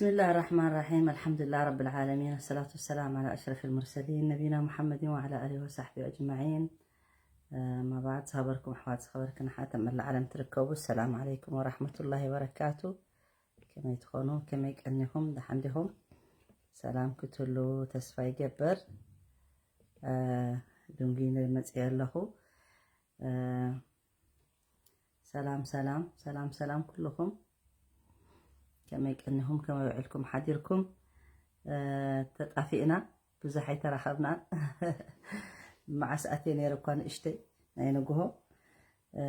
بسم الله الرحمن الرحيم. الحمد لله رب العالمين. الصلاة والسلام على أشرف المرسلين نبينا محمد وعلى آله وصحبه أجمعين. أما بعد، ዝኸበርኩም ኣሕዋት፣ ዝኸበርክን ኣሓት ኣብ መላእ ዓለም ትርከቡ፣ ሰላም ዓለይኩም ወራሕመቱላሂ ወበረካቱ። ከመይ ትኾኑ? ከመይ ቀኒኹም? ደሓን ዲኹም? ሰላም ክትህሉ ተስፋ ይገብር። እ፣ ድንጉይ መፅየ ኣለኹ። እ፣ ሰላም፣ ሰላም፣ ሰላም፣ ሰላም ኩልኹም። ከመይ ቀኒኹም? ከመይ ውዕልኩም ሓዲርኩም? እ፣ ተጣፊእና፣ ብዙሕ ኣይተራኸብናን። መዓስ ኣትየ ነይረ እኳ ንእሽተይ ናይ ንግሆ። እ፣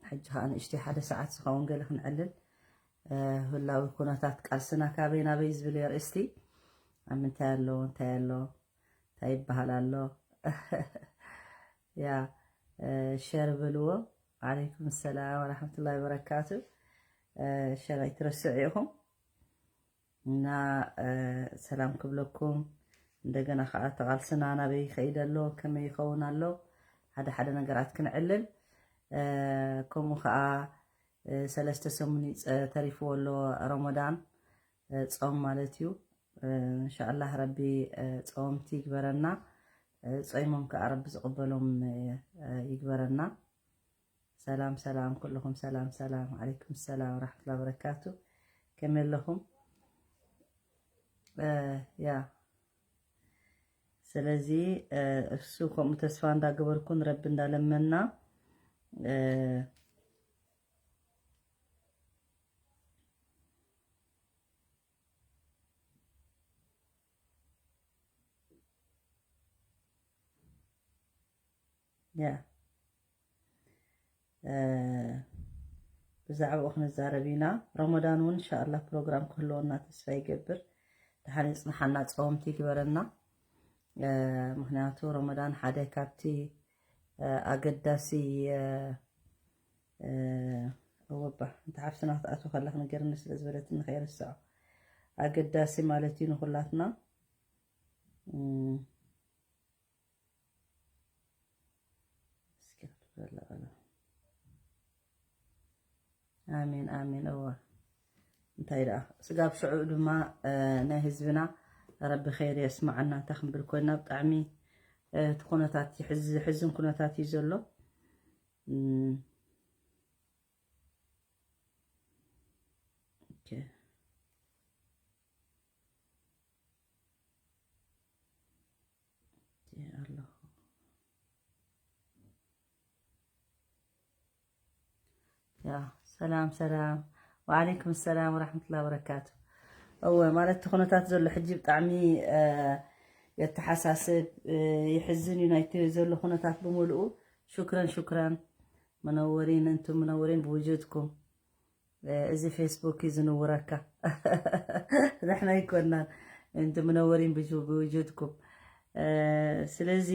ሕጂ ኸዓ ንእሽተይ ሓደ ሰዓት ዝኸውን ገለ ክንዕልል። እ፣ ህላዊ ኩነታት ቃልስና ካበይ ናበይ ዝብል ኣርእስቲ። ኣብ ምንታይ ኣሎ፣ እንታይ ኣሎ፣ እንታይ ይበሃል ኣሎ? ያ፣ እ፣ ሸር በልዎ። ወዓለይኩም ሰላም ወራሕመቱላሂ ወበረካቱ። እ፣ ሸር ኣይትረስዑ ኢኹም። እና፣ እ፣ ሰላም ክብለኩም። እንደገና ኸዓ ተቓልስና ናበይ ይኸይድ ኣሎ፣ ከመይ ይኸውን ኣሎ፣ ሓደ ሓደ ነገራት ክንዕልል። እ፣ ከምኡ ኸዓ፣ እ፣ ሰለስተ ሰሙን ይጸ-፣ ተሪፍዎ ኣሎ ረመዳን፣ እ፣ ጾም ማለት እዩ። እ፣ እንሻኣላህ ረቢ፣ እ፣ ጸወምቲ ይግበረና። እ፣ ጾይሞም ከኣ ረቢ ዝቕበሎም፣ እ፣ ይግበረና። ሰላም፣ ሰላም፣ ኩልኹም ሰላም፣ ሰላም። ዓለይኩም ሰላም ወራሕመቱላሂ ወበረካቱ። ከመይ ኣለኹም? እ፣ ያ። ስለዚ፣ እ፣ እሱ ከምኡ ተስፋ እንዳገበርኩን ረቢ እንዳለመና፣ እ፣ ያ፣ እ፣ ብዛዕባኡ ክንዛረብ ኢና። ረመዳን እውን እንሻኣላህ ፕሮግራም ክህልወና ተስፋ ይገብር። ደሓን ይጽንሓና፣ ጸወምቲ ይግበረና። እ፣ ምኽንያቱ ረመዳን ሓደ ካብቲ፣ እ፣ ኣገዳሲ፣ እ፣ እ፣ እወባ፣ እንተ ሓፍትና ክትኣትው ከላ ክነገርኒ ስለ ዝበለትኒ ከይርስዖ። ኣገዳሲ ማለት እዩ ንኹላትና። እም፣ እስኪ ክትበላ ኣላ። ኣሜን፣ ኣሜን። እወ። እንታይ ደኣ፣ ስጋብ ሽዑ ድማ፣ እ፣ ናይ ህዝብና ረቢ ኸይር የስምዓና። እንታይ ክንብል ኮይና፣ ብጣዕሚ፣ እ፣ እቲ ኩነታት ይሕዝ-፣ ዝሕዝን ኩነታት እዩ ዘሎ። እም፣ ኦኬ። ኣለኹ። ያ፣ ሰላም፣ ሰላም። ወዓለይኩም ሰላም ወራሕመቱላሂ ወበረካቱ። እወ፣ ማለት እቲ ኩነታት ዘሎ ሕጂ ብጣዕሚ፣ እ፣ የተሓሳስብ፣ እ፣ የሕዝን እዩ ናይቲ ዘሎ ኩነታት ብምሉኡ። ሹክረን፣ ሹክረን። منورين، انتم منورين بوجودكم. እ፣ እዚ ፌስቡክ እዩ ዝንውረካ። ንሕና ኣይኮናን፣ እንት ምነወሪን ብጁ-፣ ብውጁድኩም። እ፣ ስለዚ፣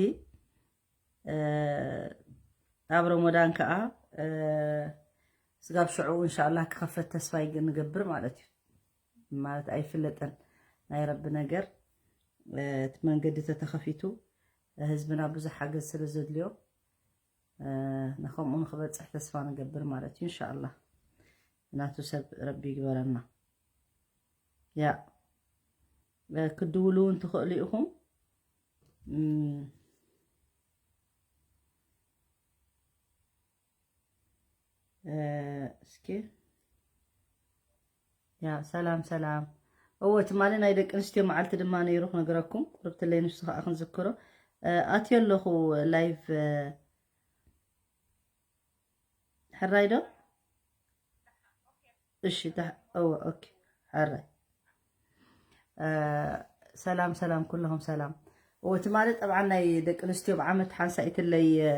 እ፣ ኣብ ረመዳን ከኣ፣ እ፣ ስጋብ ሽዑ እንሻላ ክኸፈት ተስፋ ይግ-፣ ንገብር ማለት እዩ። ማለት ኣይፍለጥን ናይ ረቢ ነገር። እ፣ እቲ መንገዲ ተተኸፊቱ ህዝብና ብዙሕ ሓገዝ ስለ ዘድልዮ፣ እ፣ ንኸምኡ ንኽበጽሕ ተስፋ ንገብር ማለት እዩ። እንሻላ ናቱ ሰብ ረቢ ይግበረና። ያ፣ እ፣ ክትድውሉ እውን ትኽእሉ ኢኹም። እም፣ እ፣ እስኪ፣ ያ፣ ሰላም፣ ሰላም። እወ፣ ትማሊ ናይ ደቂ ኣንስትዮ መዓልቲ ድማ ነይሩ ክነግረኩም። ቁርብትለይ ንሱ ከዓ ክንዝክሮ። እ፣ ኣትዮ ኣለኹ ላይቭ፣ እ፣ ሕራይ ዶ? እሺ፣ ታ-፣ እወ፣ ኦኬ፣ ሕራይ። እ፣ ሰላም፣ ሰላም፣ ኩልኹም ሰላም። እወ፣ ትማሊ ጠብዓን ናይ ደቂ ኣንስትዮ ብዓመት ሓንሳኢትለይ፣ እ፣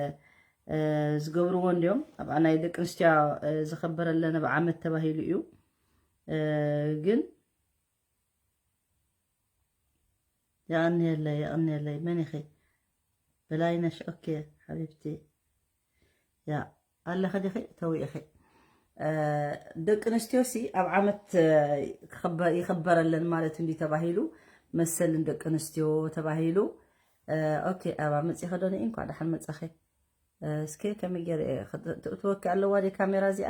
እ፣ ዝገብርዎ እንድዮም። ጠብዓን ናይ ደቂ ኣንስትዮ፣ እ፣ ዝኸበረለን ብዓመት ተባሂሉ እዩ። እ፣ ግን የቐንየለይ፣ የቐንየለይ። መን ኢኺ? በላይነሽ፣ ኦኬ፣ ሓቢብቲ። ያ፣ ኣለኺ ዲኺ? ተዊእኺ። እ፣ ደቂ ኣንስትዮሲ ኣብ ዓመት፣ እ፣ ክኽበ-፣ ይኽበረለን ማለት እንዲ ተባሂሉ፣ መሰልን ደቂ ኣንስትዮ ተባሂሉ። እ፣ ኦኬ፣ ኣባ መጺኺ ዶ ንኢ? እንኳዕ ደሓን መጻኺ። እ፣ እስኪ ከመይ ገይረ እየ ክት-፣ ትእትወኪ ኣለዋ ድየ ካሜራ እዚኣ?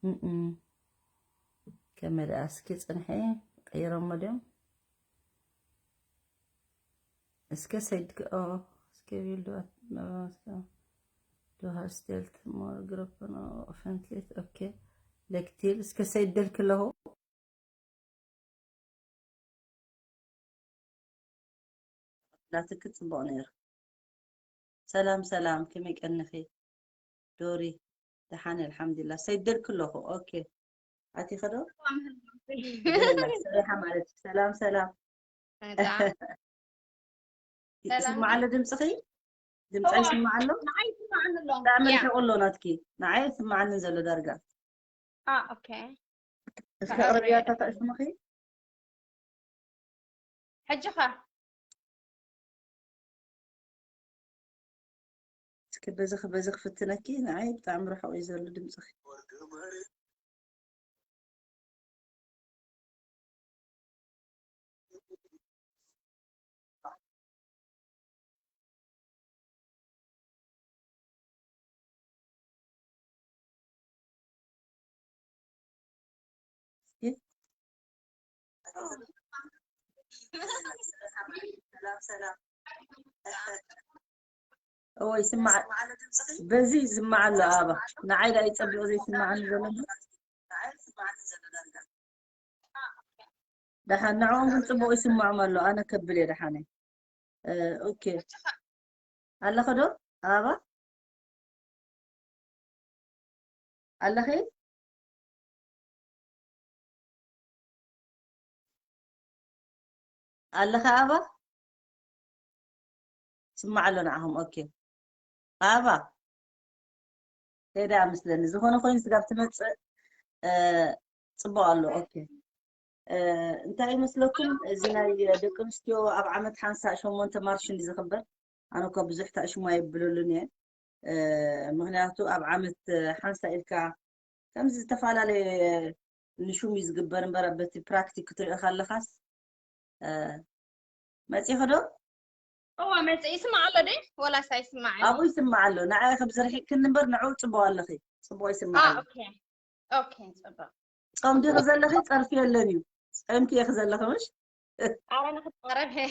እም፣ እም። ኦኬ፣ ከመይ ደኣ እስኪ ጽንሒ ቀይሮሞ ድዮም? እስከ ሰይድ ክ-፣ ኦ፣ እስከ ቢል ዶ፣ ዶ፣ ዶ ሃስቴልት ሞር ግሩፕ ኖ ኦፈንትሊት፣ ኦኬ። ለክቲል፣ እስከ ሰይድ ደልክ ኣለኹ። ላትክ ጽቡቕ ነይሩ። ሰላም፣ ሰላም፣ ከመይ ቀንኺ? ዶሪ፣ ደሓን፣ ኣልሓምዱሊላህ። ሰይድ ደልክ ኣለኹ። ኦኬ። ኣቲኸ ዶ? ሰላም፣ ሰላም። ሰላም፣ ሰላም። ይስማዕ ኣሎ ድምፅኺ? ድምፃ ይስማዕ ኣሎ? ንዓይ ይስማዓኒ ኣሎ። ብጣዕሚ ያ። ርሒቑ ኣሎ ናትኪ። ንዓይ ይስማዓኒ ዘሎ ዳርጋ። አ፣ ኦኬ። እስኪ ኣቕርብያ እታ ሽምኺ? ሕጂ ኸ? እስኪ በዚ በዚ ክፍትነኪ፣ ንዓይ ብጣዕሚ ርሑቕ እዩ ዘሎ ድምፅኺ። እወ፣ ይስማዕ። በዚ ይስማዕ ኣሎ ኣባ። ንዓይ ዳ ይጸብቕ ዘይስማዓኒ ዘሎ። ደሓን፣ ንዕኦም ግን ጽቡቕ ይስምዖም ኣሎ። ኣነ ከብል እየ ደሓነይ። እ፣ ኦኬ። ኣለኸ ዶ? ኣባ? ኣለኺ? ኣለኸ ኣባ? ስማዕ ኣሎ ንዓኹም። ኦኬ። ኣባ? ከይዳ ምስለኒ። ዝኾነ ኮይኑ ስጋብ ትመጽእ፣ እ፣ ጽቡቕ ኣሎ። ኦኬ። እ፣ እንታይ ይመስለኩም? እዚ ናይ ደቂ ኣንስትዮ ኣብ ዓመት ሓንሳእ ሸሞንተ ማርች እንዲ ዝኽበር፣ ኣነ እኮ ብዙሕ ታእሽሙ ኣይብለሉን እየ። እ፣ ምኽንያቱ ኣብ ዓመት ሓንሳእ ኢልካ ከምዚ ዝተፈላለየ ንሹም እዩ ዝግበር እምበር፣ በቲ ፕራክቲክ ክትሪኦ ከለኻስ፣ እ፣ መጺኺ ዶ? እዋ፣ መጺ-፣ ይስማዕ ኣሎ ድዩ? ወላስ ኣይስማዕን? ኣብኡ ይስማዕ ኣሎ። ንዓይ ከም ዝርሒቅክኒ እምበር ንዕኡ ጽቡቕ ኣለኺ። ጽቡቕ ይስማዕ አ፣ ኣሎ። ኦኬ። ኦኬ፣ ጽቡቕ። ጾም ዲኺ ዘለኺ? ጸርፊ የለን እዩ። ጾምኪ ኢኺ ዘለኺ፣ ምሽ? ኣረ፣ ንኽጻረፍ እየ።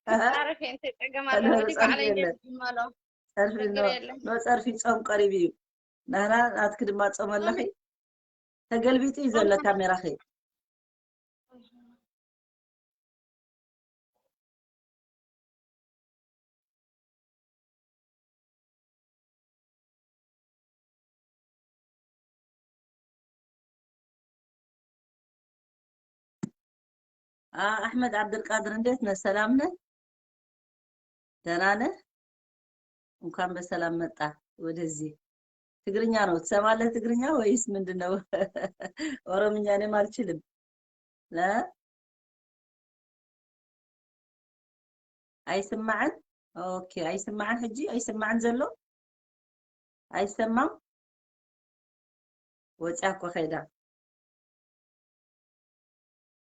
ኣሃ። ክጻረፍ እየ፣ እንታይ ጸገም ኣሎ? ከሎ ወዲ ጸርፊ ባዕለይ የለን። እንድየ ዝጅመሎ። ጸርፊ ችግር ኖ፣ የለን። ኖ ጸርፊ፣ ጾም ቀሪቡ እዩ። ናህና ናትኪ ድማ ጾም ኣለኺ። ጾም ተገልቢጡ እዩ ዘሎ ጾም ካሜራኺ። አ፣ ኣሕመድ ዓብደልቃድር፣ እንዴት ነህ? ሰላም ነህ? ደህና ነህ? እንኳን በሰላም መጣ ወደዚህ። ትግርኛ ነው ትሰማለህ? ትግርኛ ወይስ ምንድን ነው? ኦሮምኛ እኔም አልችልም። ለ-፣ ኣይስማዕን? ኦኬ፣ ኣይስማዕን ሕጂ? ኣይስማዕን ዘሎ? ኣይሰማም? ወጽያ እኮ ከይዳ።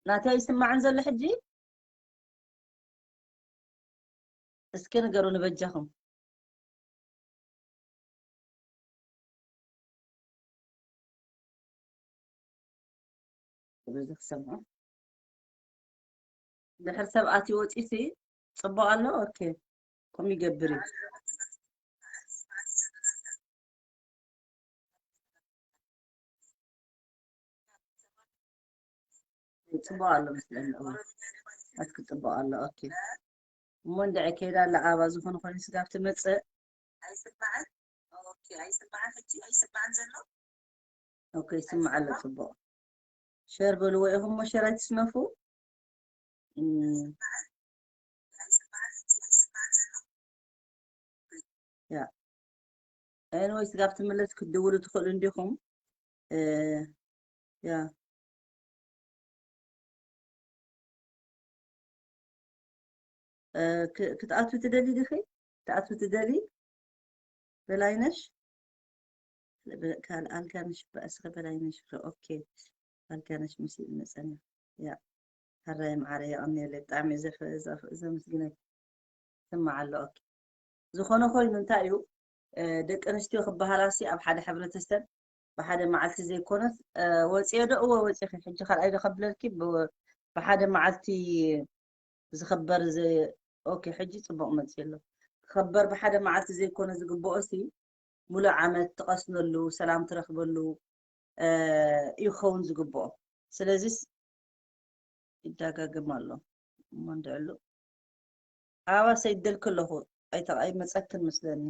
ናተይ ኣይስማዕን ዘሎ ሕጂ? እስኪ ንገሩኒ በጃኹም። በዚ ክሰምዖ። ድሕር ሰብ ኣትዩ ወጺሲ ጽቡቕ ኣሎ። ኦኬ፣ ከምኡ ይገብር እዩ። ጽቡቕ ኣሎ መስለኒ። እወ፣ ኣትክ ጽቡቕ ኣሎ። ኦኬ። እሞ እንድዒ ከይዳ ኣላ ኣባ፣ ዝኾነ ኮይኑ ስጋብ ትመጽእ። ኣይስማዕን? ኦኬ፣ ኣይስማዕን ሕጂ? ኣይስማዕን ዘሎ? ኦኬ፣ ይስማዕ ኣሎ። ጽቡቕ። ሸር በልዎ ኢኹም እሞ ሸር ኣይትስነፉ። እም፣ ያ። ኤንወይ፣ ስጋብ ትምለስ ክትድውሉ ትኽእሉ እንዲኹም። እ፣ ያ። እ፣ ክ-፣ ክትኣትዊ ትደሊ ዲኺ? ክትኣትዊ ትደሊ? በላይነሽ? በ-፣ ካል-፣ ኣልጋነሽ በ-፣ እስኸ በላይነሽ፣ ኦኬ። ኣልጋነሽ ምስ መጸና። ያ። ሕራይ መዓረ የቐንየለይ። ብጣዕሚ እየ ዘፍ-፣ ዘፍ-፣ ዘመስግነኪ። ስማዕ ኣሎ። ኦኬ። ዝኾነ ኮይኑ እንታይ እዩ፣ እ፣ ደቂ ኣንስትዮ ክበሃላሲ ኣብ ሓደ ሕብረተሰብ ብሓደ መዓልቲ ዘይኮነስ፣ እ፣ ወፂኦ ዶ? እወ፣ ወፂኺ። ሕጂ ካልኣይ ዶ ከብለልኪ? ብ-፣ ብሓደ መዓልቲ ዝኽበር ዘ-፣ ኦኬ፣ ሕጂ ፅቡቕ መፂኡ ኣሎ። ክኽበር ብሓደ መዓልቲ ዘይኮነ ዝግብኦ ሲ፣ ሙሉእ ዓመት ትቐስነሉ፣ ሰላም ትረኽበሉ፣ እ፣ እዩ ክኸውን ዝግብኦ። ስለዚስ ይደጋገም ኣሎ። እሞ እንድዕሉ ኣበባ ሰይደልክ ኣለኹ። ኣይተ-፣ ኣይመጸክን መስለኒ።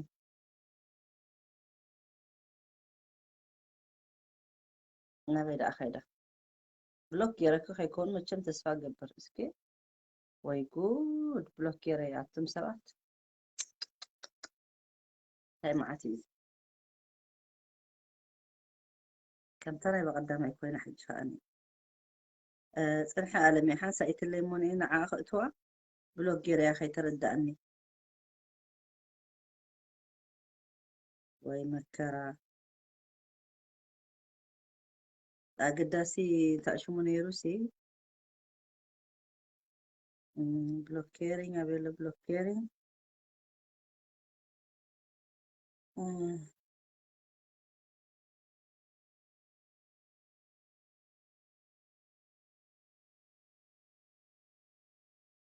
ናበይ ደኣ ኸይዳ? ብሎክ ገይረኪ ከይከውን መቸም ተስፋ ገብር። እስኪ ወይ ጉድ፣ ብሎክ ገይረ ኣቱም ሰባት። እንታይ መዓት እዩ እዚ? ከምታ ናይ በቐዳማይ ኮይና ሕጂ ከኣኒ። እ፣ ጽንሒ ኣለሚ ሓንሳእ ኢትለይ እሞ ንዒ ንዓኣ ከእትዋ ብሎክ ገይረያ ከይተረድኣኒ። ወይ መከራ። ኣገዳሲ እንታይ ሽሙ ነይሩ ሲ? እም፣ ብሎክ ኬሪንግ፣ ኣበይ ኣሎ ብሎክ ኬሪንግ? እም።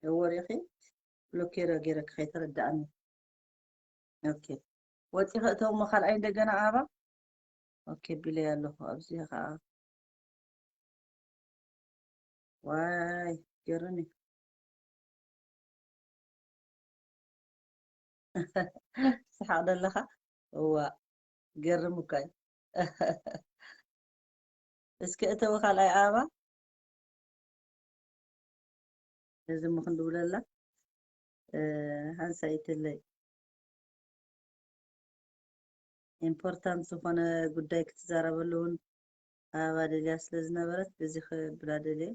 እወ ሪኺ ብሎክ ገይረ ገይረኪ ከይተረድኣኒ። ኦኬ። ወፂኺ እተው እሞ ካልኣይ እንደገና ኣበባ። ኦኬ ቢለይ ኣለኹ። ኣብዚ ኸዓ ዋይ ገርም እዩ። ስሓቕ ደለኻ? እዋ ገርም እኳ እዩ። እስከ እተዊ ካልኣይ ኣበባ። እዚ እሞ ክንድውለላ፣ እ፣ ሓንሳእ ይትለይ። ኢምፖርታንት ዝኾነ ጉዳይ ክትዛረበሉ እውን ኣበባ ደልያ ስለ ዝነበረት፣ በዚ ክብላ ደልየ።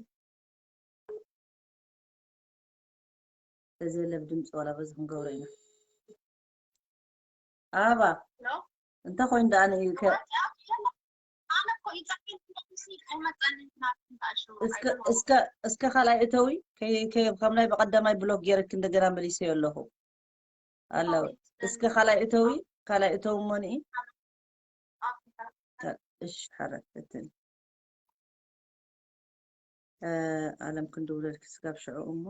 እዚ የለ ብድምፂ ዋላ በዚ ክንገብሮ ኢና። ኣበባ፣ ሄሎ? እንታይ ኮይኑ ደኣ ንእዩ ከ-? ዋትስኣፕ የለ? ኣነ እኮ ይጸሓፍ፣ ኣይመጻልኝ ትናንት እንዳእሸው። እስከ፣ ኣይደለሁም። እስከ፣ እስከ ካልኣይ እተዊ፣ ከይ-፣ ከይ-፣ ከም ናይ በቐዳማይ ብሎክ ገይረኪ እንደገና መሊሰዮ ኣለኹ። ኣለወ። ኦኬ። እስከ ካልኣይ እተዊ፣ ካልኣይ እተዊ እሞ ንኢ። ኦኬ። ተ-፣ እሺ፣ ሓረት እትን። እ፣ ኣለም ክንድውለልኪ ስጋብ ሽዑ እሞ።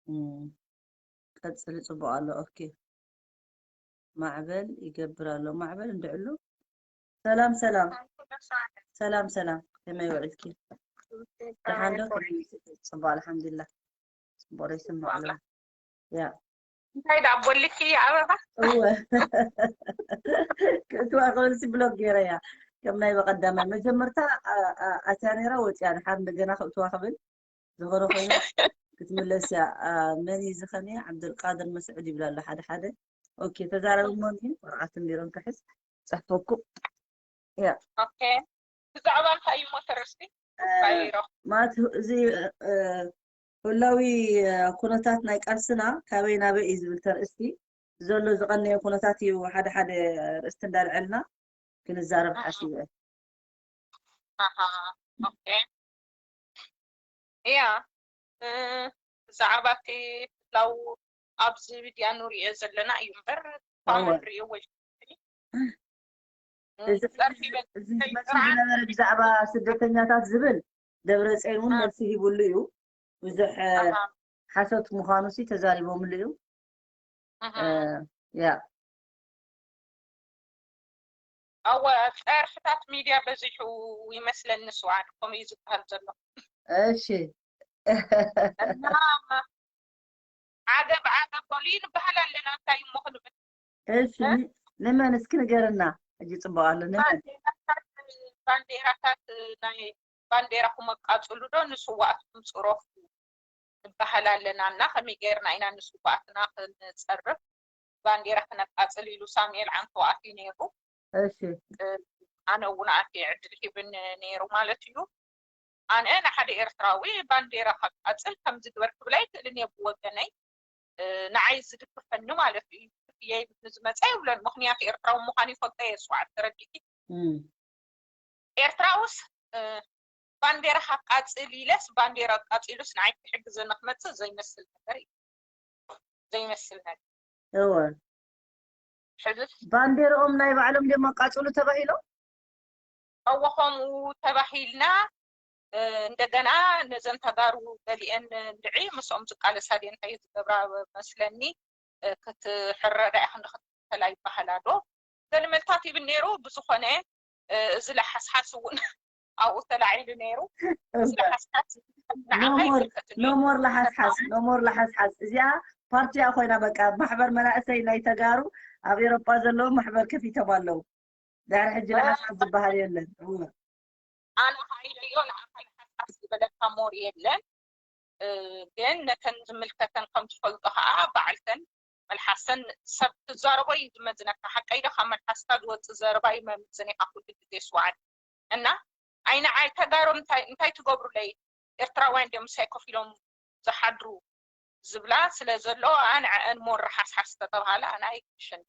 እም፣ ቀጽሊ፣ ጽቡቕ ኣሎ። ኦኬ። ማዕበል ይገብር ኣሎ። ማዕበል እንድዕሉ። ሰላም፣ ሰላም። ሰላም፣ ሰላም። ከመይ ውዕልኪ? ደሓን ዶ? ጽቡቕ፣ ኣልሓምዱሊላህ። ጽቡቕ ይስማዕ ኣሎ። ያ። እንታይ ደኣ ቦልኪ ኣበባ? እወ። ክእትዋ ክብል ሲ ብሎክ ገይረያ። ከም ናይ በቐዳማይ መጀመርታ፣ ኣ-፣ ኣ-፣ ኣትያ ነይራ፣ ወፂኣ፣ ድሓር እንደገና ክእትዋ ክብል ዝኾነ ኮይኑ ክትምለስ እያ። ኣ፣ መን እዩ ዝኸኒ? ዓብደልቃድር መስዑድ ይብል ኣሎ ሓደ ሓደ። ኦኬ፣ ተዛረቢ እሞ፣ እኒ ወረቓትን ቢሮን ክሕዝ፣ ጸሕፈኩ። ያ። ኦኬ። ብዛዕባ እንታይ እዩ እሞ ተረስቲ? እ፣ ባይሮ። ማለት እዚ፣ እ፣ ህላዊ፣ እ፣ ኩነታት ናይ ቃልስና ካበይ ናበይ እዩ ዝብል ተርእስቲ ዘሎ ዝቐነየ ኩነታት እዩ። ሓደ ሓደ ርእስቲ እንዳልዐልና ክንዛረብ ሓሲበ። ኣሃ፣ ኦኬ። እያ፣ እ፣ ብዛዕባ እቲ ህላው ኣብዚ ሚድያ ንሪኦ ዘለና እዩ እምበር፣ እወ። ንሪኦ ወይ እዚ፣ ጸርፊ በ-፣ እዚ ዝመጽእ ዝነበረ ብዛዕባ ስደተኛታት ዝብል ደብረጽዮን እውን ኣሃ። መልሲ ሂቡሉ እዩ። ብዙሕ፣ እ፣ ኣሃ። ሓሶት ምዃኑ ሲ ተዛሪቦምሉ እዩ። ኣሃ። እ፣ ያ። ኣወ፣ ጸርፍታት ሚድያ በዚሑ ይመስለኒ፣ ስዋዕት ከምኡ እዩ ዝበሃል ዘሎ። እሺ። እና ዓገብ ዓገብ በሉ ይንበሃል ኣለና፣ እንታይ እሞ ክንብል? እሺ፣ እ? ን-፣ ንመን እስኪ ንገርና። ሕጂ ጽቡቕ ኣሎ፣ ንመን? ባንዴራታት፣ ባንዴራታት ናይ ባንዴራኹም ኣቃጽሉ ዶ ንስዋእትኩም ጽረፉ ንበሃል ኣለና እና ከመይ ጌርና ኢና ንስዋእትና ክንጸርፍ? ባንዴራ ክነቃጽል ኢሉ ሳሙኤል ዓንተው ኣትዩ ነይሩ። እሺ። እ፣ ኣነ እውን ኣትየ ዕድል ሂብኒ ነይሩ ማለት እዩ። ኣነ ንሓደ ኤርትራዊ ባንዴራ ከቃጽል ከምዚ ግበር ክብል ኣይክእልን እየ ብወገነይ። እ፣ ንዓይ ዝድግፈኒ ማለት እዩ። ክፍየይ ንዝመጸ ይብለን። ምኽንያቱ ኤርትራዊ ምዃን ይፈልጦ እየ፣ ስዋዕት ተረዲእኪ? እም። ኤርትራውስ፣ እ፣ ባንዴራ ካቃጽል ኢለስ ባንዴራ ኣቃጺሉስ ንዓይ ክሕግዘኒ ክመጽእ ዘይመስል ነገር እዩ። ዘይመስል ነገር። እወ። ሕዝስ ባንዴርኦም ናይ ባዕሎም ድዮም ኣቃጽሉ ተባሂሎም? እወ ከምኡ ተባሂልና። እንደገና ነዘን ተጋሩ ገሊአን እንድዒ ምስኦም ዝቃለሳ ድየ እንታይ ዝገብራ መስለኒ ክትሕረዳ ኢኽን ክትከላ ይበሃላ ዶ ገለ መልታት ይብል ነይሩ። ብዝኾነ እዚ ለሓስሓስ እውን ኣብኡ ተላዒሉ ነይሩ። እዚ ለሓስሓስ ንዓኻ ኖሞር ይምልከትኒ ኖሞር ለሓስሓስ ኖሞር ለሓስሓስ እዚኣ ፓርቲያ ኮይና በቃ ማሕበር መናእሰይ ናይ ተጋሩ ኣብ ኤሮጳ ዘለዉ ማሕበር ከፊቶም ኣለዉ። ድሕሪ ሕጂ ለሓስሓስ ዝበሃል የለን። እወ። ኣነ ሃይለዮ ንዓኻ ለሓስሓስ ዝበለካ ሞር የለን። ግን ነተን ዝምልከተን ከም ትፈልጦ ከዓ በዓልተን መልሓሰን ሰብ ትዛረቦ እዩ ዝመዝነካ። ሓቀይ ዶ ካብ መልሓስካ ዝወፅእ ዘረባ እዩ መምዘን ኢኻ ኩሉ ግዜ ስዋዓል እና ኣይ ንዓይ ተጋሩ እንታይ እንታይ ትገብሩለይ ኤርትራውያን ድዮም ምሳይ ኮፍ ኢሎም ዝሓድሩ ዝብላ ስለ ዘሎ ኣንዐአን ሞር ሓስሓስ ተተባሃለ ኣነ ኣይክሽን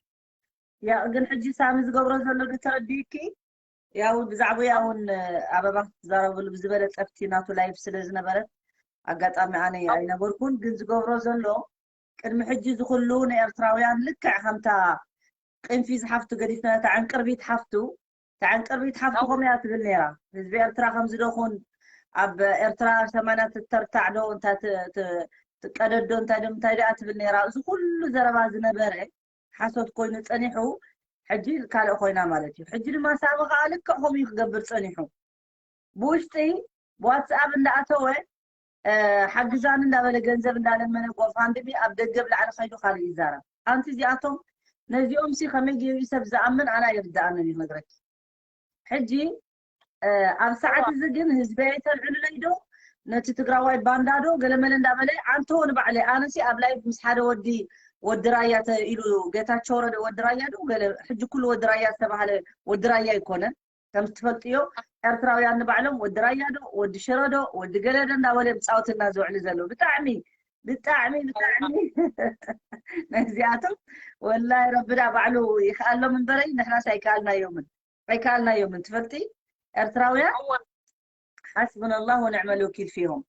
ያ ግን ሕጂ ሳሚ ዝገብሮ ዘሎ ዶ ተረዲእኪ? ያው ብዛዕባ ያውን ኣበባ ክትዛረብሉ ብዝበለጸ ኣብቲ ናቱ ላይቭ ስለ ዝነበረት ኣጋጣሚ ኣነ ኣይነበርኩን። ግን ዝገብሮ ዘሎ ቅድሚ ሕጂ ዝኩሉ ንኤርትራውያን ልክዕ ከምታ ቅንፊዝ ሓፍቱ ገዲፍና እታ ዕንቅርቢት ሓፍቱ እታ ዕንቅርቢት ሓፍቱ ከምኡ እያ ትብል ነይራ። ህዝቢ ኤርትራ ከምዚ ዶ ኩን ኣብ ኤርትራ ሰማንያ ትተርታዕ ዶ እንታይ ት- ት- ትቀደድ ዶ እንታይ ዶ እንታይ ደኣ ትብል ነይራ። እዚ ኩሉ ዘረባ ዝነበረ ሓሶት ኮይኑ ጸኒሑ ሕጂ ካልእ ኮይና ማለት እዩ። ሕጂ ድማ ሳሚ ከዓ ልክዕ ከምኡ እዩ ክገብር ጸኒሑ። ብውሽጢ ብዋትስኣፕ እንዳኣተወ ሓግዛኒ እንዳበለ ገንዘብ እንዳለመነ ጎፋንድሚ ኣብ ደገ ብላዕሊ ከይዱ ካልእ ይዛረብ። ኣንቲ እዚኣቶም ነዚኦም ሲ ከመይ ገይሩ ሰብ ዝኣምን ኣና ይርድኣንን እዩ ነግረኪ። ሕጂ ኣብ ሰዓት እዚ ግን ህዝቢ ኣይተልዕሉለይ ዶ ነቲ ትግራዋይ ባንዳ ዶ ገለመለ እንዳበለ ኣንቶ ንባዕለ ኣነሲ ኣብ ላይፍ ምስ ሓደ ወዲ ወዲ ራያ ኢሉ ጌታቸው ረደ ወዲ ራያ ዶ ገለ ሕጂ ኩሉ ወዲ ራያ ዝተባሃለ ወዲ ራያ ኣይኮነን። ከም ትፈልጥዮ ኤርትራውያን ንባዕሎም ወዲ ራያ ዶ ወዲ ሽረ ዶ ወዲ ገለ ዶ እንዳበለ ብፃወትና ዝውዕሉ ዘለዉ ብጣዕሚ ብጣዕሚ ብጣዕሚ ነዚኣቶም ወላይ ረብዳ ባዕሉ ይክኣሎም እምበረይ ንሕናስ ኣይከኣልናዮምን ኣይከኣልናዮምን ትፈልጢ ኤርትራውያን ሓስብና ኣላህ ወንዕመል ወኪል ፊሆም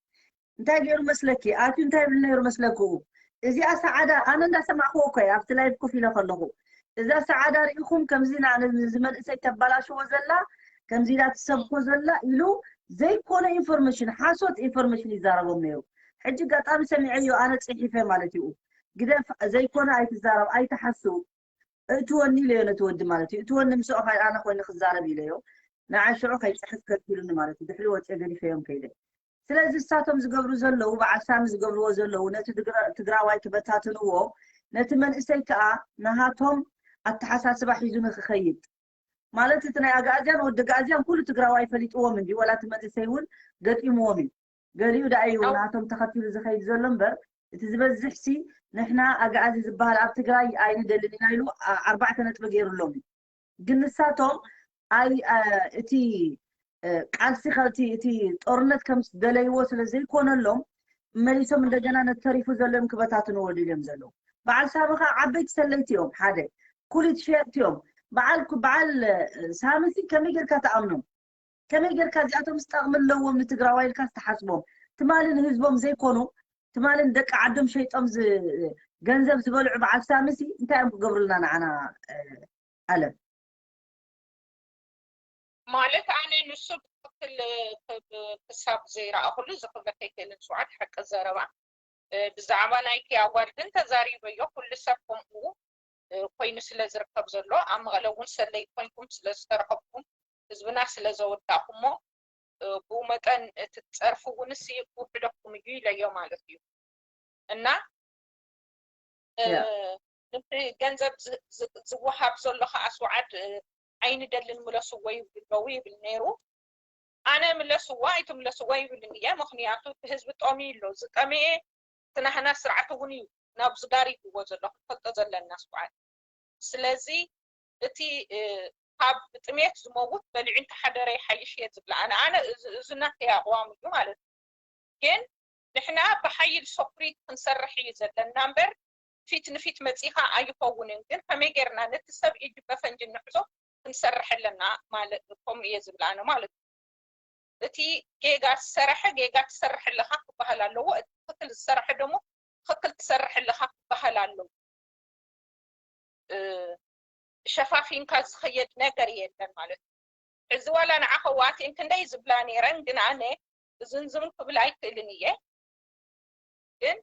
እንታይ ገይሩ መስለኪ ኣትዩ እንታይ ይብል ነይሩ መስለክኡ እዚኣ ሰዓዳ ኣነ እንዳሰማዕክዎ እኮ ኣብቲ ላይፍ ኮፍ ኢለ ከለኹ እዛ ሰዓዳ ርኢኹም ከምዚ ዝመንእሰይ ተባላሽዎ ዘላ ከምዚ ኢላ ትሰብኮ ዘላ ኢሉ ዘይኮነ ኢንፎርሜሽን ሓሶት ኢንፎርሜሽን ይዛረቦም ነይሩ ሕጂ ጋጣሚ ሰሚዐዮ ኣነ ፅሒፈ ማለት እዩ ግደፍ ዘይኮነ ኣይትዛረብ ኣይትሓስው እእትወኒ ኢለዮ ነቲ ወዲ ማለት እዩ እእትወኒ ምስ ኣነ ኮይነ ክዛረብ ኢለዮ ንዓይ ሽዑ ከይፅሕፍ ከልኪሉኒ ማለት እዩ ድሕሪ ወፅየ ገዲፈዮም ከይደ ስለዚ እሳቶም ዝገብሩ ዘለዉ በዓል ሳሚ ዝገብርዎ ዘለዉ ነቲ ትግራዋይ ክበታትንዎ ነቲ መንእሰይ ከዓ ናሃቶም ኣተሓሳስባ ሒዙ ንክኸይድ ማለት እቲ ናይ ኣግኣዝያን ወዲ ኣግኣዝያን ኩሉ ትግራዋይ ፈሊጥዎም እንዲ ወላ እቲ መንእሰይ እውን ገጢምዎም እዩ ገሊኡ ደኣ እዩ ናቶም ተኸቲሉ ዝኸይድ ዘሎ እምበር እቲ ዝበዝሕ ሲ ንሕና ኣግኣዚ ዝበሃል ኣብ ትግራይ ኣይንደልን ኢና ኢሉ ኣርባዕተ ነጥቢ ገይሩሎም እዩ ግን ንሳቶም ኣይ እቲ ቃልሲ ከቲ እቲ ጦርነት ከም ደለይዎ ስለ ዘይኮነሎም መሊሶም እንደገና ነተሪፉ ዘለዮም ክበታትንዎ ድልዮም ዘለዉ በዓል ሳሚ ከዓ ዓበይቲ ሰለይቲ እዮም ሓደ ኩሊት ሸየጥቲ እዮም በዓል በዓል ሳምሲ ከመይ ጌርካ ተኣምኖም ከመይ ጌርካ እዚኣቶም ዝጠቕሚ ኣለዎም ንትግራዋይ ኢልካ ዝተሓስቦም ትማሊ ንህዝቦም ዘይኮኑ ትማሊ ንደቂ ዓዶም ሸይጦም ገንዘብ ዝበልዑ በዓል ሳምሲ እንታይ እዮም ክገብሩልና ንዓና ኣለም ማለት ኣነ ንሱ ብትክክል ክሳብ ዘይረኣኹሉ እዚ ክብለካ ኣይክእልን ስውዓት ሓቂ ዘረባ ብዛዕባ ናይቲ ኣዋል ግን ተዛሪበዮ ኩሉ ሰብ ከምኡ ኮይኑ ስለ ዝርከብ ዘሎ ኣብ መቐለ እውን ሰለይ ኮይንኩም ስለ ዝተረኸብኩም ህዝብና ስለ ዘወዳእኩሞ ብኡ መጠን እቲ ፀርፊ እውን ሲ ውሕደኩም እዩ ኢለዮ ማለት እዩ እና ነቲ ገንዘብ ዝወሃብ ዘሎ ከዓ ስውዓድ ኣይንደልን ምለስዎ ይብሉ ኣለዉ ይብል ነይሩ ኣነ ምለስዎ ኣይትምለስዎ ይብልን እየ ምክንያቱ እቲ ህዝቢ ጠምዩ ኣሎ ዝጠመየ እቲ ናህና ስርዓት እውን እዩ ናብ ዝጋር ይብዎ ዘሎ ክንፈልጦ ዘለና ስውዓድ ስለዚ እቲ ካብ ጥሜት ዝመውት በሊዑ እንተሓደረ ይሓይሽ እየ ዝብላ ኣነ ኣነ እዚ ናተይ ኣቕዋም እዩ ማለት እዩ ግን ንሕና ብሓይል ሰኩሪት ክንሰርሕ እዩ ዘለና እምበር ፊት ንፊት መፂኻ ኣይኸውንን ግን ከመይ ጌርና ነቲ ሰብ ኢድ በፈንጂ ንሕዞ ክንሰርሕ ኣለና ማለት ከምኡ እየ ዝብል ኣነ ማለት እዩ እቲ ጌጋ ዝሰረሐ ጌጋ ትሰርሕ ኣለኻ ክበሃል ኣለዎ እቲ ትክክል ዝሰረሐ ደሞ ትክክል ትሰርሕ ኣለኻ ክበሃል ኣለዎ ሸፋፊንካ ዝኸየድ ነገር የለን ማለት እዩ። እዚ ዋላ ንዓኸ ዋቴን ክንደይ ዝብላ ነይረን፣ ግን ኣነ እዝንዝም ክብል ኣይክእልን እየ። ግን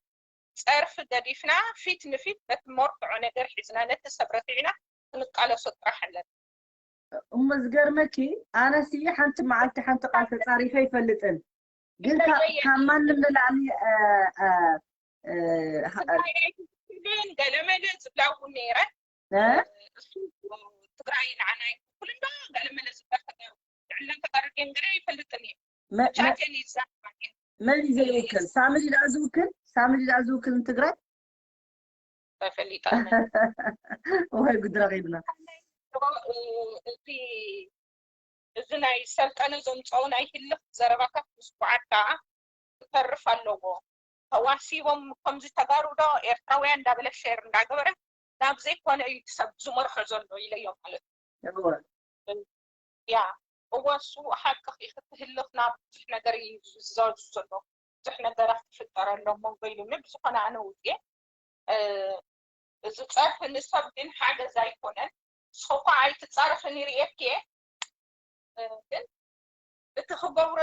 ጸርፊ ገዲፍና ፊት ንፊት ነቲ መርትዖ ነገር ሒዝና ነቲ ሰብ ረቲዕና ክንቃለሶ ጥራሕ ኣለና። እሞ ዝገርመኪ ኣነሲ ሓንቲ መዓልቲ ሓንቲ ቃል ተጻሪፈ ይፈልጥን ግን ካብ ማንም ንላዕሊ ትግራይ ኣይትክልን ገለመለ ዝብላ እውን ነይረን። እሱ ትግራይ ንዓና ኣይትክልን ዶ ገለመለ ዝብላ ተጋሩ ልዕለን ተጋሩ ደንግረ ይፈልጥን እዩ። ቻቴን ይዛባል መን እዩ ዘይውክል? ሳሚ ድኣ ዝውክል ሳሚ ድኣ ዝውክል ንትግራይ ተፈሊጣ ወይ ጉድ ረኺብና። እዚ እዚ ናይ ሰልጠነ ዘምፀኦ ናይ ህልኽ ዘረባታት ምስ ጓዓት ከዓ ክተርፍ ኣለዎ። ተዋሲቦም ከምዚ ተጋሩ ዶ ኤርትራውያን እንዳበለ ሼር እንዳገበረ ናብ ዘይኮነ እዩ እቲ ሰብ ዝመርሖ ዘሎ ኢለዮም ማለት እዩ። ያ እወ እሱ ሓቅኺ ክትህልኽ ናብ ብዙሕ ነገር እዩ ዝዛዙ ዘሎ ብዙሕ ነገራት ክፍጠር ኣሎ መንጎ ኢሉኒ ብዙኾነ ኣነ ውፅየ እዚ ፀርፊ ንሰብ ግን ሓገዝ ኣይኮነን። ንስኺ እኳ ኣይትፃረፍን ይርእየኪ እየ ግን እቲ ክገብሮ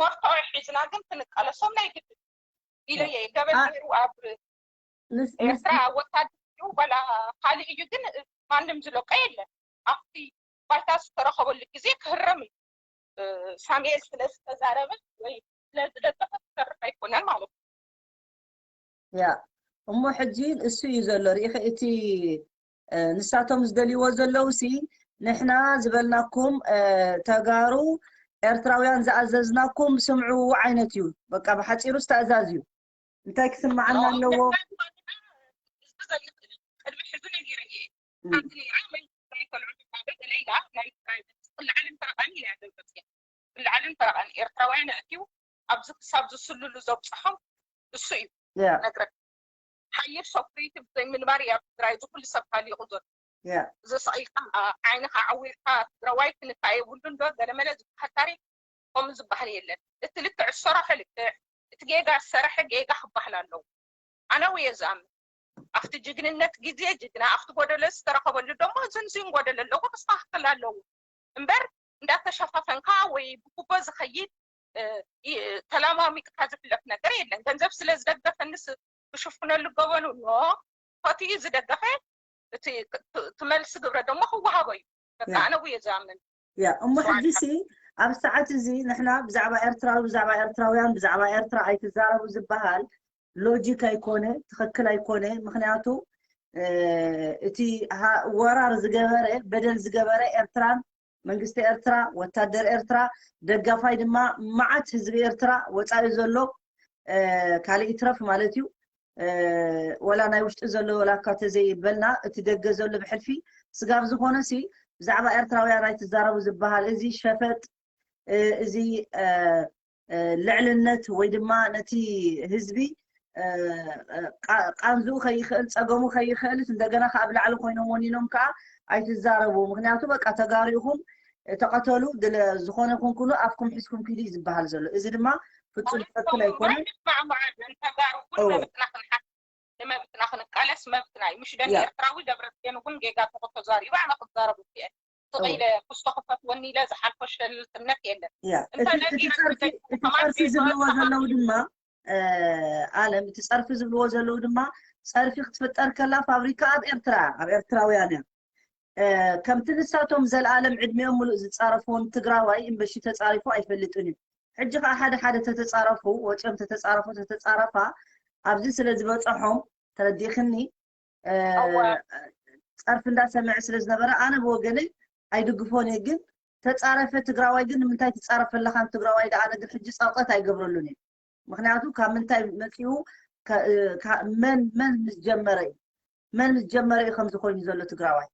መርትዖ ሒዝና ግን ክንቃለሶም ናይ ግድን ኢለ እየ። ገበን ነይሩ ኣብ ኤርትራ ወታደር እዩ ዋላ ካልእ እዩ ግን ማንም ዝለቆ የለን። ኣብቲ ባይታ ዝተረኸበሉ ግዜ ክህረም እዩ። ሳሙኤል ስለ ዝተዛረበ ወይ ስለ ዝደገፈ ክሰርሕ ኣይኮነን ማለት እዩ። ያ እሞ ሕጂ እሱ እዩ ዘሎ ርኢኺ እቲ ንሳቶም ዝደልይዎ ዘለውሲ ንሕና ዝበልናኩም ተጋሩ ኤርትራውያን ዝኣዘዝናኩም ስምዑ ዓይነት እዩ። በቃ ብሓፂሩ ዝተኣዛዝ እዩ። እንታይ ክስማዓና ኣለዎ? ቅድሚ ሕዚ ነጊረ እየ ሓንቲ ነይራ መንግስቲ ኣይኮልዑ ትባበ ገለ ኢላ ናይ ትግራይ መንግስቲ ክልዓልን ተረቃኒ ኢላ ደገፅ እያ ክልዓልን ተረቃኒ ኤርትራውያን ኣእትዩ ኣብዚ ክሳብ ዝስልሉ ዘብፅሖም እሱ እዩ ነግረን ሓይሽ ሰኩሪቲ ብዘይምንባር እዩ ኣብ ትግራይ እዚ ኩሉ ሰብ ሃሊቑ ዘሎ ዝስቕ ኢልካ ዓይንኻ ዓዊርካ ትግራዋይ ክንካ የብሉን ዶ ገለመለ ዝበሃል ታሪክ ከምኡ ዝበሃል የለን እቲ ልክዕ ዝሰረሐ ልክዕ እቲ ጌጋ ዝሰረሐ ጌጋ ክበሃል ኣለዎ ኣነ ውየ ዝኣምን ኣብቲ ጅግንነት ግዜ ጅግና ኣብቲ ጎደሎ ዝተረኸበሉ ደሞ ዝንዚን ጎደሎ ኣለዎ ክስተካከል ኣለዎ እምበር እንዳተሸፋፈንካ ወይ ብጉቦ ዝኸይድ ተላማሚጥካ ዝሕለፍ ነገር የለን። ገንዘብ ስለ ዝደገፈንስ ክሽፍነሉ ገበኑ ኖ ፈትዩ ዝደገፈ እቲ መልሲ ግብረ ደሞ ክወሃቦ እዩ። በቃ ኣነ ውየ ዝኣምን። ያ እሞ ሕጂሲ ኣብ ሰዓት እዚ ንሕና ብዛዕባ ኤርትራዊ ብዛዕባ ኤርትራውያን ብዛዕባ ኤርትራ ኣይትዛረቡ ዝበሃል ሎጂክ ኣይኮነ ትኽክል ኣይኮነ። ምክንያቱ እቲ ወራር ዝገበረ በደል ዝገበረ ኤርትራን መንግስቲ ኤርትራ፣ ወታደር ኤርትራ፣ ደጋፋይ ድማ መዓት ህዝቢ ኤርትራ ወጻኢ ዘሎ ካልእ ይትረፍ ማለት እዩ። ወላ ናይ ውሽጢ ዘሎ ወላ እኳ ተዘይበልና እቲ ደገ ዘሎ ብሕልፊ ስጋብ ዝኾነ ሲ ብዛዕባ ኤርትራውያን ኣይትዛረቡ ዝበሃል እዚ ሸፈጥ እዚ ልዕልነት ወይ ድማ ነቲ ህዝቢ ቃንዝኡ ከይኽእል ጸገሙ ከይኽእልስ እንደገና ከኣ ብላዕሊ ኮይኖም ወኒኖም ከኣ ኣይትዛረቡ ምክንያቱ በቃ ተጋሩ ኢኹም ተቐተሉ ዝኾነ ይኹን ኩሉ ኣፍኩም ሒዝኩም ኪዱ እዩ ዝበሃል ዘሎ እዚ ድማ ፍጹም ትኽክል ኣይኮነን ንመብትና ክንቃለስ መብትና እዩ ምሽ ደን ኤርትራዊ ደብረፅዮን እውን ጌጋ ተቆ ተዛሪቡ ኣነ ክዛረቡ እየ ስቕ ኢለ ኩስቶ ክፈትወኒ ኢለ ዝሓልፎ ሸልልትነት የለን እቲ ፀርፊ ዝብልዎ ዘለዉ ድማ ኣለም እቲ ፀርፊ ዝብልዎ ዘለዉ ድማ ፀርፊ ክትፍጠር ከላ ፋብሪካ ኣብ ኤርትራ ኣብ ኤርትራውያን እያ ከምቲ ንሳቶም ዘለኣለም ዕድሚኦም ሙሉእ ዝፃረፍዎም ትግራዋይ እምበሺ ተፃሪፉ ኣይፈልጥን እዩ ሕጂ ከዓ ሓደ ሓደ ተተፃረፉ ወፂኦም ተተፃረፉ ተተፃረፋ ኣብዚ ስለ ዝበፀሖም ተረዲእክኒ ፀርፊ እንዳሰምዐ ስለ ዝነበረ ኣነ ብወገነይ ኣይድግፎን እየ ግን ተፃረፈ ትግራዋይ ግን ንምንታይ ትፃረፍ ኣለካ ትግራዋይ ደኣ ግን ሕጂ ፀቕጠት ኣይገብረሉን እዩ ምክንያቱ ካብ ምንታይ መፂኡ መን መን ምስ ጀመረ እዩ መን ምስ ጀመረ እዩ ከምዚ ኮይኑ ዘሎ ትግራዋይ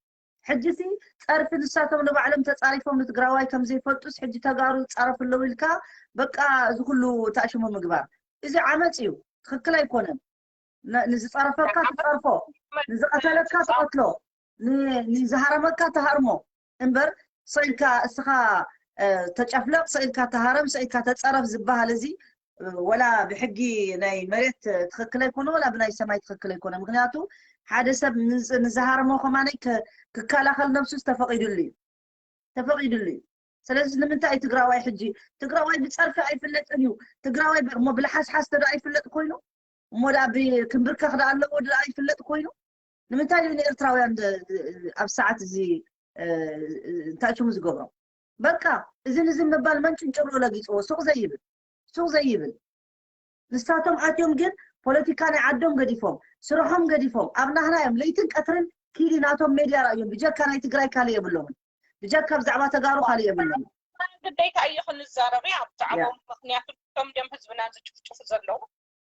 ሕጂ ሲ ፀርፊ ንሳቶም ንባዕሎም ተፃሪፎም ንትግራዋይ ከም ዘይፈልጡስ ሕጂ ተጋሩ ይፃረፉ ኣለዉ ኢልካ በቃ እዚ ኩሉ ተኣሽሙ ምግባር እዚ ዓመፅ እዩ ትክክል ኣይኮነን ንዝፀረፈካ ትፀርፎ ንዝቀተለካ ትቀትሎ ንዝሃረመካ ትሃርሞ እምበር ሰኢልካ እስኻ ተጨፍለቕ ሰኢልካ ተሃረም ሰኢልካ ተፀረፍ ዝበሃል እዚ ወላ ብሕጊ ናይ መሬት ትክክል ኣይኮነ ወላ ብናይ ሰማይ ትክክል ኣይኮነ ምክንያቱ ሓደ ሰብ ንዝ- ንዝሃርሞ ከማነይ ከ- ክከላኸል ነብሱስ ተፈቒዱሉ እዩ። ተፈቒዱሉ እዩ። ስለዚ ንምንታይ እዩ ትግራዋይ ሕጂ ትግራዋይ ብፀርፊ ኣይፍለጥን እዩ። ትግራዋይ ብ- እሞ ብልሓስሓስ ተደ ኣይፍለጥ ኮይኑ እሞ ደኣ ብ- ክንብርከኽ ደኣ ኣለዎ ደኣ ኣይፍለጥ ኮይኑ ንምንታይ እዩ ንኤርትራውያን ደ- ኣብ ሰዓት እዚ እ፣ እንታይ ሽሙ ዝገብሮ በቃ እዚ ንዚ ምባል መን ጭንጭሮ ለጊፅዎ ሱቕ ዘይብል ሱቕ ዘይብል ንሳቶም ኣትዮም ግን ፖለቲካ ናይ ዓዶም ገዲፎም ስርሖም ገዲፎም ኣብ ናህና እዮም ለይትን ቀትርን ኪዲ ናቶም ሜድያ ራእዮም ብጀካ ናይ ትግራይ ካልእ የብሎምን ብጀካ ብዛዕባ ተጋሩ ካልእ የብሎምን ግዴታ እዩ ክንዛረብ ያ ብዛዕባኦም ምክንያቱ እቶም ድም ህዝብና ዝጭፍጭፉ ዘለዉ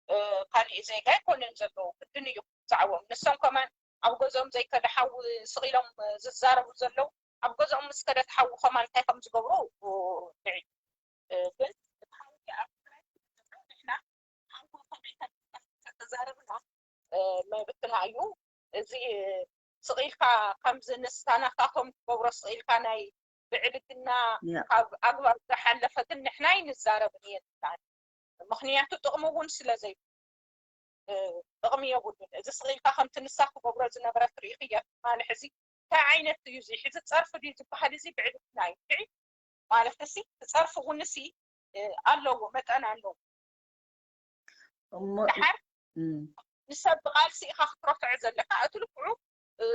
እ፣ ካሊእ ዜጋ ኣይኮነን ዘለዉ ግድን እዩ ብዛዕባኦም ንሶም ከማን ኣብ ገዝኦም ዘይከደ ሓዊ ስቕ ኢሎም ዝዛረቡ ዘለዉ ኣብ ገዝኦም ምስ ከደት ሓዊ ከማን እንታይ ከም ዝገብሩ እ፣ ንዒ እ፣ ግን እቲ ሓዊ ኣብ ትግራይ ንሕና ሓዊ ከመይ ከም ተዛረብና እ፣ መብትና እዩ እዚ ስቕ ኢልካ ከምዚ ንስታናካ ከም ትገብሮ ስቕ ኢልካ ናይ ብዕልግና ያ ካብ ኣግባብ ዝሓለፈ ግን ንሕና ኣይንዛረብን እየን ምኽንያቱ ጥቕሚ እውን ስለ ዘይ ጥቕሚ የብሉን። እዚ ስቕ ኢልካ ከምቲ ንሳ ክገብሮ ዝነበረት ርኢኽያ ትማሊ ሕዚ እንታይ ዓይነት እዩ እዚ ሕዚ ፀርፊ ድዩ ዝበሃል እዚ ብዕልግና እዩ እንድዒ ማለት እሲ እቲ ፀርፊ እውን እሲ ኣለዎ መጠን ኣለዎ እሞ ደሓር እም፣ ንሰብ ብቓልሲ ኢኻ ክትረትዖ ዘለካ እቲ ልክዑ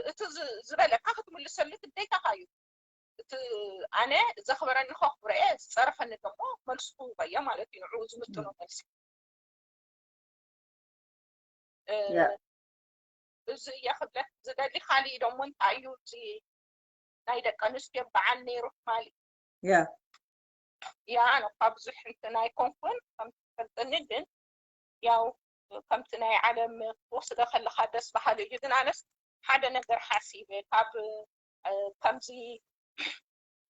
እቲ ዝ- ዝበለካ ክትምልሰሉ ግዴታኻ እዩ እቲ ኣነ ዘኽበረኒ ከኽብሮ እየ ዝፀረፈኒ ደሞ መልሱ ክህቦ እየ ማለት እዩ ንዕኡ ዝምጥኖ መልሲ እ፣ ያ እዚ እየ ክብለክ ዝደሊ ካሊእ ደሞ እንታይ እዩ እዚ ናይ ደቂ ኣንስትዮ በዓል ነይሩ ትማሊ ያ ያ ኣነ እኳ ብዙሕ እንትን ኣይኮንኩን ከም ትፈልጥኒ ግን ያው ከምቲ ናይ ዓለም ክወስዶ ከለካ ደስ በሃሊ እዩ ግን ኣነስ ሓደ ነገር ሓሲበ ካብ እ፣ ከምዚ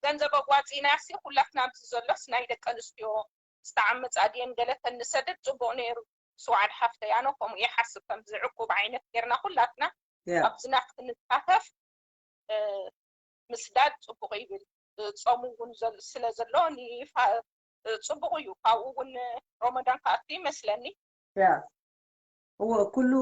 ገንዘብ ኣዋፂእና ሲ ኩላትና ኣብዚ ዘሎስ ናይ ደቂ ኣንስትዮ ዝተዓመፃ ድየን ገለ ተንሰደድ ፅቡቅ ነይሩ ስዋዕድ ሓፍተይ ኣነ ከምኡ ይሓስብ ከምዚ ዕቁብ ዓይነት ጌርና ኩላትና ያ ኣብዚ ናት ክንሳተፍ እ፣ ምስዳድ ፅቡቅ ይብል እ፣ ፆሙ እውን ዘል- ስለ ዘሎ ንፋ- እ፣ ፅቡቅ እዩ ካብኡ እውን ሮመዳን ክኣቱ ይመስለኒ ያ እዎ ኩሉ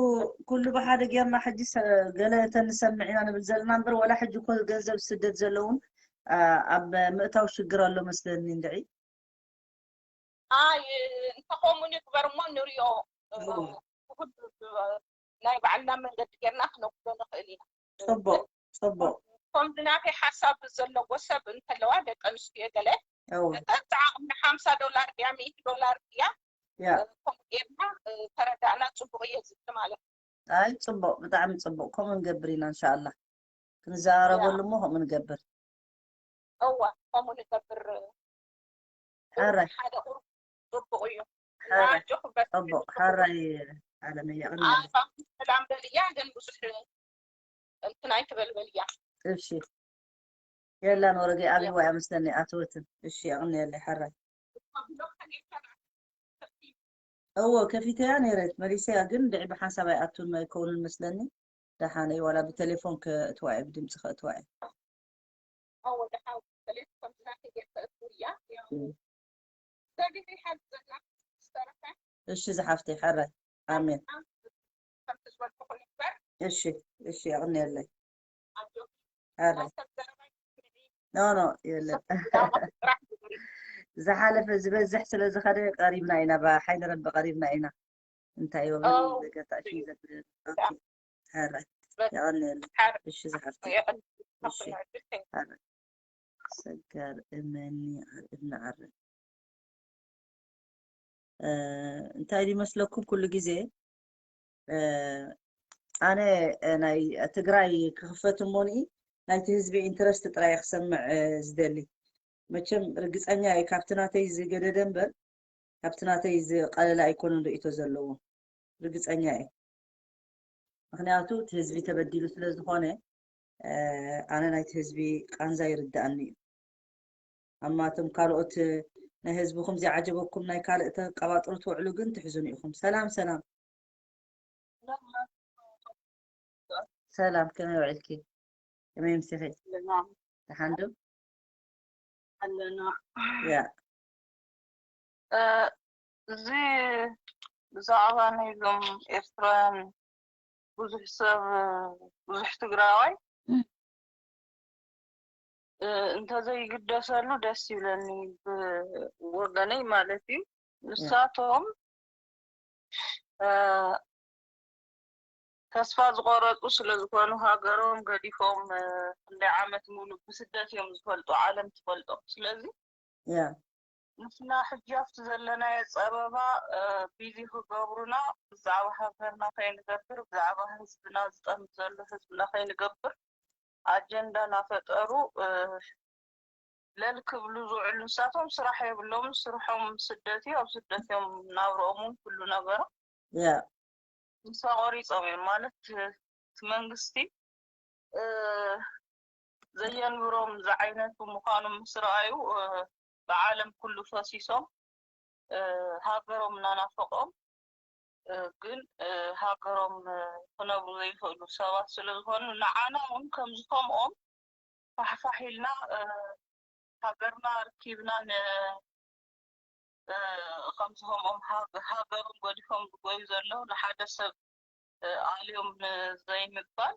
ኩሉ ብሓደ ጌርና ሕጂ ሰ- ገለ እንተንሰምዕ ኢና ንብል ዘለና እምበር ወላ ሕጂ እኮ ገንዘብ ስደት ዘለውን አ፣ ኣብ ምእታው ሽግር ኣሎ መስለኒ እንድዒ ኣይ እንተኸምኡ ንግበር እሞ ንሪኦ እ፣ እዎ ብኩሉ ብ- ናይ ባዕልና መንገዲ ጌርና ክነጉዶ ንኽእል ኢና ፅቡቅ ፅቡቅ ከምዚ ናተይ ሓሳብ ዘለዎ ሰብ እንተለዋ ደቂ ኣንስትዮ ገለ እዎ እተን ዓቕምና ሓምሳ ዶላር ድያ ሚእቲ ዶላር ድያ ያ ከምኡ ጌርና እ፣ ተረዳእና ፅቡቅ እየ ዝብል ማለት እዩ ኣይ ፅቡቅ ብጣዕሚ ፅቡቅ ከምኡ ንገብር ኢና እንሻኣላ ክንዘራረበሉ እሞ ከምኡ ንገብር እዋ ከምኡ ንገብር ሓራይ ሓደ ቁሩብ ፅቡቅ እዩ ሓራይ ኣጆኹም በርትዑ ፅቡቅ ሓራይ ኣለመያ ቅድሚ ሰላም በልያ ግን ብዙሕ እንትን ኣይትበልበልያ እሺ የላን ወረገ ኣብይዋ እያ መስለኒ ኣትወትን እሺ ኣቕንየለይ ሓራይ እዎ ከፊተያ ነይረ መሊሰያ ግን ድዒ ብሓንሳብ ኣይኣቱን ኣይከውንን መስለኒ ደሓነይ ዋላ ብቴሌፎን ከእትዋ እየ ብድምፂ ከእትዋ እየ ኣዎ ደሓው ተሌት ከምዝና ከየተእትውያ ዘግሒ ሓዝ ዘላ ዝተረፈ እሺ ዝሓፍተይ ሓራይ ኣሜን ከምቲ ዝበልኩኹ ንግበር እሺ እሺ ኣቕንየለይ ኣጆ ሓራይ ሰብ ዘረባ ኖ ኖ የለን ሰብ ዳማ ጥራሕ ግበሪ ዝሓለፈ ዝበዝሕ ስለ ዝኸደ ቀሪብና ኢና ብሓይሊ ረቢ ቀሪብና ኢና እንታይ ይበሉ ኣው ዘገጣሽ እዩ ዘብል ብጣዕሚ ሕራይ በ- የቐንየሉ ሓር እሺ ዝሓፍቲ የቐን እሺ ሓፍና ዕድል ሓራይ ሰጋር እመኒ ዓርብ ንዓርብ እንታይ ይመስለኩም ኩሉ ግዜ ኣነ ናይ ትግራይ ክኽፈት እሞኒ ናይቲ ህዝቢ ኢንትረስት ጥራይ ክሰምዕ ዝደሊ መቸም ርግፀኛ እየ ካብቲ ናተይ ዝገደደ እምበር ካብቲ ናተይ ዝቀለለ ኣይኮነን ርእቶ ዘለዎ ርግፀኛ እየ ምክንያቱ እቲ ህዝቢ ተበዲሉ ስለ ዝኮነ ኣነ ናይቲ ህዝቢ ቃንዛ ይርዳእኒ እዩ ኣማቶም ካልኦት ናይ ህዝብኹም ዘይዓጀበኩም ናይ ካልእ ተቀባጥሩ ትውዕሉ ግን ትሕዝኑ ኢኹም ሰላም ሰላም ሰላም ከመይ ውዒልኪ ከመይ ምሲኺ ደሓን ዶ ኣለና ያ እዚ ብዛዕባ ናይዞም ኤርትራውያን ብዙሕ ሰብ ብዙሕ ትግራዋይ እንተዘይግደሰሉ ደስ ይብለኒ፣ ብወገነይ ማለት እዩ። ንሳቶም ተስፋ ዝቆረፁ ስለዝኾኑ ሃገሮም ገዲፎም ክንደይ ዓመት ሙሉእ ብስደት እዮም ዝፈልጡ፣ ዓለም ትፈልጦም። ስለዚ ንሕና ሕጂ ኣብቲ ዘለናዮ ፀበባ ቢዚ ክገብሩና፣ ብዛዕባ ሃገርና ከይንገብር፣ ብዛዕባ ህዝብና፣ ዝጠምት ዘሎ ህዝብና ከይንገብር ኣጀንዳ እናፈጠሩ ለል ክብሉ ዝውዕሉ። ንሳቶም ስራሕ የብሎም፣ ስርሖም ስደት እዩ። ኣብ ስደት እዮም ናብርኦም እውን ኩሉ ነገሮም። ንሳ ቆሪፆም እዮም ማለት እቲ መንግስቲ ዘየንብሮም ዝዓይነቱ ምዃኑ ምስ ረኣዩ ብዓለም ኩሉ ፈሲሶም ሃገሮም እናናፈቆም ግን ሃገሮም ክነብሩ ዘይኽእሉ ሰባት ስለዝኾኑ፣ ንዓና እውን ከምዚ ከምኦም ፋሕፋሕ ኢልና ሃገርና ኣርኪብና ከምዚ ከምኦም ሃገሮም ገዲፎም ዝጎዩ ዘለዉ ንሓደ ሰብ ኣልዮም ንዘይምባል፣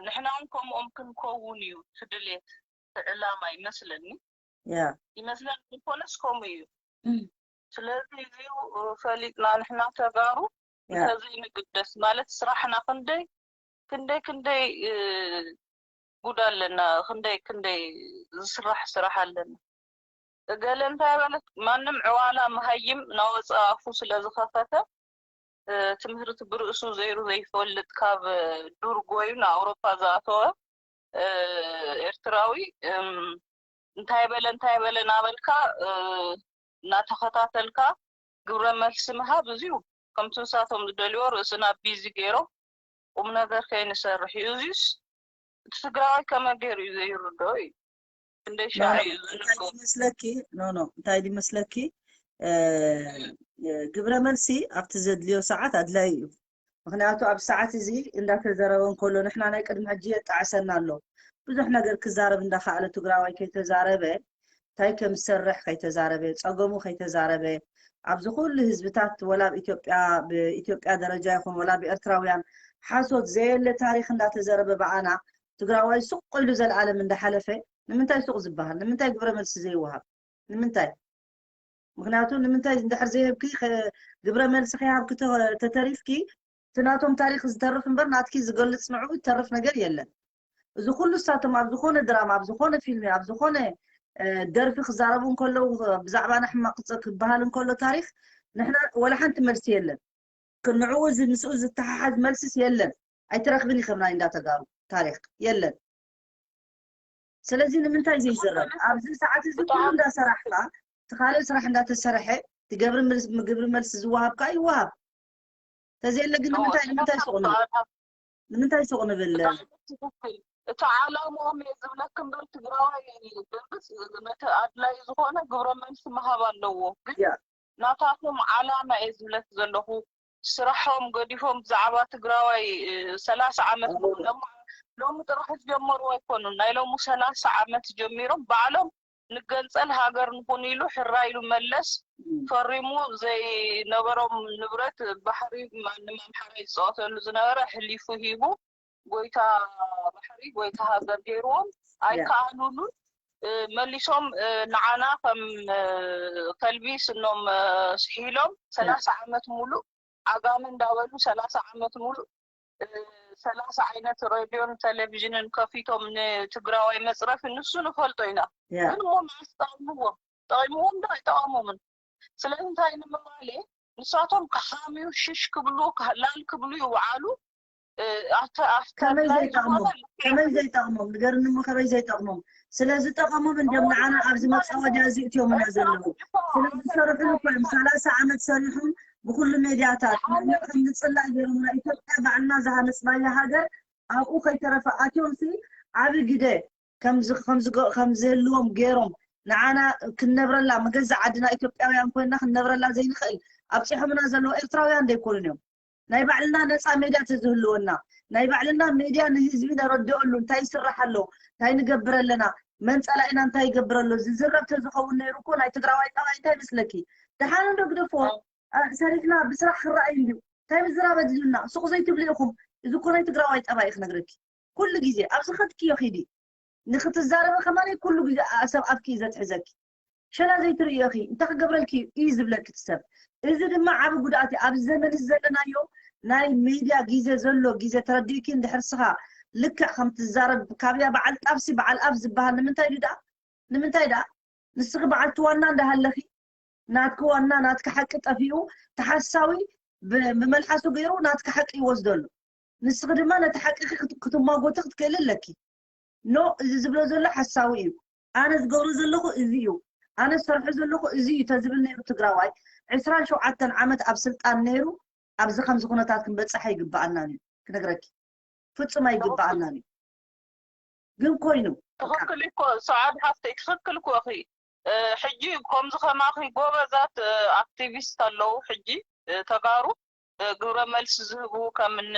ንሕና እውን ከምኦም ክንከውን እዩ ትድልየት ዕላማ ይመስለኒ። ይመስለኒ ኮነስ ከምኡ እዩ። ስለዚ እዚዩ ፈሊጥና ንሕና ተጋሩ እንተዘይንግደስ ማለት ስራሕና ክንደይ ክንደይ ክንደይ ጉድ ኣለና፣ ክንደይ ክንደይ ዝስራሕ ስራሕ ኣለና። እገለ እንታይ በለት፣ ማንም ዕዋላ መሃይም ናወፀ ኣፉ ስለዝኸፈተ ትምህርቲ ብርእሱ ዘይሩ ዘይፈልጥ ካብ ዱር ጎዩ ንኣውሮፓ ዝኣተወ ኤርትራዊ እንታይ በለ እንታይ በለ ናበልካ እናተኸታተልካ ግብረ መልሲ ምሃብ እዚዩ ከምቲ ንሳቶም ዝደልዮ ርእስና ቢዚ ገይሮም ቁም ነገር ከይንሰርሕ እዩ። እዚስ እቲ ትግራዋይ ከመይ ገይሩ እዩ ዘይርድኦ እዩ። ክንደይ ሻዕ እዩ ዝንጎ መስለኪ ኖ ኖ እንታይ ድመስለኪ ግብረ መልሲ ኣብቲ ዘድልዮ ሰዓት ኣድላይ እዩ። ምክንያቱ ኣብ ሰዓት እዚ እንዳተዘረበ እንከሎ ንሕና ናይ ቅድሚ ሕጂ የጣዕሰና ኣሎ። ብዙሕ ነገር ክዛረብ እንዳኸኣለ ትግራዋይ ከይተዛረበ እንታይ ከም ዝሰርሕ ከይተዛረበ፣ ፀገሙ ከይተዛረበ፣ ኣብዚ ኩሉ ህዝብታት ወላ ኣብ ኢትዮጵያ ብኢትዮጵያ ደረጃ ይኹን ወላ ብኤርትራውያን ሓሶት ዘየለ ታሪክ እንዳተዘረበ ብኣና ትግራዋይ ሱቕ ኢሉ ዘልኣለም እንዳሓለፈ ንምንታይ ሱቕ ዝበሃል? ንምንታይ ግብረ መልሲ ዘይወሃብ? ንምንታይ? ምክንያቱ ንምንታይ እንድሕር ዘይህብኪ ግብረ መልሲ ከይሃብኪ ተተሪፍኪ እቲ ናቶም ታሪክ ዝተርፍ እምበር ናትኪ ዝገልፅ ንዕኡ ዝተርፍ ነገር የለን። እዚ ኩሉ እሳቶም ኣብ ዝኾነ ድራማ ኣብ ዝኾነ ፊልሚ ኣብ ዝኾነ ደርፊ ክዛረቡ እንከለዉ ብዛዕባና ሕማቅ ክበሃል እንከሎ ታሪክ ንሕና ወላ ሓንቲ መልሲ የለን። ንዕኡ ምስኡ ዝተሓሓዝ መልስስ የለን። ኣይትረክብን ኢኸም ናይ እንዳተጋሩ ታሪክ የለን። ስለዚ ንምንታይ ዘይዝረብ ኣብዚ ሰዓት እዚ ኩሉ እንዳሰራሕካ እቲ ካልእ ስራሕ እንዳተሰርሐ ትገብሪ ግብሪ መልሲ ዝወሃብካ ይወሃብ። ተዘየለ ግን ንምንታይ ንምንታይ ሱቕ ንብል ንምንታይ ሱቕ ንብል እቲ ዓላማኦም እየ ዝብለክ እምበር ትግራዋይ ደርግስ ነቲ ኣድላይ ዝኾነ ግብረ መልሲ ምሃብ ኣለዎ። ግን ናታቶም ዓላማ እየ ዝብለክ ዘለኹ። ስራሖም ገዲፎም ብዛዕባ ትግራዋይ ሰላሳ ዓመት ሎሚ ጥራሕ ዝጀመሩ ኣይኮኑን። ናይ ሎሚ ሰላሳ ዓመት ጀሚሮም ባዕሎም ንገንፀል ሃገር ንኹን ኢሉ ሕራ ኢሉ መለስ ፈሪሙ ዘይነበሮም ንብረት ባሕሪ ማንም ኣምሓራይ ዝፃወተሉ ዝነበረ ሕሊፉ ሂቡ ጎይታ ባሕሪ ጎይታ ሃገር ገይርዎም ኣይከኣሉሉን። መሊሶም ንዓና ከም ከልቢ ስኖም ስሒሎም ሰላሳ ዓመት ሙሉእ ዓጋመ እንዳበሉ ሰላሳ ዓመት ሙሉእ ሰላሳ ዓይነት ሬድዮን ቴሌቪዥንን ከፊቶም ንትግራዋይ መፅረፊ ንሱ ንፈልጦ ኢና። ግን እሞ መዓስ ጠቕምዎም? ጠቒምዎም ዶ ኣይጠቐሞምን? ስለዚ እንታይ ንምባል እየ ንሳቶም ክሓምዩ ሽሽ ክብሉ ላል ክብሉ ይውዓሉ። ከመይ ዘይጠቕሞም ከመይ ዘይጠቕሞም ንገርኒ እሞ ከመይ ዘይጠቕሞም? ስለዝጠቐሞም እንዲም ንዓና ኣብዚ መፃወድያ እዚ እትዮምና ዘለዉ። ስለዝሰርሕሉ እኮ እዮም ሰላሳ ዓመት ሰሪሖም ብኩሉ ሜድያታት ንሕና ከም ንፅላእ ገይሮምና። ኢትዮጵያ ባዕልና ዝሃነፅናያ ሃገር ኣብኡ ከይተረፈ ኣትዮም ሲ ዓብዪ ግደ ከምዝህልዎም ገይሮም ንዓና ክንነብረላ መገዛ ዓድና ኢትዮጵያውያን ኮይንና ክንነብረላ ዘይንኽእል ኣብፂሖምና ዘለዉ ኤርትራውያን ዘይኮኑን እዮም። ናይ ባዕልና ነፃ ሜድያ ተዝህልወና ናይ ባዕልና ሜድያ ንህዝቢ ነረድኦሉ እንታይ ይስራሕ ኣሎ እንታይ ንገብር ኣለና መን ፀላኢና እንታይ ይገብር ኣሎ ዝዝረብ ተዝኸውን ነይሩ እኮ ናይ ትግራዋይ ፀባይ እንታይ ይመስለኪ? ደሓን እንዶ ግደፍዎ ሰሪሕና ብስራሕ ክረኣይ እንድዩ እንታይ ምዝራብ ኣድልዩና? ሱቕ ዘይትብሉ ኢኹም። እዚ እኮ ናይ ትግራዋይ ጠባይ እዩ ክነግረኪ። ኩሉ ግዜ ኣብዚ ከድክዮ ኺዲ። ንኽትዛረቢ ከማነይ ኩሉ ግዜ ኣ-፣ ሰብ ኣፍኪ እዩ ዘትሕዘኪ። ሸላ ዘይትርእዮ ኢኺ፣ እንታይ ክገብረልኪ እዩ? እዩ ዝብለኪ እቲ ሰብ። እዚ ድማ ዓቢ ጉድኣት እዩ። ኣብዚ ዘመን እዚ ዘለናዮ ናይ ሜድያ ግዜ ዘሎ ግዜ ተረዲእኪ እንድሕር ስኻ ልክዕ ከም ትዛረብ ካብያ በዓል ጣብሲ በዓል ኣፍ ዝበሃል ንምንታይ ድዩ ደኣ? ንምንታይ ደኣ? ንስኺ በዓልቲ ዋና እንዳሃለኺ ናትኪ ዋና ናትኪ ሓቂ ጠፊኡ ተሓሳዊ ብ-፣ ብመልሓሱ ገይሩ ናትኪ ሓቂ ይወስደሉ። ንስኺ ድማ ነቲ ሓቂ ክት-፣ ክትማጎቲ ክትክእሊ ኣለኪ። ኖ፣ እዚ ዝብሎ ዘሎ ሓሳዊ እዩ። ኣነ ዝገብሮ ዘለኹ እዚ እዩ። ኣነ ዝሰርሖ ዘለኹ እዚ እዩ ተዝብል ነይሩ ትግራዋይ ዕስራን ሸውዓተን ዓመት ኣብ ስልጣን ነይሩ ኣብዚ ከምዚ ኩነታት ክንበጽሕ ኣይግብኣናን እዩ። ክነግረኪ። ፍጹም ኣይግብኣናን እዩ። ግን ኮይኑ። በቃ። ትኽክል እኮ ሰዓድ ሓፍተይ፣ ትኽክል እኮ እኺ። እ፣ ሕጂ ከምዚ ከማኺ ጎበዛት፣ እ፣ ኣክቲቪስት ኣለዉ ሕጂ፣ እ፣ ተጋሩ፣ እ፣ ግብረ መልሲ ዝህቡ ከም እነ፣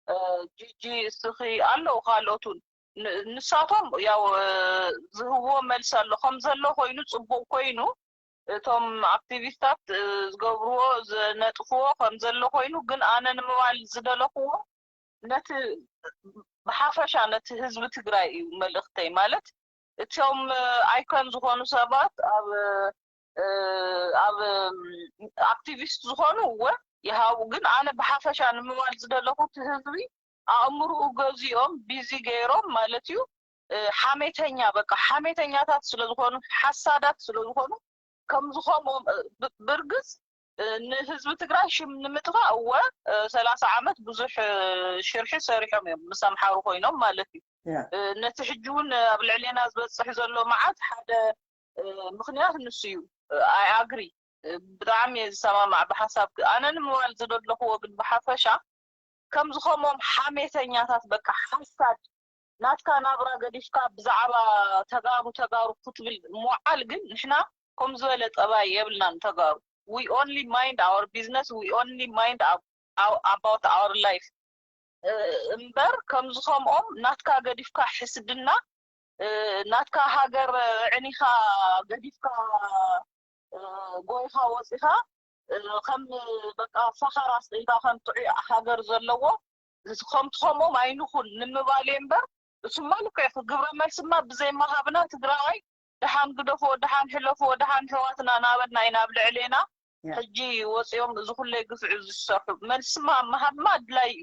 እ፣ ጂጂ እስኺ ኣለዉ ካልኦት እውን። ን-፣ ንሳቶም ያው፣ እ፣ ዝህብዎ መልሲ ኣሎ። ከም ዘሎ ኮይኑ ጽቡቕ ኮይኑ፣ እቶም ኣክቲቪስታት፣ እ፣ ዝገብርዎ፣ ዝነጥፍዎ ከም ዘሎ ኮይኑ፣ ግን ኣነ ንምባል ዝደለኽዎ ነቲ ብሓፈሻ ነቲ ህዝቢ ትግራይ እዩ መልእኽተይ። ማለት እቶም፣ እ፣ ኣይኮን ዝኾኑ ሰባት ኣብ፣ እ፣ ኣብ፣ እ፣ ኣክቲቪስት ዝኾኑ እወ ይሃቡ፣ ግን ኣነ ብሓፈሻ ንምባል ዝደለኹ እቲ ህዝቢ ኣእምርኡ ገዚኦም ቢዚ ገይሮም ማለት እዩ፣ እ፣ ሓሜተኛ በቃ ሓሜተኛታት ስለ ዝኾኑ ሓሳዳት ስለ ዝኾኑ ከም ዝኾምኦም፣ እ፣ ብ-፣ ብርግጽ፣ እ፣ ንህዝቢ ትግራይ ሽም ንምጥፋእ እወ፣ እ፣ ሰላሳ ዓመት ብዙሕ፣ እ፣ ሽርሒ ሰሪሖም እዮም ምስ ኣምሓሩ ኮይኖም ማለት እዩ። ያ። እ፣ ነቲ ሕጂ እውን ኣብ ልዕሌና ዝበጽሕ ዘሎ መዓት ሓደ፣ እ፣ ምኽንያት ንሱ እዩ። ኣይ ኣግሪ፣ ብጣዕሚ እየ ዝሰማማዕ ብሓሳብ። ኣነ ንምባል ዝደለኽዎ ግን ብሓፈሻ ከምዚ ከምኦም ሓሜተኛታት በቃ ሓሳድ ናትካ ናብራ ገዲፍካ ብዛዕባ ተጋሩ ተጋሩ ክትብል ምውዓል ግን ንሕና ከም ዝበለ ጠባይ የብልናን ተጋሩ። We only mind our business, we only mind ab-, our- about our life እምበር ከምዚ ከምኦም ናትካ ገዲፍካ ሕስድና ናትካ ሃገር ዕኒኻ ገዲፍካ ጎይኻ ወፂኻ ከም በቃ ፈኸራ ስኢልካ ከም ጥዑይ ሃገር ዘለዎ ከምቲ ከምኦም ኣይንኹን ንምባል እየ እምበር እሱማ ልክዕ ግብረ መልስማ ብዘይምሃብና ትግራዋይ ደሓን ግደፍዎ ደሓን ሕለፍዎ ደሓን ሕዋትና ናበልና ኢና ኣብ ልዕሌና ሕጂ ወፂኦም እዚ ኩለይ ግፍዒ ዝሰርሑ መልስማ ምሃብማ ኣድላይ እዩ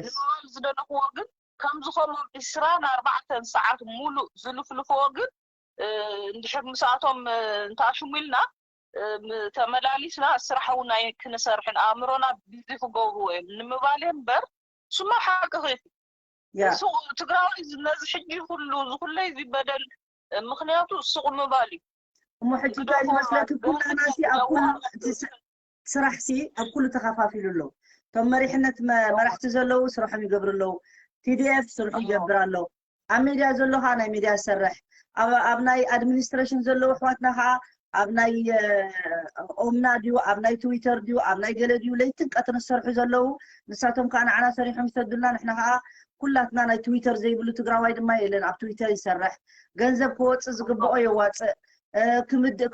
ንምባል ዝደለኽዎ ግን ከምዚ ከምኦም ዕስራን ኣርባዕተን ሰዓት ሙሉእ ዝልፍልፍዎ ግን እንድሕር ምስኣቶም እንተኣሽሙ ኢልና ተመላሊስና ስራሕ እውን ኣይክንሰርሕን ኣእምሮና ቢዚ ክገብርዎ እዮም ንምባል እየ እምበር ስማ ሓቂ ኺ ትግራዋይ ነዚ ሕጂ ኩሉ ዝኩለይ ዝበደል ምክንያቱ ስቕ ምባል እዩ እሞ ሕጂ እንታይ ዝመስለኪ ኩላና ሲ ኣብ ኩሉ ስራሕ ሲ ኣብ ኩሉ ተኸፋፊሉ ኣሎ እቶም መሪሕነት መራሕቲ ዘለዉ ስርሖም ይገብሩ ኣለዉ ቲዲኤፍ ስርሑ ይገብር ኣሎ ኣብ ሜድያ ዘሎ ከዓ ናይ ሜድያ ዝሰርሕ ኣብ ናይ ኣድሚኒስትሬሽን ዘለዉ ኣሕዋትና ከዓ ኣብ ናይ ኦምና ድዩ ኣብ ናይ ትዊተር ድዩ ኣብ ናይ ገለ ድዩ ለይትን ቀትርን ዝሰርሑ ዘለዉ ንሳቶም ከዓ ንዓና ሰሪሖም ይሰዱልና ንሕና ከዓ ኩላትና ናይ ትዊተር ዘይብሉ ትግራዋይ ድማ የለን ኣብ ትዊተር ይሰርሕ ገንዘብ ክወፅእ ዝግብኦ የዋፅእ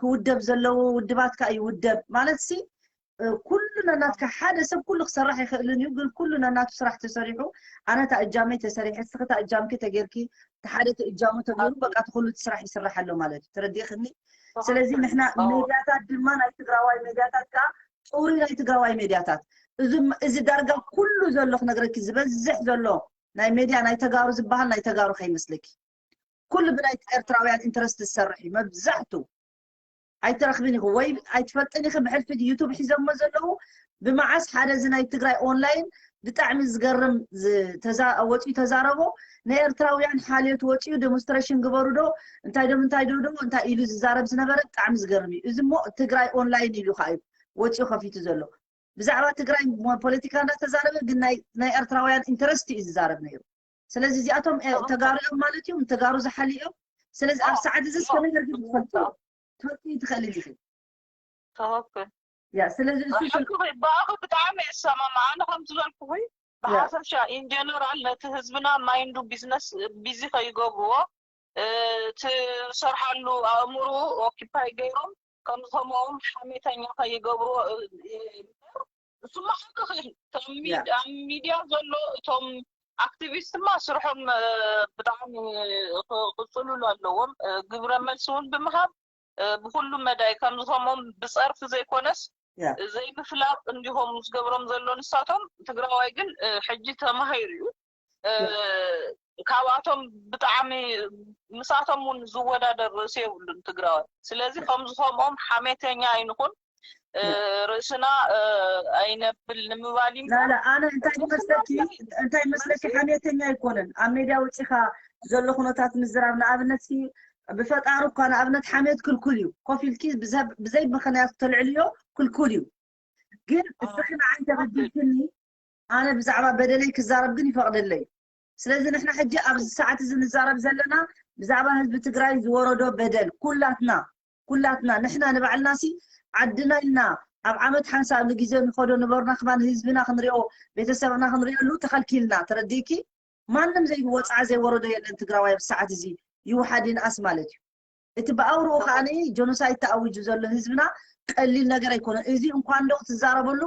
ክውደብ ዘለዎ ውድባት ከዓ ይውደብ ማለት ሲ ኩሉ ነናትካ ሓደ ሰብ ኩሉ ክሰርሕ ይኽእልን እዩ ግን ኩሉ ነናቱ ስራሕ ተሰሪሑ ኣነ እታ እጃመይ ተሰሪሐ እስኺ እታ እጃምኪ ተጌርኪ እቲ ሓደ እቲ እጃሙ ተገይሩ በቃ እቲ ኩሉ እቲ ስራሕ ይስራሕ ኣሎ ማለት እዩ ተረዲእኽኒ ስለዚ ንሕና ሜድያታት ድማ ናይ ትግራዋይ ሜድያታት ከዓ ፅሩይ ናይ ትግራዋይ ሜድያታት እዚ ዳርጋ ኩሉ ዘሎ ክነግረኪ ዝበዝሕ ዘሎ ናይ ሜድያ ናይ ተጋሩ ዝበሃል ናይ ተጋሩ ከይመስለኪ ኩሉ ብናይ ኤርትራውያን ኢንተረስት ዝሰርሕ እዩ መብዛሕቱ ኣይትረኽብን ኢኹ ወይ ኣይትፈልጥን ኢኺ ብሕልፊ ዩቱብ ሒዞሞ ዘለዉ ብመዓስ ሓደ እዚ ናይ ትግራይ ኦንላይን ብጣዕሚ ዝገርም ወፂኡ ተዛረቦ ንኤርትራውያን ሓልዮት ወፂኡ ዴሞንስትሬሽን ግበሩ ዶ እንታይ ዶ እንታይ ዶ እንታይ ኢሉ ዝዛረብ ዝነበረ ብጣዕሚ ዝገርም እዩ እዚ ሞ ትግራይ ኦንላይን ኢሉ ከዓ እዩ ወፂኡ ከፊቱ ዘሎ ብዛዕባ ትግራይ ፖለቲካ እንዳተዛረበ ግን ናይ ኤርትራውያን ኢንተረስት እዩ ዝዛረብ ነይሩ ስለዚ እዚኣቶም ተጋሩ እዮም ማለት እዮም ተጋሩ ዝሓሊ እዮም ስለዚ ኣብ ሰዓት እዚ እስከ ነገር ግን ትፈልጡ ትፈልጡ ትኽእል ኢኺ ትኽክል ያ ስለዚ እሱ ብኣኺ ብጣዕሚ እሰማማ ኣነ ከም ዝበልኩኺ ብሓፈሻ ኢንጀነራል ነቲ ህዝብና ማይንዱ ቢዝነስ ቢዚ ከይገብርዎ ትሰርሓሉ ኣእምሩ ኦኪፓይ ገይሮም ከምዚ ከምኦም ሓሜተኛ ከይገብርዎ ስማዕ ክኽእል እቶም ሚድ- ኣብ ሚድያ ዘሎ እቶም ኣክቲቪስት ማ ስርሖም ብጣዕሚ ክቅፅሉሉ ኣለዎም። ግብረ መልሲ እውን ብምሃብ ብኩሉ መዳይ ከምዚ ከምኦም ብፀርፊ ዘይኮነስ ዘይምፍላጥ እንዲሆም ዝገብሮም ዘሎ ንሳቶም። ትግራዋይ ግን ሕጂ ተማሂሩ እዩ። ካብኣቶም ብጣዕሚ ምስኣቶም እውን ዝወዳደር ርእሲ የብሉን ትግራዋይ። ስለዚ ከምዚ ከምኦም ሓሜተኛ ኣይንኹን፣ ርእስና ኣይነብል ንምባል እዩ። ላላ ኣነ እንታይ መስለኪ እንታይ መስለኪ ሓሜተኛ ኣይኮነን። ኣብ ሜድያ ውፂኻ ዘሎ ኩነታት ምዝራብ ንኣብነት ሲ ብፈጣሩ እኳ ንኣብነት ሓሜት ክልኩል እዩ። ኮፍ ኢልኪ ብዘብ- ብዘይ ምኽንያት ተልዕልዮ ክልኩል እዩ። ግን እስኺ ንዓይ ተበዲልክኒ ኣነ ብዛዕባ በደለይ ክዛረብ ግን ይፈቕደለይ። ስለዚ ንሕና ሕጂ ኣብዚ ሰዓት እዚ ንዛረብ ዘለና ብዛዕባ ህዝቢ ትግራይ ዝወረዶ በደል ኩላትና ኩላትና ንሕና ንባዕልና ሲ ዓድና ኢልና ኣብ ዓመት ሓንሳብ ንግዜ ንኸዶ ንበሩና ክማን ህዝብና ክንሪኦ ቤተሰብና ክንሪኦሉ ተኸልኪልና ተረዲእኪ። ማንም ዘይወፅዓ ዘይወረዶ የለን ትግራዋይ ኣብዚ ሰዓት እዚ ይውሓድ ይንኣስ ማለት እዩ። እቲ ብኣውርኡ ከዓኒ ጆኖሳይድ ተኣዊጁ ዘሎ ህዝብና ቀሊል ነገር ኣይኮነን። እዚ እንኳን ዶ ክትዛረበሉ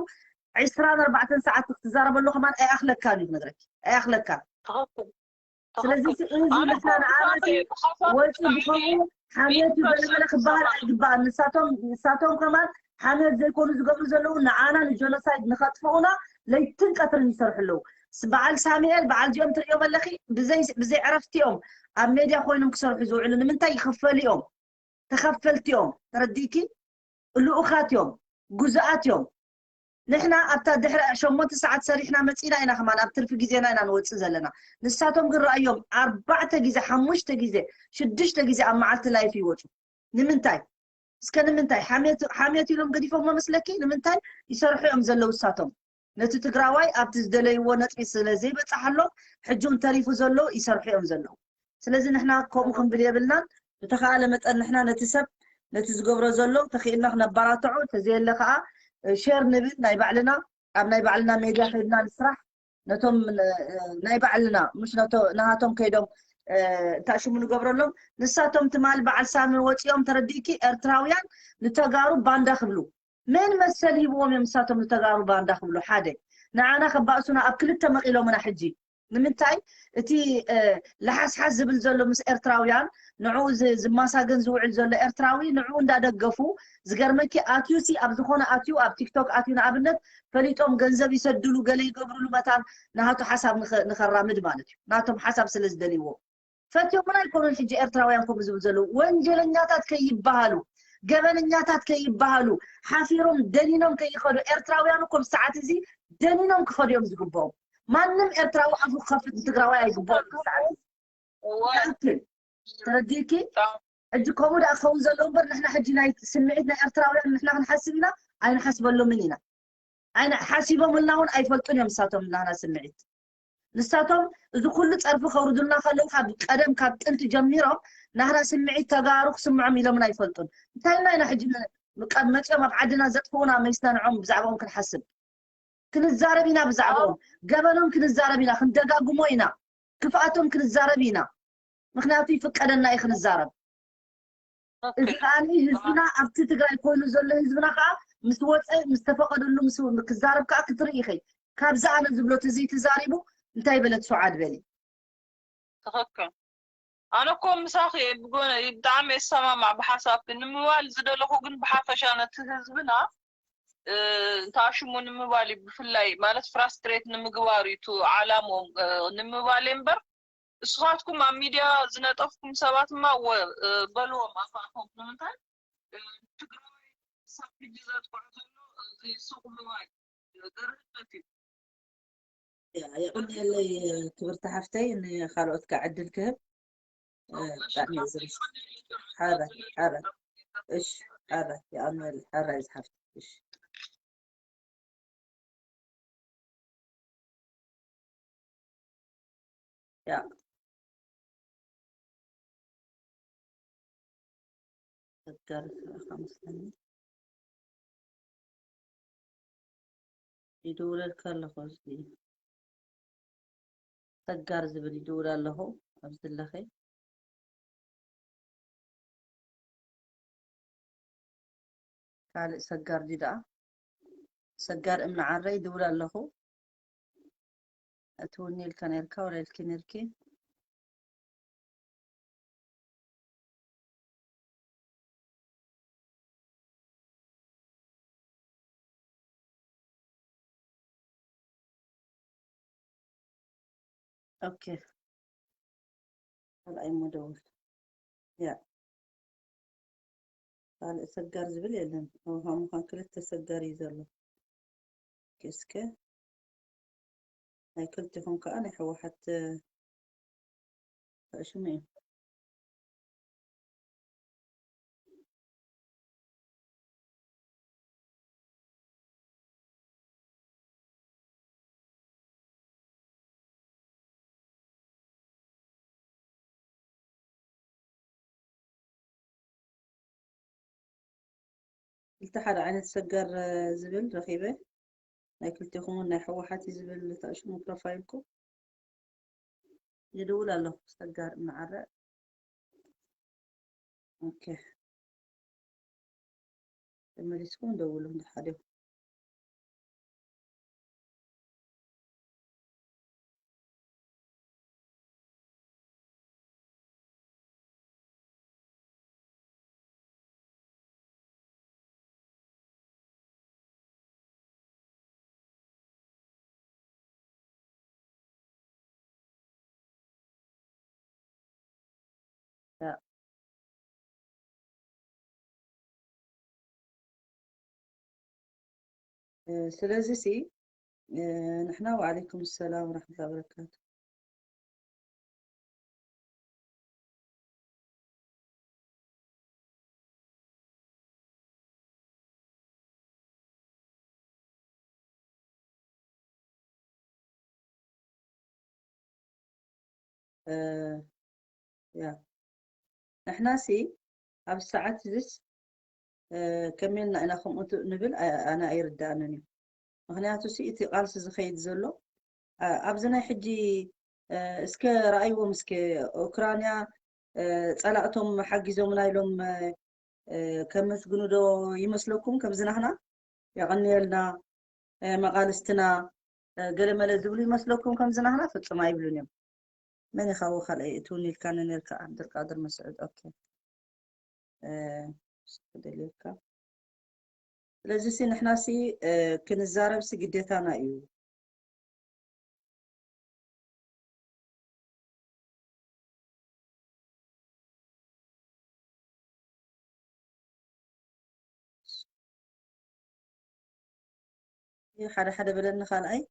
ዕስራን ኣርባዕተን ሰዓት ክትዛረበሉ ከማን ኣይኣኽለካን እዩ ክነግረኪ ኣይኣኽለካን። ትኽክል ስለዚ ትኽክል። እዚ እዚ ኣነ ንሕና ንኣና ብሓሳበይ ብሓሳብ ወፂ ብጣዕሚ ዝኾኑ ሓሜት እዩ ገለመለ ክበሃል ኣይግባእን። ንሳቶም ንሳቶም ከማን ሓሜት ዘይኮኑ ዝገብሩ ዘለዉ ንዓና ንጆኖሳይድ ንኸጥፍኡና ለይትን ቀትርን ይሰርሑ ኣለዉ። ስ- በዓል ሳሙኤል በዓል እዚኦም ትርእዮም ኣለኺ ብዘይ ብዘይ ዕረፍቲ እዮም ኣብ ሜድያ ኮይኖም ክሰርሑ ዝውዕሉ። ንምንታይ ይኽፈሉ እዮም? ተኸፈልቲ እዮም። ተረዲእኪ? ልኡኻት እዮም፣ ግዙኣት እዮም። ንሕና ኣብታ ድሕሪ ሸሞንተ ሰዓት ሰሪሕና መፂና ኢና ከማን ኣብ ትርፊ ግዜና ኢና ንወፅእ ዘለና። ንሳቶም ግን ረኣዮም ኣርባዕተ ግዜ ሓሙሽተ ግዜ ሽዱሽተ ግዜ ኣብ መዓልቲ ላይፍ ይወፁ። ንምንታይ? እስከ ንምንታይ ሓሜት ሓሜት ኢሎም ገዲፎሞ መስለኪ? ንምንታይ ይሰርሑ እዮም ዘለዉ እሳቶም? ነቲ ትግራዋይ ኣብቲ ዝደለይዎ ነጥቢ ስለ ዘይበፅሓሎም ሕጂ እውን ተሪፉ ዘሎ ይሰርሑ እዮም ዘለዉ። ስለዚ ንሕና ከምኡ ክንብል የብልናን። ብተኻእለ መጠን ንሕና ነቲ ሰብ ነቲ ዝገብሮ ዘሎ ተኽኢልና ክነባራትዖ እንተዘየለ ከዓ ሸር ንብል ናይ ባዕልና ኣብ ናይ ባዕልና ሜድያ ከይድና ንስራሕ ነቶም ናይ ባዕልና ምሽ ናሃቶም ከይዶም እንታይ ሽሙ ንገብረሎም ንሳቶም ትማል በዓል ሳሚ ወፂኦም ተረዲእኪ ኤርትራውያን ንተጋሩ ባንዳ ክብሉ መን መሰል ሂብዎም እዮም ንሳቶም ንተጋሩ ባንዳ ክብሉ ሓደ ንዓና ከባእሱና ኣብ ክልተ መቂሎምና ሕጂ ንምንታይ እቲ ለሓስሓስ ዝብል ዘሎ ምስ ኤርትራውያን ንዕኡ ዝማሳገን ዝውዕል ዘሎ ኤርትራዊ ንዕኡ እንዳደገፉ ዝገርመኪ ኣትዩ ሲ ኣብ ዝኾነ ኣትዩ ኣብ ቲክቶክ ኣትዩ ንኣብነት ፈሊጦም ገንዘብ ይሰድሉ ገለ ይገብሩሉ መታን ናሃቱ ሓሳብ ንኸራምድ ማለት እዩ ናቶም ሓሳብ ስለ ዝደልይዎ ፈትዮምና ኣይኮኑን ሕጂ ኤርትራውያን ከምኡ ዝብል ዘለዉ ወንጀለኛታት ከይበሃሉ ገበነኛታት ከይበሃሉ ሓፊሮም ደኒኖም ከይኸዱ ኤርትራውያን እኮ ብሰዓት እዚ ደኒኖም ክኸዱ እዮም ዝግብኦም ማንም ኤርትራዊ ኣፉ ክኸፍት ንትግራዋይ ኣይግብኦም ብሰዓት እዚ ይኣክል ተረዲእኪ ሕጂ ከምኡ ደኣ ክኸውን ዘለዎ እምበር ንሕና ሕጂ ናይ ስምዒት ናይ ኤርትራውያን ንሕና ክንሓስብ ኢና ኣይንሓስበሎምን ኢና ኣይነ ሓሲቦምልና እውን ኣይፈልጡን እዮም ንሳቶም ናህና ስምዒት ንሳቶም እዚ ኩሉ ፀርፊ ከውርዱልና ከለዉ ካብ ቀደም ካብ ጥንቲ ጀሚሮም ናህና ስምዒት ተጋሩ ክስምዖም ኢሎምን ኣይፈልጡን እንታይ ኢልና ኢና ሕጂ መፂኦም ኣብ ዓድና ዘጥፍኡና መይስና ንዖም ብዛዕባኦም ክንሓስብ ክንዛረብ ኢና ብዛዕባኦም ገበኖም ክንዛረብ ኢና ክንደጋግሞ ኢና ክፍኣቶም ክንዛረብ ኢና ምክንያቱ ይፍቀደና እዩ ክንዛረብ እዚ ከዓ ህዝብና ኣብቲ ትግራይ ኮይኑ ዘሎ ህዝብና ከዓ ምስ ወፀ ምስ ተፈቀደሉ ምስ ክዛረብ ከዓ ክትርኢ ኢኸ ካብዚ ኣነ ዝብሎ ተዘይተዛሪቡ እንታይ በለት ሱዓድ በሊ ትኽክል ኣነ እኮ ምሳኺ ብጣዕሚ የሰማማዕ ብሓሳብኪ ንምባል ዝደለኹ ግን ብሓፈሻ ነቲ ህዝብና እንታይ ሽሙ ንምባል እዩ ብፍላይ ማለት ፍራስትሬት ንምግባር እዩ ዓላምኦም ንምባል እምበር እስኻትኩም ኣብ ሚድያ ዝነጠፍኩም ሰባት ማ እወ በልዎም ኣፋ ኣፎም ንምንታይ ትግራዋይ ክሳብ ሕጂ ዘጥቅዖ ዘሎ እዚ ሱቕ ምባል ገርህነት እዩ የቕንየለይ ክብርቲ ሓፍተይ ንካልኦት ከዓ ዕድል ክህብ ብጣዕሚ ዝርስ ሓራይ ሓራይ እሽ ሓራይ የቐንየለይ ሓራይ ዝሓፍተይ እሽ Ja. ተጋር ስራኻ መስለኒ ይድውለልካ ኣለኹ እዚ ተጋር ዝብል ይድውል ኣለኹ ኣብዚ ለኸ ካልእ ሰጋር ድዩ ደኣ ሰጋር እምኒ ዓረ ይድውል ኣለኹ። እትውኒ ኢልካ ነርካ ወላ ኢልኪ ነርኪ? ኦኬ። ካልኣይ መደወል። ያ። ካልእ ሰጋር ዝብል የለን። ኣውሃ ምዃን ክልተ ሰጋር እዩ ዘሎ። ኦኬ፣ እስከ ናይ ክልቲኹም ከኣ ናይ ህወሓት፣ እ፣ ሽሙ እዩ። ክልተ ሓደ ዓይነት ሰጋር፣ እ፣ ዝብል ረኺበ። ናይ ክልቴኹም እውን ናይ ህወሓት እዩ ዝብል እታ ሽሙ ፕሮፋይልኩም። ይድውል ኣለኹ ሰጋር እናዓረ። ኦኬ። ተመሊስኩም ደውሉ እንድሓደ። ያ። እ፣ ስለዚ ሲ፣ እ፣ ንሕና ወዓለይኩም ሰላም ወራሕመቱላሂ ወበረካቱ። እ፣ ያ። ንሕናሲ ኣብ ሰዓት እዚስ፣ እ፣ ከመይ ኢልና ኢና ከምኡ ት-፣ ንብል ኣ-፣ ኣነ ኣይርድኣንን እዩ። ምኽንያቱ ሲ እቲ ቃልሲ ዝኸይድ ዘሎ፣ ኣ-፣ ኣብዚ ናይ ሕጂ፣ እ፣ እስከ ረኣይዎም እስከ ኡክራንያ፣ እ፣ ጸላእቶም ሓጊዞምና ኢሎም፣ እ፣ እ፣ ከመስግኑ ዶ ይመስለኩም ከምዚ ናህና? የቐንየልና፣ እ፣ መቓልስትና፣ እ፣ ገለ መለ ዝብሉ ይመስለኩም ከምዚ ናህና? ፍጹም ኣይብሉን እዮም። መን ኢኻ ወ ካልኣይ እትውኒ ኢልካኒ ነርካ? ዓብደልቃድር መስዑድ። ኦኬ። እ፣ ደልየካ። ስለዚ ሲ ንሕና ሲ፣ እ፣ ክንዛረብ ሲ ግዴታና እዩ። ሓደ ሓደ በለኒ ካልኣይ።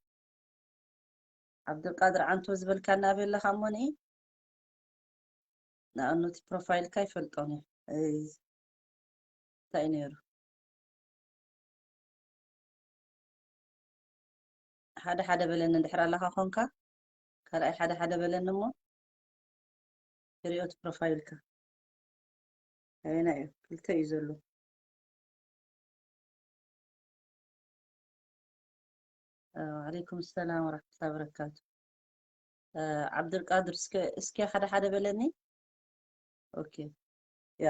ዓብዱልቃድር ዓንቶ ዝበልካና ኣበይ ኣለኻ እሞ ንኢ? ንኣብነት ፕሮፋይልካ ይፈልጦን እዩ። እይ፣ እንታይ እዩ ነይሩ? ሓደ ሓደ በለኒ እንድሕር ኣለኻ ኾንካ፣ ካልኣይ ሓደ ሓደ በለኒ እሞ ክሪኦ እቲ ፕሮፋይልካ። ኣየና እዩ? ክልተ እዩ ዘሎ። እ፣ ወዓለይኩም ሰላም ወራሕመቱላሂ ወበረካቱ። እ፣ ዓብዱልቃድር፣ እስከ፣ እስከ ሓደ ሓደ በለኒ። ኦኬ። ያ።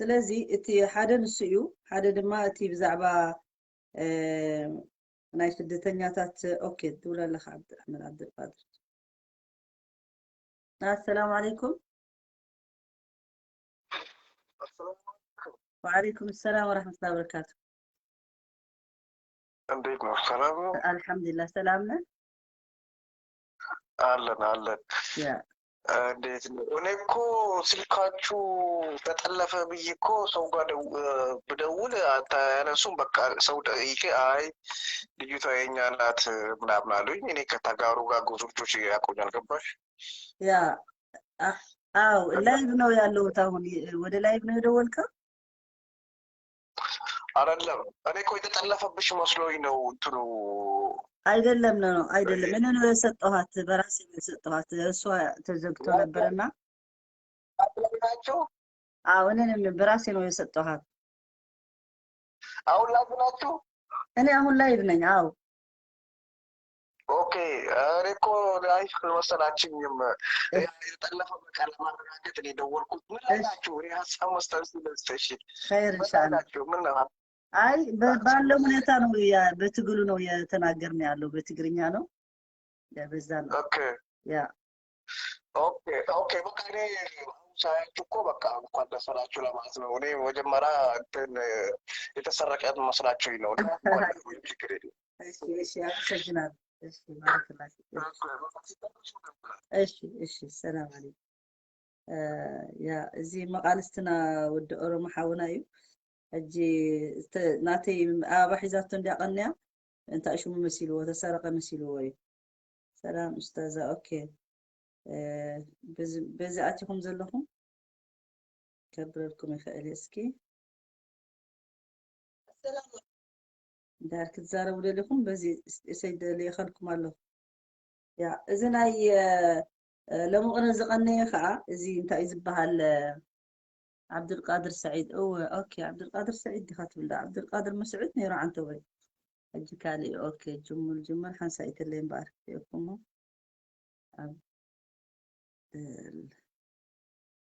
ስለዚ እቲ ሓደ ንሱ እዩ፣ ሓደ ድማ እቲ ብዛዕባ፣ እ፣ ናይ ስደተኛታት፣ ኦኬ፣ ትብል ኣለኻ ዓብዱራሕማን ዓብዱልቃድር። ኣሰላሙ ዓለይኩም። ወዓለይኩም ሰላም ወራሕመቱላሂ ወበረካቱ። እንዴት ነው? ሰላም ነው? አልሐምዱሊላህ ሰላም ነን። አለን አለን። ያ እንዴት ነው? እኔ እኮ ስልካችሁ ተጠለፈ ብዬ እኮ ሰው ጋር ደው- ብደውል አታያነሱም። በቃ ሰው ጠይቄ አይ ልጅቷ የኛ ናት ምናምን አሉኝ። እኔ ከተጋሩ ጋር ብዙ ልጆች ያውቁኛል። ገባሽ? ያ አ- አዎ፣ ላይቭ ነው ያለሁት አሁን። ወደ ላይቭ ነው የደወልከው? አይደለም፣ እኔ እኮ የተጠለፈብሽ መስሎኝ ነው እንትኑ። አይደለም ነው አይደለም። እኔ ነው የሰጠኋት፣ በራሴ ነው የሰጠኋት። እሷ ተዘግቶ ነበርና ላይቭ ናቸው። አዎ፣ እኔ ነኝ፣ በራሴ ነው የሰጠኋት። አሁን ላይቭ ናችሁ? እኔ አሁን ላይቭ ነኝ። አዎ ኦኬ። እኔ እኮ ላይቭ መሰላችኝም። የተጠለፈ በቃ ለማረጋገጥ እኔ ደወልኩት። ምን ላይ ናችሁ? እኔ ሀሳብ መስጠት ስለስተሽ ኸይር ምን ላይ ኢንሻአላህ። ናችሁ? ምን ነው? አይ በ- ባለው ሁኔታ ነው ያ- በትግሉ ነው እየተናገርን ያለው በትግርኛ ነው። ያ በዛ ነው Okay. ያ Okay, okay. በቃ እኔ ሳያችሁ እኮ በቃ እንኳን ደስ አላችሁ ለማለት ነው። እኔ መጀመሪያ እንትን የተሰረቀ መስላችሁኝ ነው። እና እንኳን ችግር የለም። እሺ እሺ አመሰግናለሁ። እሺ ባረክላሽ። እሺ እሺ ሰላም አለይኩም። ያ እዚ መቃልስትና ወዲ ኦሮሞ ሓውና እዩ። ሕጂ ናተይ ኣበባ ሒዛቶ እንዲያ ቀንያ እንታይ ሽሙ መሲልዎ ተሰረቀ መሲልዎ እዩ። ሰላም ኡስታዛ። ኦኬ በዚ ኣቲኹም ዘለኹም ከብረልኩም ይኽእል እስኪ ዳር ክትዛረቡ ደሊኹም በዚ ሰይድ ልእኸልኩም ኣለኹ። ያ እዚ ናይ ለሙቕነ ዝቐነየ ከዓ እዚ እንታይ እዩ ዝበሃል? ዓብዱልቃድር ሰዒድ። እወ ኦኬ። ዓብዱልቃድር ሰዒድ ዲኻ ትብል? ዓብዱልቃድር መስዑድ ነይሩ ዓንተወይ። ሕጂ ካልእ ኦኬ። ጅሙል ጅሙል ሓንሳ ይተለይ እምበኣር ክሪኦኩሞ ኣብ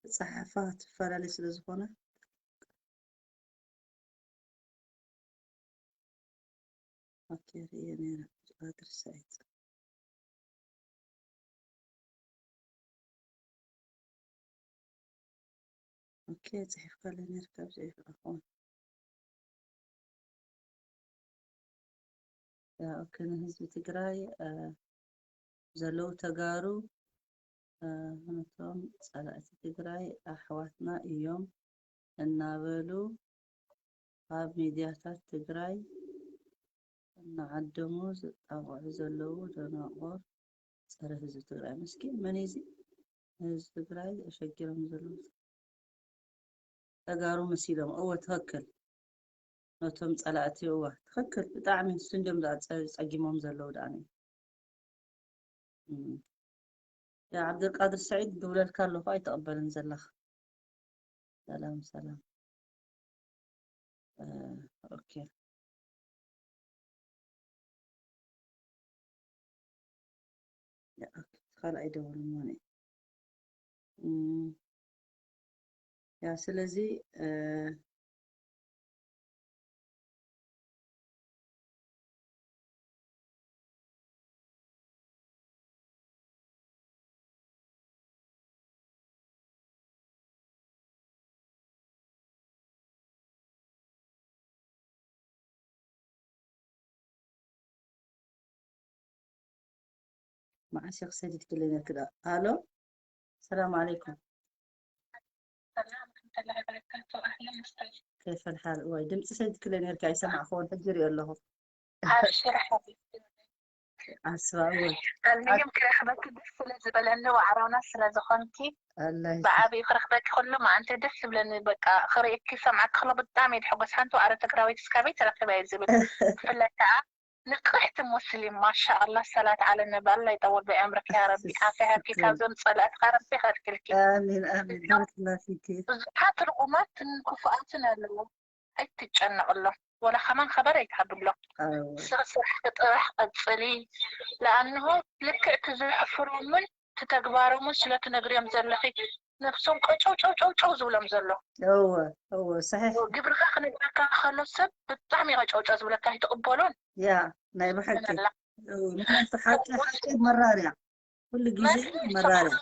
ጸሓፋ ትፈላለይ ስለ ዝኾነ ኦኬ ርእየ ነይረ። ዓብዱልቃድር ሰዒድ። ኦኬ ጽሒፍካለ ነርካ ብጽሒፍ ኣኾን ኦኬ ንህዝቢ ትግራይ ዘለዉ ተጋሩ ነቶም ጸላእቲ ትግራይ ኣሕዋትና እዮም እናበሉ ኣብ ሚድያታት ትግራይ እናዓደሙ ዝጣቕዑ ዘለዉ ደናቑር ጸረ ህዝቢ ትግራይ። ምስኪን መን እዩ እዚ ንህዝቢ ትግራይ ኣሸጊሮም ዘለዉ ተጋሩ መሲሎም? እወ ትኽክል። ነቶም ጸላእቲ እወ ትኽክል ብጣዕሚ ንሱ እንዲዮም ዝጸጊሞም ዘለዉ ደኣ ያ ዓብደልቃድር ሰዒድ ድውለልካ ኣለኹ ኣይትቕበልን ዘለኻ ሰላም ሰላም ኦኬ ካልኣይ ደውል ሞነ ያ ስለዚ መዓስ ኢኺ ሰዲድክለይ ነርኪ ደኣ? ሃሎ ሰላም ዓለይኩም። ሰላም ወረሕመቱላሂ ወበረካቱ። ኣህለን ኡስታዝ። ከይፈ ልሓል? እዋይ ድምፂ ሰዲድክለይ ነርኪ ኣይሰማዕክዎን ሕጂ ሪኦ ኣለኹ። ኣብሽር ሓቢብቲ። ዓስባ እዋይ ኣልሚኒም ክረኽበኪ ደስ ስለ ዝበለኒ ዋዕሮና ስለ ዝኾንኪ ኣላህ ብዓብዩ ክረኽበኪ ኩሉ መዓንተ ደስ ዝብለኒ በቃ ክርእየኪ ሰምዓኪ ከሎ ብጣዕሚ እየ ዝሕጎስ ሓንቲ ዋዕሮ ትግራወይቲ እስካበይ ተረኺባ እየ ዝብል ብፍላይ ከዓ ንቅሕቲ ሙስሊም ማሻኣላ ሰላት ዓለ ነቢ ኣላ ይጠወል ብዕምርኪ ያረቢ ዓፊ ሃብኪ ካብዞም ፀላእትካ ረቢ ከልክልኪ ኣሚን ኣሚን ባረክላ ፊኪ ብዙሓት ርጉማትን ክፉኣትን ኣለዉ ኣይትጨነቅሎም ወላ ከማን ከበር ኣይትሃብሎም ኣዎ ስራሕኪ ጥራሕ ቀፅሊ ለኣንሆ ልክዕ እቲ ዘሕፍሮምን እቲ ተግባሮምን ስለ ትነግርዮም ዘለኺ ነብሶም ቀጨው ጨው ጨው ጨው ዝብሎም ዘሎ እወ እወ ሰሒሕ ግብርኻ ክነግረካ ከሎ ሰብ ብጣዕሚ ኢኻ ጨው ጨው ዝብለካ ኣይትቕበሎን ያ ናይ ብሓቂ ንመላ እወ ምክንያቱ ሓቂ ሓቂ መራርያ ኩሉ ግዜ መራርያ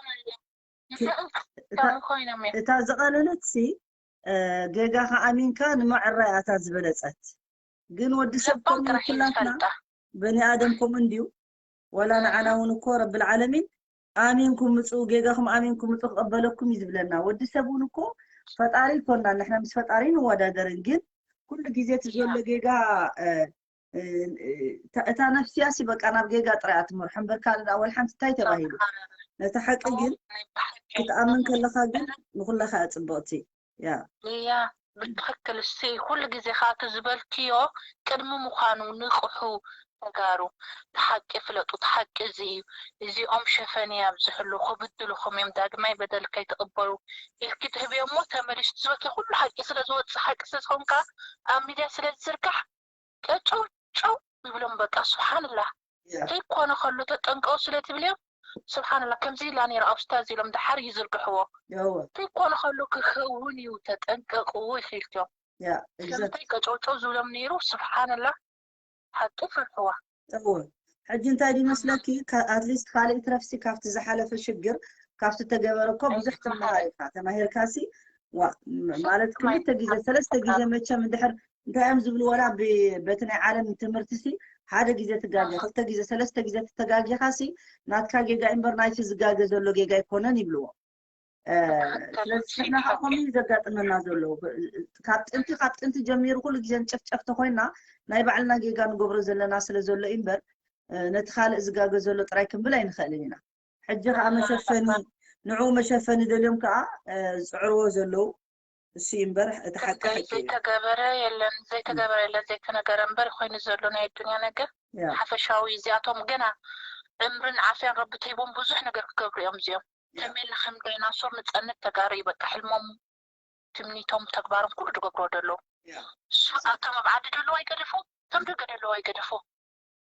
ከምኡ ኮይኖም እዮም እታ ዝቐለለት ሲ ጌጋኻ ኣሚንካ ንምዕራይ ኣታ ዝበለፀት ግን ወዲ ሰብ ልቦም ከምኡ ጥራሕ እዩ ኩላትና ዝፈልጣ በኒ ኣደም ከምኡ እንድዩ ወላ ንዓና እውን እኮ ረብል ዓለሚን ኣሚንኩም ምፁ ጌጋኹም ኣሚንኩም ምፁ ክቐበለኩም እዩ ዝብለና ወዲ ሰብ እውን እኮ ፈጣሪ ይኮና ንሕና ምስ ፈጣሪ ንወዳደርን ግን ኩሉ ግዜ እቲ ዘሎ ጌጋ እ፣ እ፣ እ፣ እታ- እታ ነፍስያ ሲ በቃ ናብ ጌጋ ጥራይ ኣትምርሖ እምበር ካልእ ደኣ ወላ ሓንቲ እንታይ ተባሂሉ ነቲ ሓቂ ግን ክትኣምን ከለካ ግን ንኩላካ እያ ፅብቅቲ ያ እያ ብትክክል እሲ ኩሉ ግዜ ከዓ እቲ ዝበልክዮ ቅድሚ ምኳኑ ንቅሑ ተጋሩ እቲ ሓቂ ፍለጡ እቲ ሓቂ እዚ እዩ እዚኦም ሸፈን የብዝሕሉ ክብድልኩም እዮም ዳግማይ በደል ከይትቅበሉ ኢልኪ ትህብዮ እሞ ተመሊሽ ዝበልክዮ ኩሉ ሓቂ ስለ ዝወፅእ ሓቂ ስለ ዝኸውን ከዓ ኣብ ሚድያ ስለ ዝዝርጋሕ ቀጨው ጨው ይብሎም በቃ ስብሓንላህ ከይኮነ ከሎ ተጠንቀው ስለ ትብልዮም ስብሓንላህ ከምዚ ኢላ ነይራ ኣብ ስታዝ ኢሎም ድሓር ይዝርግሕዎ እወ ከይኮነ ከሎ ክኸውን እዩ ተጠንቀቅዎ ይኽልክዮም ያ exactly። ስለምንታይ ቀጨውጨው ዝብሎም ነይሩ? ስብሓንላ፣ ሓቂ ፍርሕዋ። እወ። ሕጂ እንታይ ድዩ መስለኪ፣ ኣትሊስት ካልእ ትረፍሲ ካብቲ ዝሓለፈ ሽግር፣ ካብቲ ተገበረ እኮ ብዙሕ ትመሃር ኢኻ። ተማሂርካሲ ዋ ም- ማለት ክልተ ግዜ ሰለስተ ግዜ መቸም እንድሕር እንታይ እዮም ዝብሉ፣ ወላ ብ- በቲ ናይ ዓለም ትምህርትሲ ሓደ ግዜ ትጋገ፣ ክልተ ግዜ ሰለስተ ግዜ ትተጋጊኻሲ ናትካ ጌጋ እምበር ናይቲ ዝጋገ ዘሎ ጌጋ ኣይኮነን ይብልዎ። እ፣ ስለዚ ንሕና ከዓ ከምኡ እዩ ዘጋጥመና ዘሎ። ብ- ካብ ጥንቲ ካብ ጥንቲ ጀሚሩ ኩሉ ግዜ ንጭፍጨፍ ተኮይና ናይ ባዕልና ጌጋ ንገብሮ ዘለና ስለ ዘሎ እዩ እምበር እ፣ ነቲ ካልእ ዝጋገ ዘሎ ጥራይ ክንብል ኣይንኽእልን ኢና። ሕጂ ከዓ መሸፈኒ ንዕኡ መሸፈኒ ደልዮም ከዓ እ፣ ዝፅዕርዎ ዘለዉ እሱ እዩ እምበር እቲ ሓቂ ሓቂ እዩ። ዘይተገበረ የለን፣ ዘይተገበረ የለን፣ ዘይተነገረ እምበር ኮይኑ ዘሎ ናይ ኣዱንያ ነገር ያ ሓፈሻዊ። እዚኣቶም ገና ዕምርን ዓፍያን ረቢ ተሂቦም ብዙሕ ነገር ክገብሩ እዮም እዚኦም። ከመይ ኢልና ከም ዳይናሶር ንፀንት ተጋሩ እዩ በቃ ሕልሞም፣ ትምኒቶም፣ ተግባሮም ኩሉ ዝገብርዎ ዘለዉ። ያ እሱ ኣብቶም ኣብ ዓዲ ዘለዉ ኣይገደፉ፣ እቶም ደገ ዘለዉ ኣይገደፉ።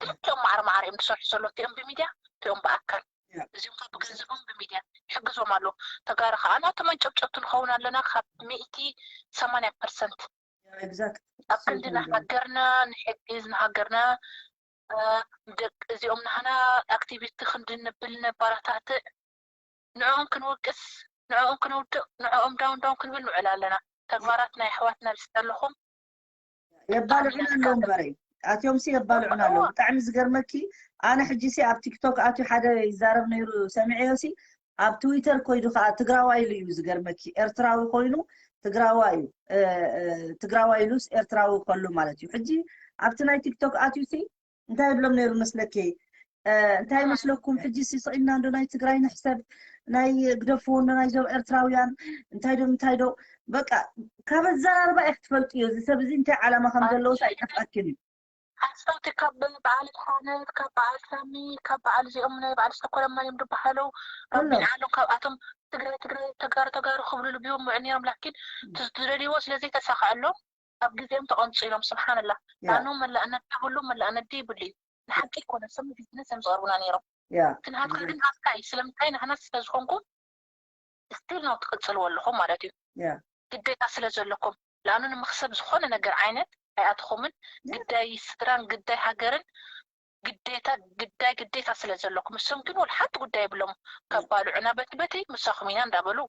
ክልቲኦም ማዕረ ማዕረ እዮም ዝሰርሑ ዘለዉ፣ እቲኦም ብሚድያ እቲኦም ብኣካል። ያ እዚኦም ካብ ብገንዘቦም ብሚድያ ይሕግዞም ኣለዉ። ተጋሩ ከዓ ናቶም መንጨብጨብቲ ንኸውን ኣለና ካብ ሚእቲ ሰማንያ ፐርሰንት። ያ exact ኣብ ክንዲ ንሃገርና ንሕግዝ፣ ንሃገርና እ፣ ደቂ እዚኦም ናህና ኣክቲቪስት ክንዲ ንብል ነባራታትዕ፣ ንዕኦም ክንወቅስ፣ ንዕኦም ክንውድቕ፣ ንዕኦም ዳውን ዳውን ክንብል ንውዕል ኣለና። ተግባራት ናይ ኣሕዋትና ምስ ዘለኹም የባልዑና ኣለዉ እምበረይ ኣትዮምሲ የባልዑና ኣለዉ። ብጣዕሚ ዝገርመኪ ኣነ ሕጂ ሲ ኣብ ቲክቶክ ኣትዩ ሓደ ይዛረብ ነይሩ ሰሚዐዮ ሲ ኣብ ትዊተር ኮይዱ ከዓ ትግራዋይ ኢሉ እዩ ዝገርመኪ ኤርትራዊ ኮይኑ ትግራዋይ እዩ እ፣ እ፣ ትግራዋይ ኢሉስ ኤርትራዊ ከሉ ማለት እዩ። ሕጂ ኣብቲ ናይ ቲክቶክ ኣትዩ ሲ እንታይ ይብሎም ነይሩ መስለኪ? እ፣ እንታይ መስለኩም ሕጂ ሲ ስቕ ኢልና እንዶ ናይ ትግራይ ንሕሰብ ናይ ግደፍዎ እንዶ ናይዞም ኤርትራውያን እንታይ ዶ እንታይ ዶ በቃ ካብ ኣዘራርባ ኢኽ ትፈልጥዮ እዚ ሰብ እዚ እንታይ ዓላማ ከም ዘለዎስ ኣይጠፍኣክን እዩ። ሓሳውቲ ካብ በዓል ሓነት ካብ በዓል ሳሚ ካብ በዓል እዚኦም ናይ በዓል ሰኮለማን እዮም ዝበሃሉ ረቢና ኣሎም ካብኣቶም ትግራይ ትግራይ ተጋሩ ተጋሩ ክብሉ ልብዮም ምዑ ነይሮም ላኪን ዝደልይዎ ስለዘይተሳኽዐሎም ኣብ ግዜኦም ተቐንፂሎም ስብሓንላ ያ ኣኖ መላእነት ተብሉ መላእነት ዘይብሉ እዩ ንሓቂ ይኮነ ሰብ ቢዝነስ እዮም ዝቐርቡና ነይሮም ያ ትንሃትካ ግን ሃፍካ እዩ ስለምንታይ ንሕና ስለዝኾንኩም ስቲል ነው ትቕፅልዎ ኣለኹም ማለት እዩ ያ ግዴታ ስለ ዘለኩም ለኣኑ ንምክሰብ ዝኾነ ነገር ዓይነት ኣይኣትኹምን ግዳይ ስድራን ግዳይ ሃገርን ግዴታ ግዳይ ግዴታ ስለ ዘለኩም እሶም ግን ወላ ሓንቲ ጉዳይ የብሎም ከባልዑና በቲ በቲ ምሳኹም ኢና እንዳበሉ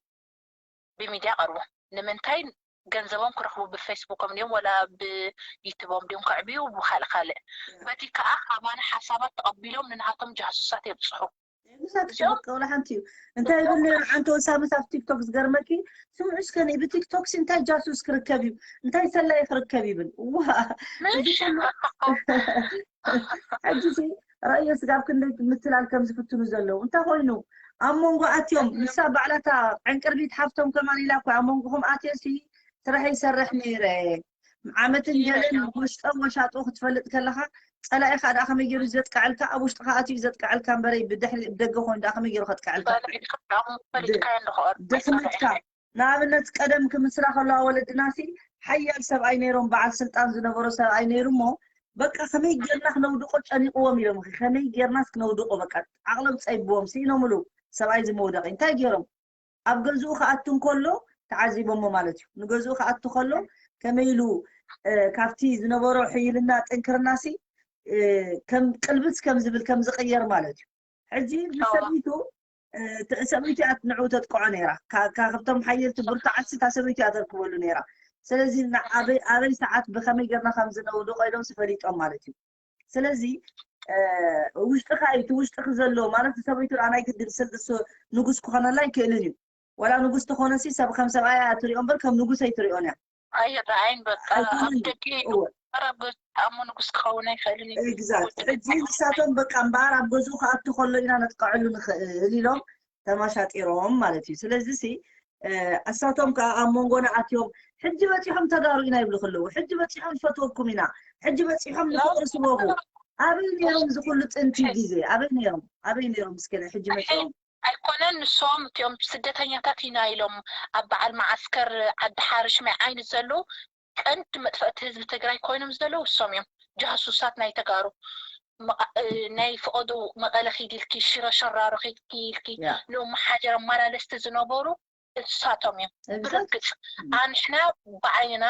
ብሚድያ ቀርቡ ንምንታይ ገንዘቦም ክረኽቡ ብፌስቡኮም ድዮም ወላ ብዩቱቦም ድዮም ከዕብዩ ብካልእ ካልእ በቲ ከዓ ካባና ሓሳባት ተቐቢሎም ንንሃቶም ጃሱሳት የብፅሑ ብዛት ሽበቀ ወላ ሓንቲ እዩ እንታይ ይብል ነይሩ ሓንቲ ወሳምስ ኣብ ቲክቶክ ዝገርመኪ ስምዑ እስከ ብቲክቶክ ሲ እንታይ ጃሱስ ክርከብ እዩ እንታይ ሰላይ ክርከብ ይብል ዋ እዚ ኩሉ ሕጂ ሲ ረእዮ ስጋብ ክንደይ ምትላል ከም ዝፍትኑ ዘለዉ እንታይ ኮይኑ ኣብ መንጎ ኣትዮም ንሳ ባዕላታ ዕንቅርቢት ሓፍቶም ከማን ኢላ እኮ ኣብ መንጎኹም ኣትዮ ሲ ስራሕ ይሰርሕ ነይረ ዓመትን ገለን ውሽጠ ወሻጦ ክትፈልጥ ከለኻ ፀላኢኻ ደኣ ከመይ ገይሩ ዘጥቅዐልካ ኣብ ውሽጥኻ ኣትዩ ዘጥቅዐልካ እምበረይ ብድሕሪ ብደገ ኮይኑ ደኣ ከመይ ገይሩ ከጥቅዐልካ ድኽመትካ ንኣብነት ቀደም ክምስላ ከለዋ ወለድናሲ ሓያል ሰብኣይ ነይሮም በዓል ስልጣን ዝነበሮ ሰብኣይ ነይሩ እሞ በቃ ከመይ ጌርና ክነውድቆ ጨኒቅዎም ኢሎም ከመይ ጌርናስ ክነውድቆ በቃ ዓቅሎም ፀይብዎም ስኢኖምሉ ሰብኣይ ዝመውደቂ እንታይ ገይሮም ኣብ ገዝኡ ክኣቱ እንከሎ ተዓዚቦሞ ማለት እዩ። ንገዝኡ ክኣቱ ከሎ ከመይ ኢሉ እ፣ ካብቲ ዝነበሮ ሕይልና ጥንክርናሲ እ፣ ከም ቅልብስ ከም ዝብል ከም ዝቕየር ማለት እዩ። ሕጂ ንሰበይቱ እ፣ ተ- ሰበይቱ እያ ንዕኡ ተጥቅዖ ነይራ። ካ- ካ- ካብቶም ሓየልቲ ብርቱዓትሲ እታ ሰበይቱ እያ ተርክበሉ ነይራ። ስለዚ ና- ኣበይ ኣበይ ሰዓት ብኸመይ ጌርና ከም ዝነውድቆ ኢሎም ፈሊጦም ማለት እዩ። ስለዚ ውሽጥኻ እዩ እቲ ውሽጥኺ ዘሎ ማለት ሰበይቱ ደኣ ናይ ግድን ስልጥስ ንጉስ ክኾነላ ኣይክእልን እዩ ዋላ ንጉስ ተኾነሲ ሰብ ከም ሰብኣይ እያ ትሪኦ እምበር ከም ንጉስ ኣይትሪኦን እያ ኣይረኣይን በቃ ኣብ ደቂ ኣብ ገዝኡ እሞ ንጉስ ክኸውን ኣይኽእልን እዩ exact ሕጂ ንሳቶም በቃ እምበኣር ኣብ ገዝኡ ክኣቱ ከሎ ኢና ነጥቅዐሉ ንኽእል ኢሎም ተማሻጢሮም ማለት እዩ ስለዚ ሲ እሳቶም ከዓ ኣብ መንጎና ኣትዮም ሕጂ በፂሖም ተጋሩ ኢና ይብሉ ከለዉ ሕጂ በፂሖም ንፈትወኩም ኢና ሕጂ በፂሖም ንፍቅሪ ስበኹ ኣበይ ነይሮም እዚ ኩሉ ጥንቲ ግዜ ኣበይ ነይሮም ኣበይ ነይሮም እስከ ናይ ሕጂ መፂኦም ኣይኮነን ንሶም እቲኦም ስደተኛታት ኢና ኢሎም ኣብ በዓል መዓስከር ዓዲ ሓርሽ ማይ ዓይኒ ዘለዉ ቀንዲ መጥፈእቲ ህዝቢ ትግራይ ኮይኖም ዘለዉ እሶም እዮም ጃሱሳት ናይ ተጋሩ ናይ ፍቐዱ መቐለ ኪድ ኢልኪ ሽረ ሸራሮ ኪድኪ ኢልኪ ንኡም ሓጀር ኣመላለስቲ ዝነበሩ እሳቶም እዮም ብርግፅ ኣንሕና ብዓይንና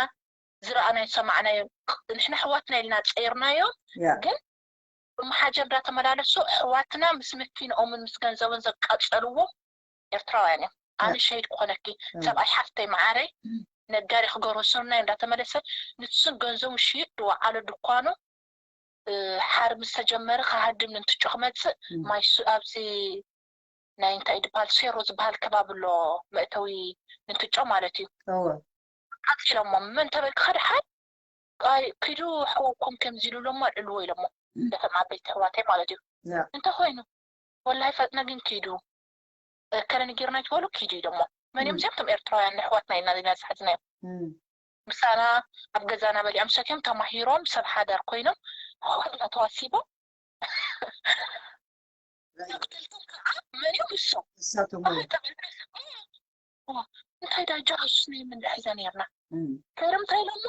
ዝረኣናዮ ዝሰማዕናዮ፣ ንሕና ኣሕዋትና ኢልና ጸይርናዮ። ያ ግን ብመሓጀር እንዳተመላለሱ ኣሕዋትና ምስ መኪንኦምን ምስ ገንዘቦን ዘቃጸልዎም ኤርትራውያን እዮም። ኣነ ሸሂድ ክኾነኪ፣ ሰብኣይ ሓፍተይ መዓረይ ነጋዴ ክገብሮ ሱርናይ እንዳተመለሰ ንሱን ገንዘቡ ሽይጥ ድወዓሎ ድኳኑ። ሓርብ ምስ ተጀመረ ክሃድም ንንትጮ ክመፅእ፣ ማይ ሱ ኣብዚ ናይ እንታይ ድበሃል፣ ሴሮ ዝበሃል ከባቢ ኣሎ፣ መእተዊ ንንትጮ ማለት እዩ። እወ ዓፂሎሞ፣ መን ተበልክኻ ድሓን? ኣይ ኪዱ ኣሕዋትኩም ከምዚ ኢሉ ኢሎሞ ኣልዕልዎ ኢሎሞ፣ ነቶም ዓበይቲ ኣሕዋተይ ማለት እዩ። ያ እንታይ ኮይኑ? ወላሂ ፈጥነ ግን ኪዱ፣ ከለ ንጊርና ይትበሉ ኪዱ ኢሎሞ። መን እዮም እዚኦም? እቶም ኤርትራውያን ኣሕዋትና ኢና ዚና ዝሓዝናዮም። እም፣ ምሳና ኣብ ገዛና በሊዖም ሰትዮም ተማሂሮም ሰብ ሓዳር ኮይኖም ኩልና ተዋሲቦም ተቕተልቶም ከዓ መን እዮም? እሶም ንሳቶም ኣይ ተበልከ እንታይ ዳ ጃሱስ ናይ ምንድሕዘ ነርና እም፣ ከይዶም እንታይ ኢሎሞ?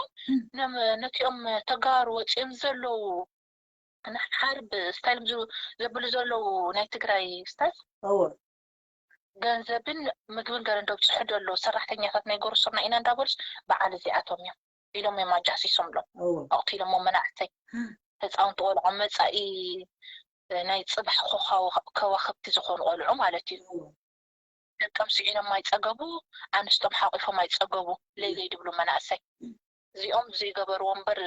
ነም- ነቲኦም ተጋሩ ወፂኦም ዘለዉ ንሓርብ ስታይል ዘብሉ ዘለዉ ናይ ትግራይ ስታይል እወ ገንዘብን ምግብን ገለ እንደብፅሑ ደሎ ሰራሕተኛታት ናይ ገሩስርና ኢና እንዳበሉስ በዓል እዚኣቶም እዮም ኢሎም እዮም ኣጃሲሶምሎም እወ ኣቕቲሎሞ መናእሰይ ህፃውንቲ ቆልዖ መፃኢ ናይ ፅባሕ ኮኻው- ከዋኽብቲ ዝኾኑ ቆልዑ ማለት እዩ። እወ ደቀም ስዒኖም ኣይፀገቡ፣ ኣንስቶም ሓቂፎም ኣይፀገቡ። ለይለይ ድብሉ መናእሰይ እዚኦም ዘይገበርዎ እምበር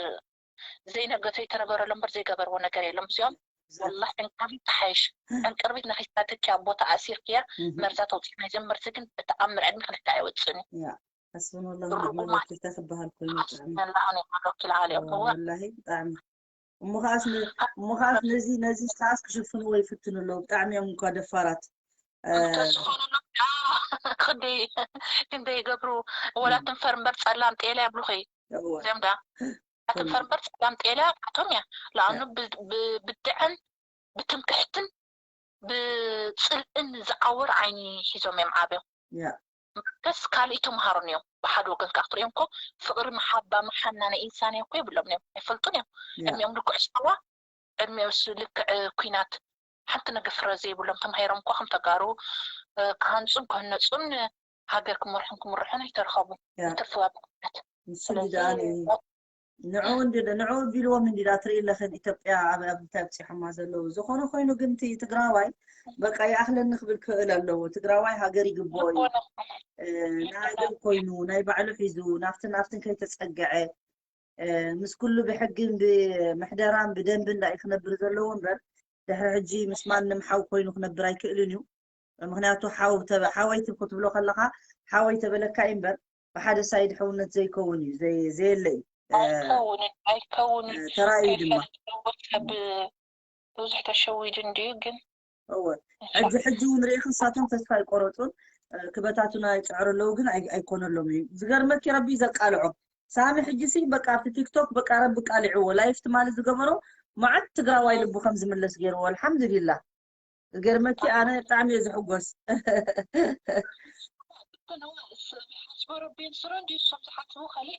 ዘይነገቶ ይተነበረሉ እምበር ዘይገበርዎ ነገር የሎም። እዚኦም ወላሂ ዕንቅርቢት ትሓይሽ። ዕንቅርቢት ነኺስካ ትኪያ ቦታ ኣሲርክያ መርዛ ተውፅእ ናይ ዘምበርሲ ግን ብተኣምር ዕድሚ ክልተ ኣይወፅእን እዩ። ያ ሓስብን ወላ ንዕመል ወኪልታ ክበሃል ኮይኑ ብጣዕሚ መላእን የመለኪል ዓልዮም እወ ወላሂ ብጣዕሚ እሞ ከዓስ ነ- እሞ ከዓስ ነዚ ነዚ ከዓስ ክሽፍንዎ ይፍትኑ ኣለዉ። ብጣዕሚ እዮም እኳ ደፋራት። እ፣ እንተዝኾነሎም ክንደይ ክንደይ ይገብሩ። ወላ ትንፈር እምበር ፀላም ጤላ ይብሉኺ። እወ። እዚኦም ዳ ትንፈር እምበር ፀላም ጤላ ኣቶም እያ። ለኣኑ ብ- ብ- ብድዐን ብትምክሕትን ብፅልእን ዝዓወር ዓይኒ ሒዞም እዮም ዓብዮም። ያ ከስ ካልእ ተምሃሮን እዮም። ብሓደ ወገን ከዓ ክትሪኦም እኮ ፍቕሪ፣ መሓባ፣ መሓና ናይ ኢንሳን እኮ የብሎም እዮም። ኣይፈልጡን እዮም። ያ ዕድሚኦም ልክዕ ሰዋ፣ ዕድሚኦም ስ- ልክዕ ኩናት ሓንቲ ነገር ፍረ ዘይብሎም ተማሂሮም እኮ ከም ተጋሩ እ፣ ክሃንፁን ክህነፁን ሃገር ክመርሑን ክምርሑን ኣይተረኸቡ። ያ ትርፍዋ ብኩናት ንሱ እንዲዳ ኣነ ንዕኡ እንዲ ንዕኡ ቢልዎም እንዲዳ ትርኢ ኣለኽን ኢትዮጵያ ኣብ ኣብ እንታይ ኣብፂሖማ ዘለዉ። ዝኾነ ኮይኑ ግን እቲ ትግራዋይ በቃ ይኣኽለኒ ክብል ክኽእል ኣለዎ። ትግራዋይ ሃገር ይግብኦ እዩ። እ፣ ናይ ሃገር ኮይኑ ናይ ባዕሉ ሒዙ ናብትን ናብትን ከይተፀገዐ እ፣ ምስ ኩሉ ብሕግን ብምሕደራን ብደንብን ዳዩ ክነብር ዘለዎ እምበር ድሕሪ ሕጂ ምስ ማንም ሓው ኮይኑ ክነብር ኣይክእልን እዩ። ምክንያቱ ሓው ተበ- ሓወይ ትብ ክትብሎ ከለካ ሓወይ ተበለካ እዩ እምበር ብሓደ ሳይድ ሕውነት ዘይከውን እዩ ዘይ- ዘየለ እዩ። እ፣ ኣይከውንን ኣይከውንን እ፣ ተራእዩ ድማ ከይፈልጥ ሰብ ብዙሕ ተሸዊዱ እንድዩ ግን እወ ሕጂ ሕጂ እውን ርኢኺ ንሳቶም ተስፋ ኣይቆረፁን። እ፣ ክበታቱና ይፅዕሩ ኣለዉ ግን ኣይ- ኣይኮነሎም እዩ። ዝገርመኪ ረቢ ዘቃልዖ ሳሚ ሕጂ ሲ በቃ ኣብቲ ቲክቶክ በቃ ረቢ ቃሊዕዎ ላይፍ ትማሊ ዝገበሮ መዓት ትግራዋይ ልቡ ከም ዝምለስ ገይርዎ ኣልሓምዱሊላ። ዝገርመኪ ኣነ ብጣዕሚ እየ ዝሕጎስ። ዝሓስቦ ረቢ ስረ እንዲ እሶም ዝሓስቡ ካሊእ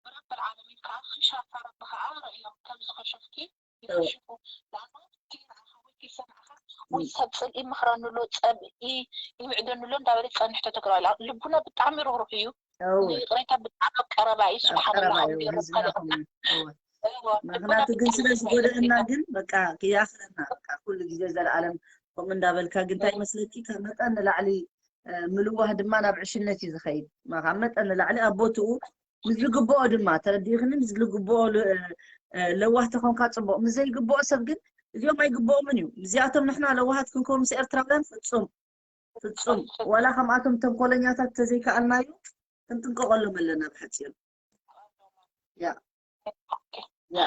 ብረብ ዓለሚን ከዓ ክሻፋ ረቢ ከዓ ረእዮም ከምዚ ከሸፍኪ ይኸሽፉ። ላማ እቲ ንዓኻ ወይ ከይሰማዕኻ ወይ ሰብ ፅልኢ ይምኽረኒ ኣሎ ፀብኢ ይምዕደኒ ኣሎ እንዳበለ ዝፀንሕ ተትግራዊ ኣላ። ልቡና ብጣዕሚ ርህሩህ እዩ። እወ ንይቕሬታ ብጣዕሚ ኣብ ቀረባ እዩ። ኣብ ስብሓንላ ቀረባ እዩ ኣምዲሩ ህዝብና ካልእ ከምኡ እዩ። እወ እወ፣ ልቡና ምክንያቱ ግን ብጣዕሚ ስለ እዩ ዝጎደእና ይቕሬታ። ግን በቃ ክያኽለና በቃ ኩሉ ግዜ ዘለኣለም ከምኡ እንዳበልካ ግን እንታይ መስለኪ ካብ መጠን ንላዕሊ እ፣ ምልዋህ ድማ ናብ ዕሽነት እዩ ዝኸይድ። ማ- ካብ መጠን ንላዕሊ ኣብ ቦትኡ ምስ ዝግብኦ ድማ ተረዲእክኒ ምስ ዝግብኦ ል- እ፣ ለዋህ ተኾንካ ፅቡቕ ምስ ዘይግብኦ ሰብ ግን እዚኦም ኣይግብኦምን እዩ። እዚኣቶም ንሕና ለዋሃት ክንከውን ምስ ኤርትራውያን ፍፁም ፍፁም ዋላ ከምኣቶም ተንኮለኛታት ተዘይከኣልናዮ ክንጥንቀቐሎም ኣለና ብሓፂሩ። ያ ያ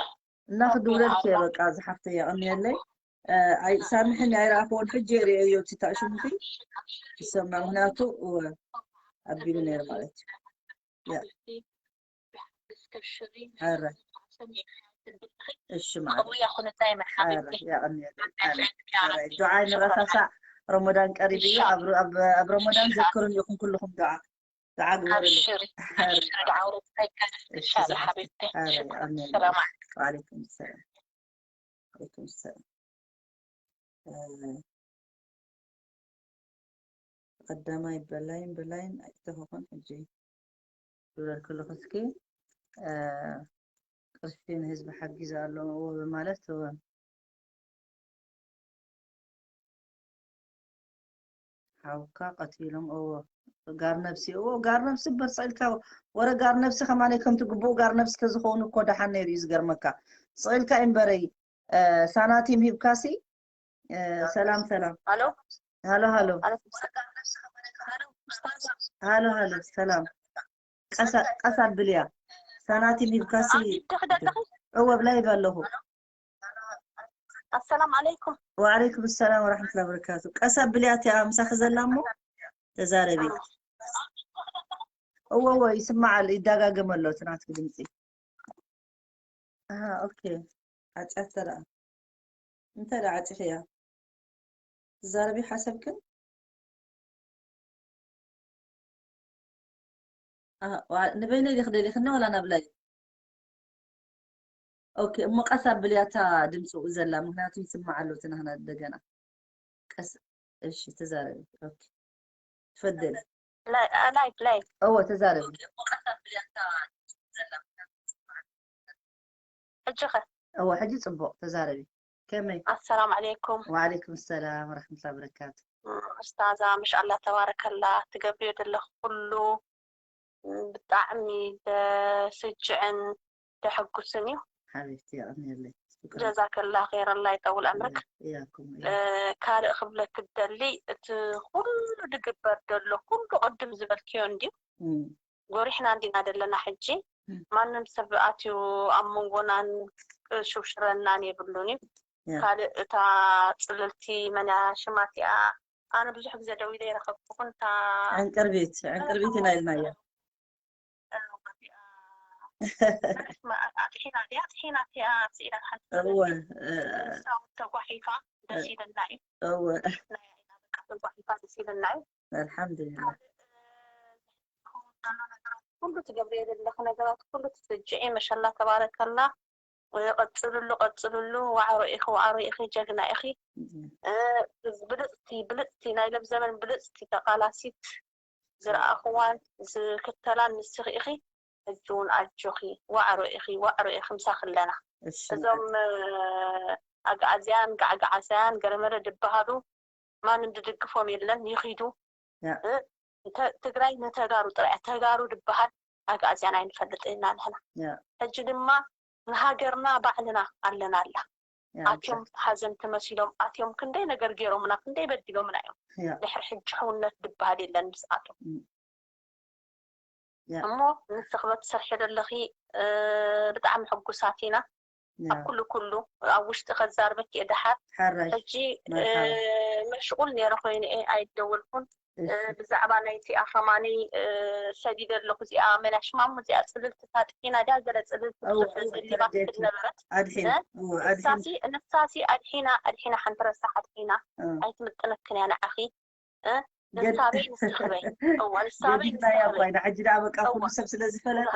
እና ክድውለልኪ እየ በቃ ዝሓፍተይ የቐንየለይ። እ፣ ኣይ ሳምሕኒ ኣይረኣኽዎን ሕጂ የርእየዮ እቲ ታእሽሙኺ ይሰማ ምክንያቱ እወ ኣቢሉ ነይሩ ማለት እዩ። ያ ኧረ እሺ ማለት ቀውያ ኩነታይ ኧረ መሓበቲ የቐንየለይ። ዱዓ ንረሳሳዕ ረመዳን ቀሪብ እዩ። ኣብ ኣብ- ኣብ ረመዳን ዘክሩን ኢኹም ኩልኹም ዱዓ ዱዓ ግበሩለይ። ኣብሽሪ ኣብሽሪ ዳዓውረትካ ይካል እሺ ኢንሻላ ዝሓፍተይ ሓቢብቲ ኧረ ሽኩራን የቐንየለይ። ሰላም ወዓለይኩም ሰላም። ወዓለይኩም ሰላም። እ፣ ቀዳማይ በላይን በላይን ኣይተኸኾን ሕጂ ክብለልኩ ኣለኹ እስኪ። እ፣ ቅርሺ ንህዝቢ ሓጊዘ ኣሎ እዎ ብማለት እዎ። ሓውካ ቀቲሎም እዎ። ጋር ነብሲ እዎ፣ ጋር ነብሲ እምበር ስቕ ኢልካ ወረ ጋር ነብሲ ከማነይ ከምቲ ግቡእ ጋር ነብሲ ተዝኸውን እኮ ደሓን ነይሩ እዩ። ዝገርመካ ስቕ ኢልካ እዩ እምበረይ። እ፣ ሳናቲም ሂብካሲ። እ፣ ሰላም ሰላም። ኣሎ ሃሎ ሃሎ ኣሎ ኡስታዝ ሃሎ ሃሎ ሰላም። ቀሳ ቀሳ ብልያ ሳናቲም ሂብካሲ። ኣንቲብተኺ ደለኺ እዎ ብላይ ኣለኹ። ኣሰላም ዓለይኩም ወዓለይኩም ሰላም ወራሕመቱላሂ ወበረካቱ። ቀሳ ብልያ እቲኣ ምሳኺ ዘላ እሞ ተዛረቢ። እዎ እዎ ይስማዓል፣ ይዳጋገም ኣሎ እቲ ናትኪ ድምፂ። ኣሃ ኦኬ። ዓፅያቶ ደኣ እንታይ ደኣ ዓፂኽያ? ትዛረቢ ሓሰብክን? ኣሃ፣ ዋ- ንበይነይ ዲኺ ደሊኽኒ ዋላ ናብ ላይ? ኦኬ እሞ ቀስ ኣብልያ እታ ድምፂ ዘላ፣ ምክንያቱ ይስማዕ ኣሎ እቲ ናህና እንደገና። ቀስ እሺ ተዛረቢ። ኦኬ ትፈደል ላይክ ላይክ እወ ተዛረቢ። ሕጂ ኸ እወ ሕጂ ፅቡቅ ተዛረቢ። ከመይ? ኣሰላም ዓለይኩም ወዓለይኩም ሰላም ወረሕመቱላሂ ወበረካቱ። ኡስታዛ መሻኣላ ተባረከላ ትገብርዮ ዘለኹ ኩሉ ብጣዕሚ ደስጅዕን ደሐጉስን እዩ። ሓቢብቲ የቐንየለይ። ጀዛከላ ኸይረላ ይጠውል ዕምርክ። እያኩም ካልእ ክብለክ ደሊ እቲ ኩሉ ድግበር ደሎ ኩሉ ቅድም ዝበልክዮ እንድዩ። ጎሪሕና እንዲና ዘለና ሕጂ። ማንም ሰብ ኣትዩ ኣብ መንጎናን ሽውሽረናን የብሉን እዩ። ካልእ እታ ፅልልቲ መን እያ ሽማ እቲኣ? ኣነ ብዙሕ ግዜ ደዊለ ይረኸብኩኹን እታ ዕንቅርቢት ዕንቅርቢት ኢና ኢልናያ። ኣጥሒና ድያ ኣጥሒና እቲኣ ስኢላ ሓንቲ እወ ተጓሒፋ ደስ ይለና እዩ። እወ ተጓሒፋ ደስ ይለና እዩ። ኣልሓምዱሊላህ። ኩሉ ትገብርዮ ዘለኺ ነገራት ኩሉ ትስጅዒ መሸላ ተባረከላ። ቀፅልሉ ቀፅልሉ። ዋዕሮ ኢኺ ዋዕሮ ኢኺ ጀግና ኢኺ። ብልፅቲ ብልፅቲ ናይ ለብዘበን ብልፅቲ ተቃላሲት ዝረኣኽዋን ዝክተላን ንስኺ ኢኺ። ሕጂ እውን ኣጆኺ ዋዕሮ ኢኺ ዋዕሮ ኢኺ ምሳኺ ኣለና። እዞም ኣግኣዝያን ጋዕጋዓዝያን ገለመለ ዝበሃሉ ማንም ዝድግፎም የለን ይኺዱ። ትግራይ ንተጋሩ ጥራይ ተጋሩ ዝበሃል ኣግኣዝያን ኣይንፈልጥን ኢና ንሕና። ሕጂ ድማ ንሃገርና ባዕልና ኣለናላ። ኣትዮም ሓዘንቲ መሲሎም ኣትዮም ክንደይ ነገር ገይሮምና ክንደይ በዲሎምና እዮም። ድሕሪ ሕጂ ሕውነት ዝበሃል የለን ምስኣቶም። እሞ ንስኽበት ትሰርሒ ዘለኺ ብጣዕሚ ሕጉሳት ኢና። ኣብ ኩሉ ኩሉ ኣብ ውሽጢ ከዛርበኪ እየ ደሓር። ሕጂ መሽቁል ነይረ ኮይኑ እየ ኣይደወልኩን። ብዛዕባ ናይቲ ኣኸማኒ ሰዲደ ኣለኹ። እዚኣ መን ሽማሙ እዚኣ ፅልልቲ ታጥሒና ድያ ገለ ፅልልቲ ብዙሕ ዘሊማ ትብል ነበረት። ንሳሲ ንሳሲ ኣድሒና ኣድሒና ሓንቲ ረሳሕ ኣድሒና ኣይትምጥነክን እያ ንዓኺ። ንሳበይ ንስኽበይ እዋ ንሳበይ ገዲፍናያ ኮይና ሕጂ ደኣ በቃ ኩሉ ሰብ ስለ ዝፈለጣ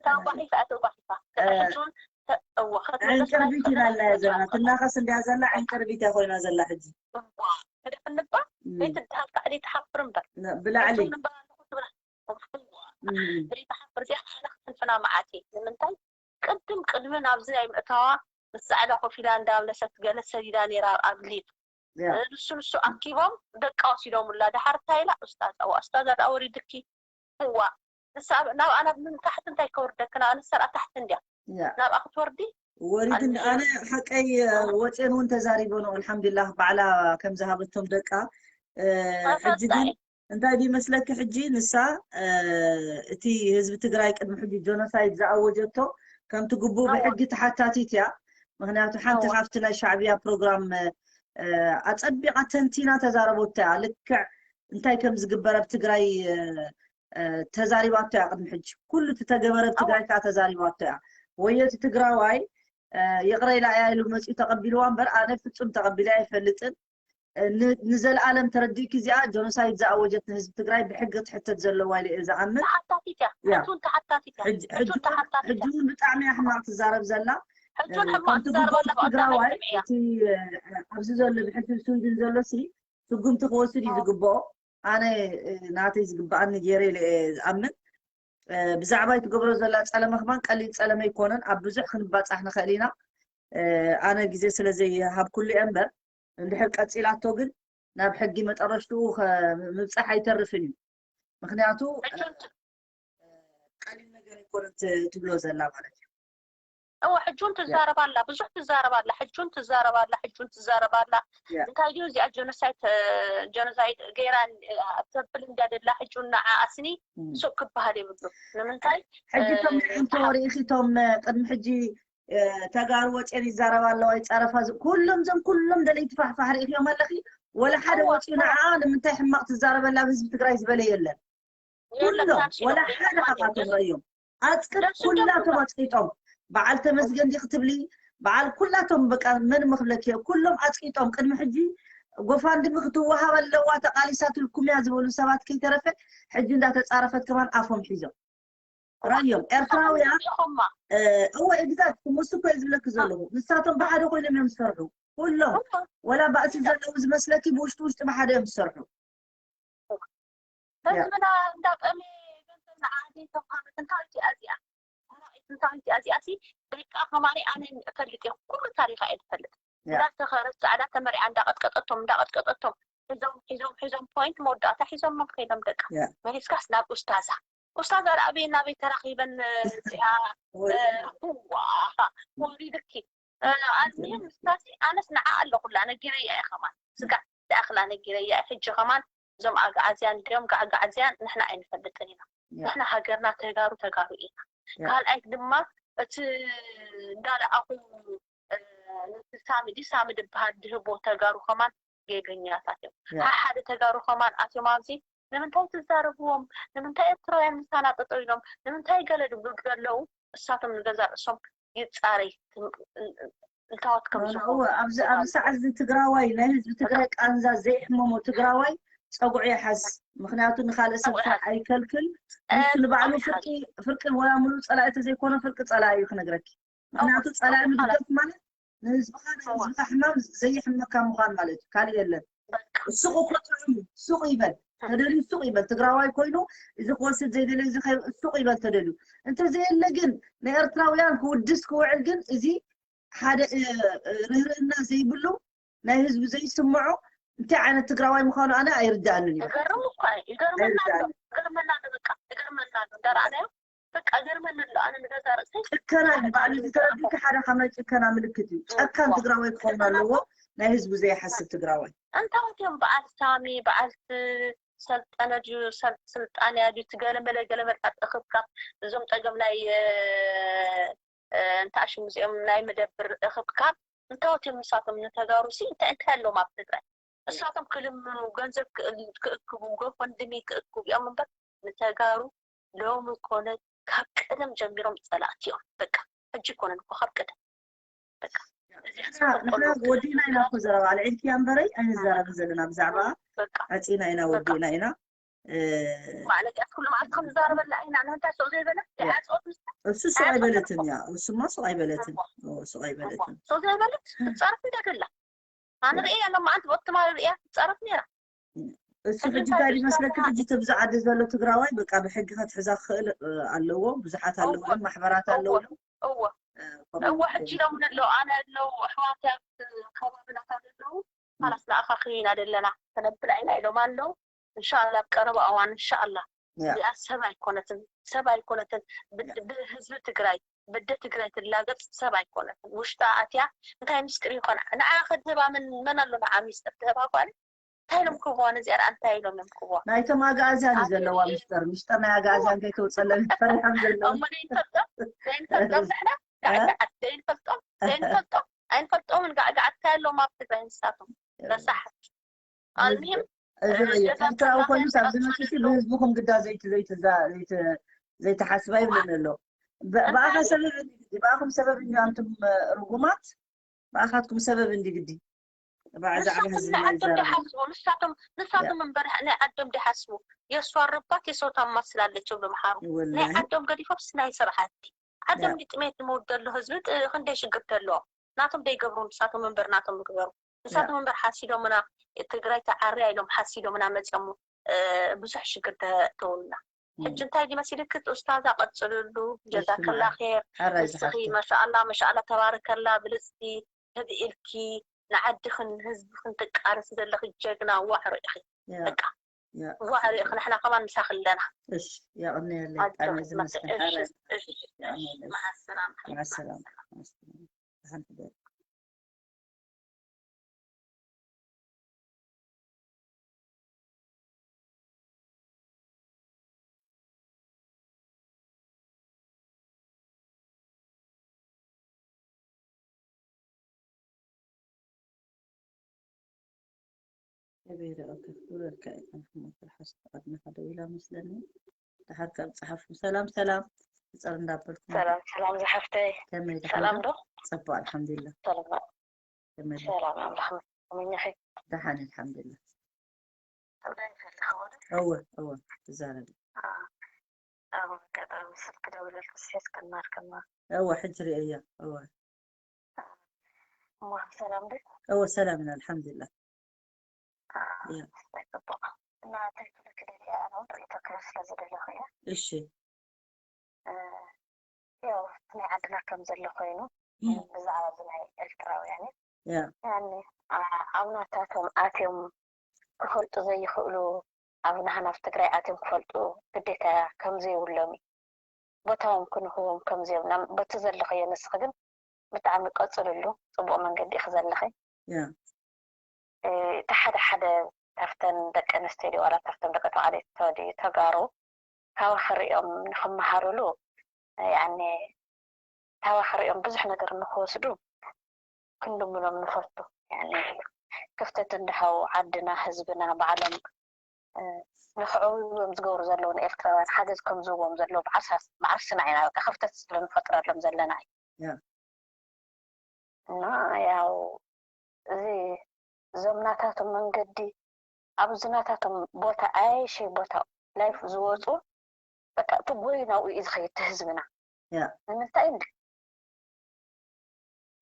ተጓሒፋ ተጓሒፋ ሕጂ እውን እዋ ዕንቅርቢት ኢና ኣለያ ዘለና። ትናኸስ እንድያ ዘላ ዕንቅርቢት እያ ኮይና ዘላ ሕጂ። ክድሕንባ ዘይትድሃል ካዕዲ ትሓፍር እምበር ብላዕሊ ዘይትሓፍር እዚኣ ሓና ክትንፍና መዓት እዩ። ንምንታይ ቅድም ቅድሚ ናብዚ ናይ ምእታዋ ምስ ፃዕዳ ኮፍ ኢላ እንዳምለሰት ገለ ሰዲዳ ነይራ ኣብ ሊቭ ንሱ ንሱ ኣኪቦም ደቃ ወሲዶምላ። ደሓር እንታይ ኢላ ኡስታዝ ኣዋ ኡስታዝ ኣዳ ወሪድኪ እዋ ንሳ ናብኣ ናብ ምን ታሕቲ እንታይ ከወርደክና ንሳ ኣ ታሕቲ እንድያ ናብኣ ክትወርዲ ወሪድን ኣነ ሓቀይ ወፅየን እውን ተዛሪቦ ነው። ኣልሓምዱሊላህ ባዕላ ከም ዝሃበቶም ደቃ ሕጂ ግን እንታይ ድዩ መስለኪ ሕጂ ንሳ እቲ ህዝቢ ትግራይ ቅድሚ ሕጂ ጆኖሳይድ ዝኣወጀቶ ከምቲ ግቡእ ብሕጊ ተሓታቲት እያ። ምክንያቱ ሓንቲ ካብቲ ናይ ሻዕብያ ፕሮግራም ኣፀቢቃ ተንቲና ተዛረቦቶ እያ። ልክዕ እንታይ ከም ዝግበር ኣብ ትግራይ ተዛሪባቶ እያ ቅድሚ ሕጂ። ኩሉ እቲ ተገበረ ኣብ ትግራይ ከዓ ተዛሪባቶ እያ። ወዮ እቲ ትግራዋይ ይቕረ ኢላ እያ ኢሉ መፂኡ ተቐቢልዋ እምበር ኣነ ፍፁም ተቐቢለ ኣይፈልጥን። ንዘለኣለም ተረዲእኪ እዚኣ ጆኖሳይድ ዝኣወጀት ንህዝቢ ትግራይ ብሕጊ ክትሕተት ዘለዋ ኢለ እየ ዝኣምን። ተሓታቲት እያ። ሕጂ እውን ተሓታቲት እያ። ሕጂ እውን ተሓታቲት ሕጂ እውን ብጣዕሚ እያ ሕማቕ ትዛረብ ዘላ። ሕጂ እውን ሕማቕ ከምቲ ትዛረብ ጉቦ ኣላ። ብኣታ ትግራዋይ ከይድም እያ። እቲ ኣብዚ ዘሎ ብሕልፊ ስዊድን ዘሎ ሲ ስጉምቲ ክወስድ እዩ ዝግብኦ። ኣነ ናተይ ዝግብኣኒ ገይረ ኢለ እየ ዝኣምን። ብዛዕባ ትገብሮ ዘላ ጸለመ ከማን ቀሊል ጸለመ ኣይኮነን። ኣብ ብዙሕ ክንባጻሕ ንኽእል ኢና። ኣነ ግዜ ስለ ዘይሃብኩሉ እየ እምበር፣ እንድሕር ቀጺላቶ ግን ናብ ሕጊ መጠረሽትኡ ምብጻሕ ኣይተርፍን እዩ። ምክንያቱ ቀሊል ነገር ኣይኮነን ትብሎ ዘላ ማለት እዩ። እወ ሕጂ እውን ትዛረብ ኣላ፣ ብዙሕ ትዛረብ ኣላ፣ ሕጂ እውን ትዛረብ ኣላ፣ ሕጂ እውን ትዛረብ ኣላ። እንታይ ድዩ እዚኣ ጀኖሳይድ ጀኖሳይድ ገይራ ተብል እንዳ ደላ ሕጂ እውን ንዓኣስኒ ሱቕ ክበሃል የብሉ። ንምንታይ ሕጂ እቶም ንዕንቶ ርኢኺ እቶም ቅድሚ ሕጂ ተጋሩ ወፅየን ይዛረባ ኣለዋ ይፃረፋ ኩሎም እዞም ኩሎም ደለይቲ ፋሕፋሕ ርኢኽዮም ኣለኺ። ወላ ሓደ ወፂኡ ንዓ ንምንታይ ሕማቕ ትዛረበላ ኣብ ህዝቢ ትግራይ ዝበለ የለን። ኩሎም ወላ ሓደ ካብኣቶም ረእዮም ኣፅቅጥ ኩላቶም ኣፅቂጦም። በዓል ተመስገን ዲ ክትብሊ በዓል ኩላቶም በቃ መን ምክብለኪ ኩሎም ኣፅቂጦም። ቅድሚ ሕጂ ጎፋንድሚ ክትወሃብ ኣለዋ ተቃሊሳትልኩም እያ ዝበሉ ሰባት ከይተረፈ ሕጂ እንዳተፃረፈት ከማን ኣፎም ሒዞም ረእዮም። ኤርትራውያን እወ exact ምስ እኮ ዝብለኪ ዘለኹ ንሳቶም ብሓደ ኮይኖም እዮም ዝሰርሑ ኩሎም። ወላ ባእሲ ዘለዉ ዝመስለኪ ብውሽጢ ውሽጢ ብሓደ እዮም ዝሰርሑ። ህዝብና እንዳጠመየ ገንዘብ ንዓዲ ተምሃበት እንታይ እቲኣ እዚኣ እንታይ እቲኣ እዚኣ ሲ ደቃ ከማኒ ኣነ እፈልጥ እየ ኩሉ ታሪኻ እየ ዝፈልጥ። እንዳተኸረት ፃዕዳ ተመሪዓ እንዳቀጥቀጠቶም እንዳቀጥቀጠቶም ሒዞም ሒዞም ሒዞም ፖይንት መወዳእታ ሒዞም ከይዶም ደቃ መሊስካስ ናብ ኡስታዛ ኡስታዛ ኣበይ ናበይ ተራኺበን እዚኣ ወሪድኪ ኣልሚሂም ምስታሲ ኣነስ ንዓ ኣለኹላ ነጊረያ እየ ከማን ስጋዕ ዝኣኽላ ነጊረያ እየ ሕጂ ከማን እዞም ኣግዓዝያን ድዮም ጋዕጋዕዝያን ንሕና ኣይንፈልጥን ኢና ንሕና ሃገርና ተጋሩ ተጋሩ ኢና ካልኣይ ድማ እቲ እንዳለኣኹ ሳሚ ድዩ ሳሚ ዝበሃል ድህቦ ተጋሩ ከማን ጌገኛታት እዮም ሓደ ተጋሩ ከማን ኣትዮም ኣብዚ ንምንታይ ትዛረብዎም ንምንታይ ኤርትራውያን ምሳና ጠጠው ኢሎም ንምንታይ ገለ ድብሉ ኣለዉ እሳቶም ንገዛ ርእሶም ይፃረይ እንታወት ከም ዝኾኑ ኣብዚ ኣብዚ ሰዓት እዚ ትግራዋይ ናይ ህዝቢ ትግራይ ቃንዛ ዘይሕመሞ ትግራዋይ ፀጉዑ ይሓዝ ምክንያቱ ንካልእ ሰብ ስራሕ ኣይከልክል ንሱ ንባዕሉ ፍርቂ ፍርቂ ወላ ሙሉእ ፀላኢ ተዘይኮነ ፍርቂ ፀላኢ እዩ ክነግረኪ ምክንያቱ ፀላኢ ምድጋፍ ማለት ንህዝብኻ ናይ ህዝብኻ ሕማም ዘየሕመካ ምዃን ማለት እዩ ካልእ የለን ሱቕ እኮ ጥዑም ሱቕ ይበል ተደልዩ ሱቕ ይበል ትግራዋይ ኮይኑ እዚ ክወስድ ዘይደለ እዚ ሱቕ ይበል ተደልዩ እንተዘየለ ግን ንኤርትራውያን ክውድስ ክውዕል ግን እዚ ሓደ ርህርህና ዘይብሉ ናይ ህዝቢ ዘይስምዖ እንታይ ዓይነት ትግራዋይ ምዃኑ ኣነ ኣይርድኣንን እዩ ይገርም እኳ ይገርመና ኣሎ ይገርመና ኣሎ በቃ ይገርመና ኣሎ እንዳረኣናዮ በቃ ገርመኒ ኣሎ ኣነ ንገዛ ርእሰይ ጭከና እዩ ባዕሉ ዝተረድእኪ ሓደ ካብ ናይ ጭከና ምልክት እዩ ጨካን ትግራዋይ ክኸውን ኣለዎ ናይ ህዝቡ ዘይሓስብ ትግራዋይ እንታወት እዮም በዓል ሳሚ በዓል ሰልጠነ ድዩ ስልጣን እያ ድዩ ትገለመለ ገለመልታት እኽብካብ እዞም ጠገም ናይ እንታይ ሽሙ እዚኦም ናይ መደብር እኽብካብ እንታወት እዮም ንሳቶም ንተጋሩ ሲ እንታይ እንታይ ኣለዎም ኣብ ትግራይ እሳቶም ክልምኑ ገንዘብ ክእክቡ ጎፈንድሚ ክእክቡ እዮም እምበር ንተጋሩ ሎሚ ኮነ ካብ ቀደም ጀሚሮም ፀላእቲ እዮም በቃ ሕጂ ኮነን እኮ ካብ ቀደም ወዲና ኢና እኮ ዘረባ ኣልዒልክያ እምበረይ ኣይንዛረብ ዘለና ብዛዕባ ዓፂና ኢና ወዲና ኢና ማለት እያ ኩሉ መዓልቲ ከም ዝዛረበላ ኢና ንንታይ ሱቅ ዘይበለት ይዓፅኦት ምስ እሱ ሱቅ ኣይበለትን እያ እሱማ ሱቅ ኣይበለትን ሱቅ ኣይበለትን ሱቅ ዘይበለት ትፃረፍ እንዳ ከላ ኣነ ርእያ ሎማዓንቲ ብኦትማሪ ርእያ ትፃረፍ ነይራ እሱ ሕጂ እንታይ ይመስለኪ ሕጂ እቲ ብዚ ዓዲ ዘሎ ትግራዋይ በቃ ብሕጊ ከትሕዛ ክኽእል ኣለዎ ብዙሓት ኣለዎ ማሕበራት ኣለዎ እዎ እዎ ሕጂ ሎምን ኣለዉ ኣነ ኣለዉ ኣሕዋት ኣብ ከባብና ካብ ዘለዉ ካላስ ንኣኻ ክኢና ዘለና ተነብላ ኢና ኢሎም ኣለዉ እንሻላ ኣብ ቀረባ እዋን እንሻላ እዚኣ ሰብ ኣይኮነትን ሰብ ኣይኮነትን ብህዝቢ ትግራይ በደ ትግራይ ትላገፅ ሰብ ኣይኮነትን ውሽጣ ኣትያ እንታይ ምስጢር ይኾን ንዓ ከድህባ ምን መን ኣሎ ንዓ ሚስጥር ትህባ ጓል እንታይ ኢሎም ክብዋ ነዚኣ ደኣ እንታይ ኢሎም እዮም ክብዋ ናይቶም ኣግኣዝያን እዩ ዘለዋ ሚስጥር ሚስጥር ናይ ኣግኣዝያን ከይተውፀለን ፈሪሖም ዘለዉ እሞ ዘይንፈልጦም ዘይንፈልጦም ንሕና ጋዕጋዓት ዘይንፈልጦም ዘይንፈልጦም ኣይንፈልጦምን ጋዕጋዓት እንታይ ኣለዎም ኣብ ትግራይ ንሳቶም ረሳሓት ኣልሚሂም እዚ እዩ ኤርትራዊ ኮይኑ ሳብ ዝመፅሲ ብህዝብኹም ግዳ ዘይተሓስባ ይብለኒ ኣሎ ብኣኻ ሰበብ ብኣኹም ሰበብ እዩ ኣንቱም ርጉማት ብኣኻትኩም ሰበብ እንዲ ግዲ ብዛዕባ ህዝብና ይዛረቡ ንሳቶም እምበር ናይ ዓዶም ዲሓስቡ የእሷ ረባት የሰው ታማስላለች ብሎ መሓሩ ናይ ዓዶም ገዲፎምስ ናይ ስራሓቲ ዓዶም ዲጥሜት ዝመውት ዘሎ ህዝቢ ክንደይ ሽግር ተለዎ ናቶም ደይገብሩ ንሳቶም እምበር ናቶም ምግበሩ ንሳቶም እምበር ሓሲዶምና ትግራይ ተዓርያ ኢሎም ሓሲዶምና መፅኦም ብዙሕ ሽግር ተውልና ሕጂ እንታይ ድዩ መሲልኪ እቲ ኡስታዛ? ቀጽልሉ። ጀዛከላ ኸይር። ሓራይ ንስኺ ዝሓፍተይ። ማሻኣላ ማሻኣላ ተባረከላ ብልጽቲ፣ ህብእ ኢልኪ ንዓድኽን ንህዝብኽን ትቃለሲ ዘለኺ ጀግና ዋዕሮ ኢኺ። ያ በቃ ያ ዋዕሮ ኢኺ፣ ንሕና ከማን ምሳኺ ኣለና። እሺ፣ የቐንየለይ። ኣጆኺ ብጣዕሚ እየ ትመርቂ። ዝመስገን። እሺ፣ ሓራይ እሺ፣ እሺ። የቐንየለይ። መዓሰላማ። መዓሰላማ። መዓሰላማ። ደሓን ሕደሪ። ከበይረ ኦኬ፣ ክብረልካ እዩ። ኣነ ሕሞት ተሓስ ዓድና ሓደ ኢላ መስለኒ። ደሓር ካብ ጸሓፉ። ሰላም ሰላም። ክጸር እንዳበልኩም። ሰላም ሰላም ዝሓፍተይ። ከመይ ደሓን ሰላም ዶ? ዶ? ጸቡቕ ኣልሓምዱሊላህ። ሰላም። ከመይ ደሓን? ሰላም ኣምላኽ መኛኺ። ደሓን ኣልሓምዱሊላህ። ትብለኒ ዘለኻ ወደ? እወ እወ። ትዛረቢ። ኣብ ኣጋጣሚ ስልክ ደውለልኩ ስሒት ከናር ከና። እወ ሕጂ ርእያ። እወ። እሞ ሰላም ዶ? እወ ሰላም ኢና ኣልሓምዱሊላህ። ያ። ጽቡቕ። እና እንታይ ክብለኪ ደልየ፣ ኣነ እውን ርእይቶ ክህብ ስለ ዝደለኹ እየ። እሺ። እ፣ ያው ናይ ዓድና ከም ዘሎ ኮይኑ፣ እም። ብዛዕባ እዚ ናይ ኤርትራውያን እዩ። ያ። ያኒ፣ ኣ-፣ ኣብ ናታቶም ኣትዮም ክፈልጡ ዘይኽእሉ፣ ኣብ ናህና ኣብ ትግራይ ኣትዮም ክፈልጡ ግዴታ ከም ዘይብሎም እዩ። ቦታኦም ክንህቦም ከም ዘይብልና፣ በቲ ዘለኽዮ ንስኺ ግን ብጣዕሚ ቀጽልሉ፣ ጽቡቕ መንገዲ ኢኺ ዘለኺ። ያ። እ፣ እቲ ሓደ ሓደ ካብተን ደቂ ኣንስትዮ ድዩ ዋላ ካብተን ደቂ ተባዕትዮ ድዩ ተጋሩ ካባኺ ሪኦም ንኽመሃሩሉ፣ ያኔ ካባኺ ሪኦም ብዙሕ ነገር ንኽወስዱ ክንልምኖም ንፈቱ። ያኔ ክፍተት እንዳሃው ዓድና፣ ህዝብና፣ ባዕሎም፣ እ፣ ንኽዕብዩ እዮም ዝገብሩ ዘለዉ ንኤርትራውያን ሓገዝ ከም ዝህቦም ዘለዉ ብዓርሳ-፣ ብዓርስና ኢና በቃ ክፍተት ስለ ንፈጥረሎም ዘለና እዩ። ያ። እና ያው እዚ እዞም ናታቶም መንገዲ ኣብዚ ናታቶም ቦታ ኣየሸይ ቦታ ላይፍ ዝወፁ በቃ እቲ ጎይናኡ እዩ ዝኸይድ እቲ ህዝብና። ያ። ንምንታይ እንዲ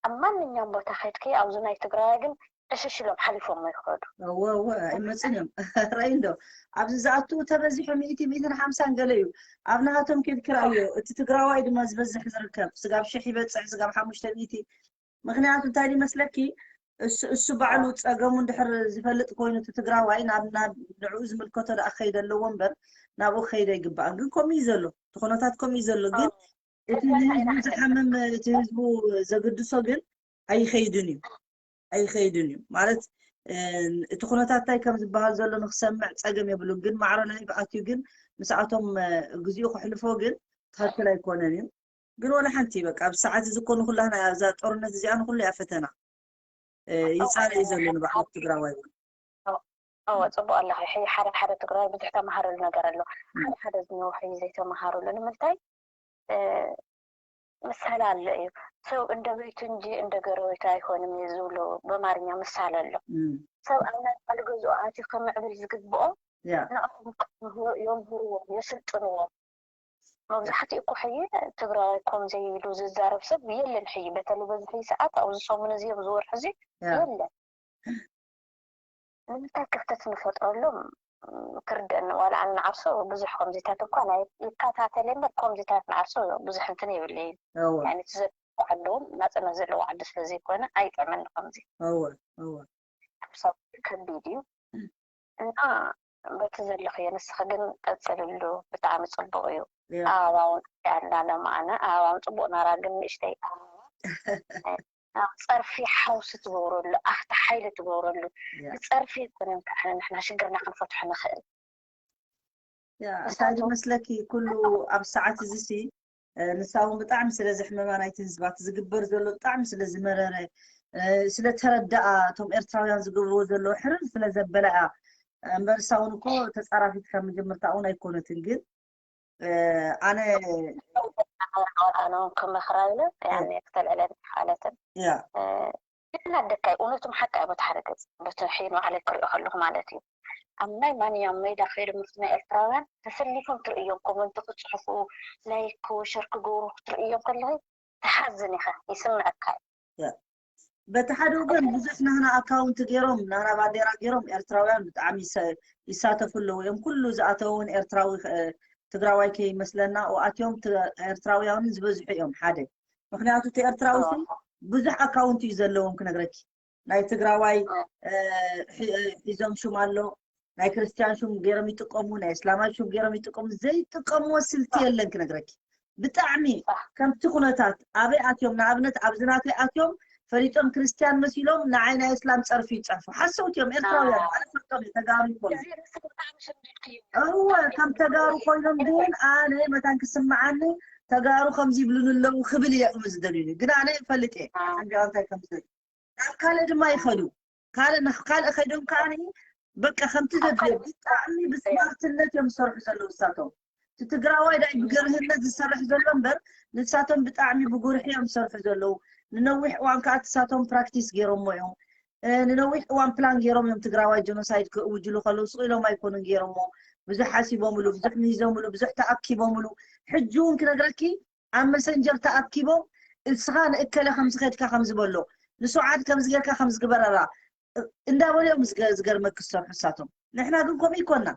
ኣብ ማንኛውም ቦታ ከድኪ ኣብዚ ናይ ትግራዋይ ግን ዕሽሽ ኢሎም ሓሊፎም ይኸዱ። እወ እወ ኣይመፅን እዮም። ራይ እንዶ ኣብዚ ዝኣትዉ ተበዚሑ ሚእቲ ሚእትን ሓምሳን ገለ እዩ። ኣብ ናሃቶም ኬድኪ ራእዮ እቲ ትግራዋይ ድማ ዝበዝሕ ዝርከብ ስጋብ ሽሕ ይበፅሕ ስጋብ ሓሙሽተ ሚእቲ ምክንያቱ እንታይ ይመስለኪ እሱ እሱ ባዕሉ ጸገሙ እንድሕር ዝፈልጥ ኮይኑ እቲ ትግራዋይ ናብ ናብ ንዕኡ ዝምልከቶ ደኣ ከይደ ኣለዎ እምበር ናብኡ ከይደ ይግባእ ግን ከምኡ እዩ ዘሎ እቲ ኩነታት ከምኡ እዩ ዘሎ ግን እቲ ንህዝቡ ዝሓምም እቲ ህዝቡ ዘግድሶ ግን ኣይኸይድን እዩ ኣይኸይድን እዩ ማለት እቲ ኩነታት እንታይ ከም ዝበሃል ዘሎ ንክሰምዕ ጸገም የብሉን ግን ማዕረ ናይ ብኣትዩ ግን ምስኣቶም ግዜኡ ክሕልፎ ግን ትኽክል ኣይኮነን እዩ ግን ወላ ሓንቲ በቃ ኣብ ሰዓት እዚ ኮኑ ኩላህና እዛ ጦርነት እዚኣ ንኩሉ እያ ፈተና ይፃረ እዩ ዘሎ ንባዕሉ ትግራዋይ እውን እወ ፅቡቅ ኣለኺ ሕጂ ሓደ ሓደ ትግራዋይ ብዙሕ ተምሃረሉ ነገር ኣሎ ሓደ ሓደ ዝነውሐ እዩ ዘይተምሃረሉ ንምንታይ ምሳሌ ኣሎ እዩ ሰው እንደ ቤቱ እንጂ እንደ ጎረቤቱ ኣይኮንም እዩ ዝብሉ በማርኛ ምሳሌ ኣሎ ሰብ ኣብ ናይ ባዕሉ ገዝኡ ኣትዩ ከምዕብል ዝግብኦ ንዕኦም የምህርዎም የስልጥንዎም መብዛሕትኡ እኮ ሕጂ ትግራዋይ ኮም ዘይብሉ ዝዛረብ ሰብ የለን ሕጂ በተለይ በዚ ሕጂ ሰዓት ኣብዚ ሰሙን እዚ ኣብዚ ወርሒ እዚ የለን ንምንታይ ክፍተት ንፈጥረሎም ክርደኒ ዋላ ኣነ ንዓርሶ ብዙሕ ከምዚታት እኳ ናይ ይከታተል እምበር ከምዚታት ንዓርሶ ብዙሕ እንትን የብለይን ያኒ ትዘለዎ ዓዲ እውን ናፅነት ዘለዎ ዓዲ ስለ ዘይኮነ ኣይጥዕመኒ ከምዚ እወ እወ ሰብ ከቢድ እዩ እና በቲ ዘለኽዮ ንስኺ ግን ቀፅልሉ ብጣዕሚ ፅቡቅ እዩ ኣበባ እውን ኣለና ሎም ኣነ ኣበባ እውን ፅቡቅ ናራ ግን ንእሽተይ ኣበባ ናብ ፀርፊ ሓውሲ ትገብረሉ ኣፍቲ ሓይሊ ትገብረሉ ብፀርፊ ኣይኮነን ከዓ ንሕና ሽግርና ክንፈትሖ ንኽእል እንታይ ዝመስለኪ ኩሉ ኣብ ሰዓት እዚ ሲ ንሳ እውን ብጣዕሚ ስለ ዘሕመማ ናይቲ ህዝባ እቲ ዝግበር ዘሎ ብጣዕሚ ስለ ዝመረረ ስለ ተረዳኣ እቶም ኤርትራውያን ዝገብርዎ ዘለዉ ሕርር ስለ ዘበላ እያ እምበር ንሳ እውን እኮ ተፃራፊት ካብ መጀመርታ እውን ኣይኮነትን ግን ኣነ ኣነ ክመኽራ ኢለ ክትልዕለን ሓለትን ግን ኣደካይ እውነቱም ሓቂ ኣይ በቲ ሓደ ገፅ በቲ ሕይ ንባዕለይ ክሪኦ ከለኹ ማለት እዩ ኣብ ናይ ማንኛውም ሜዳ ከይዱ ምስ ናይ ኤርትራውያን ተሰሊፎም ትርእዮም ኮመንቲ ክፅሕፉ ላይክ ሸር ክገብሩ ክትርእዮም ከለኺ ትሓዝን ኢኻ ይስምዐካ እዩ በቲ ሓደ ወገን ብዙሕ ናህና ኣካውንት ገይሮም ናህና ባንዴራ ገይሮም ኤርትራውያን ብጣዕሚ ይሳተፉ ኣለዉ እዮም ኩሉ ዝኣተወ እውን ኤርትራዊ ትግራዋይ ከይመስለና። ኣትዮም ኤርትራውያንን ዝበዝሑ እዮም ሓደ። ምክንያቱ እቲ ኤርትራዊ ብዙሕ ኣካውንት እዩ ዘለዎም ክነግረኪ። ናይ ትግራዋይ ሒዞም ሹም ኣሎ፣ ናይ ክርስትያን ሹም ገይሮም ይጥቀሙ፣ ናይ እስላማይ ሹም ገይሮም ይጥቀሙ። ዘይጥቀምዎ ስልቲ የለን ክነግረኪ። ብጣዕሚ ከምቲ ኩነታት ኣበይ ኣትዮም፣ ንኣብነት ኣብዚ ናተይ ኣትዮም ፈሊጦም ክርስትያን መሲሎም ንዓይ ናይ እስላም ጸርፊ ይጸርፉ። ሓሰውቲ እዮም ኤርትራውያን። ኣነ ፈልጦም እየ፣ ተጋሩ ይኮኑ። እወ ከም ተጋሩ ኮይኖም ግን ኣነ መታን ክስምዓኒ ተጋሩ ከምዚ ይብሉን ኣለዉ ክብል እየ። ከም ዝደልዩኒ ግን ኣነ ይፈልጥ እየ። ኣንጃ እንታይ ከም ዝደልዩ ናብ ካልእ ድማ ይኸዱ። ካልእ ናብ ካልእ ከይዶም ከዓኒ በቃ ከምቲ ዘድልዮ ብጣዕሚ ብስማርትነት እዮም ዝሰርሑ ዘለዉ ንሳቶም። እቲ ትግራዋይ ዳይ ብገርህነት ዝሰርሕ ዘሎ እምበር ንሳቶም ብጣዕሚ ብጉርሒ እዮም ዝሰርሑ ዘለዉ። ንነዊሕ እዋን ከዓ ንሳቶም ፕራክቲስ ገይሮሞ እዮም። ንነዊሕ እዋን ፕላን ገይሮም እዮም ትግራዋይ ጀኖሳይድ ክእውጅሉ ከለዉ ስቕ ኢሎም ኣይኮኑን ገይሮሞ። ብዙሕ ሓሲቦምሉ፣ ብዙሕ ምሂዞምሉ፣ ብዙሕ ተኣኪቦምሉ። ሕጂ እውን ክነግረኪ ኣብ መሰንጀር ተኣኪቦም እስኻ ንእከለ ከምዚ ከድካ ከምዚ በሎ ንስውዓት ከምዚ ጌርካ ከምዚ ግበረራ እንዳበሉ እዮም ዝገርመኪ ዝሰርሑ እሳቶም። ንሕና ግን ከምኡ ይኮና።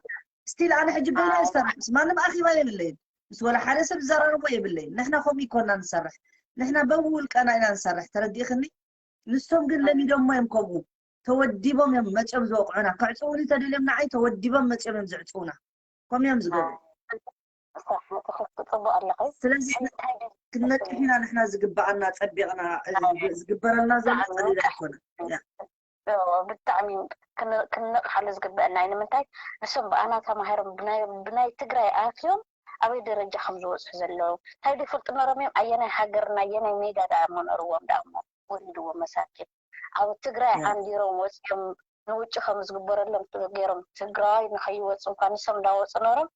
ስቲል ኣነ ሕጂ በይና ይሰርሕ ምስ ማንም ኣኺባ የብለይን፣ ምስ ወላ ሓደ ሰብ ዝዘራረቦ የብለይን። ንሕና ከምኡ ይኮና ንሰርሕ። ንሕና በብውልቀና ኢና ንሰርሕ። ተረዲእኽኒ? ንሶም ግን ለሚዶሞ እዮም ከምኡ። ተወዲቦም እዮም መፅዮም ዝወቕዑና። ከዕፅውኒ ተደልዮም ንዓይ ተወዲቦም መፅዮም እዮም ዘዕፅውና። ከምኡ እዮም ዝገብሩ። ጽቡቅ ኣለኺ። ስለዚ ክንነቅሕ ኢና ንሕና ዝግበኣና ጸቢቕና ዝግበረልና ዘሎ ቀሊል ኣይኮነ። ብጣዕሚ ክንነቕሓሉ ዝግበአና እዩ። ንምንታይ ንሶም ብኣና ተማሂሮም ብናይ ትግራይ ኣትዮም ኣበይ ደረጃ ከም ዝበፅሑ ዘለዉ እንታይ ዶ ይፈልጡ ነሮም እዮም? ኣየናይ ሃገር ኣየናይ ሜዳ ደኣ እሞ ነርዎም ደኣ እሞ ወሊድዎም መሳኪን ኣብ ትግራይ ዓንዲሮም ወፂኦም ንውጭ ከም ዝግበረሎም ገይሮም ትግራዋይ ንኸይወፁ እንኳ ንሶም እንዳወፁ ነሮም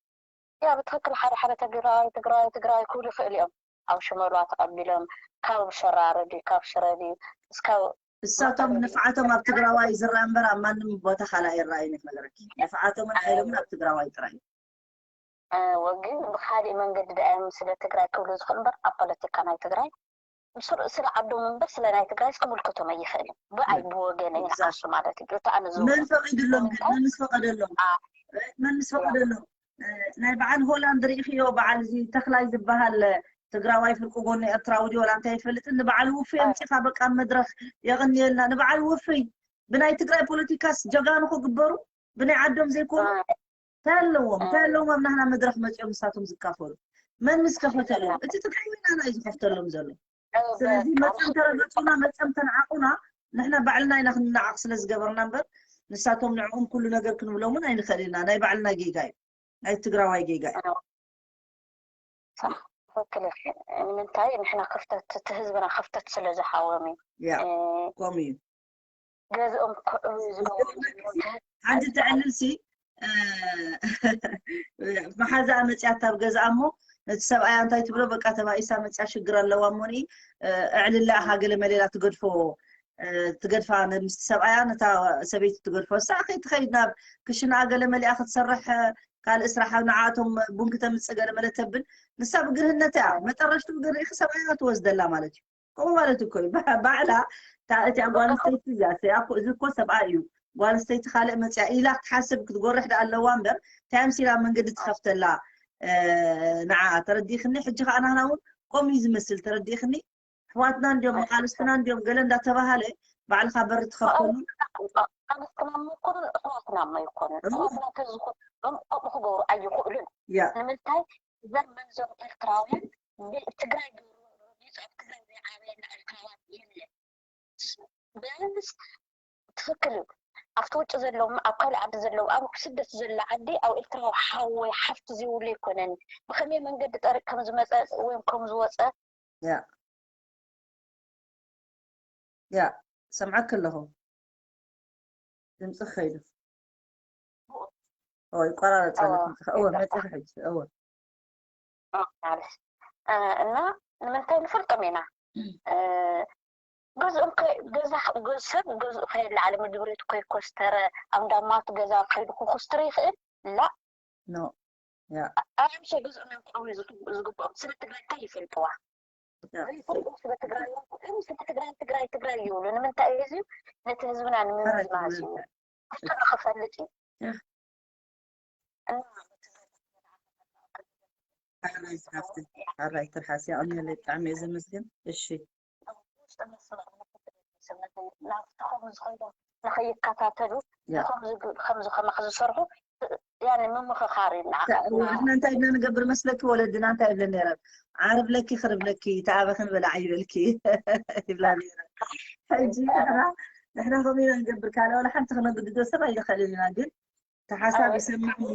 ያ ብትክክል ሓደ ሓደ ትግራዋይ ትግራዋይ ትግራዋይ ክብሉ ይኽእሉ እዮም። ኣብ ሽመልዋ ተቐቢሎም ካብ ሸራሮ ድዩ ካብ ሽረ ድዩ እስካብ እሳቶም ንፍዓቶም ኣብ ትግራዋይ ዝረኣ እምበር ኣብ ማንም ቦታ ካልእ ኣይረኣይን እዩ ክነግረኪ። ንፍዓቶምን ሓይሎምን ኣብ ትግራዋይ ጥራይ እዩ። ወግን ብካሊእ መንገዲ ደኣ እዮም ስለ ትግራይ ክብሉ ዝኽእሉ እምበር ኣብ ፖለቲካ ናይ ትግራይ ስለ ዓዶም እምበር ስለ ናይ ትግራይስ ክምልከቶም ኣይኽእልን። ብኣይ ብወገነይ ንዓሱ ማለት እዩ። እቲ ኣነ ዝብሎ መን ፈቒድሎም ግን? መንስ ፈቐደሎም? መንስ ፈቐደሎም? ናይ በዓል ሆላንድ ርኢኽዮ? በዓል እዚ ተኽላይ ዝበሃል ትግራዋይ ፍርቂ ጎኒ ኤርትራዊ ድዩ ወላ እንታይ ይፈልጥን ንበዓል ውፉይ ኣምፂኻ በቃ ኣብ መድረኽ የቕንየልና ንበዓል ውፉይ ብናይ ትግራይ ፖለቲካስ ጀጋኑ ክግበሩ ብናይ ዓዶም ዘይኮኑ እንታይ ኣለዎም እንታይ ኣለዎም ኣብ ናህና መድረኽ መፂኦም ንሳቶም ዝካፈሉ መን ምስ ከፈተሎም እቲ ትግራይ ወይ ናና እዩ ዝኸፍተሎም ዘሎ ስለዚ መፅም ተረገፁና መፅም ተንዓቑና ንሕና ባዕልና ኢና ክንናዓቕ ስለ ዝገበርና እምበር ንሳቶም ንዕኦም ኩሉ ነገር ክንብሎምን ኣይንኽእል ኢና ናይ ባዕልና ጌጋ እዩ ናይ ትግራዋይ ጌጋ እዩ ትክክል ኢኺ ንምንታይ ንሕና ክፍተት እቲ ህዝብና ክፍተት ስለ ዝሃቦም እዩ ያ ከምኡ እዩ ገዝኦም ክዕብዩ ዝገብሩ ሓንቲ ተዕልልሲ መሓዛኣ መፅያት ኣብ ገዛኣ እሞ ነቲ ሰብኣያ እንታይ ትብሎ በቃ ተባኢሳ መፅያ ሽግር ኣለዋ እሞ እዕልላ ኢኻ ገለ መሌላ ትገድፎ ትገድፋ ምስቲ ሰብኣያ ነታ ሰበይቲ ትገድፎ እሳ ከይትኸይድ ናብ ክሽና ገለ መሊኣ ክትሰርሕ ካልእ ስራሕ ንዓቶም ቡን ክተምፅእ ገለ መለ ተብል ንሳ ብግርህነታ እያ መጠረሽቱ ግን ርኢኺ ሰብኣያ ትወስደላ ማለት እዩ ከምኡ ማለት እኮ እዩ ባዕላ እቲያ ጓል ኣንስተይቲ እዚኣ እዚ እኮ ሰብኣይ እዩ ጓል ኣንስተይቲ ካልእ መፅያ ኢላ ክትሓስብ ክትጎርሕ ዳ ኣለዋ እምበር እንታይ ኣምሲላ መንገዲ ትኸፍተላ ንዓ ተረዲእክኒ ሕጂ ከዓ ናህና እውን ከምኡ እዩ ዝመስል ተረዲእክኒ ኣሕዋትና እንዲዮም መቃልስትና እንዲዮም ገለ እንዳተባሃለ ባዕልካ በሪ ትኸፍተሉ ኣንስትና እኮ እሕዋትና እማ ይኮኑ እሕዋትና ተዝኮኑ ከምኡ ክገብሩ ኣይኽእሉን ንምንታይ ዘር መንዞም ኤርትራውያን ትግራይ ዶሮ ቢጫ ትግራይ ዘይዓበየና ኤርትራውያን የለን በንስ ትክክል እዩ ኣብቲ ውጭ ዘለዉ ኣብ ካልእ ዓዲ ዘለዉ ኣብ ስደት ዘሎ ዓዲ ኣብ ኤርትራዊ ሓወይ ሓፍቲ ዘይብሉ ኣይኮነን ብከመይ መንገዲ ጠሪቅ ከም ዝመፀ ወይ ከም ዝወፀ ያ ያ ሰምዓክ ኣለኹ ድምፂ ከይዱ ይቆራረፅ እወ መፂኺ ሕጂ እወ ማለት እና ንምንታይ ንፈልጦም ኢና ገዝኦም ገዛ ሰብ ገዝኡ ከየለዓለ ምድብሬት ከይኮስተረ ኣብ እንዳማቱ ገዛ ከይዱ ክኩስትር ይኽእል ላ ኖ ኣምሸ ገዝኦም እዮም ክዕብዩ ዝግብኦም ስለ ትግራይ እንታይ ይፈልጥዋ ዘይፈልጡ ስለ ትግራይ ስለ ትግራይ ትግራይ ትግራይ ይብሉ ንምንታይ እዩ ህዝቢ ነቲ ህዝብና ንምምዝማዝ እዩ ክፈልጥ እዩ ሓራይ ዝሓፍቲ፣ ሓራይ ትርሓስ፣ የቐንየለይ፣ ብጣዕሚ እየ ዘመስግን። እሺ። ናብቲ ከምኡ ዝኸይዱ ንኸይከታተሉ ያ። ከምዚ ከማኽ ዝሰርሑ ያኔ ምምኽኻር እዩ ንዓኻ። ንሕና እንታይ ኢልና ንገብር መስለኪ? ወለድና እንታይ ይብለን ነይረን? ዓርብ ለኪ ክርብ ለኪ፣ ተኣበኽን በላዕ ይበልኪ ይብላ ነይረን። ሕጂ ንሕና ንሕና ከምኡ ኢና ንገብር፣ ካልእ ዋላ ሓንቲ ክነግድዶ ሰብ ኣይንኽእልን ኢና። ግን እቲ ሓሳብ ይሰምዕ እሞ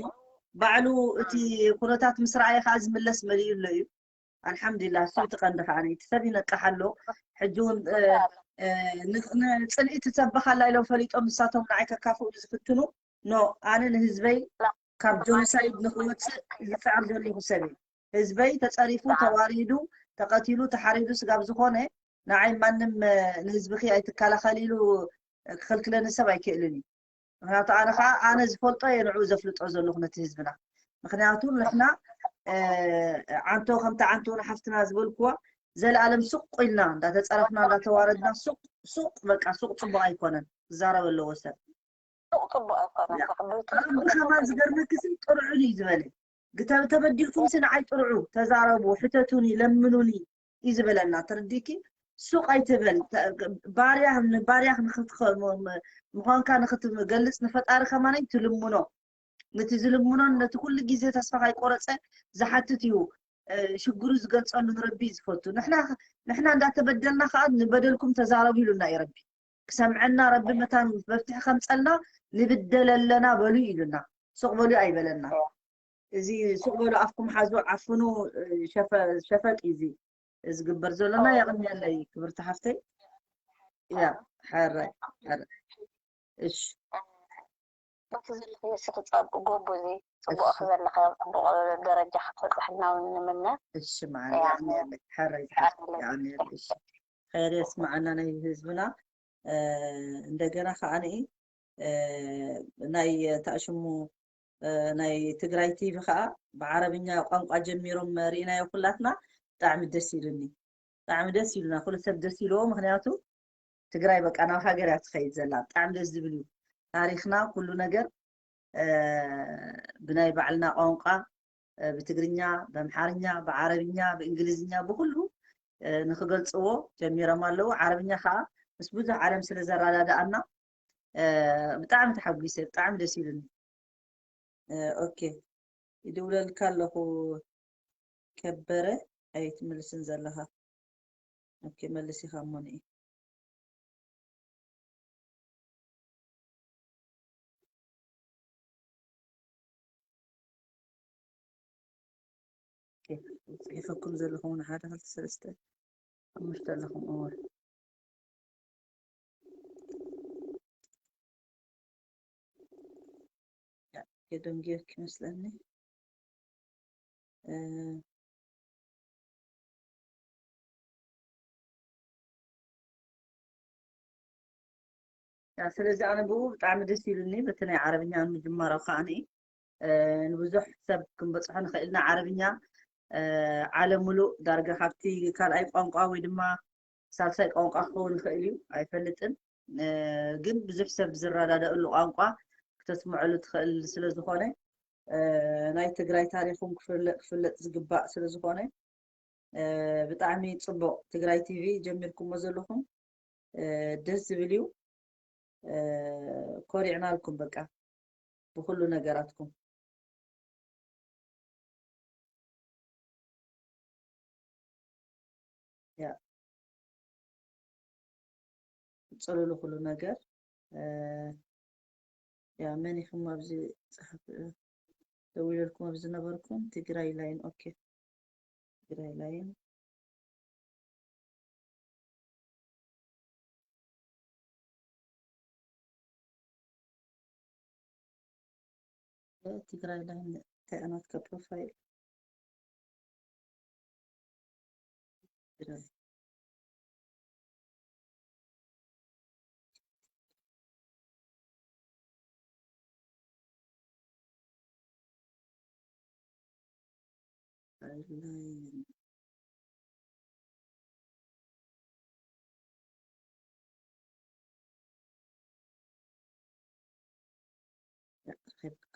ባዕሉ እቲ ኩነታት ምስ ረኣየ ከዓ ዝምለስ መሊኡ ኣሎ እዩ። ኣልሓምዱሊላህ፣ እሱ እቲ ቀንዲ ከዓ እቲ ሰብ ይነቅሕ ኣሎ። ሕጂ እውን እ፣ እ፣ ን- ንፅልኢ ትፀበኻላ ኢሎም ፈሊጦም ንሳቶም ንዓይ ከካፍኡ ዝፍትኑ ኖ፣ ኣነ ንህዝበይ ካብ ጆኖሳይድ ንክወፅእ ዝፅዕር ዘለኹ ሰብ እየ። ህዝበይ ተፀሪፉ፣ ተዋሪዱ፣ ተቐቲሉ፣ ተሓሪዱ ስጋብ ዝኾነ ንዓይ ማንም እ፣ ንህዝብኺ ኣይትከላኸሊ ኢሉ ክኽልክለኒ ሰብ ኣይክእልን እዩ። ምክንያቱ ኣነ ከዓ ኣነ ዝፈልጦ እየ ንዕኡ ዘፍልጦ ዘለኹ ነቲ ህዝብና። ምክንያቱ ንሕና እ፣ ዓንቶ ከምቲ ዓንቶ ንሓፍትና ዝበልክዋ ዘለኣለም ሱቅ ኢልና እንዳተፀረፍና እንዳተዋረድና ሱቅ ሱቅ በቃ ሱቅ ፅቡቅ ኣይኮነን። ክዛረብ ኣለዎ ሰብ። ሱቅ ፅቡቅ ኣይኮነን። ያ። ኣቢ ከማን ዝገርመኪ ሲ ጥርዑን እዩ ዝበለ። ግተ- ተበዲልኩም ሲ ንዓይ ጥርዑ ተዛረቡ፣ ሕተቱኒ፣ ለምኑኒ እዩ ዝበለና። ተረዲኪ? ሱቅ ኣይትበል። ተ- ባርያ ንባርያ ንክትኸ- ም- ም- ምዃንካ ንክትገልጽ ንፈጣሪ ከማነይ ትልምኖ። ነቲ ዝልምኖን ነቲ ኩሉ ግዜ ተስፋ ካይቆረጸ ዝሓትት እዩ። እ፣ ሽግሩ ዝገልጸሉ ንረቢ እዩ ዝፈቱ። ንሕና ንሕና እንዳተበደልና ከዓ ንበደልኩም ተዛረቡ ኢሉና እዩ ረቢ። ክሰምዐና ረቢ መታን መፍትሒ ከምጸልና ንብደል ኣለና በሉ ኢሉና። ሱቅ በሉ ኣይበለና። እዚ ሱቅ በሉ ኣፍኩም ሓዙ ዓፍኑ እ፣ ሸፈ- ሸፈጥ እዩ እዚ ዝግበር ዘሎና። የቕንየለይ ክብርቲ ሓፍተይ። ያ ሓራይ ሓራይ። እሺ በቲ ዘለኽዮ እስኺ ጸብ- ጎቦ እዚ ጽቡቕ እሺ ዘለኻ ጽቡቕ ደረጃ ክትበጽሕ እናውን ንምነ። እሺ መዓል የቕንየለይ ሓራይ ዝሓፍተይ የቕንየለይ። እሺ ኸይር የስምዓና ናይ ህዝብና። እ፣ እንደገና ከዓኒ እ፣ ናይ ታሽሙ እ፣ ናይ ትግራይ ቲቪ ከዓ ብዓረብኛ ቋንቋ ጀሚሮም ርኢናዮ ኩላትና። ብጣዕሚ ደስ ኢሉኒ፣ ብጣዕሚ ደስ ኢሉና፣ ኩሉ ሰብ ደስ ኢልዎ። ምክንያቱ ትግራይ በቃ ናብ ሃገር እያ ትኸይድ ዘላ። ብጣዕሚ ደስ ዝብል እዩ ታሪክና፣ ኩሉ ነገር እ፣ ብናይ ባዕልና ቋንቋ እ፣ ብትግርኛ፣ ብኣምሓርኛ፣ ብዓረብኛ፣ ብእንግሊዝኛ፣ ብኩሉ እ፣ ንክገልፅዎ ጀሚሮም ኣለዉ። ዓረብኛ ከዓ ምስ ብዙሕ ዓለም ስለ ዘረዳድኣና እ፣ ብጣዕሚ ተሓጒሰ፣ ብጣዕሚ ደስ ኢሉኒ። እ፣ ኦኬ ይድውለልካ ኣለኹ ከበረ፣ ኣይትምልስን ዘለኻ። ኦኬ መልስ ኢኻ እሞ ንኢ። ኦኬ፣ ጽሒፈኩም ዘለኹ እውን ሓደ ክልተ ሰለስተ ሓሙሽተ ኣለኹም። እወ። ያ፣ የደንጉየክ ይመስለኒ። እ፣ ያ፣ ስለዚ ኣነ ብኡ ብጣዕሚ ደስ ኢሉኒ፣ በቲ ናይ ዓረብኛ ንምጅማሮ ከዓኒ፣ እ፣ ንብዙሕ ሰብ ክንበጽሖ ንኽእል ኢና። ዓረብኛ፣ እ፣ ዓለም ሙሉእ ዳርጋ ካብቲ ካልኣይ ቋንቋ ወይ ድማ ሳልሳይ ቋንቋ ክኸውን ይኽእል እዩ፣ ኣይፈልጥን። እ፣ ግን ብዙሕ ሰብ ዝረዳደእሉ ቋንቋ ክተስምዐሉ ትኽእል ስለ ዝኾነ፣ እ፣ ናይ ትግራይ ታሪኽን ክፍለ- ክፍለጥ ዝግባእ ስለ ዝኾነ፣ እ፣ ብጣዕሚ ጽቡቕ። ትግራይ ቲቪ ጀሚርኩሞ ዘለኹም፣ እ፣ ደስ ዝብል እዩ። እ፣ ኮሪዕናልኩም በቃ ብኹሉ ነገራትኩም። ያ፣ ጽሉሉ ኩሉ ነገር። እ፣ ያ፣ መን ኢኹም ኣብዚ ጽሓፍ-፣ ደዊለልኩም ኣብዚ ነበርኩም? ትግራይ ላይን። ኦኬ፣ ትግራይ ላይን። ትግራይ ላይን እንታይ ናትካ ፕሮፋይል? ትግራይ። ትግራይ ላይን። ያ፣ ኸይብካ።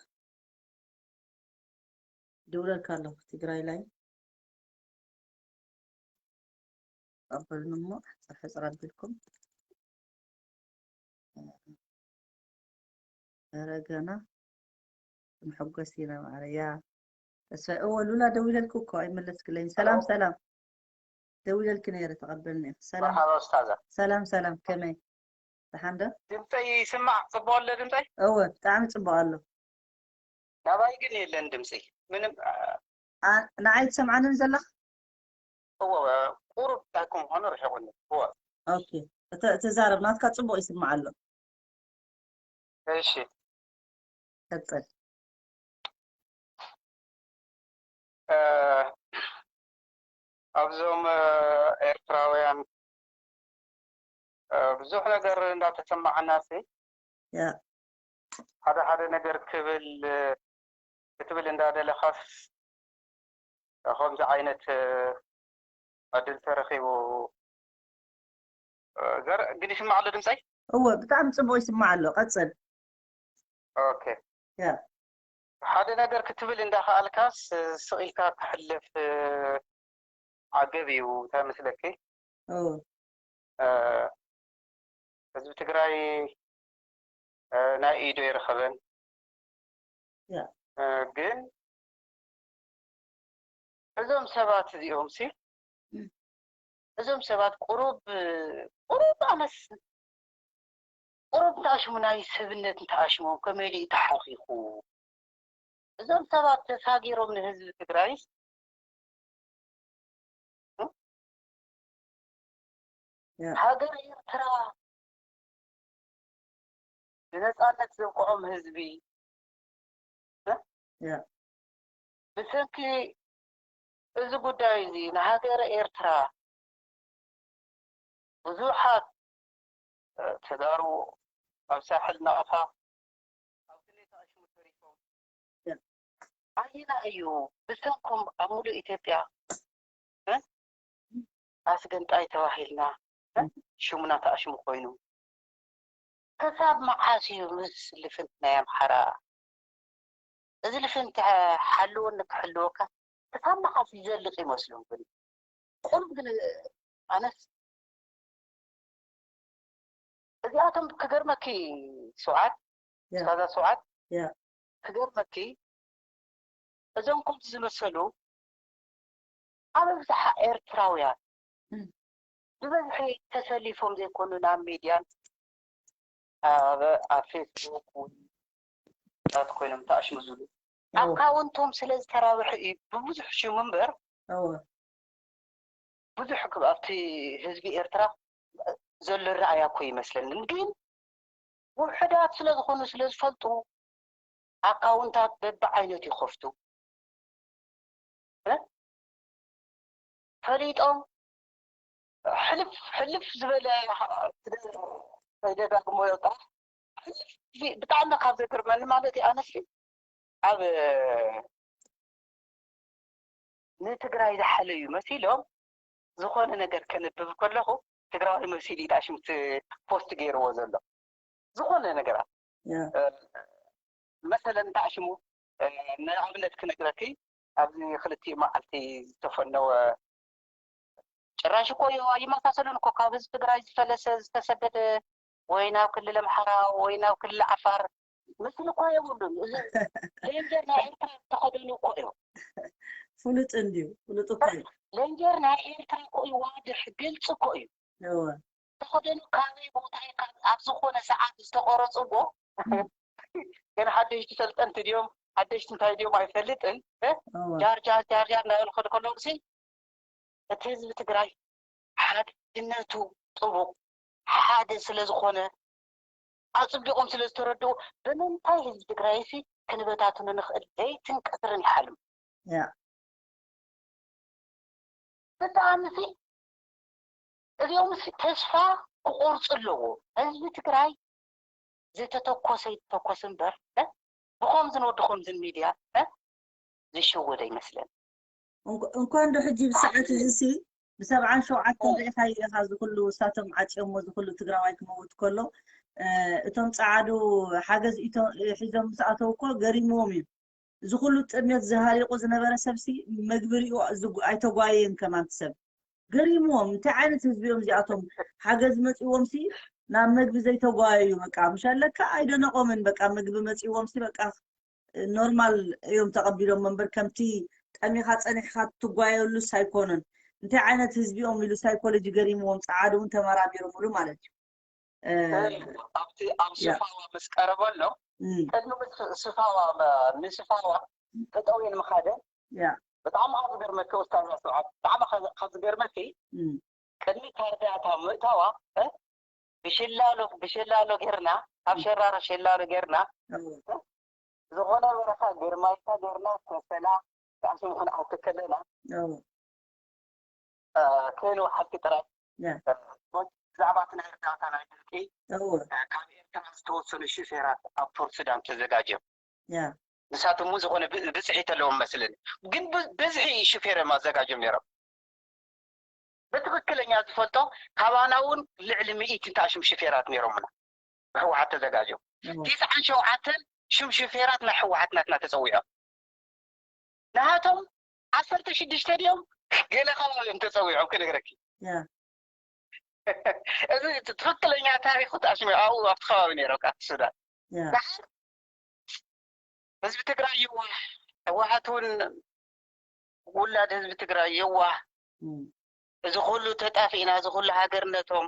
ደውለልካ ኣለኹ ትግራይ ላይን። ተቐበሉኒ እሞ ሕፅር ሕፅር ኣቢልኩም። ኧረ ገና ክንሕጎስ ኢና ማዕረ። ያ ተስፋ፣ እወ ሉላ ደዊለልኩ እኮ ኣይመለስክለይን። ሰላም ሰላም፣ ደዊለልኪ ነይረ ተቐበልኒ። ሰላም መርሓባ ኡስታዛ። ሰላም ሰላም፣ ከመይ ደሓን ዶ? ድምፀይ ይስማዕ ጽቡቕ ኣሎ ድምፀይ? እወ ብጣዕሚ ጽቡቕ ኣሎ። ናባይ ግን የለን ድምፂ ምንም። ኣ- ንዓይ ትሰምዓንን ዘለኽ? እወ ቁሩብ እንታይ ከም ምዃኑ ርሒቑኒ። እወ ኦኬ፣ እተ- ተዛረብ፣ ናትካ ጽቡቕ ይስማዕ ኣሎ። እሺ። ቀጽል። እ፣ ኣብዞም እ፣ ኤርትራውያን እ፣ ብዙሕ ነገር እንዳተሰማዓና ሲ ያ ሓደ ሓደ ነገር ክብል እ፣ ክትብል እንዳደለኻስ ከምዚ ዓይነት እ፣ ዕድል ተረኺቡ እ፣ ዘር ግን ይስማዕ ኣሎ ድምፀይ? እወ ብጣዕሚ ጽቡቕ ይስማዕ ኣሎ። ቀጽል። ኦኬ ያ ሓደ ነገር ክትብል እንዳኸኣልካስ ስቕ ኢልካ ክሕልፍ እ፣ ዓገብ እዩ። እንታይ መስለኪ? እወ እ፣ ህዝቢ ትግራይ እ፣ ናይ ኢዱ ኣይረኸበን። ያ እ፣ ግን እዞም ሰባት እዚኦም ሲ እም። እዞም ሰባት ቁሩብ ቁሩብ ኣነስ ቁሩብ ተኣሽሙ ናይ ሰብነት እንተኣሽሞም ከመይ ኢሉ እዩ ተሓኺኹ? እዞም ሰባት ተሳጊሮም ንህዝቢ ትግራይስ ያ ሃገር ኤርትራ ብነፃነት ዘብቅዖም ህዝቢ እ? ያ ብሰንኪ እዚ ጉዳይ እዚ ንሃገር ኤርትራ ብዙሓት እ፣ ተጋሩ ኣብ ሳሕል ናቕፋ ኣብ ክንደይ ተኣሽሙ ተሪፎም። ያ። ኣየና እዩ ብሰንኮም ኣብ ሙሉእ ኢትዮጵያ እ? ኣስገንጣይ ተባሂልና እ? ሽሙና ተኣሽሙ ኮይኑ ክሳብ መዓስ እዩ ምስ ልፍንቲ ናይ ኣምሓራ እዚ ልፍንቲ ሓልወኒ ክሕልወካ ክሳብ መዓስ ይዘልቕ ይመስሎም ግን ቁሩብ ግን ኣነስ እዚኣቶም ክገርመኪ ስውዓት ያ ስታዛ ስውዓት ያ ክገርመኪ እዞም ከምዚ ዝመሰሉ ኣብ ኣብዝሓ ኤርትራውያን እም። ብበዝሒ ተሰሊፎም ዘይኮኑ ናብ ሚድያን ኣብ ኣብ ፌስቡክ እውን ታት ኮይኖም ተኣሽሙ ዝብሉ እወ ኣካውንቶም ስለ ዝተራብሐ እዩ ብብዙሕ ሽሙ እምበር እወ ብዙሕ ክ- ኣብቲ ህዝቢ ኤርትራ ዘሎ ረኣያ እኮ ይመስለኒ ግን ውሕዳት ስለ ዝኾኑ ስለ ዝፈልጡ ኣካውንታት በብዓይነቱ ይኸፍቱ እ? ፈሊጦም ሕልፍ ሕልፍ ዝበለ ደጋግሞ ይወጣ ብጣዕሚ ካብ ዘገርመኒ ማለት እዩ ኣነሲ ኣብ ንትግራይ ዝሓለዩ መሲሎም ዝኾነ ነገር ከንብብ ከለኹ ትግራዊ መሲሉ እዩ ዳሽምቲ ፖስት ገይርዎ ዘሎ ዝኾነ ነገራት ያ መሰለን ዳሽሙ ንኣብነት ክነግረኪ ኣብዚ ክልቲኡ መዓልቲ ዝተፈነወ ጭራሽ እኮ ይመሳሰሉን እኮ ካብ ህዝቢ ትግራይ ዝፈለሰ ዝተሰደደ ወይ ናብ ክልል ኣምሓራ ወይ ናብ ክልል ዓፋር ምስሉ እኮ የብሉን እዚ ሌንጀር ናይ ኤርትራ ዝተኸደኑ እኮ እዮም ፍሉጥ እንድዩ ፍሉጥ እኮ እዩ ሌንጀር ናይ ኤርትራ እኮ እዩ ዋድሕ ግልፂ እኮ እዩ እወ ዝተኸደኑ ካበይ ቦታ ካብ ኣብ ዝኾነ ሰዓት ዝተቆረፅዎ ግን ሓደሽቲ ሰልጠንቲ ድዮም ሓደሽቲ እንታይ ድዮም ኣይፈልጥን እ? እወ ጃርጃር ጃርጃር እናበሉ ክኸዱ ከለዉ ሲ እቲ ህዝቢ ትግራይ ሓድነቱ ጥቡቕ ሓደ ስለ ዝኾነ ኣፅቢቖም ስለ ዝተረድኡ ብምንታይ ህዝቢ ትግራይ ሲ ክንበታትኑ ንኽእል ለይትን ቀትርን ይሓልም ያ ብጣዕሚ ሲ እዚኦም ሲ ተስፋ ክቆርፁ ኣለዎ ህዝቢ ትግራይ ዝተተኮሰ ይተኮስ እምበር እ? ብኸምዝን ወዲ ከምዝን ሚድያ እ? ዝሸወደ ይመስለን እንኳ- እንኳን ዶ ሕጂ ብሰዓት እዚ ሲ ብሰብዓን ሸውዓተን ርኢኻዮ ኢኻ እዚ ኩሉ እሳቶም ዓፅዮሞ እዚ ኩሉ ትግራዋይ ክመውት ከሎ እ፣ እቶም ፀዓዱ ሓገዝ ኢቶ- ሒዞም ምስ ኣተው እኮ ገሪምዎም እዩ እዚ ኩሉ ጥሜት ዝሃሪቑ ዝነበረ ሰብ ሲ መግቢ ሪኡ ዝጉ- ኣይተጓየየን ከማን እቲ ሰብ ገሪምዎም። እንታይ ዓይነት ህዝቢ እዮም እዚኣቶም? ሓገዝ መፂዎም ሲ ናብ መግቢ ዘይተጓየዩ፣ በቃ ምሽ ኣለካ ኣይደነቆምን። በቃ ምግቢ መፂዎም ሲ በቃ ኖርማል እዮም ተቐቢሎም መንበር ከምቲ ጠሚኻ ፀኒሕካ ትጓየሉስ ኣይኮነን። እንታይ ዓይነት ህዝቢ እዮም ኢሉ ሳይኮሎጂ ገሪምዎም፣ ፀዓዱ እውን ተመራሚሮምሉ ማለት እዩ። ኣብቲ ኣብ ስፋዋ ምስ ቀረበሎም ቅድሚ ስፋዋ ንስፋዋ ጠጠው ኢል ምኻደ። ብጣዕሚ ካብ ዝገርመኪ ኡስታዝ ስብዓት፣ ብጣዕሚ ካብ ዝገርመኪ ቅድሚ ካርዳታ ምእታዋ ብሽላሎ ብሽላሎ ጌርና፣ ኣብ ሸራሮ ሽላሎ ጌርና፣ ዝኾነ በረኻ ግርማይታ ጌርና፣ ከሰላ፣ ጣዕሲ ምኹን ኣትከለና ከይኑ ሓቂ ጥራይ። ብዛዕባ እቲ ናይ እርዳታ ናይ ድርቂ ካብ ኤርትራ ዝተወሰኑ ሽፌራት ኣብ ፖርት ሱዳን ተዘጋጅዮም። ንሳቶም እውን ዝኾነ ብዝሒ ተለዎም መስልን፣ ግን ብዝሒ ሽፌር እዮም ኣዘጋጅዮም ነይሮም። ብትክክለኛ ዝፈልጦ ካባና እውን ልዕሊ ሚእቲ እንተኣሽም ሽፌራት ነይሮምና ብህወሓት ተዘጋጅዮም። ቲስዓን ሸውዓተን ሽም ሽፌራት ናይ ህወሓት ናትና ተፀዊዖም። ንሃቶም ዓሰርተ ሽዱሽተ ድዮም ገለ ከባቢ እዮም ተፀዊዖም ክነግረኪ። እዚ ትክክለኛ ታሪክ ተኣሽሙ ኣብኡ ኣብቲ ከባቢ ነይሮም ካብቲ ሱዳን። ህዝቢ ትግራይ የዋህ፣ ህወሓት እውን ውላድ ህዝቢ ትግራይ የዋህ። እዚ ኩሉ ተጣፊእና፣ እዚ ኩሉ ሃገርነቶም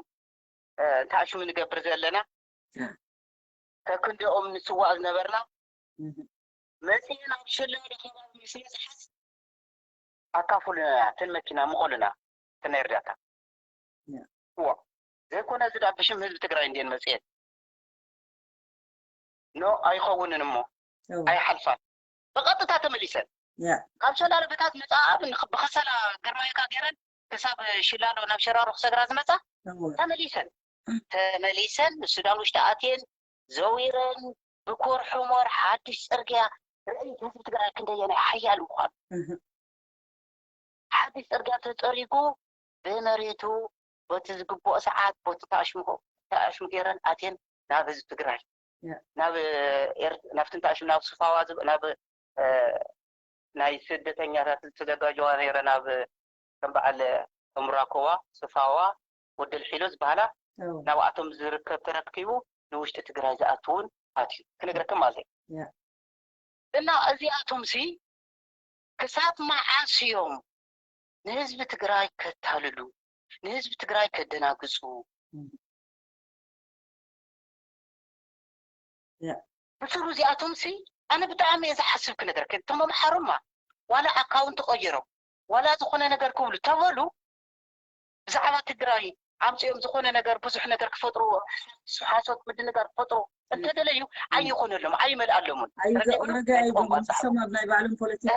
ተኣሽሙ ንገብር ዘለና ከክንደኦም ንስዋእ ዝነበርና መፅእና ብሸለለ ከባቢ ምስ መፅሓስ ኣካፍሉና፣ እተን መኪና ምቐሉና፣ እተን ናይ እርዳታ። እዎ ዘይኮነ እዚ ዳ ብሽም ህዝቢ ትግራይ እንድየን መፅኤን። ኖ ኣይኸውንን እሞ ኣይሓልፋን። ብቐጥታ ተመሊሰን ካብ ሸላሎ በታት መፅኣ ብኸሰላ ግርማይካ ገይረን ክሳብ ሽላሎ ናብ ሸራሮ ክሰግራ ዝመፃ ተመሊሰን ተመሊሰን ንሱዳን ውሽጢ ኣትየን ዘዊረን ብኮር ሕሞር ሓድሽ ፅርግያ ርእይ ህዝቢ ትግራይ ክንደየናይ ሓያል ምኳኑ ሓድሽ ፅርግያ ተፀሪጉ ብመሬቱ በቲ ዝግብኦ ሰዓት በቲ ተኣሽሙ ተኣሽሙ ገይረን ኣትየን ናብ ህዝቢ ትግራይ ናብ ናብቲ ተኣሽሙ ናብ ስፋዋ ናብ ናይ ስደተኛታት ዝተዘጋጀዋ ነይረ ናብ ከም በዓል እምራኮዋ ስፋዋ ወደል ሒሎ ዝበሃላ ናብኣቶም ዝርከብ ተረኪቡ ንውሽጢ ትግራይ ዝኣትውን ኣትዩ ክነግረክም ማለት እዩ እና እዚኣቶም ሲ ክሳብ መዓስ እዮም ንህዝቢ ትግራይ ከታልሉ ንህዝቢ ትግራይ ከደናግፁ ብስሩ እዚኣቶም ሲ ኣነ ብጣዕሚ እየ ዝሓስብ ክነገር እቶም ኣምሓሩማ ዋላ ኣካውንት ቀይሮም ዋላ ዝኾነ ነገር ክብሉ ተበሉ ብዛዕባ ትግራይ ኣምፅኦም ዝኾነ ነገር ብዙሕ ነገር ክፈጥሩ ሓሶት ምድንጋር ክፈጥሩ እንተደለዩ ኣይኾነሎም ኣይመልኣሎምን ርገሶም ኣብ ናይ ባዕሎም ፖለቲካ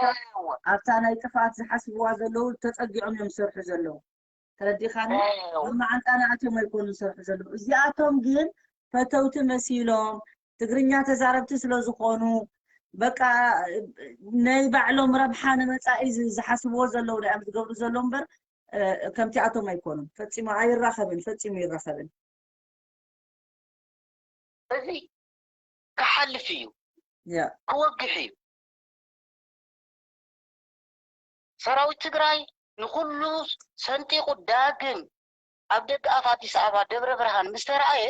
ኣብታ ናይ ጥፍኣት ዝሓስብዋ ዘለዉ ተፀጊዖም እዮም ዝሰርሑ ዘለዉ ተረዲኻኒ ኣብ መዓንጣና ኣትዮም ኣይኮኑ ዝሰርሑ ዘለዉ እዚኣቶም ግን ፈተውቲ መሲሎም ትግርኛ ተዛረብቲ ስለ ዝኾኑ በቃ ናይ ባዕሎም ረብሓ ንመፃኢ ዝሓስብዎ ዘለዉ እዮም ዝገብሩ ዘለዉ እምበር ከምቲኣቶም ኣይኮኑን ፈፂሙ ኣይራኸብን ፈፂሙ ይራኸብን እዚ ክሓልፍ እዩ ክወግሕ እዩ ሰራዊት ትግራይ ንኩሉ ሰንጢቁ ዳግም ኣብ ደገ ኣፍ ኣዲስ ኣበባ ደብረ ብርሃን ምስ ተረኣየ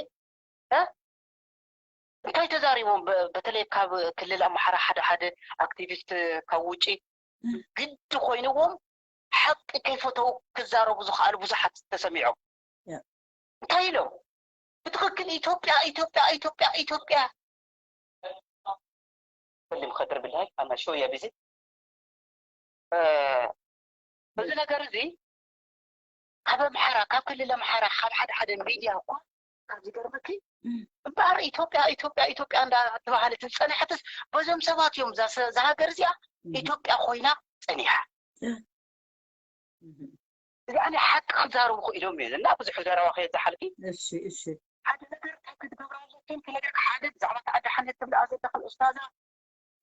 እንታይ ተዛሪቦም በተለይ ካብ ክልል ኣምሓራ ሓደ ሓደ ኣክቲቪስት ካብ ውጪ ግዲ ኮይንዎም ሓቂ ከይፈተው ክዛረቡ ዝኽኣሉ ብዙሓት ተሰሚዖም እንታይ ኢሎም ብትኽክል ኢትዮጵያ ኢትዮጵያ ኢትዮጵያ ኢትዮጵያ ክልም ከድር ብላይ ኣና ሾ እያ ቢዚ እዚ ነገር እዚ ካብ ኣምሓራ ካብ ክልል ኣምሓራ ካብ ሓደ ሓደ ሚድያ እኳ ካብ ዝገርመኪ እምበኣር ኢትዮጵያ ኢትዮጵያ ኢትዮጵያ እንዳተባሃለት ዝፀንሐትስ በዞም ሰባት እዮም እዛ ሃገር እዚኣ ኢትዮጵያ ኮይና ፀኒሓ እዚኣ ናይ ሓቂ ክዛረቡ ክኢሎም እየ እና ብዙሕ ዘረባ ከየዝሓልኪ እሺ እሺ ሓደ ነገር እንታይ ክትገብራ ኣለክን ክነገር ሓደ ብዛዕባ ተኣዳሓነት ትብልኣ ዘለኽን ኡስታዛ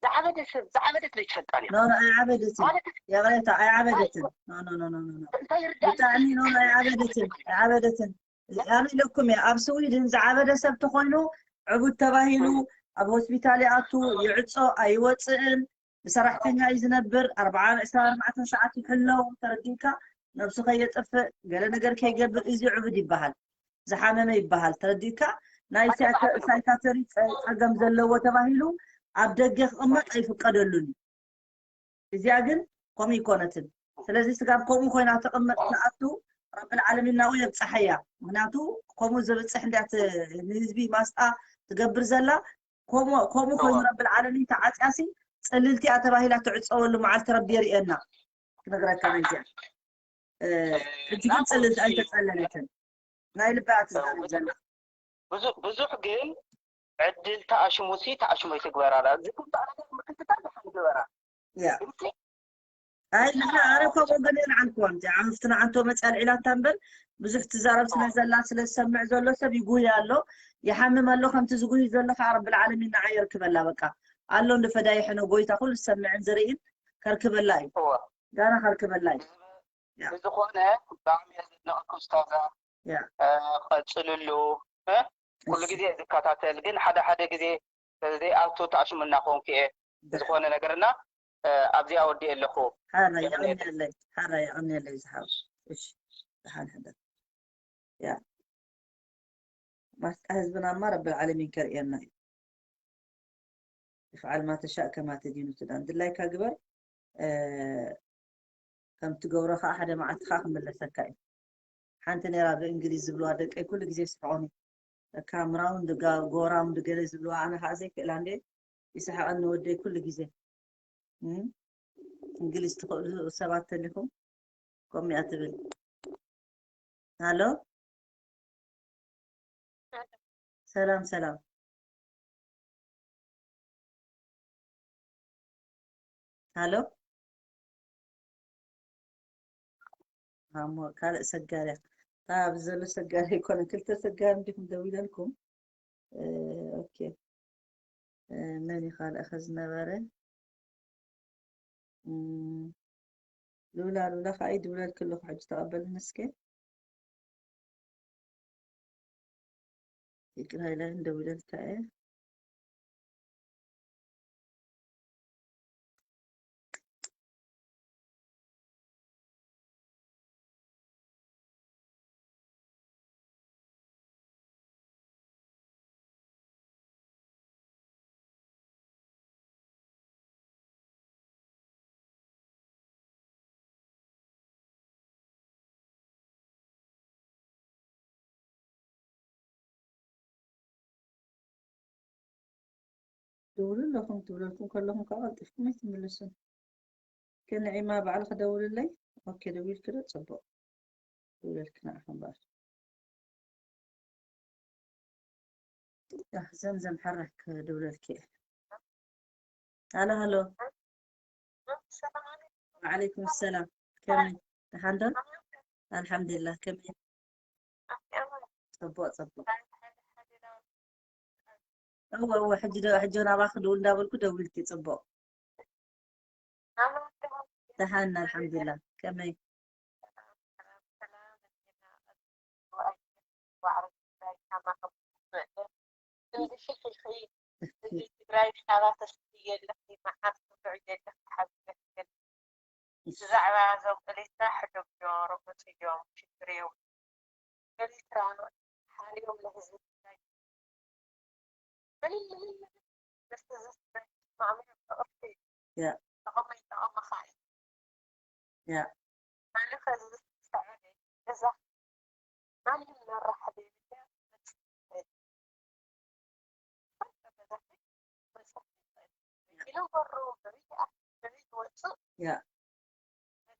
ዝዓበደ ሰብ ዝዓበደት ለይትፈልጣን እያ ኖ ኣይዓበደትን ማለት የቕሬታ ኣይዓበደትን ኖ ኖ ኖ ኖ ኖ እንታይ ይርዳእ ብጣዕሚ ኖ ኖ ኣይዓበደትን ኣይዓበደትን ኣነ ኢለኩም እየ ኣብ ስዊድን ዝዓበደ ሰብ ተኾይኑ ዕቡድ ተባሂሉ ኣብ ሆስፒታል ይኣቱ ይዕፆ ኣይወፅእን ብሰራሕተኛ እዩ ዝነብር ኣርባዓ ዕስራ ኣርባዕተን ሰዓት ይሕለው ተረዲእካ ነብሱ ከየጥፍእ፣ ገለ ነገር ከይገብር፣ እዚ ዕቡድ ይበሃል፣ ዝሓመመ ይበሃል። ተረዲእካ? ናይ ሳይካ-፣ ሳይካተሪ ጸ-፣ ጸገም ዘለዎ ተባሂሉ ኣብ ደገ ክቕመጥ ኣይፍቀደሉን እዩ። እዚኣ ግን ከምኡ ይኮነትን። ስለዚ ስጋብ ከምኡ ኮይና ተቐመጥ ትኣቱ፣ ረብል ዓለሚን ናብኡ የብጽሓያ። ምክንያቱ ከምኡ ዘብጽሕ እንድያ ት-፣ ንህዝቢ ማስጣ ትገብር ዘላ። ከምኡ፣ ከምኡ ኮይኑ ረብል ዓለሚን ተዓጽያሲ ጽልልቲ እያ ተባሂላ ትዕጸወሉ መዓልቲ ረቢ የርእየና። ክነግረካ ነዚኣ። እ፣ ሕጂ ግን ጽልልቲ ኣይተጸለለትን። ናይ ልባ እያ ትዛረብ ዘላ። ብዙ-፣ ብዙሕ ግን ዕድል ተኣሽሙሲ ተኣሽሙ ይትግበር ኣላ። ዝግባእ ነገር ምክትታል ደሓን ይግበራ። ያ። ግልጺ? ኣይ፣ ንሕና ኣነ ከምኡ ግን የልዓልክዋን። እዚኣ ሃፍትና ዓንቶ መጽያ ኣልዒላታ እምበር፣ ብዙሕ ትዛረብ ስለ ዘላ፣ ስለ ዝሰምዕ ዘሎ ሰብ ይጉያ ኣሎ፣ ይሓምም ኣሎ። ከምቲ ዝጉይ ዘሎ ከዓ ረብል ዓለሚን ንዓ የርክበላ። በቃ ኣሎ እንዶ ፈዳይሕነ ጎይታ ኩሉ ዝሰምዕን ዝርእን ከርክበላ እዩ። እወ። ጋና ከርክበላ እዩ። ያ። ብዝኾነ ብጣዕሚ እየ ዘድንቐኪ ኡስታዛ። ያ። እ፣ ቀጽልሉ። እ? ኩሉ እሺ። ግዜ ዝከታተል ግን ሓደ ሓደ ግዜ ዘይኣቱ ተኣሽሙና ክኾንኩ እየ። ብዝኾነ ነገርና፣ እ፣ ኣብዚኣ ወዲኤ ኣለኹ። ሓራይ የቐንየለይ። የቐንየለይ፣ ሓራይ የቐንየለይ ዝሓው። እሺ፣ ደሓን ሕደር። ያ። ማስጣ ህዝብናማ ረብል ዓለሚን ከርእየና እዩ። ይፍዓል ማ ተሻእ ከማ ተዲኑ ትዳን። ድላይካ ግበር፣ እ፣ ከም ትገብሮ ኸዓ ሓደ መዓልቲ ኸዓ ክምለሰካ እዩ። ሓንቲ ነይራ ብእንግሊዝ ዝብልዋ ደቀይ ኩሉ ግዜ ይስሕቑኒ። ካም ራውንድ፣ ጋ-፣ ጎ ራውንድ ገለ ዝብልዋ ኣነ ኸዓ ዘይክእላ እንዴ ይስሕቐኒ ወደይ ኩሉ ግዜ። እም? እንግሊዝ ትኽእሉ ሰባት ተሊኹም ከምኡ እያ ትብል። ሃሎ? ሰላም፣ ሰላም። ሃሎ? ሃሞ፣ ካልእ ሰጋር እያ። እታ ኣብዚ ዘሎ ሰጋር ኣይኮነን። ክልተ ሰጋር እንዲኹም ደዊለልኩም። እ፣ ኦኬ። እ፣ መን እዩ ካልእ ኸ ዝነበረ? እም፣ ሉላ፣ ሉላ ኸዓ ይድውለልኪ ኣለኹ፣ ሕጂ ተቐበልኒ እስከ። ይቅረ ኢለ እንደውለልካ እየ። ደውሉ ኣለኹም ትብለልኩም ከለኹም ካብ ቀልጢፍኩም ኣይትምልሱን። ከ ንዒማ ባዕልኺ ደውልለይ። ኦኬ፣ ደዊልኪ ዶ? ጽቡቕ። ደውለልኪ ንዓኺ እምበኣር። ያ፣ ዘምዘም ሓራይ ክድውለልኪ እየ። ሃሎ፣ ሃሎ። ወዓለይኩም ሰላም። ከመይ? ደሓን ዶ? ኣልሓምዱሊላህ። ከመይ? ጽቡቕ፣ ጽቡቕ። እወ፣ እወ፣ ሕጂ ዶ-፣ ሕጂ ናባኺ ደው እንዳበልኩ ደዊልኪ። ጽቡቕ። ደሓን፣ ኣልሓምዱሊላህ። ከመይ? ክንዲ ሽሕ ኢኺ፣ እዚ ትግራይ ዲኻ ተስትይ ኣለኺ፣ መዓት ትጉዕይ ኣለኺ፣ ሓቢበኪ። ብዛዕባ እዞም ኤሌትራ ሕደግዮም፣ ርሑጽ እዮም፣ ሽግር የብሉን። ኤሌትራ ሓልዮም ንህዝቢ ትግራይ ምንም፣ ምንም፣ ምንም ምስቲ ህዝቢ ትግራይ ዝስማዕምዑ ፍቕርቲ ያ። ጠቐመ ይጠቐመኻ እዩ። ያ። ኣነ ከዚ ዝሰዕበ ገዛ ማንም መራሒ ዘይብላ መጽ-፣ መጽ-፣ መጽ-፣ ኢሉ በሩ በበይ ይኣ-፣ በበይ ይወጽእ። ያ።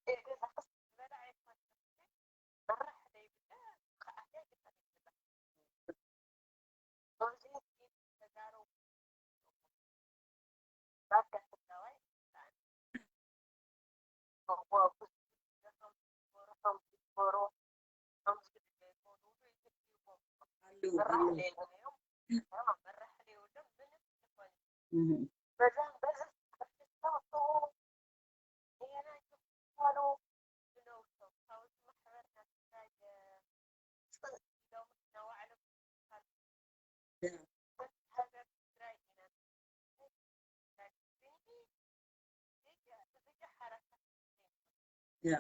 መጽ-፣ ገዛ ክስ ዝበላ ኣይኮነን። መራሒ ዘይብላ ክኣትያ ይኽእል ይብላ። ኣለዉ፣ ኣለዉ። እህ። ያ።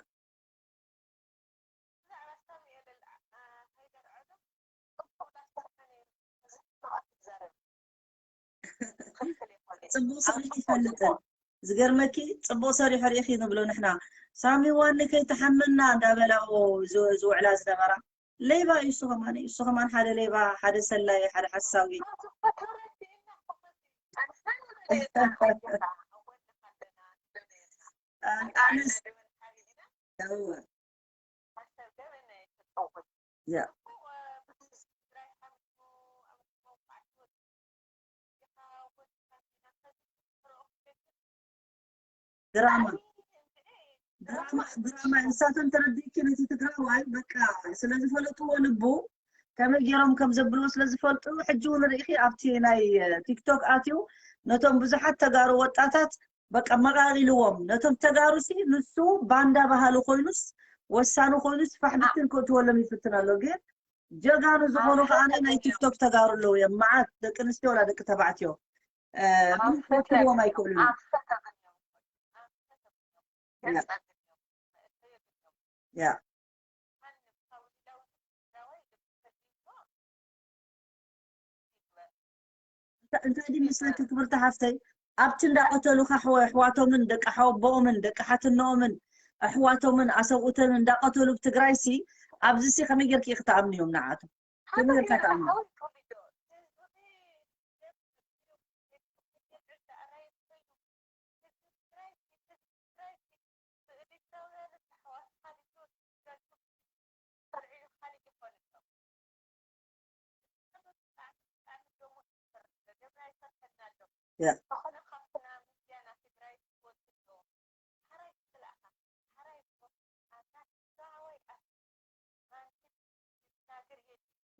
ጽቡቕ ሰሪሑ ይፈልጥን። ዝገርመኪ ጽቡቕ ሰሪሑ ርኢኺ ንብሎ ንሕና። ሳሚ ዋኒ ከይተሓመና እንዳበላኦ ዝ-፣ ዝውዕላ ዝነበራ። ሌባ እዩ እሱ ከማን፣ እሱ ከማን ሓደ ሌባ፣ ሓደ ሰላይ፣ ሓደ ሓሳዊ። ኣንስ-፣ እወ። ያ። ድራማ፣ ድራማ፣ ድራማ። ንሳቶም ተረዲእኪ ነቲ ትግራዋይ በቃ ስለ ዝፈለጥዎ ልቡ ከመይ ገይሮም ከም ዘብልዎ ስለ ዝፈልጡ፣ ሕጂ እውን ርኢኺ ኣብቲ ናይ ቲክቶክ ኣትዩ ነቶም ብዙሓት ተጋሩ ወጣታት በቃ መቓቒልዎም። ነቶም ተጋሩ ሲ ንሱ ባንዳ ባህሊ ኮይኑስ ወሳኒ ኮይኑስ ፋሕ ብትን ከእትወሎም ይፍትን ኣሎ። ግን ጀጋኑ ዝኾኑ ከዓ ናይ ቲክቶክ ተጋሩ ኣለዉ እዮም። መዓት ደቂ ኣንስትዮ ወላ ደቂ ተባዕትዮ፣ እ፣ ምንም ክወክልዎም ኣይክእሉን እዮም። ያ። ያ። እንታ-፣ እንታይ ድዩ መስለኪ ክብርቲ ሓፍተይ፣ ኣብቲ እንዳቐተሉኻ ኣሕዋ-፣ ኣሕዋቶምን ደቂ ሓወቦኦምን ደቂ ሓትነኦምን ኣሕዋቶምን ኣሰብኡተን እንዳቐተሉ ብትግራይ ሲ፣ ኣብዚ ሲ ከመይ ጌርኪ ኢኺ ትኣምንዮም ንዓቶም? ከመይ ጌርካ ትኣምኖም? ያ።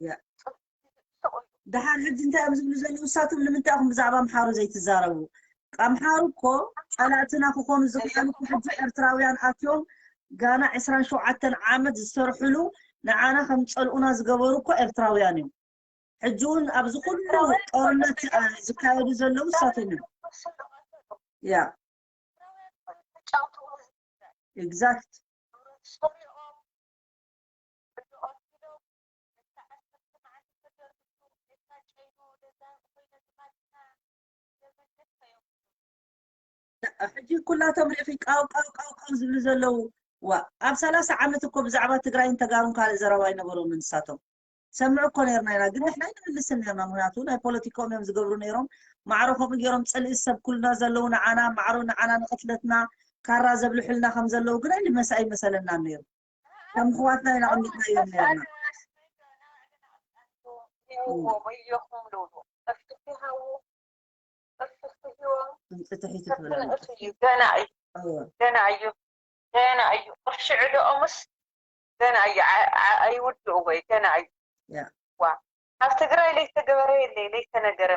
ያ። ደሓር ሕጂ እንታይ እዮም ዝብሉ ዘለዉ? ንሳቶም ንምንታይ ኢኹም ብዛዕባ ኣምሓሩ ዘይትዛረቡ? ኣምሓሩ እኮ ጸላእትና ክኾኑ ዝኽኣሉ እኮ ሕጂ ኤርትራውያን ኣትዮም ጋና ዕስራን ሸውዓተን ዓመት ዝሰርሕሉ ንዓና ከም ጸልኡና ዝገበሩ እኮ ኤርትራውያን እዮም። ሕጂ እውን ኣብዚ ኩሉ ጦርነት፣ አ፣ ዝካየዱ ዘለዉ ንሳቶም እዮም። ያ። ኤግዛክት። ሕጂ ኩላቶም ርኢኺ ቃው ቃው ቃው ቃው ዝብሉ ዘለዉ። ዋ፣ ኣብ ሰላሳ ዓመት እኮ ብዛዕባ ትግራይን ተጋሩን ካልእ ዘረባ ኣይነበሮምን ንሳቶም። ሰምዕ እኮ ነርና ኢና፣ ግን ንሕና ኣይንምልስን ነርና። ምክንያቱ ናይ ፖለቲካኦም እዮም ዝገብሩ ነይሮም። ማዕሮ ከምኡ ገይሮም ጽልኢ ሰብ ኩልና ዘለዉ ንዓና፣ ማዕሮ ንዓና ንቕትለትና ካራ ዘብልሑልና ከም ዘለዉ ግን ኣይመሰ-፣ ኣይመሰለናን ነይሩ። ከም ኣሕዋትና ኢና ኣቐሚጥናዮም ነርና። ድምፂ ትሒቱ ትብለና። ገና እዩ፣ እወ። ገና እዩ፣ ገና እዩ። ቅርሺ ዕደኦምስ ገና እዩ። ዓ-፣ ዓ-፣ ኣይውድእዎ እዩ፣ ገና እዩ። ያ። ዋ፣ ኣብ ትግራይ ለይተገበረ የለ፣ ለይተነገረ።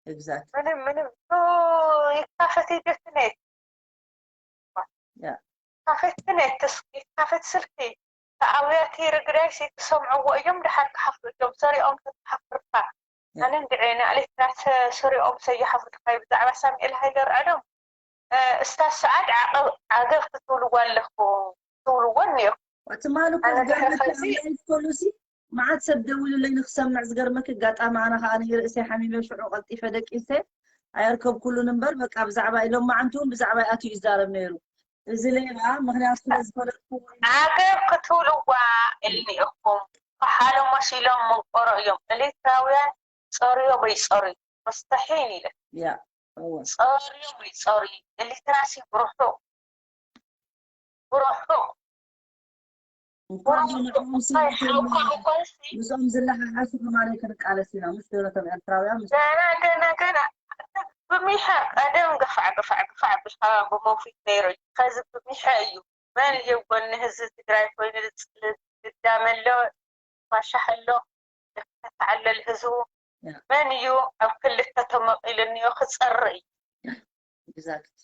ኤግዛክት። ምንም፣ ምንም። ኦ፣ ይካፈት ይደፍነት። ያ። ካፈት ኔትስ፣ ካፈት ስልኪ፣ ተኣውያቲ ርግዳይሲ ክሰምዕዎ እዮም፣ ድሓር ክሓፍሩ እዮም፣ ሰሪኦም ተተሓፍርካ። ያ። ኣነ እንድዒ ንኣሌት ናተ ሰሪኦም ሰይሓፍርካ እዩ፣ ብዛዕባ ሳሙኤል ሃይለ ርዕዶም፣ እ፣ እስታ ሰዓት ዓቐብ፣ ዓገብ ክትብልዎ ኣለኹ፣ ትብልዎ እኒኦኹም። ትማሊ እኮ ኣነ ድሕሪ ገርመኪ ከዚ ኣብ ላይፍ ኮሉሲ መዓት ሰብ ደዊሉለይ ንክሰምዕ ዝገርመኪ ኣጋጣሚ ኣነ ከዓ ንርእሰይ ሓሚመ ሽዑ ቀልጢፈ ደቂሰ ኣየርከብኩሉን እምበር በቃ ብዛዕባ ኢሎም መዓንቲ እውን ብዛዕባ ኣትዩ ይዛረብ ነይሩ። እዚ ሌባ ምክንያቱ ስለ ዝፈለጥኩ ዓገብ ክትብልዋ እልኒ እኩም ከሓሎ መሲሎም መንቆሮ እዮም ኤሌትራውያን ጸርዮ በይጸርዩ መስተሒን ኢለ ያ እወ ጸርዮ በይጸርዩ ኤሌትራሲ ብርሑ ብርሑ እንኳን ንዕኦም ስርዓት የለን። ምስኦም ዝለሓሓሱ ከማለይ ክንቃለስ ኢና። ምስ ደረቶም ኤርትራውያን ምስ ገና ገና ገና ብሚሐ ቀደም ገፋዕ ገፋዕ ገፋዕ ብልካ ብመውፊት ነይሩ እዩ። ከዚ ብሚሐ እዩ። መን እዩ ጎኒ ህዝቢ ትግራይ ኮይኑ ዝጽልእ? ግዳም ኣሎ፣ ፋሻሕ ኣሎ፣ ይከታተዓለል ህዝቡ። ያ። መን እዩ ኣብ ክልተ ተመቒሉ እኒኦ ክጸርእ እዩ? ኤግዛክት።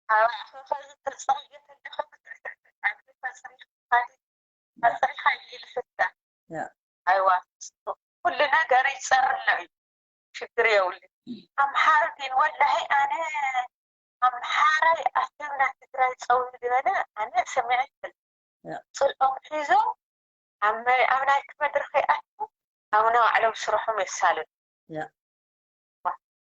ኣባዕኸ ከዚ ተጸርየ ተለኸ ብትሕቲ ዓዲ ተጸሪኻ ያ። ተጸሪኻ ይልፍታ። ያ። ኣይዋ፣ ኩሉ ነገር ይጸርሎ እዩ። ሽግር የብሉ። ኣምሓሩ ግን ወላሂ ኣነ ኣምሓራይ ኣስብና ትግራይ ጸውዩ ዝበለ ኣነ ሰሚዐ ይፈልጥ። ያ። ጽልኦም ሒዞም ኣብ መ-፣ ኣብ ናይቲ መድረኽ ይኣትዉ፣ ኣብ ናይ ባዕሎም ስርሖም የሳልጡ። ያ። ዋ፣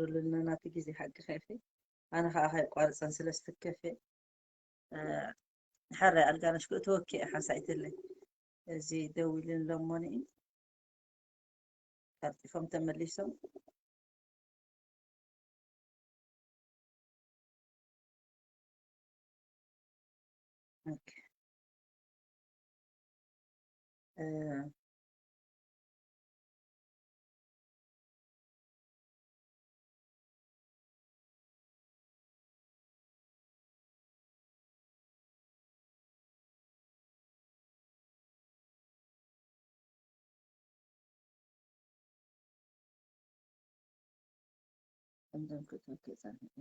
ክብሪ ልልና ናቲ ግዜ ሓቂ ከፊ ኣነ ከዓ ከይቋርፀን ስለ ስትከፊ ሕራይ ኣልጋነሽ ክእትወኪ ሓንሳይትለይ እዚ ደዊልን ለሞኒ ቀልጢፎም ተመሊሶም። ኦኬ። እ፣ ከምዞም ክእትወኪ ጸኒሑ።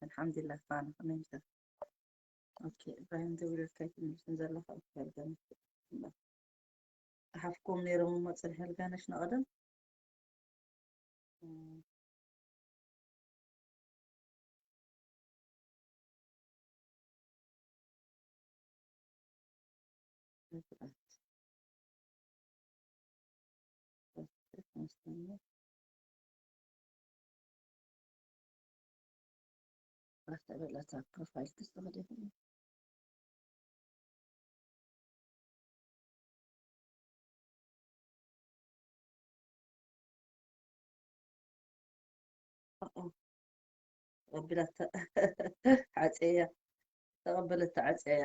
ኣልሓምዱሊላህ ፋና ከመይ ኢልካ? ኦኬ፣ እብራሂም ደዊለልካ ኣይትምልስን ዘለኻ? ኦኬ፣ ኣልጋነሽ ጸሓፍኩም ነይሮም እሞ ጽንሒ ኣልጋነሽ ንቐደም። እም። ፕሮፋይል ክስተኸደ ይኽእል። ተቐቢላታ። ሓፀያ። ተቐበለታ ዓፀያ።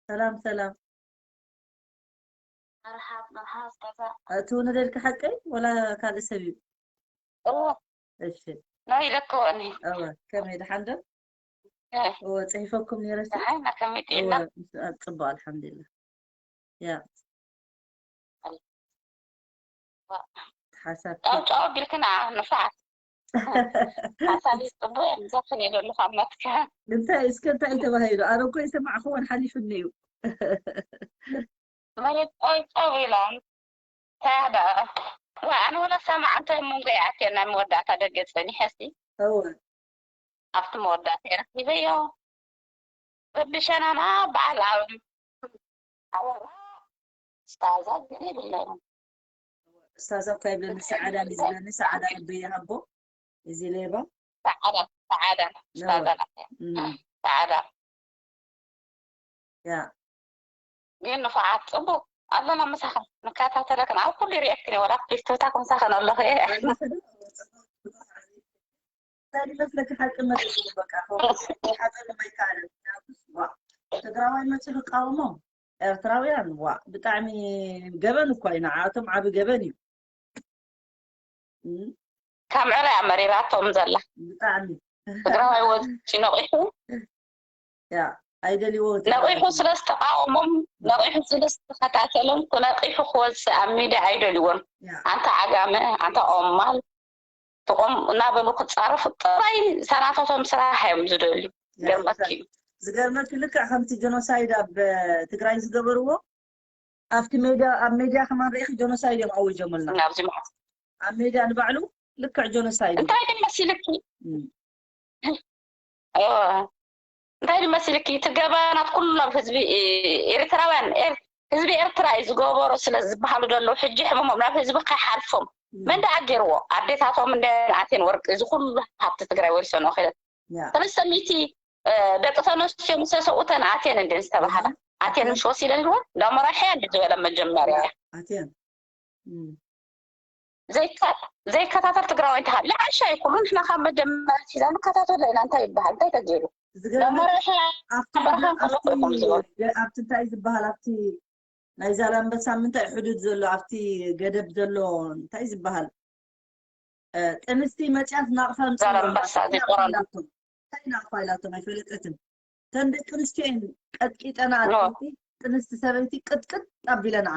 ሰላም ሰላም። መርሓብ መርሓብ። ገዛ። እቲ ውንደልኪ ሓቀይ ወላ ካልእ ሰብ እዩ? እዎ። እሺ። ናይ ኢለክዎ እኔ። እወ፣ ከመይ ደሓን ዶ? እ። እወ፣ ጽሒፈኩም ነይረ ሲ? ደሓን ኢና፣ ከመይ እወ፣ ጤና? ምስ-፣ ኣብ ጽቡቕ፣ ኣልሓምዱሊላህ። ያ። ኣል-፣ ዋ። ሓሳብ ጫው ጫው ቢልክና ንፋዓት። ሓሳብ ጽቡቕ እዮም ዘኽን ይደሉ ካብ መትካ። እንታይ እስከ እንታይ ተባሂሉ? ኣነ እኮ የሰማዕክዎን ሓሊፉኒ እዩ። ማለት ጫው ጫው ኢሎም። ታዳ። ዋ፣ ኣነ ወላ ሰማዕ እንታይ መንጎ ይኣትየና መወዳእታ ደገ ጸኒሐ ሲ። እወ። ኣብቲ መወዳእታ ረኺበዮ። በብሸናና በዓል ኣብ-፣ ኣበባ ስታዛ ግን የብለይን። ስታዛ እኳ ይብለኒ፣ ሰዓዳ እዩ ዝብለኒ፣ ሰዓዳ ልቢ ይሃቦ። እዚ ሌባ። ሰዓዳ፣ ሰዓዳ፣ ኖ። ስታዛ ናት። እም። ሰዓዳ። ያ። ግን ንፉዓት፣ ጽቡቕ ኣለና ምሳኻ፣ ንከታተለክን ኣብ ኩሉ ሪኤክን፣ ወላ ኣብ ቲክቶክ ምሳኽን ኣለኹ እየ። እንታይ ይመስለኪ፣ ሓቂ መሪር እዩ፣ በቃ፣ ከውሓጠሉ ኣይከኣልን። ዋ፣ ትግራዋይ መፂኡ ክቃወሞም፣ ኤርትራውያን፣ ዋ፣ ብጣዕሚ ገበን እኮ እዩ፣ ንዓኣቶም ዓቢ ገበን እዩ። እም። ካብ ምዕራይ እያ መሪራቶም ዘላ። ብጣዕሚ። ትግራዋይ ወፂ ነቒሑ። ያ፣ ኣይደልይዎ ነቒሑ ትግራዋይ። ስለ ዝተቃወሞም፣ ነቒሑ ስለ ዝተኸታተሎም፣ ነቒሑ ክወፅእ ኣብ ሚድያ ኣይደልይዎን። ያ። ኣንታ ዓጋመ፣ ኣንታ ኦማል፣ ትቆም እናበሉ ክፃረፉ ጥራይ ሰናታቶም ስራሕ እዮም ዝደልዩ። ያ፣ ገርመኪ እዩ። ዝገርመኪ ልክዕ ከምቲ ጀኖሳይድ ኣብ ትግራይ ዝገበርዎ፣ ኣብቲ ሜድያ፣ ኣብ ሜድያ ከማን ርኢኺ ጀኖሳይድ እዮም ኣዊጀሙልና። ኣብዚ መዓስ? ኣብ ሜድያ ንባዕሉ ልክዕ ጀኖሳይድ እዩ። እንታይ ድዩ መሲልኪ? እም። ኦ፣ እንታይ ድዩ መሲልኪ? እቲ ገበናት ኩሉ ኣብ ህዝቢ ኤ-፣ ኤርትራውያን፣ ኤር-፣ ህዝቢ ኤርትራ እዩ ዝገበሮ ስለ ዝበሃሉ ዘለዉ፣ ሕጂ ሕሙሞም ናብ ህዝቢ ከይሓልፎም እም። መን ደኣ ገይርዎ? ኣዴታቶም እንደ ኣቴን ወርቂ፣ እዚ ኩሉ ሃብቲ ትግራይ ወሪሰን ወኺለን። ያ። ሰለስተ ሚእቲ፣ እ፣ ደቂ ተነስትዮ ምስ ሰሰኡተን ኣቴን እንዴን ዝተባሃላ። እም። ኣቴን ምሽ ወሲደን ኢልወን፣ እንዳ መራሕያ እንዲ ዝበለ መጀመርያ። ያ፣ ኣቴን። እም። ዘይከ-፣ ዘይከታተል ትግራዋይ እንተሃልዩ፣ ዓሻ እዩ ኩሉ። ንሕና ካብ መጀመርያ ሒዛ ንከታተሎ ኢና። እንታይ ይበሃል? እንታይ ተገይሩ? ዝገርመኪ፣ መራሒ ኣብቲ ኣበርሃም ገ-፣ ከለኹ ኣብቲ ኢኹም ዝበሉ። ገ-፣ ኣብቲ እንታይ ዝበሃል? ኣብቲ ናይ ዛላምበሳ ምንታይ ሕዱድ ዘሎ? ኣብቲ ገደብ ዘሎ እንታይ ዝበሃል? እ፣ ጥንስቲ መፅያት ናቕፋ ኣምፅእሎም። ዛላምበሳ እንታይ ናቕፋ ዘይቆረና። ኢላቶም? እንታይ ናቕፋ ኢላቶም? ኣይፈለጠትን። እተን ደቂ ኣንስትዮ እየን ቀጥቂጠና፣ ኖ። ኣትክልቲ ጥንስቲ ሰበይቲ ቅጥቅጥ ኣቢለንኣ።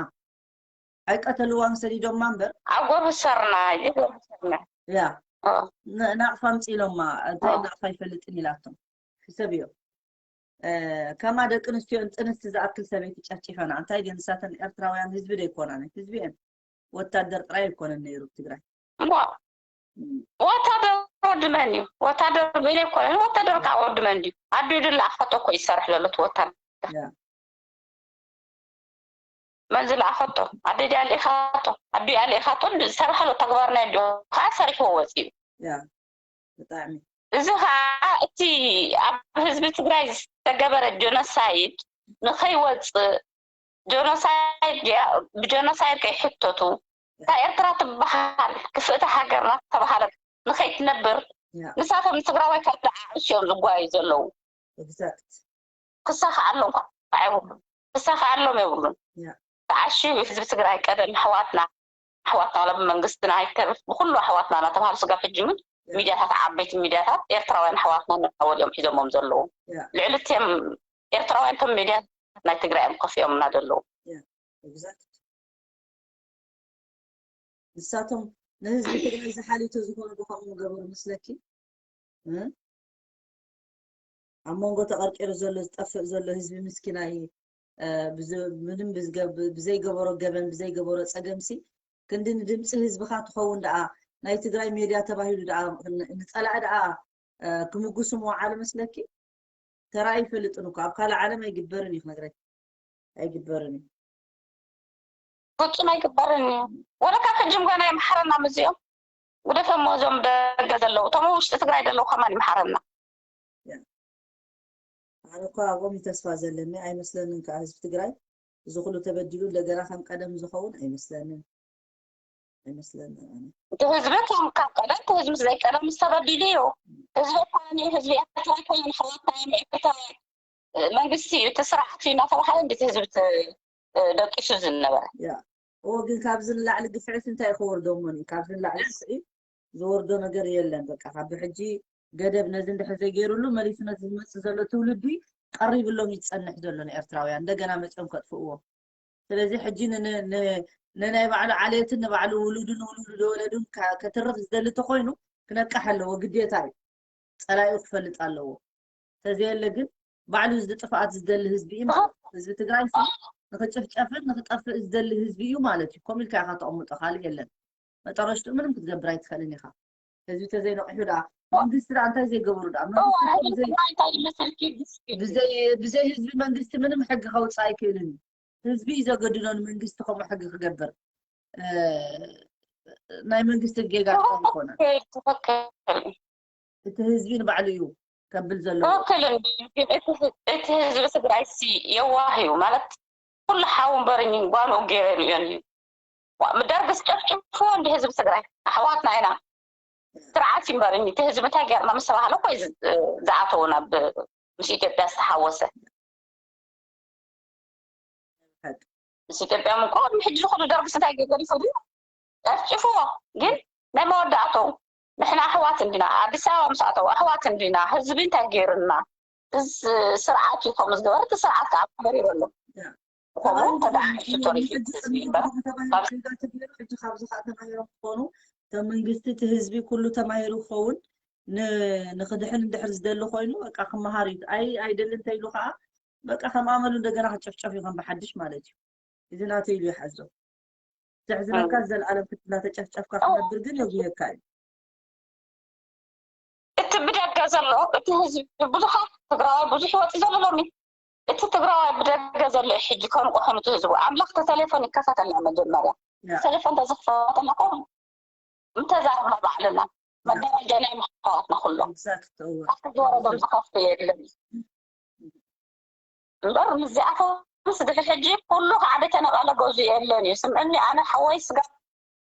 ኣይቀተልዋን፣ ሰዲዶማ እምበር። ኣብ ጎርቢ ሰርና፣ ይጎርቢ ሰርና። ያ። ኦ። ን-፣ ናቕፋ ኣምፂእሎማ፣ እንታይ ኦ። ናቕፋ ኣይፈልጥን ኢላቶም። ሕሰብዮ። እ፣ ከማ ደቂ ኣንስትዮን ጥንስቲ ዝኣክል ሰበይቲ ጨፍጪፈና። እንታይ ድየን ንሳተን ኤርትራውያን ህዝቢ ዶ ኣይኮናን? ህዝቢ እየን። ወታደር ጥራይ ኣይኮነን ነይሩ ኣብ ትግራይ። እሞ ወታደር ወዲ መን እዩ? ወታደር በይነ ኣይኮነን። ወታደር ካብ ወዲ መን ድዩ? ኣዱ ድላ ኣኸቶ እኮ ይሰርሕ ዘሎ እቲ ወታደር። ያ መን ዝለኣኸቶ? ኣደ ድያ ልኢኻቶ? ኣዱ እያ ልኢኻቶ? ዝሰርሓ ዘሎ ተግባር ናይ ኣዱ ከዓ ሰሪሕዎ ወፂኡ። ያ ብጣዕሚ እዚ ከዓ እቲ ኣብ ህዝቢ ትግራይ ዝተገበረ ጀኖሳይድ ንኸይወፅእ፣ ጀኖሳይድ ድያ ብጀኖሳይድ ከይሕተቱ፣ እታ ኤርትራ ትበሃል ክፍእቲ ሃገር እናተባሃለት ንኸይትነብር፣ ያ ንሳቶም ንትግራዋይ ካብ ደዓዕሽ እዮም ዝጓዩ ዘለዉ። exact ክሳኸኣሎም ከዓ የብሉን። ክሳኸኣሎም የብሉን። ያ ተዓሽዩ ህዝቢ ትግራይ ቀደም ኣሕዋትና ኣሕዋትና ወላ ብመንግስትና ኣይተርፍ ብኩሉ ኣሕዋትና እናተባሃሉ ስጋብ ሕጂ እውን ሚድያታት ዓበይቲ ሚድያታት ኤርትራውያን ኣሕዋትና እናወል እዮም ሒዞሞም ዘለዉ። ያ ልዕሊ እትም ኤርትራውያን እቶም ሚድያታት ናይ ትግራይ እዮም ከፊኦምና ዘለዉ። exact ንሳቶም ንህዝቢ ትግራይ ዝሓልዩ ተዝኾኑ ዶ ከምኡ ምገበሩ መስለኪ? እ? ኣብ መንጎ ተቐርቂሩ ዘሎ ዝጠፍእ ዘሎ ህዝቢ ምስኪናይ እ፣ ብዝ- ምንም ብዝገብ- ብዘይገበሮ ገበን ብዘይገበሮ ፀገምሲ ክንዲ ንድምፂ ህዝብኻ ትኸውን ደኣ ናይ ትግራይ ሜድያ ተባሂሉ ደኣ ን- ንፀላኢ ደኣ እ፣ ክምጉሱ ምውዓሉ መስለኪ? ተራእዩ ይፈልጥን እኮ ኣብ ካልእ ዓለም ኣይግበርን እዩ ክነግረኪ ኣይግበርን እዩ ፍፁም ኣይግበርን እዩ። ወላ ካብ ሕጂ ምኳና ይምሓረና ምዚኦም ግደፈሞ እዞም ደገ ዘለዉ እቶም ውሽጢ ትግራይ ዘለዉ ከማን ይምሓረና። ኣነ እኮ ኣብኦም እዩ ተስፋ ዘለኒ ኣይመስለንን ከዓ ህዝቢ ትግራይ እዚ ኩሉ ተበዲሉ እንደገና ከም ቀደም ዝኸውን ኣይመስለንን ኣይመስለንን ኣነ እቲ ህዝቢ ከም ካብ ቀደም እቲ ህዝቢ ምስ ዘይቀደም ምስ ተበዲሉ እዩ። ህዝቢ እኳ ህዝቢ ኤርትራ ኮይኑ ሓዋታ ኤርትራ መንግስቲ እዩ እቲ ስርዓት እዩ እናተባሃለ እንዴት ህዝቢ ት- ደቂሱ ዝነበረ ያ እዎ ግን ካብዚ ንላዕሊ ግፍዒስ እንታይ ክወርዶሞን እዩ ካብዚ ንላዕሊ ግፍዒ ዝወርዶ ነገር የለን በቃ ካብ ሕጂ ገደብ ነዚ እንድሕር ዘይገይሩሉ መሊሱ ነዚ ዝመፅእ ዘሎ ትውልዲ ቀሪብሎም ይፀንሕ ዘሎ ንኤርትራውያን እንደገና መፅኦም ከጥፍእዎ ስለዚ ሕጂ ን- ን- ን- ንናይ ባዕሉ ዓሌትን ንባዕሉ ውሉድን ውሉዱ ዝወለዱን ከ- ከትርፍ ዝደሊ ተኮይኑ ክነቅሕ ኣለዎ ግዴታ እዩ ፀላኢኡ ክፈልጥ ኣለዎ ተዘየለ ግን ባዕሉ እዚ ጥፍኣት ዝደሊ ህዝቢ እዩ ማለት እዩ ህዝቢ ትግራይ ሲ ንክጭፍጨፍን ንክጠፍእ ዝደሊ ህዝቢ እዩ ማለት እዩ ኮም ኢልካ ኢካ ተቐምጦ ካልእ የለን መጠረሽትኡ ምንም ክትገብር ኣይትኽእልን ኢኻ ህዝቢ ተዘይነቂሑ ደኣ መንግስቲ ደኣ እንታይ ዘይገበሩ ደኣ መንግስቲ እኮ ብዘይ- ብዘይ ብዘይ ህዝቢ መንግስቲ ምንም ሕጊ ከውፅእ ኣይክእልን እዩ ህዝቢ እዩ ዘገድዶ ንመንግስቲ ከምኡ ሕጊ ክገብር እ፣ ናይ መንግስቲ ጌጋ ጥራይ ይኮነ ትኽክል እቲ ህዝቢ ንባዕሉ እዩ ከብል ዘለዎ ትኽክል እንዲ ግን እቲ ህ- እቲ ህዝቢ ትግራይ ሲ የዋህ እዩ ማለት ኩሉ ሓው እምበር እኒ ጓንኡ ገይረን እዮን እዩ ዋ- ብደርግስ ጨፍጭፍዎ እንዲ ህዝቢ ትግራይ ኣሕዋትና ኢና ስርዓት እዩ እምበር እኒ እቲ ህዝቢ እንታይ ገርና ምስ ተባሃለ እኮ እዩ ዝ- ዝኣተው ናብ ምስ ኢትዮጵያ ዝተሓወሰ ሓቂ ምስ ኢትዮጵያ ምቆ ቅድሚ ሕጂ ዝኮኑ ደርግስ እንታይ ገገሪፉ ድዩ ጨፍጭፍዎ ግን ናይ መወዳእተው ንሕና ኣሕዋት እንዲና ኣዲስ ኣበባ ምስ ኣተው ኣሕዋት እንዲና ህዝቢ እንታይ ገይሩና እዚ ስርዓት እዩ ከምኡ ዝገበረ እቲ ስርዓት ከዓ በሪሩ ኣሎ ከምኡ ተዳሓሽቶ ህዝቢ እምበር ሕጂ ካብዚ ከዓ ተማሂሮም ክኾኑ እቶም መንግስቲ እቲ ህዝቢ ኩሉ ተማሂሩ ክኸውን ን- ንክድሕን እንድሕር ዝደሊ ኮይኑ በቃ ክመሃር እዩ ኣይ ኣይደሊ እንተኢሉ ከዓ በቃ ከም ኣመሉ እንደገና ክጨፍጨፍ እዩ ከም ብሓድሽ ማለት እዩ እዚ ናተይ ኢሉ ይሓዞ ዘሕዝነካ ዘልኣለም ክት- እናተጨፍጨፍካ ክነብር ግን የጉየካ እዩ እቲ ብደገ ዘሎ እቲ ህዝቢ ብዙሓት ትግራዋይ ብዙሕ ይወፅእ ዘሎ ሎሚ እቲ ትግራዋይ ብደገ ዘሎ እዩ ሕጂ ከንቁ ሕምቱ ህዝቡ ኣምላኽ ተቴሌፎን ይከፈተልና መጀመርያ ያ ቴሌፎን ተዝክፈተልና ኮ ምተዛረብና ባዕልና መደራጃ ናይ ኣሕዋትና ኩሎም exact እወ ካብቲ ዝወረዶም ዝኸፍቶ የለን እምበር ምስዚኣቶም ስድሪ ሕጂ ኩሉ ከዓ ቤተ ነቐለ ገዙ የለን እዩ ስምዕኒ ኣነ ሓወይ ስጋ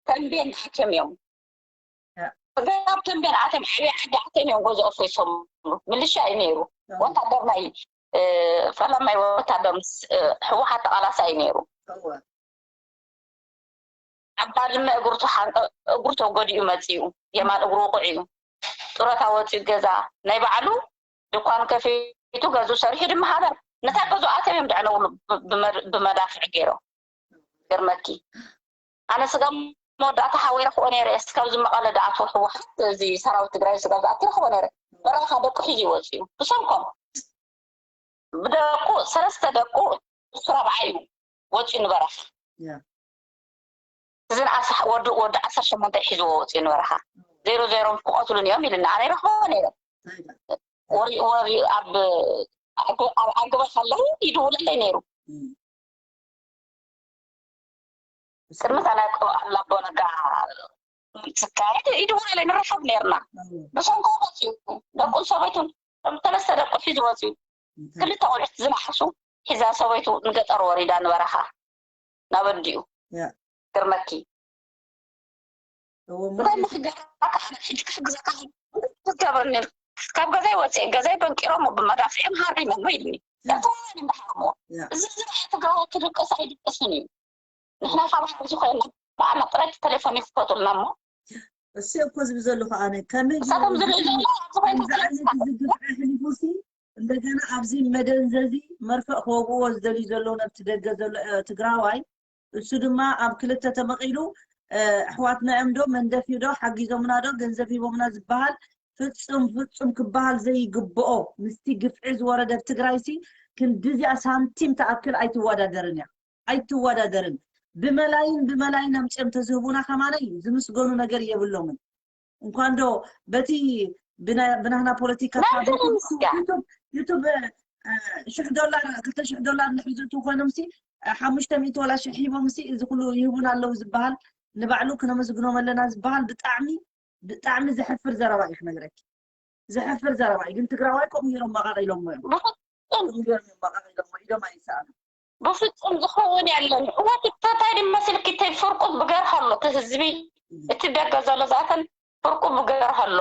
ተንቤን ኣትዮም እዮም ያ። ስጋብ ተንቤን ኣትዮም ዓብየ ዓዲ ኣትዮም እዮም ገዝኦ ፈይሶም ምልሻ እዩ ነይሩ ወታደር ናይ እ፣ ፈላማይ ወታደር ምስ እ፣ ህወሓት ተቓላሳይ ነይሩ እወ ኣብ ባድመ እግሩ ተሓንቀ እግሩ ተጎዲኡ መፂኡ የማን እግሩ ውቑዕ እዩ ጡረታ ወፂኡ ገዛ ናይ ባዕሉ ድኳን ከፊቱ ገዝኡ ሰሪሑ ድማ ሃበር ነታ ገዝኡ ኣትዮም እዮም ድዕነውሉ ብ- ብመድ- ብመዳፍዕ ገይሮም ገርመኪ ኣነ ስጋ መወዳእታ ሓወይ ረኽቦ ነይረ እስካብ ዝመቐለ ድኣትዎ ህወሓት እዚ ሰራዊት ትግራይ ስጋ ዝኣቲ ረኽቦ ነይረ በረኻ ደቁ ሒዙ ይወፅኡ ብሰንኮም ብደቁ ሰለስተ ደቁ እሱ ራብዓይ እዩ ወፂኡ ንበረኻ ያ ዝንኣሰ ወዲ ወዲ ዓሰርተ ሸሞንተ ሒዝዎ ወፂኡ ነበረኻ። ዜሮ ዜሮም ክቐትሉን እዮም ኢልና ኣነ ይረኽቦ ነይረ። ወሪ ወሪ ኣብ ኣገባ ከለዉ ይድውለለይ ነይሩ። ቅድሚ እታ ናይ ኣላቦ ነጋ ትካየድ ይድውለለይ፣ ንራኸብ ነርና። ብሰንኮ ወፂኡ ደቁን ሰበይቱን ሰለስተ ደቁ ሒዙ ወፂኡ። ክልተ ቆልዑት ዝነሓሱ ሒዛ ሰበይቱ ንገጠር ወሪዳ ንበረኻ ናብ ኣዲኡ። ግርመኪ እንታይ ምክገራካ ሕጂ ክሕግዘካ ክትገብረኒ። ካብ ገዛይ ወፅአ ገዛይ በንቂሮሞ ብመዳፍዕም ሃሪመሞ ኢልኒ። ኤርትራውያን እንዳሃርሞ እዚ ዝረኣየ ትግራዋይ ክድቅስ ኣይድቅስን እዩ። ንሕና ካብ ሃገር ዝኾይና በዓልና ጥራይ ተሌፎን ይክፈቱልና እሞ እሱ እኮ ዝብል ዘለኹ ኣነ ከመይ ንሳቶም ዝርኢ ዘሎ ኣብዚ ኮይኑ ከምዚ ዓይነት እዚ ግፍዒ ኣሕሊፉ ሲ እንደገና ኣብዚ መደንዘዚ መርፍእ ክወግዎ ዝደልዩ ዘለዉ ነብቲ ደገ ዘሎ ትግራዋይ እሱ ድማ ኣብ ክልተ ተመቒሉ ኣሕዋትና እዮም ዶ መንደፍ ዶ ሓጊዞምና ዶ ገንዘብ ሂቦምና ዝበሃል ፍፁም ፍፁም ክበሃል ዘይግብኦ ምስቲ ግፍዒ ዝወረደ ኣብ ትግራይ ሲ ክንድዚኣ ሳንቲም ትኣክል ኣይትወዳደርን እያ ኣይትወዳደርን ብመላይን ብመላይን ኣምፅኦም ተዝህቡና ከማነይ ዝምስገኑ ነገር የብሎምን እንኳን ዶ በቲ ብናህና ፖለቲካ ዩቱብ ሽሕ ዶላር ክልተ ሽሕ ዶላር ንሕዙ እቲ ኮይኖም ሲ ሓሙሽተ ሚእቲ ወላ ሽሕ ሂቦም ሲ እዚ ኩሉ ይህቡን ኣለዉ ዝበሃል ንባዕሉ ክነመስግኖም ኣለና ዝበሃል ብጣዕሚ ብጣዕሚ ዘሕፍር ዘረባ እዩ ክነግረኪ ዘሕፍር ዘረባ እዩ ግን ትግራዋይ ከምኡ ገይሮም መቃቂሎሞ እዮም ከምኡ ገይሮም እዮም መቃቂሎሞ ኢዶም ኣይሰኣኑ ብፍፁም ዝኸውን ያለን እዋት ተታይ ድመስልኪ ተይ ፍርቁ ብገርሃ ኣሎ እቲ ህዝቢ እቲ ደገ ዘሎ ዛተን ፍርቁ ብገርሃ ኣሎ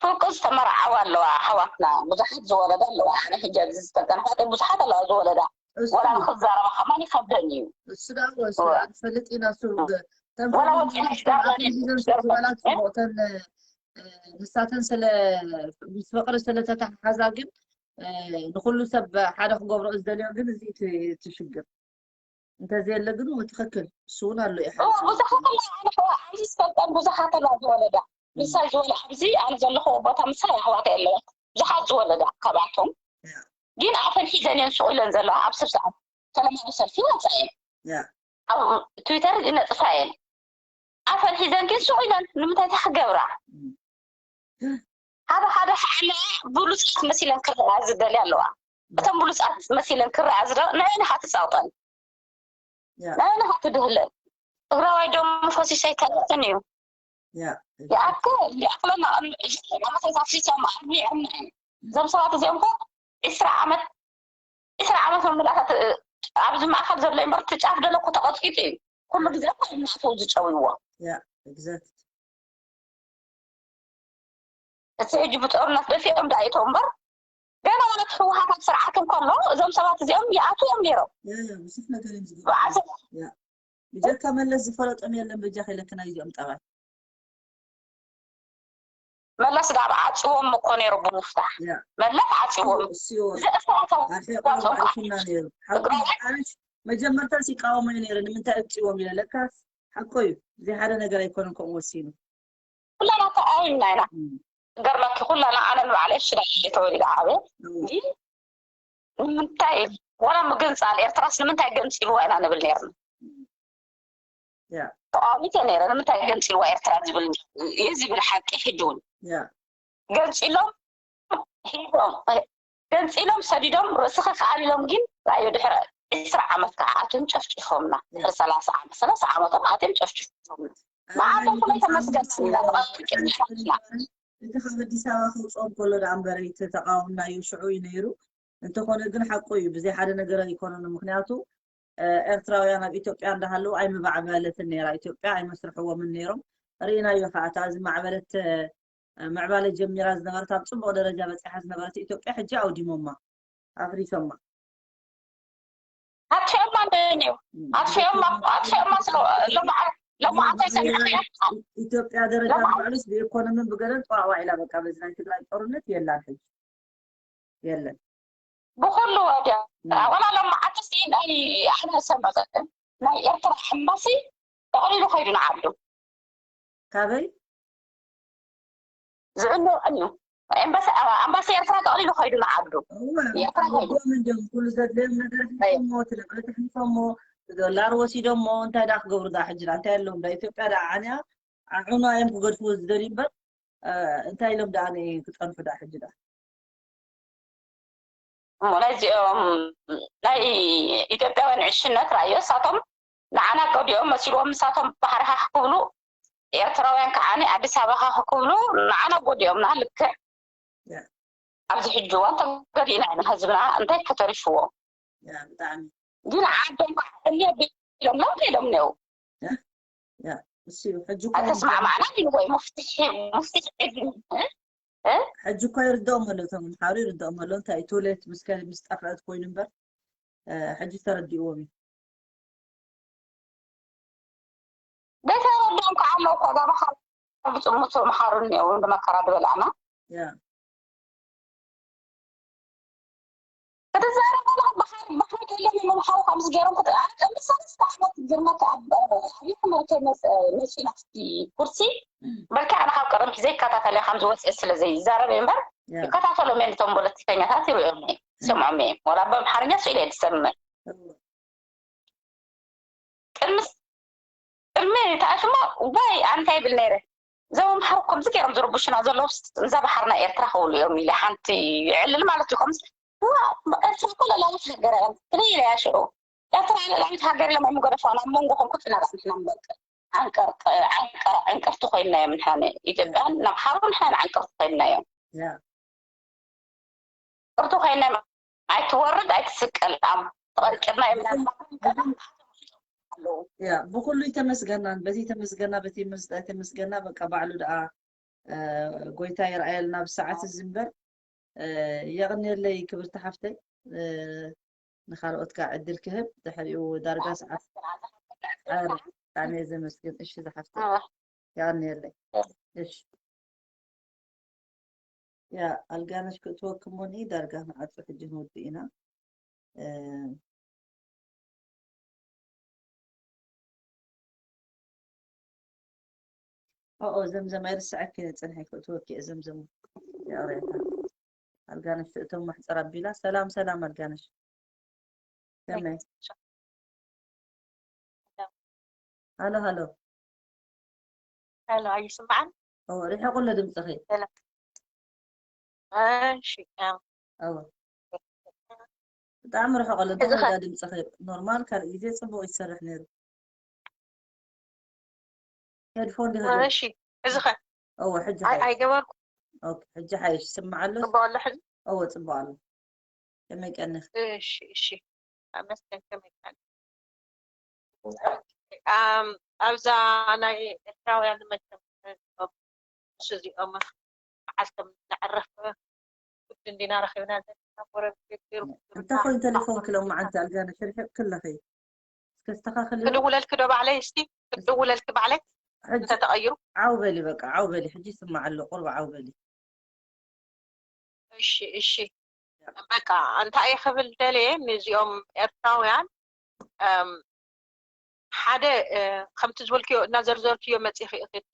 ፍርቁ ዝተመርዓዋ ኣለዋ ኣሕዋትና ብዙሓት ዝወለዳ ኣለዋ ኣነ ሕጂ ኣብዚ ዝተፀንሐ ብዙሓት ኣለዋ ዝወለዳ ወላ ንክዛረባ ከማን ይከብደን እዩ እሱ ዳ ወስዳ ትፈልጥ ኢና እሱ ተን ወላ ወፂ ሒዘን ስለ ዝበላ ፅቡቅ ተን ንሳተን ስለ ምስ ፍቅሪ ስለተተሓሓዛ ግን ንኩሉ ሰብ ሓደ ክገብሮ ዝደልዮ ግን እዚ እቲ ሽግር እንተዘየለ ግን ትክክል እሱ እውን ኣሎ እዩ ብዙሓት ኣለዋ ኣነ ኣብዚ ዝፈልጠን ብዙሓት ኣለዋ ዝወለዳ ምሳይ ዝበለ ኣብዚ ኣነ ዘለኹዎ ቦታ ምሳይ ኣሕዋተ ኣለዋ ብዙሓት ዝወለዳ ካብኣቶም ግን ኣፈን ሒዘን እየን ሱቕ ኢለን ዘለዋ ኣብ ስብስዓት ሰለማዊ ሰልፊ ወፃ እየን ኣብ ትዊተር ነፅፋ እየን ኣፈን ሒዘን ግን ሱቕ ኢለን ንምንታይ እንታይ ክገብራ ሓደ ሓደ ሓዕለ ብሉፃት መሲለን ክረኣ ዝደልያ ኣለዋ እተን ብሉፃት መሲለን ክረኣ ዝደ ንዕን ኢኻ ትፃውጠን ንዕን ኢኻ ትድህለን ትግራዋይ ደሞ ፈሲሱ ኣይተርፍን እዩ ይኣክል ይኣክለና ዓመታት ኣፍሲሶም ኣድሚዖም እዞም ሰባት እዚኦም ኮ ዕስራ ዓመት ዕስራ ዓመት መምላእታት ኣብዚ ማእከል ዘሎ እምበር እቲ ጫፍ ደሎ እኮ ተቐጥቂጡ እዩ ኩሉ ግዜ እኮ እናእተው ዝጨውይዎ exact እቲ ሕጂ ብጦርነት ደፊኦም ዳይቶ እምበር ገና ማለት ህወሓት ኣብ ስርዓት እንከሎ እዞም ሰባት እዚኦም ይኣትዎም ነይሮም ብዙሕ ነገር እዮም ዝግብሩ ብጀካ መለስ ዝፈለጦም የለን በጃ ከይለክና እዚኦም ጠባይ መለስ ዳብ ዓፅዎም እኮ ነይሩ ብምፍታሕ መለስ ዓፅዎም መጀመርታ ሲቃወሞ እዩ ነይሩ ንምንታይ እፅዎም ኢለ ለካስ ሓቆ እዩ እዚ ሓደ ነገር ኣይኮነን ከምኡ ወሲኑ ኩላና ተኣይና ኢና ገርመኪ ኩላና ኣነ ንባዕለ ሽዳ ተወሊደ ዓበ ንምንታይ ዋላ ምግንፃል ኤርትራስ ንምንታይ ገንፂልዋ ኢና ንብል ነርና ተቃዋሚት እየ ነረ ንምንታይ ገንፂልዋ ኤርትራ ዝብል እዩ ዝብል ሓቂ ሕጂ እውን ገንፂሎም ሂቦም ገንፂሎም ሰዲዶም ርእስኺ ከኣሊሎም ግን ራእዮ ድሕሪ ዕስራ ዓመት ከዓ ኣትዮም ጨፍጭፎምና ድሕሪ ሰላሳ ዓመት ሰላሳ ዓመቶም ኣትዮም ጨፍጭፎምና ንዓቶም ኩሉ ተመስገን ስሚና ተቐጥቂጥና እቲ ካብ ኣዲስ ኣበባ ከውፅኦም ከሎ ዳ እምበረ ተተቃወምናዮ ሽዑ እዩ ነይሩ እንተኾነ ግን ሓቁ እዩ ብዘይ ሓደ ነገር ኣይኮነን ምክንያቱ ኤርትራውያን ኣብ ኢትዮጵያ እንዳሃለዉ ኣይምባዕበለትን ነይራ ኢትዮጵያ ኣይመስርሕዎምን ነይሮም ርኢናዮ ከዓ እታ ዝማዕበለት ምዕባለ ጀሚራ ዝነበረት ኣብ ፅቡቅ ደረጃ በፂሓ ዝነበረት ኢትዮጵያ ሕጂ ኣውዲሞማ ኣፍሪሶማ ኣጥፊኦማ እንደየን እዩ ኣጥፊኦማ ኣጥፊኦማ ስለ ሎማዓንታይ ሰሚዐ ኢትዮጵያ ደረጃ ንባዕሉስ ብኢኮኖምን ብገለን ጠዋዕዋ ኢላ በቃ በዚ ናይ ትግራይ ጦርነት የላን ሕጂ የለን ብኩሉ ወገን ወላ ሎማዓንትስ ናይ ኣነ ሰምዐ ናይ ኤርትራ ሓማሲ ጠቕሊሉ ከይዱ ንዓዱ ካበይ ዝዕንወን እዩ ኣምባሲ ኤርትራ ጠቕሊሉ ከይዱ ንዓዱ ዶም እንዲም ኩሉ ዘድልዮም ነገር ሒፎሞ እቲ ንብረት ሒፎሞ ዶላር ወሲዶሞ እንታይ ደኣ ክገብሩ ደኣ ሕጂ ደኣ እንታይ ኣለዎም ደኣ ኢትዮጵያ ደኣ ዓንያ ዓዑና እዮም ክገድፍዎ ዝደልዩ እምበር እንታይ ኢሎም ደኣ ክፀንሑ ደኣ ሕጂ ደኣ እሞ ናይዚኦም ናይ ኢትዮጵያውያን ዕሽነት ራእዮ እሳቶም ንዓና ጎዲኦም መሲልዎም እሳቶም ባህሪ ሃህ ክብሉ ኤርትራውያን ከዓ ናይ ኣዲስ ኣበባ ሃህ ክብሉ ንዓና ጎዲኦምና ልክዕ ኣብዚ ሕጂ እዋን ተገዲእና ኢና ህዝብና እንታይ ከተሪፍዎ ብጣዕሚ ግን ዓዶም ባዕሎም ኢሎም ለው ከይዶም ነው እሱ እዩ ሕጂ ኣይተስማዕማዕና ግን ወይ ሙፍትሒ ሙፍትሒ ዕድል ሕጂ እኮ ይርድኦም ኣሎ እቶም ምሓሩ ይርድኦም ኣሎ እንታይ ቱሌት ምስ ጠፍአት ኮይኑ እምበር ሕጂ ተረዲእዎም እዩ ዘይተረድኦም ከዓ ኣለዉ እኮ ገባኻ ብፅሙት ምሓሩ እኒኦ እንደ መከራ ዝበላዕና ክትዛረብ ከለኻ ብሓሪ ብሓሪ ከለኒ ምምሓሩ ከምዚ ገይሮም ክትኣምሳለስተ ዓመት ግርመት ኣብ ትምህርቲ መፂና ኩርሲ በልካ ኣነ ካብ ቀደም ሒዘ ይከታተለ ከም ዝወፅእ ስለ ዘይዛረብ እምበር ይከታተሎም እየ ነቶም ፖለቲከኛታት ይሪኦም እየ ይሰምዖም እየ ወላ በምሓርኛ ስኢለ እየ ዝሰምዕ ቅድሚ ቅድሚ ተኣሽሞ ዋይ ኣንታይ ይብል ነይረ እዞም ኣምሓሩ ከምዚ ገይሮም ዝርብሹና ዘለዉ እዛ ባሕርና ኤርትራ ክብሉ እዮም ኢለ ሓንቲ ይዕልል ማለት እዩ ከምዚ ኤርትራ እኮ ለላዊት ሃገር እያ ትብል ኢለ እያ ሽዑ ኤርትራ ለላዊት ሃገር እዮም ኣይምገደፋ ናብ መንጎ ከም ክልተ ናት ንሕና ንበልቀ ዕንቅርቲ ኮይንናዮም ንሕና ኢትዮጵያን ኣምሓሩ ንሕና ዕንቅርቲ ኮይንናዮም ቅርቱ ኮይነ ኣይትወርድ ኣይትስቀል ኣብ ተቐርቅድና የምናለዉ ያ ብኩሉ ተመስገናን በቲ ተመስገና በቲ ተመስገና በቃ ባዕሉ ደኣ ጎይታ ይርኣየልና ብሰዓት እዚ እምበር የቕንየለይ ክብርቲ ሓፍተይ ንኻልኦት ከዓ ዕድል ክህብ ድሕሪኡ ዳርጋ ሰዓት ብጣዕሚ እየ ዘመስግን እሺ ዝሓፍተይ የቕንየለይ እሺ ያ ኣልጋነሽ ክእትወክም ሞኒ ዳርጋ ንዓጹ ሕጂ ክንውድእ ኢና ኦኦ ዘምዘም ኣይርስዐኪ ጽንሐ ክእትወኪ እየ ዘምዘም የቕሬታ ኣልጋነሽ ትእቶም ማሕፀር ኣቢላ ሰላም ሰላም ኣልጋነሽ ከመይ ሃሎ ሃሎ ሄሎ ኣይስማዕን ሪሕቁ ኣሎ ድምፅኺ እሺ ብጣዕሚ ርሕቁ ኣሎ እንታይ ድምፅኺ ኖርማል ካልእ ግዜ ፅቡቅ ይሰርሕ ነይሩ ሄድፎን ዲኺ እሺ እዚ ኸ እወ ሕጂ ኣይገበርኩ ሕጂ ሓይሽ ስማዕ ኣሎ እወ ፅቡቅ ኣሎ ከመይ ቀኒኺ እሺ እሺ ኣመስገን ከመይ ቀኒ ኣብዛ ናይ ኤርትራውያን መቸም ምስ እዚኦም መዓልቶም ነዕርፍ ግዲ እንዲና ረኺብና ዘለና ጎረቤት ገይሩ እንታይ ኮይኑ ተሌፎን ክሎም መዓልቲ ኣልጋነ ሽርሕቅ ክለኺ እስከ ስተኻኽል ክድውለልኪ ዶ ባዕለይ እስቲ ክድውለልኪ ባዕለይ እንተተቐይሩ ዓው በሊ በቃ ዓው በሊ ሕጂ ይስማዕ ኣሎ ቁርብ ዓው በሊ እሺ እሺ በቃ እንታይ እየ ክብል ደልየ ንዚኦም ኤርትራውያን ሓደ ከምቲ ዝበልክዮ እናዘርዘርክዮ መፂኺ እቲ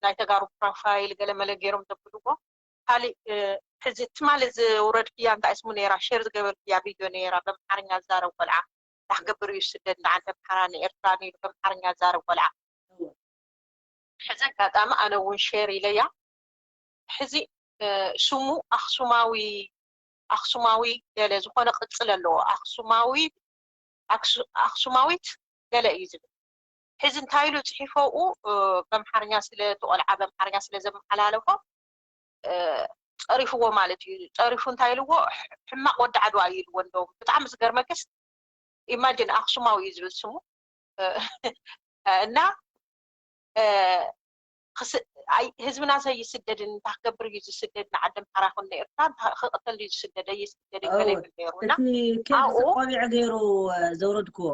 ናይ ተጋሩ ፕሮፋይል ገለመለ ገይሮም ዘብልዎ ካሊእ ሕዚ ትማሊ ዝውረድክያ እንታይ ስሙ ነይራ ሼር ዝገበርክያ ቪድዮ ነይራ በምሓርኛ ዝዛረብ ቆልዓ ዳክገብር እዩ ስደድ ንዓንተ ኣምሓራ ንኤርትራ ንኢሉ በምሓርኛ ዝዛረብ ቆልዓ ሕዚ ኣጋጣሚ ኣነ እውን ሼር ኢለያ ሕዚ ስሙ ኣክሱማዊ ኣክሱማዊ ገለ ዝኾነ ቅፅል ኣለዎ ኣክሱማዊ ኣክሱማዊት ገለ እዩ ዝብል ሕዚ እንታይ ኢሉ ፅሒፈኡ በምሓርኛ ስለ ተቆልዓ በምሓርኛ ስለ ዘመሓላለፎ ፀሪፍዎ ማለት እዩ ፀሪፉ እንታይ ኢልዎ ሕማቅ ወዲ ዓድዋ እዩ ኢልዎ እንደውም ብጣዕሚ ዝገርመክስ ኢማጂን ኣክሱማዊ እዩ ዝብል ስሙ እና ህዝብና ሰይስደድን እንታይ ክገብር እዩ ዝስደድ ንዓዲ ኣምሓራ ይኹን ንኤርትራ ክቕተል እዩ ዝስደድ ኣይስደድ ገለ ይብል ነይሩ እና እቲ ኬድ ቆቢዕ ገይሩ ዘውረድክዎ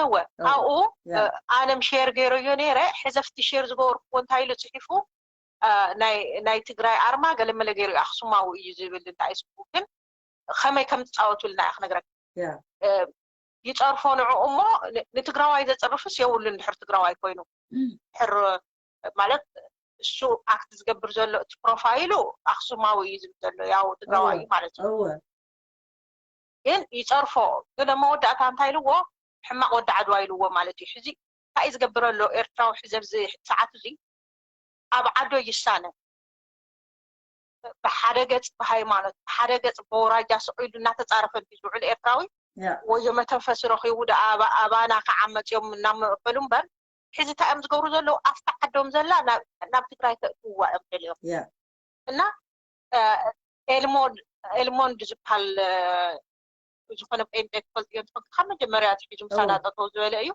እወ ኣብኡ ኣነም ሼር ገይረዮ ነይረ ሕዘፍቲ ሼር ዝገበርክዎ እንታይ ኢሉ ፅሒፉ ናይ ትግራይ ኣርማ ገለመለ ገይሩ ኣክሱማዊ እዩ ዝብል እንታይ ስሙ ግን ከመይ ከም ዝፃወቱልና እያ ክነግረካ ይፀርፎ ንዕኡ እሞ ንትግራዋይ ዘፅርፍስ የብሉን ድሕር ትግራዋይ ኮይኑ ድሕር ማለት እሱ ኣክት ዝገብር ዘሎ እቲ ፕሮፋይሉ ኣክሱማዊ እዩ ዝብል ዘሎ ያው ትግራዋይ ማለት እዩ ግን ይፀርፎ። ግን ኣብ መወዳእታ እንታይ ኢልዎ? ሕማቕ ወዲ ዓድዋ ኢልዎ ማለት እዩ። ሕዚ እንታይ እዩ ዝገብር ኣሎ ኤርትራዊ? ሕዚ ኣብዚ ሰዓት እዚ ኣብ ዓዶ ይሳነ፣ ብሓደ ገፅ ብሃይማኖት፣ ብሓደ ገፅ ብወራጃ ስቕ ኢሉ እናተፃረፈ እንዲ ዝውዕል ኤርትራዊ፣ ያ ወዮ መተንፈሲ ረኺቡ ደኣ ኣባ- ኣባና ክዓመፅዮም እናመበሉ እምበር፣ ሕዚ እንታይ እዮም ዝገብሩ ዘለዉ? ኣብታ ዓዶም ዘላ ናብ ናብ ትግራይ ከእትውዋ እዮም ደልዮም። ያ እና ኤልሞንድ ኤልሞንድ ዝበሃል ዝኾነ ጴንጤ ትፈልጥዮ እንትኾን ካብ መጀመርያ ኣትሒዙ ምሳና ጠጠው ዝበለ እዩ።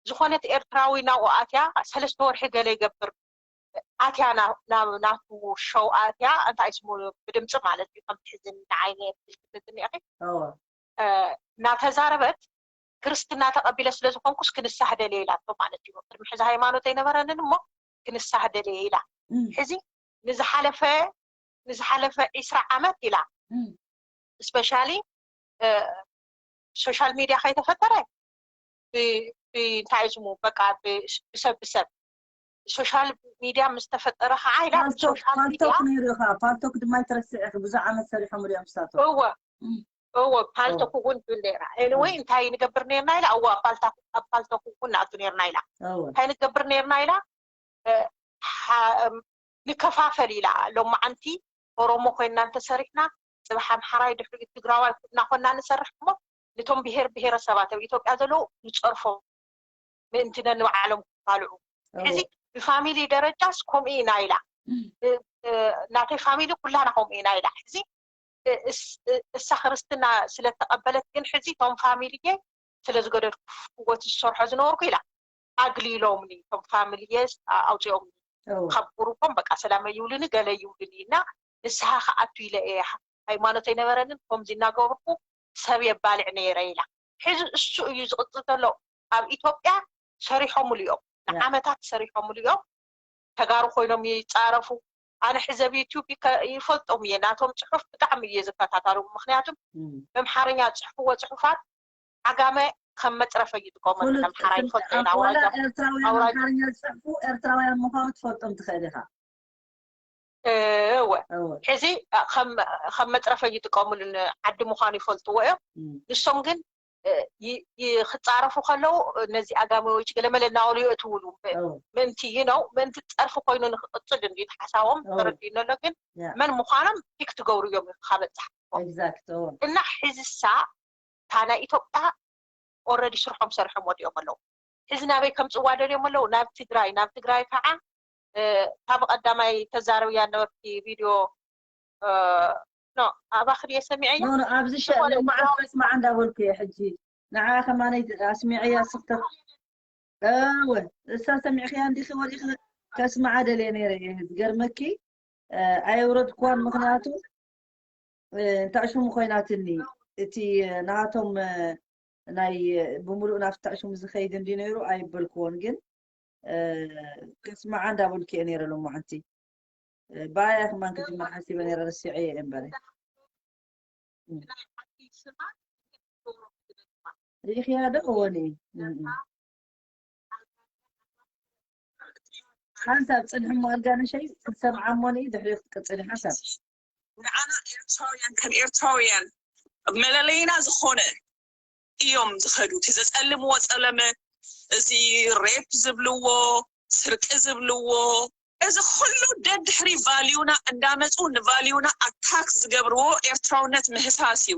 ዝኾነት ኤርትራዊ ናብኡ ኣትያ ሰለስተ ወርሒ ገለ ይገብር ኣትያ ናቱ ሸው ኣትያ እንታይ ስሙ ብድምፂ ማለት እዩ ከምቲ ሕዚ ንዓይ ትልክትኒ ኢኺ እናተዛረበት ክርስትና ተቐቢለ ስለ ዝኾንኩስ ክንሳህ ደልየ ኢላቶ ማለት እዩ። ቅድሚ ሕዚ ሃይማኖት ኣይነበረንን እሞ ክንሳህ ደልየ ኢላ። ሕዚ ንዝሓለፈ ንዝሓለፈ ዒስራ ዓመት ኢላ especially social media ከይተፈጠረ እንታይ ስሙ በቃ ብሰብ ብሰብ social media ምስ ተፈጠረ ከዓ ኢላ social media ፓልቶክ ነይሩ ኢኻ። ፓልቶክ ድማ ይትረስዕ ኢኺ። ብዙሕ ዓመት ሰሪሖም እዮም እሳቶም። እወ እወ ፓልቶክ እውን ትብል ነይራ። Anyway እንታይ ንገብር ነይርና ኢላ እወ ኣብ ፓልቶክ እውን ንኣቱ ነይርና ኢላ። እንታይ ንገብር ነይርና ኢላ ንከፋፈል ኢላ ሎማዓንቲ ኦሮሞ ኮይና እንተሰሪሕና ፅባሕ ኣምሓራይ ድሕሪኡ ትግራዋይ እናኮና ንሰርሕ እሞ ነቶም ብሄር ብሄረሰባት ኣብ ኢትዮጵያ ዘለዉ ንፀርፎም ምእንቲ ነንባዕሎም ክፋልዑ ሕዚ ብፋሚሊ ደረጃስ ከምኡ ኢና ኢላ ናተይ ፋሚሊ ኩላና ከምኡ ኢና ኢላ ሕዚ እሳ ክርስትና ስለተቐበለት ግን ሕዚ እቶም ፋሚሊየ ስለ ዝገደድኩ ወቲ ዝሰርሖ ዝነበርኩ ኢላ ኣግሊሎምኒ እቶም ፋሚሊየ ኣውፂኦምኒ ካብ ጉሩፖም በቃ ሰላመ ይብሉኒ ገለ ይብሉኒ እና ንስሃ ክኣቱ ኢለ እየ ሃይማኖት ኣይነበረንን ከምዚ እናገበርኩ ሰብ የባልዕ ነይረ ኢላ ሕዚ እሱ እዩ ዝቕፅል ዘሎ ኣብ ኢትዮጵያ ሰሪሖምሉ እዮም ንዓመታት ሰሪሖምሉ እዮም ተጋሩ ኮይኖም ይፃረፉ ኣነ ሕዚ ኣብ ዩቱብ ይፈልጦም እየ ናቶም ፅሑፍ ብጣዕሚ እየ ዝከታተሉ ምክንያቱም ብምሓርኛ ዝፅሕፍዎ ፅሑፋት ዓጋመ ከም መፅረፈ ይጥቀመሉ ኣምሓራ ይፈልጦ ኢና ኤርትራውያን ኣምሓርኛ ዝፅሕፉ ኤርትራውያን ምኳኑ ትፈልጦም ትኽእል ኢኻ እወ ሕዚ ከም መፅረፈ ይጥቀምሉ ዓዲ ምኳኑ ይፈልጥዎ እዮም ንሶም ግን ክፃረፉ ከለዉ ነዚ ኣጋሚ ወይ ገለመለ እናበሉ የእትውሉ ምእንቲ ይነው ምእንቲ ፀርፊ ኮይኑ ንክቅፅል እንዲ ሓሳቦም ተረዲእኒ ኣሎ ግን መን ምኳኖም ፒክ ትገብሩ እዮም ካብ በፃሕኩም እና ሕዝሳ እታ ናይ ኢትዮጵያ already ስርሖም ሰሪሖም ወዲኦም ኣለዉ ሕዚ ናበይ ከምፅዋ ደልዮም ኣለዉ ናብ ትግራይ ናብ ትግራይ ከዓ ካብ ቀዳማይ ተዛረብያ ነበርኪ ቪድዮ ኖ ኣባኺ ድየ ሰሚዐያ ኖ ኖ ኣብዚ ሸ- ሎማዓንቲ ከስምዓ እንዳበልኩ እየ ሕጂ ንዓ ከማነይ ኣስሚዐያ ስክተ እወ እሳ ሰሚዕኽያ እንዲኺ ወዲኺ ከስምዓ ደልየ ነይረ እየ ዝገርመኪ ኣየውረድክዋን ምኽንያቱ እንታይ ሽሙ ኮይናትኒ እቲ ናቶም ናይ ብምሉእ ናብቲ ሽሙ ዝኸይድ እንዲ ነይሩ ኣይበልክዎን ግን ከስምዓ እንዳበልኩ እየ ነይረ ሎማዓንቲ ባያ ክማን ክጅምር ሓሲበ ነይረ ረሲዐ እየ እምበረ ሪእኽያ ዶ እወኒ ሓንሳብ ፅንሒ እሞ ኣልጋነሸይ ክትሰምዓ እሞኒ ድሕሪ ክትቅፅል ሓንሳብ ንዓና ኤርትራውያን ከም ኤርትራውያን መለለይና ዝኾነ እዮም ዝኸዱ እቲ ዘፀልምዎ ፀለመ እዚ ሬፕ ዝብልዎ ስርቂ ዝብልዎ እዚ ኩሉ ደድሕሪ ቫልዩና እንዳመፁ ንቫልዩና ኣታክ ዝገብርዎ ኤርትራውነት ምህሳስ እዩ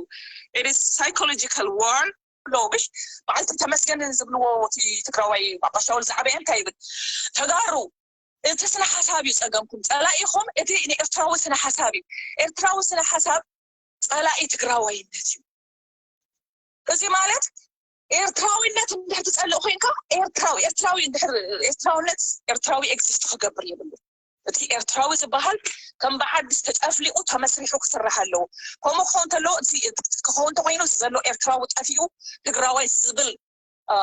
it is psychological war ሎ ምሽ በዓልቲ ተመስገን ዝብልዎ እቲ ትግራዋይ ባባሻውል ዝዓበየ እንታይ ይብል ተጋሩ እቲ ስነ ሓሳብ እዩ ፀገምኩም ፀላኢኹም እቲ ንኤርትራዊ ስነ ሓሳብ እዩ ኤርትራዊ ስነ ሓሳብ ፀላኢ ትግራዋይነት እዩ እዚ ማለት ኤርትራዊነት እንድሕር ትፀልእ ኮይንካ ኤርትራዊ ኤርትራዊ እንድሕር ኤርትራውነት ኤርትራዊ ኤግዚስት ክገብር የብሉ እቲ ኤርትራዊ ዝበሃል ከም ብዓዲ ተጨፍሊቑ ተመስሪሑ ክስራሕ ኣለዎ ከምኡ ክኸውን ተለዎ ክኸውን ተኮይኑ ዘሎ ኤርትራዊ ጠፊኡ ትግራዋይ ዝብል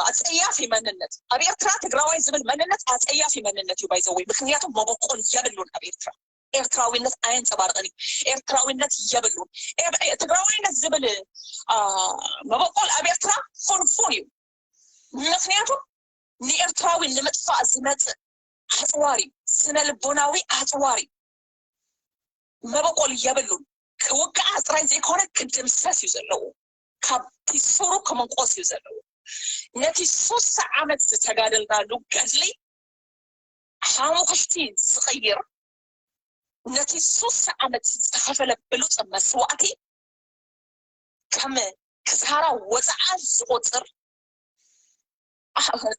ኣፀያፊ መንነት ኣብ ኤርትራ ትግራዋይ ዝብል መንነት ኣፀያፊ መንነት እዩ ባይዘወይ ምክንያቱም መበቆል የብሉን ኣብ ኤርትራ ኤርትራዊነት ኣየንፀባርቕን እዩ ኤርትራዊነት የብሉን ትግራዋይነት ዝብል መበቆል ኣብ ኤርትራ ፍርፉር እዩ ምክንያቱም ንኤርትራዊ ንምጥፋእ ዝመፅእ ኣፅዋር እዩ ስነ ልቦናዊ ኣፅዋር እዩ መበቆል የብሉን ክውቃዕ ጥራይ ዘይኮነ ክድምሰስ እዩ ዘለዎ ካብቲ ሱሩ ክምንቆስ እዩ ዘለዎ። ነቲ ሱሳ ዓመት ዝተጋደልናሉ ገድሊ ሓሙኽሽቲ ዝቕይር፣ ነቲ ሱሳ ዓመት ዝተኸፈለ ብሉፅ መስዋእቲ ከም ክሳራ ወፃዓ ዝቆፅር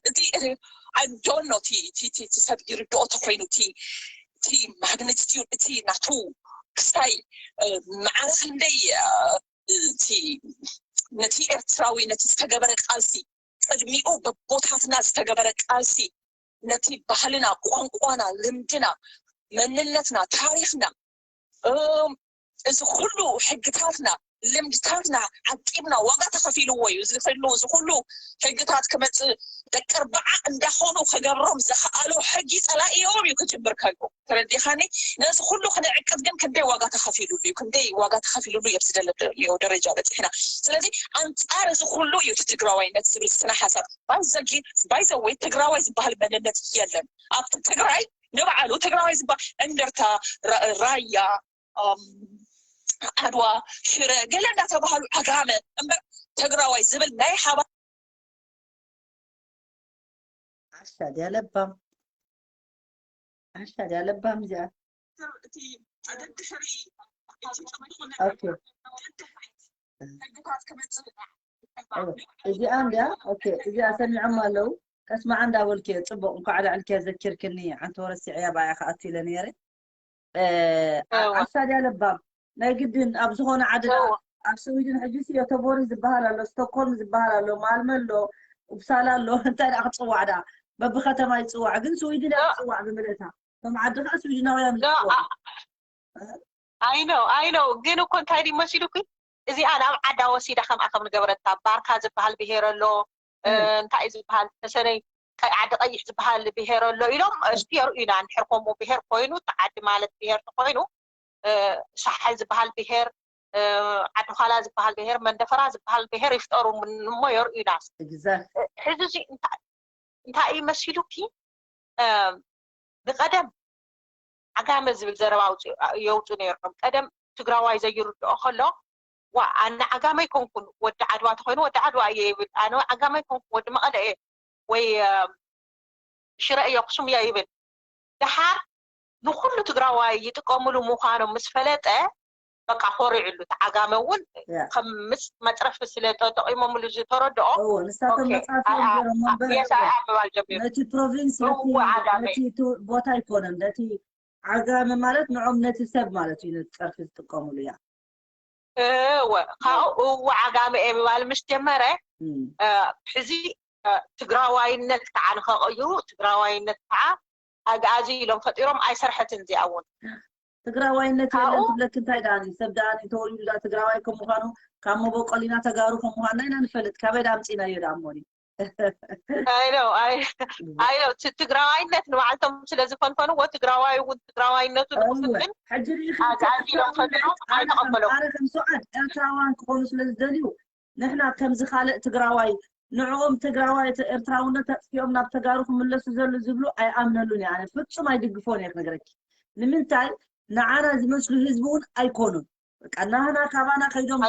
እቲ ኣዶኖ እቲ ሰብ ይርድኦ ተኮይኑ እቲ ማግነቲቲዩድ እቲ ናቱ ክስታይ መዓረ ክንደይ እቲ ነቲ ኤርትራዊ ነቲ ዝተገበረ ቃልሲ ቅድሚኡ በቦታትና ዝተገበረ ቃልሲ ነቲ ባህልና፣ ቋንቋና፣ ልምድና፣ መንነትና፣ ታሪኽና፣ እዚ ኩሉ ሕግታትና፣ ልምድታትና ዓቂብና ዋጋ ተኸፊልዎ እዩ። እዚ ኩሉ እዚ ኩሉ ሕግታት ክመፅእ ደቂ ኣርባዓ እንዳኾኑ ክገብሮም ዝኸኣሉ ሕጊ ፀላኢ እዮም እዩ ክጅምር ከሎ። ተረዲኻኒ? ነዚ ኩሉ ክንዕቅብ ግን ክንደይ ዋጋ ተኸፊሉሉ እዩ፣ ክንደይ ዋጋ ተኸፊሉሉ እዩ ኣብዚ ደለዮ ደረጃ በፂሕና። ስለዚ ኣንፃር እዚ ኩሉ እዩ እቲ ትግራዋይነት ዝብል ስነ ሓሳብ ባይዘጊ ባይዘወይ ትግራዋይ ዝበሃል መንነት የለን ኣብቲ ትግራይ ንባዕሉ ትግራዋይ ዝበሃል እንደርታ፣ ራያ፣ ዓድዋ፣ ሽረ ገለ እንዳተባሃሉ ዓጋመ እምበር ትግራዋይ ዝብል ናይ ሓባ ዓሻ ድያ ለባም? ዓሻ ድያ ለባም እዚኣ? እዚኣ እንድያ። ኦኬ፣ እዚኣ ሰሚዖም ኣለዉ። ከስማዓ እንዳበልክዮ ፅቡቅ፣ እንኳዕ ኣልዕልክያ ዘኪርክኒ። ዓንተ ወረሲዐያ ባያ ክኣቱ ኢለ ነይረ። ዓሻ ድያ ለባም? ናይ ግድን ኣብ ዝኾነ ዓዲ ኣብ ስዊድን ሕጂ ሲ ዮተቦሪ ዝበሃል ኣሎ፣ ስቶኮልም ዝበሃል ኣሎ፣ ማልመ ኣሎ፣ ኡፕሳላ ኣሎ። እንታይ ደኣ ክፅዋዕ ደኣ? በብከተማ ይፅዋዕ፣ ግን ስዊድን እያ ትፅዋዕ ብምልእታ። ከም ዓዲ ከዓ ስዊድናውያን ይፅዋዕ። I know I know ግን እኮ እንታይ ድዩ መሲሉኪ እዚኣ ናብ ዓዳ ወሲዳ ከምኣ ከም ንገብረታ ባርካ ዝበሃል ብሄር ኣሎ እንታይ እዩ ዝበሃል ተሰነይ ዓዲ ቀይሕ ዝበሃል ብሄር ኣሎ ኢሎም እስቲ የርእዩና እንድሕር ከምኡ ብሄር ኮይኑ እቲ ዓዲ ማለት ብሄር ተኮይኑ ሳሕል ዝበሃል ብሄር ዓዲ ኳላ ዝበሃል ብሄር መንደፈራ ዝበሃል ብሄር ይፍጠሩ እሞ የርእዩና ሕዚ እንታይ እዩ መሲሉኪ ብቐደም ዓጋመ ዝብል ዘረባ የውፁ ነይሮም። ቀደም ትግራዋይ ዘይርድኦ ከሎ ዋ ኣነ ዓጋመ ኣይኮንኩን ወዲ ዓድዋ ተኮይኑ ወዲ ዓድዋ እየ ይብል። ኣነ ዓጋመ ኣይኮንኩን ወዲ መቐለ እየ ወይ ሽረ እየ ኣክሱም እየ ይብል። ደሓር ንኩሉ ትግራዋይ ይጥቀምሉ ምኳኖም ምስ ፈለጠ በቃ ኮሪዕሉ እቲ ዓጋመ እውን ከም ምስ መፅረፊ ስለ ተጠቂሞምሉ ዝተረድኦ ንሳቶም መፅረፊ ምባል ጀሚሩ ነቲ ፕሮቪንስ ነቲ ቦታ ኣይኮነን ነቲ ዓጋመ ማለት ንዖም ነቲ ሰብ ማለት እዩ ነቲ ፀርፊ ዝጥቀሙሉ እያ እወ ካብኡ እወ ዓጋመ እየ ምባል ምስ ጀመረ ሕዚ ትግራዋይነት ከዓ ንከቐይሩ ትግራዋይነት ከዓ ኣግኣዚ ኢሎም ፈጢሮም ኣይሰርሐትን እዚኣ እውን ትግራዋይነት የለን ትብለኪ እንታይ ደኣ ሰብ ደኣ ተወሊዱ ደኣ ትግራዋይ ከም ምኳኑ ካብ መበቆሊና ተጋሩ ከም ምኳንና ኢና ንፈልጥ ካበይ ደኣ ኣምፂእናዮ ደኣ እሞኒ ኣይነው ኣይነው ትግራዋይነት ንባዕልቶም ስለ ዝፈንፈንዎ ትግራዋይ እውን ትግራዋይነቱ ንክፍትን ሕጂ ሪኢኺ ኣግኣዚ ኢሎም ፈጢሮም ኣይተቐበሎም ኣረ ከም ሰውዓት ኤርትራውያን ክኾኑ ስለ ዝደልዩ ንሕና ከምዚ ካልእ ትግራዋይ ንዕኦም ትግራዋይ ኤርትራውነት ኣጥፊኦም ናብ ተጋሩ ክምለሱ ዘሉ ዝብሉ ኣይኣምነሉን እየ ኣነ ፍጹም ኣይድግፎን እየ ክነግረኪ ንምንታይ ንዓና ዝመስሉ ህዝቢ እውን ኣይኮኑን በቃ ናህና ካባና ከይዶም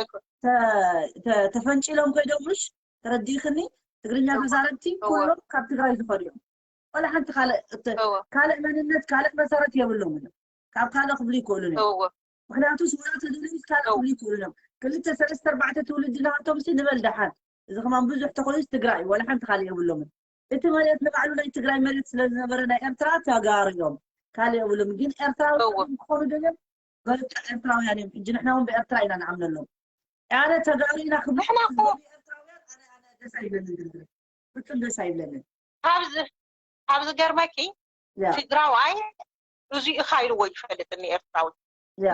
ተፈንጪሎም ከይዶም ምሽ ተረዲእክኒ ትግርኛ ተዛረብቲ ኩሎም ካብ ትግራይ ዝኸዱ እዮም ቆላ ሓንቲ ካልእ ካልእ መንነት ካልእ መሰረት የብሎም እዮም ካብ ካልእ ክብሉ ይክእሉ እዮም ምክንያቱ ስውራ ተደልዩስ ካልእ ክብሉ ይክእሉ እዮም ክልተ ሰለስተ ኣርባዕተ ትውልዲ ናሃቶም ሲ ንበል ደሓን እዚ ከማን ብዙሕ ተኮይኑስ ትግራይ ወላ ሓንቲ ካልእ የብሎምን እቲ መሬት ንባዕሉ ናይ ትግራይ መሬት ስለዝነበረ ናይ ኤርትራ ተጋሩ እዮም ካልእ የብሎም ግን ኤርትራዊ ክኾኑ ዶ እዮም በቃ ኤርትራውያን እዮም ሕጂ ንሕና እውን ብኤርትራ ኢና ንኣምነሎም ኣነ ተጋሩ ኢና ክብሉ ኤርትራውያን ኣነ ኣነ ደስ ኣይብለንን ግርግር ፍጹም ደስ ኣይብለንን ካብ ዝገርመኪ ትግራዋይ እዚኡ ኢኻ ኢልዎ ይፈልጥ ንኤርትራዊ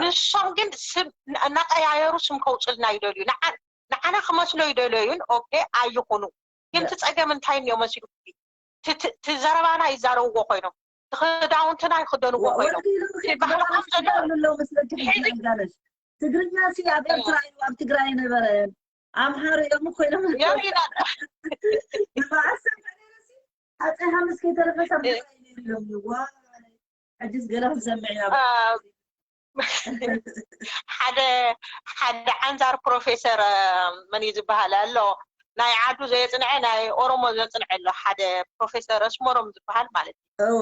ንሶም ግን ስም እናቀያየሩ ስም ከውፅልና ይደልዩ ንዓና ክመስሎ ይደለዩን ኦኬ ኣይኹኑ ግን ትፀገም እንታይ እኒኦ መሲሉ ትዘረባና ይዛረብዎ ኮይኖም ትክዳውንትና ይክደንዎ ኮይኖም ባህልኩም ዘለጋነሽ ትግርኛ ሲ ኣብ ኤርትራ እዩ ኣብ ትግራይ ነበረ ኣምሓሩ እዮም ኮይኖም የሪና ንበዓል ሰምዕ ነይረ ሲ ሃፀይ ሃምስ ከይተረፈ ሳብ ትግራይ ነይሩ ኢሎም እዩ ዋ ሕጅስ ገለ ክንሰምዕ ኢና ሓደ ሓደ ዓንዛር ፕሮፌሰር መን እዩ ዝበሃል ኣሎ፣ ናይ ዓዱ ዘየፅንዐ ናይ ኦሮሞ ዘፅንዐ ኣሎ። ሓደ ፕሮፌሰር ኣስመሮም ዝበሃል ማለት እዩ።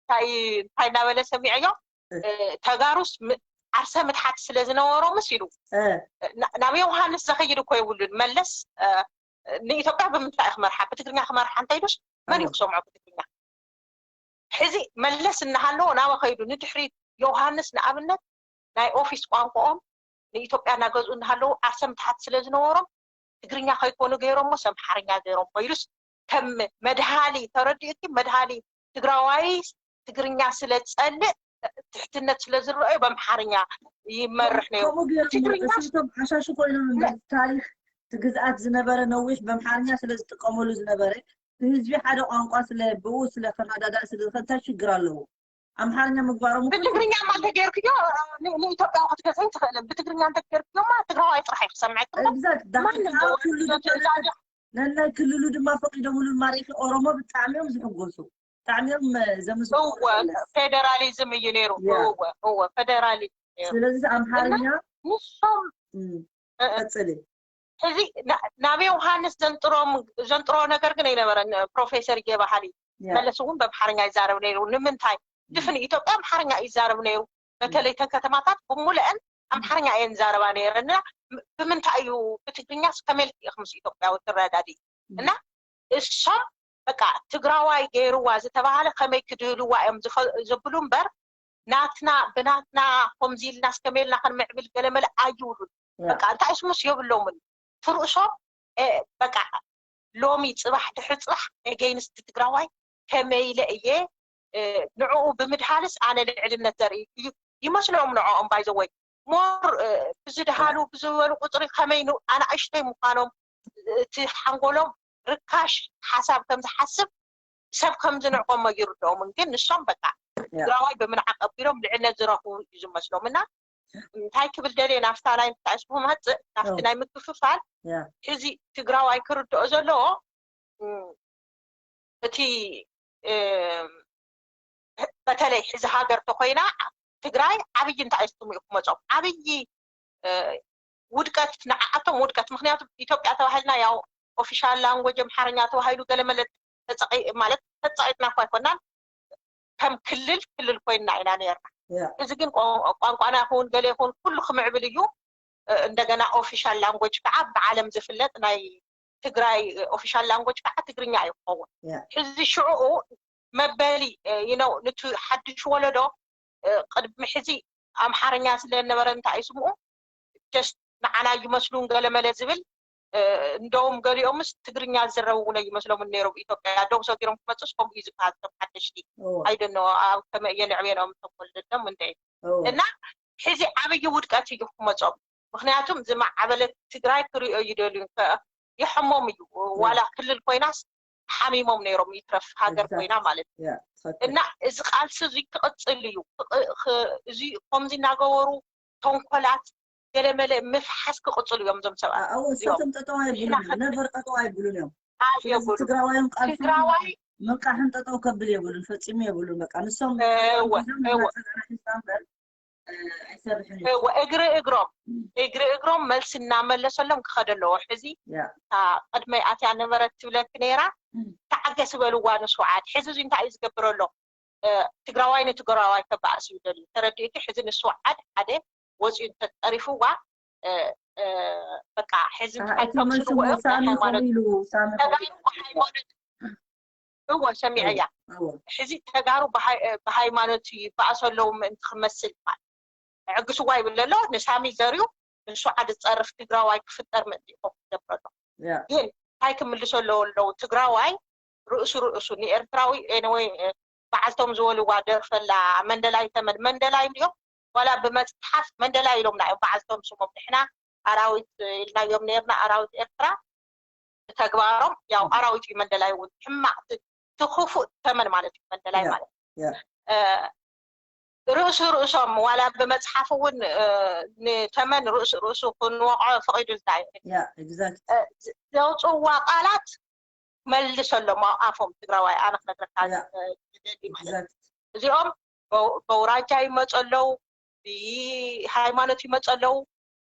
እንታይ እናበለ ሰሚዐዮ? ተጋሩስ ዓርሰ ምትሓት ስለ ዝነበሮምስ ኢሉ ናብ ዮሃንስ ዘኸይድ እኮ የብሉን። መለስ ንኢትዮጵያ ብምንታይ ክመርሓ? ብትግርኛ ክመርሓ እንተይሉስ መን እዩ ክሰምዖ ብትግርኛ? ሕዚ መለስ እናሃለዎ ናበ ከይዱ ንድሕሪት ዮሃንስ ንኣብነት ናይ ኦፊስ ቋንቋኦም ንኢትዮጵያ እናገዝኡ እናሃለዉ ዓርሰ ምትሓት ስለ ዝነበሮም ትግርኛ ከይኮኑ ገይሮሞ ሰምሓርኛ ገይሮሞ ኢሉስ ከም መድሃሊ ተረዲኡኪ? መድሃሊ ትግራዋይ ትግርኛ ስለ ዝጸልእ ትሕትነት ስለ ዝረኣዩ በምሓርኛ ይመርሕ ነይሩ። ከምኡ ገይሮም ትግርኛ እሳቶም ሓሻሹ ኮይኖም እምበር ታሪኽ እቲ ግዝኣት ዝነበረ ነዊሕ በምሓርኛ ስለ ዝጥቀመሉ ዝነበረ እቲ ህዝቢ ሓደ ቋንቋ ስለ ብኡ ስለ ክረዳዳእ ስለ ዝኽእል እንታይ ሽግር ኣለዎ? ኣምሓርኛ ምግባሮም እኮ ብትግርኛ ማ እንተገይርክዮ ንኢትዮጵያ ክትገዝእ ትኽእልን ብትግርኛ እንተገይርክዮማ ትግራዋይ ጥራሕ እዩ ክሰምዐክ። Exact ማንም ዳሕና ኩሉ ትእዛዝ ነናይ ክልሉ ድማ ፈቂዶምሉ ማሪኺ ኦሮሞ ብጣዕሚ እዮም ዝሕጎሱ። ብጣዕሚ እዮም ዘመስግኑ። እወ ፌደራሊዝም እዩ ነይሩ። እወ እወ ፌደራሊዝም ነይሩ። ስለዚ ኣምሓርኛ ንሶም ቀጽሊ ሕዚ ናብ ዮሃንስ ዘንጥሮ ነገር ግን ኣይነበረን። ፕሮፌሰር ጌባሃሊ መለስ እውን በምሓርኛ ይዛረብ ነይሩ። ንምንታይ ድፍን ኢትዮጵያ ኣምሓርኛ ይዛረብ ነይሩ። በተለይ ተን ከተማታት ብሙሉአን ኣምሓርኛ እየን ዛረባ ነይረን። እና ብምንታይ እዩ ብትግርኛስ ከመይ ኢልኪ ኢኺ ምስ ኢትዮጵያዊ ትረዳድኢ? እና እሶም በቃ ትግራዋይ ገይርዋ ዝተባሃለ ከመይ ክድህልዋ እዮም ዝፈ- ዝብሉ እምበር ናትና ብናትና ከምዚ ኢልናስ ከመይ ኢልና ክንምዕብል ገለመለ ኣይብሉን። በቃ እንታይ ስሙስ የብሎምን። ትርእሶም በቃ ሎሚ ፅባሕ ድሕሪ ፅባሕ against ትግራዋይ ከመይ ኢለ እየ ንዕኡ ብምድሃልስ ኣነ ልዕልነት ዘርኢ እዩ ይመስሎም ንዕኦም። By the way more ብዝድሃሉ ብዝበሉ ቁፅሪ ከመይ ኣናእሽተይ ምዃኖም እቲ ሓንጎሎም ርካሽ ሓሳብ ከም ዝሓስብ ሰብ ከም ዝንዕቆም ኣይርድኦምን። ግን ንሶም በቃ ትግራዋይ ብምንዓቕ ኣቢሎም ልዕልነት ዝረኽቡ እዩ ዝመስሎም። እና እንታይ ክብል ደልየ ናብታ ናይ ምትኣስ ክመፅእ ናብቲ ናይ ምክፍፋል ሕዚ ትግራዋይ ክርድኦ ዘለዎ እቲ በተለይ ሕዚ ሃገር ተኮይና ትግራይ ዓብዪ እንታይ ስሙ እዩ ክመፆም ዓብዪ ውድቀት ንዓኣቶም ውድቀት። ምክንያቱ ኢትዮጵያ ተባሂልና ያው official language ኣምሓርኛ ተባሂሉ ገለመለ ማለት ተፀቂጥና እኳ ኣይኮናን ከም ክልል ክልል ኮይንና ኢና ነርና። እዚ ግን ቋንቋና ይኹን ገለ ይኹን ኩሉ ክምዕብል እዩ። እንደገና official language ከዓ ብዓለም ዝፍለጥ ናይ ትግራይ official language ከዓ ትግርኛ እዩ ክኸውን። ሕዚ ሽዕኡ መበሊ you know ንቱ ሓድሽ ወለዶ ቅድሚ ሕዚ ኣምሓርኛ ስለ ዝነበረ እንታይ እዩ ስምኡ just ንዓና ይመስሉን ገለመለ ዝብል እንደውም ገሊኦምስ ትግርኛ ዝዘረቡ እውን ኣይመስሎምን ነይሮም። ኢትዮጵያ ደው ሰጊሮም ክመፁስ ከምኡ እዩ ዝበሃል። እቶም ሓደሽቲ I don't know ኣብ ከመይ እየ ንዕቤኖም እቶም ወለዶም እንደ እና ሕዚ ዓብዪ ውድቀት እዩ ክመፆም። ምክንያቱም ዝማዕበለት ትግራይ ክሪኦ ይደልዩ ይሕሞም እዩ። ዋላ ክልል ኮይናስ ሓሚሞም ነይሮም ይትረፍ ሃገር ኮይና ማለት እዩ። እና እዚ ቃልሲ እዚ ክቕፅል እዩ። እዚ ከምዚ እናገበሩ ተንኮላት ገለመለ ምፍሓስ ክቕፅሉ እዮም እዞም ሰባት። እሳቶም ጠጠው ኣይብሉን እዮም። ነበር ጠጠው ኣይብሉን እዮም። ስለዚ ትግራዋዮም ቃልሲ ትግራዋይ ምንቃሕን ጠጠው ከብል የብሉን፣ ፈፂሙ የብሉን። በቃ ንሶም እወ እወ እግሪ እግሮም እግሪ እግሮም መልሲ እናመለሰሎም ክኸደ ኣለዎ። ሕዚ እታ ቅድመይ ኣትያ ነበረት ትብለኪ ነይራ፣ ተዓገስ በልዋ ንስውዓት። ሕዚ እዚ እንታይ እዩ ዝገብር ኣሎ? ትግራዋይ ንትግራዋይ ከባእስ እዩ ደልዩ። ተረዲእኪ? ሕዚ ንስውዓት ሓደ ወፂኡ እንተጠሪፍዋ በቃ ሕዚ እንታይ ከም ስልዎ እዮም ናይ ሃይማኖት ተጋሩ ሃይማኖት እወ ሰሚዐያ። ሕዚ ተጋሩ ብሃይማኖት ይበኣሱ ኣለዉ ምእንቲ ክመስል ማለት ዕግስዋ ይብል ኣሎ። ንሳሚ ዘርዩ ንሱ ዓዲ ዝፀርፍ ትግራዋይ ክፍጠር ምእንቲ ይኾን ክገብር ኣሎ። ግን እንታይ ክምልሶ ኣለዎ ኣለዉ ትግራዋይ ርእሱ ርእሱ ንኤርትራዊ ኤነወይ በዓልቶም ዝበልዋ ደርፈላ መንደላይ ተመን መንደላይ እንዲኦም ዋላ ብመፅሓፍ መንደላይ ኢሎምና እዮም በዓልቶም ስሞም። ንሕና ኣራዊት ኢልናዮም ነርና ኣራዊት ኤርትራ ብተግባሮም ያው ኣራዊት እዩ መንደላይ እውን ሕማቕ ትኽፉእ ተመን ማለት እዩ መንደላይ ማለት ርእሱ ርእሶም ዋላ ብመፅሓፍ እውን ንተመን ርእሱ ርእሱ ክንወቕዖ ፈቒዱልና እዩ። ዘውፅእዋ ቃላት መልሰሎም ኣብ ኣፎም ትግራዋይ ኣነ ክነግረካ ዝደሊ ማለት እዩ። እዚኦም በውራጃ ይመፁ ኣለዉ። ብሃይማኖት ይመፁ ኣለዉ።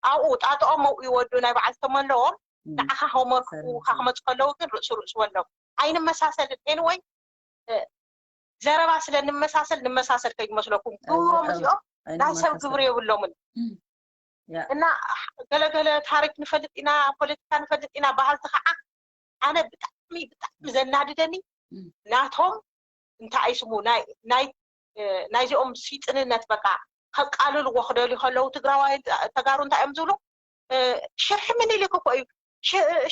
ኣብኡ ጣጥኦም ኣብኡ ይወዱ፣ ናይ በዓልቶም ኣለዎም። ንዓኻ ከመርኩ ካክመፁ ከለዉ ግን ርእሱ ርእሱ ኣለዉ። ኣይንመሳሰልን። ኤንወይ ዘረባ ስለ ንመሳሰል ንመሳሰል ከይመስለኩም፣ ግብሮም እዚኦም ናይ ሰብ ግብሪ የብሎምን። እና ገለገለ ታሪክ ንፈልጥ ኢና፣ ፖለቲካ ንፈልጥ ኢና በሃልቲ ከዓ፣ ኣነ ብጣዕሚ ብጣዕሚ ዘናድደኒ ናቶም እንታይ ስሙ ናይ ናይ ናይዚኦም ሲጥንነት፣ በቃ ከቃልልዎ ክደልዩ ከለዉ፣ ትግራዋይ ተጋሩ እንታይ እዮም ዝብሉ? ሽርሒ ምኒልክ እኮ እዩ፣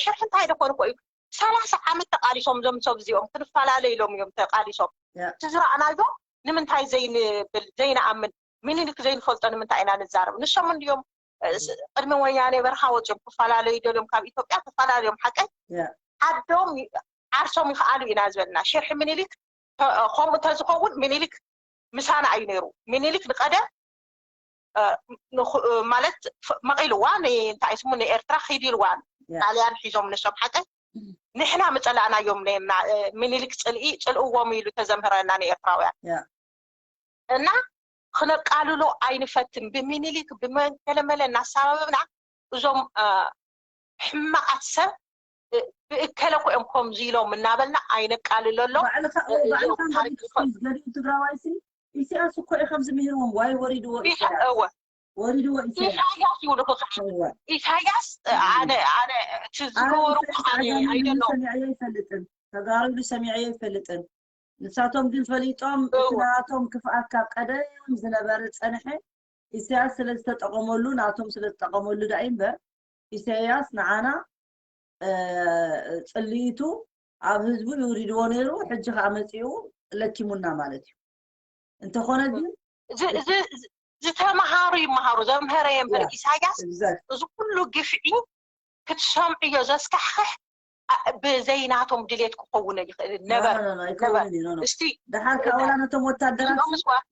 ሽርሒ እንታይ ደኮን እኮ እዩ። ሰላሳ ዓመት ተቃሊሶም እዞም ሰብ እዚኦም፣ ክንፈላለ ኢሎም እዮም ተቃሊሶም። እቲ ዝረኣናዮ ንምንታይ ዘይንብል ዘይንኣምን፣ ምኒልክ ዘይንፈልጦ ንምንታይ ኢና ንዛረብ? ንሶም እንድዮም ቅድሚ ወያኔ በረኻ ወፂኦም ክፈላለዩ ደልዮም፣ ካብ ኢትዮጵያ ክፈላለዮም ሓቀይ ዓዶም ዓርሶም ይኽኣሉ ኢና ዝበልና። ሽርሒ ምኒልክ ከምኡ እንተዝኸውን ምኒልክ ምሳና እዩ ነይሩ። ምኒልክ ንቀደም ማለት መቒልዋ እንታይ ስሙ ንኤርትራ ኺድ ኢልዋ። ጣልያን ሒዞም ንሶም ሓቀ ንሕና ምጸላእናዮም ነርና። ምኒልክ ጽልኢ ጽልእዎም ኢሉ ተዘምህረና ንኤርትራውያን። እና ክነቃልሎ ኣይንፈትን። ብምኒልክ ብመንከለመለ እናሳበብና እዞም ሕማቃት ሰብ ብእከለ ኮ እዮም ከምዚ ኢሎም እናበልና ኣይነቃልለሎም። ባዕልኻ ባዕልኻ ገዲኡ ትግራዋይ ሲ ኢሳያስ እኮ እዩ ከምዚ ምሂርዎም። ዋይ ወሪድዎ ኢሳያስ እወ ወሪድዎ ኢሳያስ ኢሳያስ ይብሉ። እወ ኢሳያስ ኣነ ኣነ እቲ ዝገበሩ ኢሳያስ ኣነ ዓጋመ ኢሉ ኣይደለኹም። ሰሚዐዮ ኣይፈልጥን። ተጋሩ ኢሉ ሰሚዐዮ ኣይፈልጥን። ንሳቶም ግን ፈሊጦም እቲ እወ ናቶም ክፍኣት ካብ ቀደም ዝነበረ ዝፀንሐ ኢሳያስ ስለ ዝተጠቐመሉ ናቶም ስለ ዝጠቐመሉ ዳኣ እምበር ኢሳያስ ንዓና ፅልኢቱ ኣብ ህዝቡ ይውሪድዎ ነይሩ። ሕጂ ከዓ መፂኡ ለኪሙና ማለት እዩ። እንተኾነ ግን ዝተምሃሩ ይመሃሩ ዘምሀረ የንበር ኢሳያስ እዚ ኩሉ ግፍዒ ክትሰምዕዮ ዘስካሕክሕ ብዘይናቶም ድሌት ክኸውን ይኽእል ነበር ነበር እስቲ ደሓር ካወላ ነቶም ወታደራት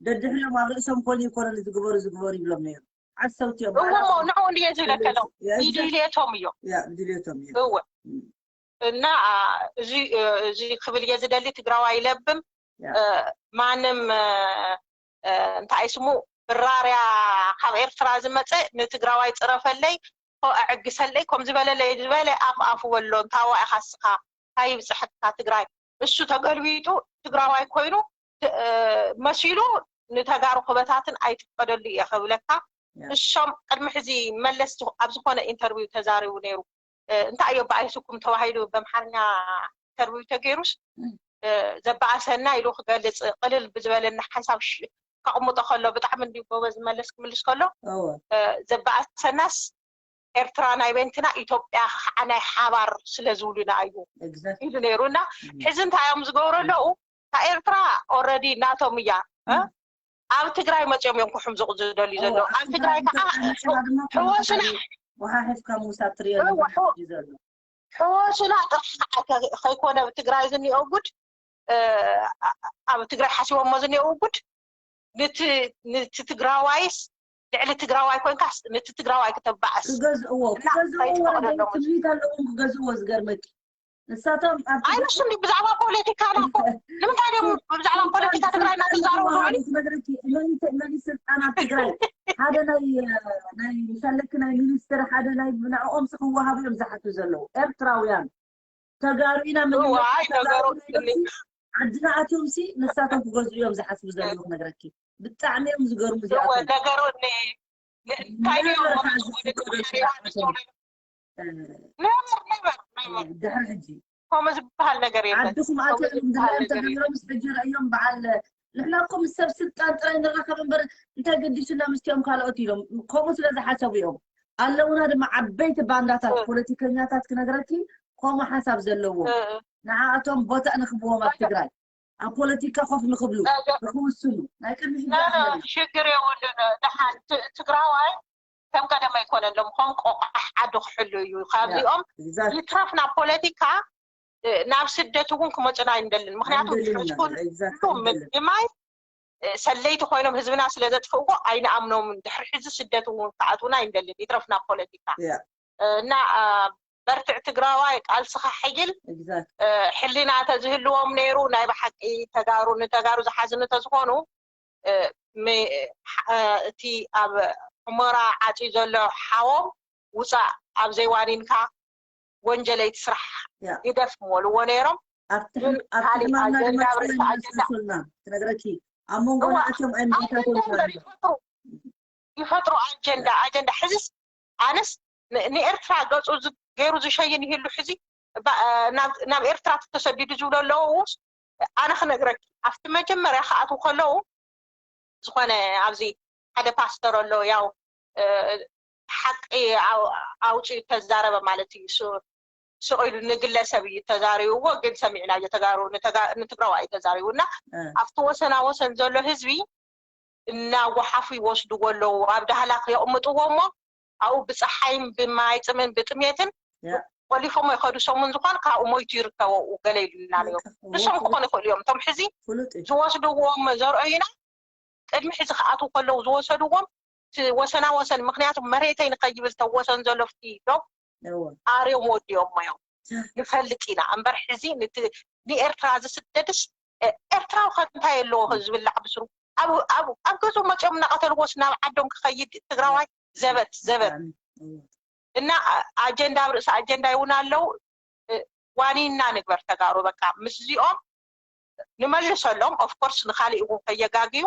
ደድሕሪኦም ኣብ ርእሶም ኮን ይኮነ ዝግበሩ ዝግበሩ ይብሎም ነይሩ። ዓሰውቲ እዮም እሞ ንዑ እንድየ ዝብለከለው ድሌቶም እዮም ድሌቶም እዮም እወ እና እዚ እዚ ክብል እየ ዝደሊ። ትግራዋይ ለብም ማንም እንታይ ስሙ ብራርያ ካብ ኤርትራ ዝመፀ ንትግራዋይ ፅረፈለይ ኣዕግሰለይ ከም ዝበለለይ ዝበለ ኣፍ ኣፉ በሎ። እንታዋ ኢኻ እስኻ እንታይ ይብፅሐካ ትግራይ? እሱ ተገልቢጡ ትግራዋይ ኮይኑ መሲሉ ንተጋሩ ክበታትን ኣይትፍቀደሉ እየ ከብለካ። እሶም ቅድሚ ሕዚ መለስ ኣብ ዝኾነ ኢንተርቪው ተዛሪቡ ነይሩ። እንታይ እዮ በኣይስኩም ተባሂሉ በምሓርኛ ኢንተርቪው ተገይሩስ ዘበኣሰና ኢሉ ክገልፅ ቅልል ብዝበለና ሓንሳብ ከቕምጦ ከሎ ብጣዕሚ እንዲ ጎበዝ መለስ ክምልስ ከሎ ዘበኣሰናስ ኤርትራ ናይ በንትና ኢትዮጵያ ከዓ ናይ ሓባር ስለ ዝብሉና እዩ ኢሉ ነይሩ። እና ሕዚ እንታይ እዮም ዝገብሩ ኣለዉ? እታ ኤርትራ ኦረዲ ናቶም እያ። ኣብ ትግራይ መፅኦም እዮም ክሕምዝቑ ዝደልዩ ዘለዉ። ኣብ ትግራይ ከዓ ሕወስና ወሓሕፍካ ምውሳድ ትሪኦ ዘሎ ሕወስና ጥራሕ ከዓ ከይኮነ ኣብ ትግራይ ዝኒኦ ጉድ ኣብ ትግራይ ሓሲቦሞ ዝኒኦ ጉድ ነቲ ትግራዋይስ ልዕሊ ትግራዋይ ኮይንካስ ነቲ ትግራዋይ ክተባዕስ ክገዝእዎ ክገዝእዎ ትምኒት ኣለዎም ክገዝእዎ ዝገርመኪ ንሳቶም ኣብ ኣይ ንሱ እንዲ ብዛዕባ ፖለቲካና እኮ ንምንታይ ድዮም ብዛዕባ ፖለቲካ ትግራይ እናተዛረቡ ዝውዕሉ? ክነግረኪ እመኒ እመኒ ስልጣን ኣብ ትግራይ ሓደ ናይ ናይ ምሻለኪ ናይ ሚኒስትር ሓደ ናይ ንዕኦም ክወሃቡ እዮም ዝሓቱ ዘለዉ ኤርትራውያን ተጋሩ ኢና ምንነት እወ፣ ኣይ፣ ተጋሩ ነገሩ ናይ ነብሲ ዓድና ኣትዮም ሲ ንሳቶም ክገዝኡ እዮም ዝሓስቡ ዘለዉ ክነግረኪ ብጣዕሚ እዮም ዝገርሙ እዚኣቶም ነገሩ እንታይ እዮም ዝፍቀዱ ነበር ነበር ነበር ድሕሪ ሕጂ ከምኡ ዝበሃል ነገር የለን ዓድኹም ኣትዮም ድሕሪኦም ተገቢሮም ምስ ሕጂ ረእዮም በዓል ንሕና እኮ ምስ ሰብ ስልጣን ጥራይ ንራኸብ እምበር እንታይ ገዲሱና ምስቲኦም ካልኦት ኢሎም ከምኡ ስለ ዝሓሰቡ እዮም ኣለውና ድማ ዓበይቲ ባንዳታት ፖለቲከኛታት ክነግረኪ ከምኡ ሓሳብ ዘለዎ ንዓኣቶም ቦታ ንክብዎም ኣብ ትግራይ ኣብ ፖለቲካ ኮፍ ንክብሉ ንክውስኑ ናይ ቅድሚ ሕጂ ሽግር የብሉን። ደሓን ትግራዋይ ከም ቀደም ኣይኮነሎም። ከም ቆቋሕ ዓዱ ክሕሉ እዩ። ካብዚኦም ይትረፍ ናብ ፖለቲካ ናብ ስደት እውን ክመፁና ኣይንደልን። ምክንያቱ ድሕሪ ዝኾነ ምድማይ ሰለይቲ ኮይኖም ህዝብና ስለ ዘጥፍእዎ ኣይንኣምኖምን። ድሕሪ ሕዚ ስደት እውን ክኣትውና ኣይንደልን። ይትረፍ ናብ ፖለቲካ እና በርትዕ ትግራዋይ ቃልስኻ ሕይል ሕሊና ተዝህልዎም ነይሩ ናይ ብሓቂ ተጋሩ ንተጋሩ ዝሓዝኑ ተዝኾኑ እቲ ኣብ ሑመራ ዓፅዩ ዘሎ ሓዎም ውፃእ፣ ኣብ ዘይዋኒንካ ወንጀለይቲ ስራሕ ግደፍ ምበልዎ ነይሮም። ግን ካልእ ኣጀንዳ ኣብ ርእሲ ኣጀንዳ ክነግረኪ ኣብ መንጎና እቶም ኣይምክታተሉ ይፈጥሩ ኣጀንዳ ኣጀንዳ ሕዝስ ኣነስ ንኤርትራ ገፁ ገይሩ ዝሸይን ይህሉ ሕዚ ናብ ኤርትራ ተሰዲዱ ዝብሉ ኣለዉ። ኣነ ክነግረኪ ኣብቲ መጀመርያ ክኣትዉ ከለዉ ዝኾነ ኣብዚ ሓደ ፓስተር ኣሎ ያው ሓቂ ኣውፅኡ ተዛረበ ማለት እዩ። ስቕ ኢሉ ንግለሰብ እዩ ተዛሪብዎ፣ ግን ሰሚዕናዮ ተጋሩ ንትግራዋ እዩ ተዛሪቡ እና ኣብቲ ወሰና ወሰን ዘሎ ህዝቢ እናወሓፉ ይወስድዎ ኣለዉ። ኣብ ዳህላክ የቕምጥዎ እሞ ኣብኡ ብፀሓይን ብማይ ፅምን ብጥሜትን ቆሊፎሞ ይኸዱ። ሰሙን ዝኾን ካብኡ ሞይቱ ይርከቦ ገለ ኢሉና ነይሩ። ንሶም ክኾኑ ይኽእሉ እዮም። እቶም ሕዚ ዝወስድዎም ዘርእዩና ቅድሚ ሕዚ ክኣትዉ ከለዉ ዝወሰድዎም ወሰና ወሰን፣ ምክንያቱ መሬተይ ንኸይብል ተወሰን ዘሎ ፍቲ ዶ ኣርዮም ወዲኦሞ እዮም። ንፈልጥ ኢና እምበር ሕዚ ንኤርትራ ዝስደድስ ኤርትራዊ ከንታይ ኣለዎ ዝብላዕ ብስሩ ኣብ ገዝኡ መፅኦም እናቐተልዎስ ናብ ዓዶም ክኸይድ ትግራዋይ ዘበት ዘበት እና ኣጀንዳ ኣብ ርእሲ ኣጀንዳ ይውን ኣለዉ። ዋኒና ንግበር ተጋሩ በቃ ምስዚኦም ንመልሰሎም። ኦፍኮርስ ንካሊእ እውን ከየጋግዩ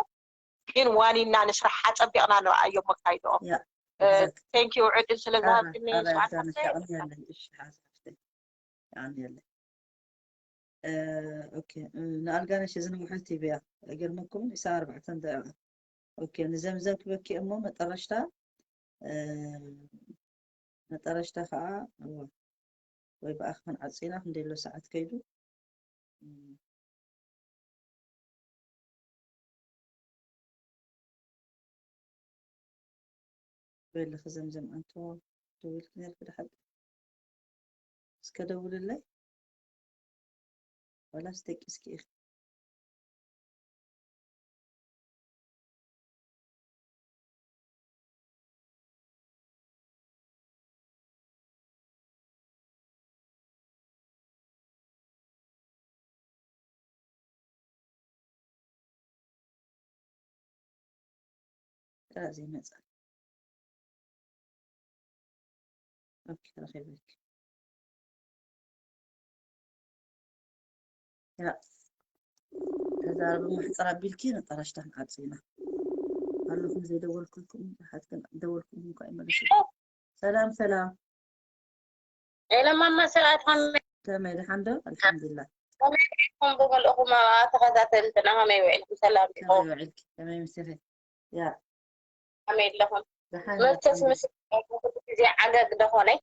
ግን ዋኒና ንስራሕ ኣፀቢቕና ንረኣዮም መካይድኦም። ቴንኪዩ ዕድል ስለዝሃብክኒ ሰዓት ንኣልጋነሽ እዚ ንውሕልቲ ብያ ገርመኩም ኢሳ ኣርባዕተን ደቂቃ ኦኬ ንዘምዘም ክበኪ እሞ መጠረሽታ መጠረሽታ ከዓ ወይ ብኣኽን ዓፂና ክንደሎ ሰዓት ከይዱ በልኺ ዘምዘም ኣንቶ ደዊልኪ ነርኪ ድሓቂ እስከ ደውልለይ ዋላስ ደቂስኪ ኢኺ ጥራ ዘይመፃ ኦኬ ረኺበኪ ተዛረቢ ማሕፀር ኣቢልኪ ነጠራሽታ ክንዓፅው ኢና ኣለኹም ዘይደወልኩልኩም ሓትክን ደወልኩም እንኳ ይመለሱ ሰላም ሰላም ኤለማማ ሰላት ከመይ ድሓን ዶ ኣልሓምዱላ ከመይ ዲኹም ብምልእኹም ተኸታተልትና ከመይ ውዕልኩም ሰላም ዲኹም ከመይ ምስልኺ ከመይ ኣለኹም መቸስ ምስ ግዜ ዓገግ ደኾነይ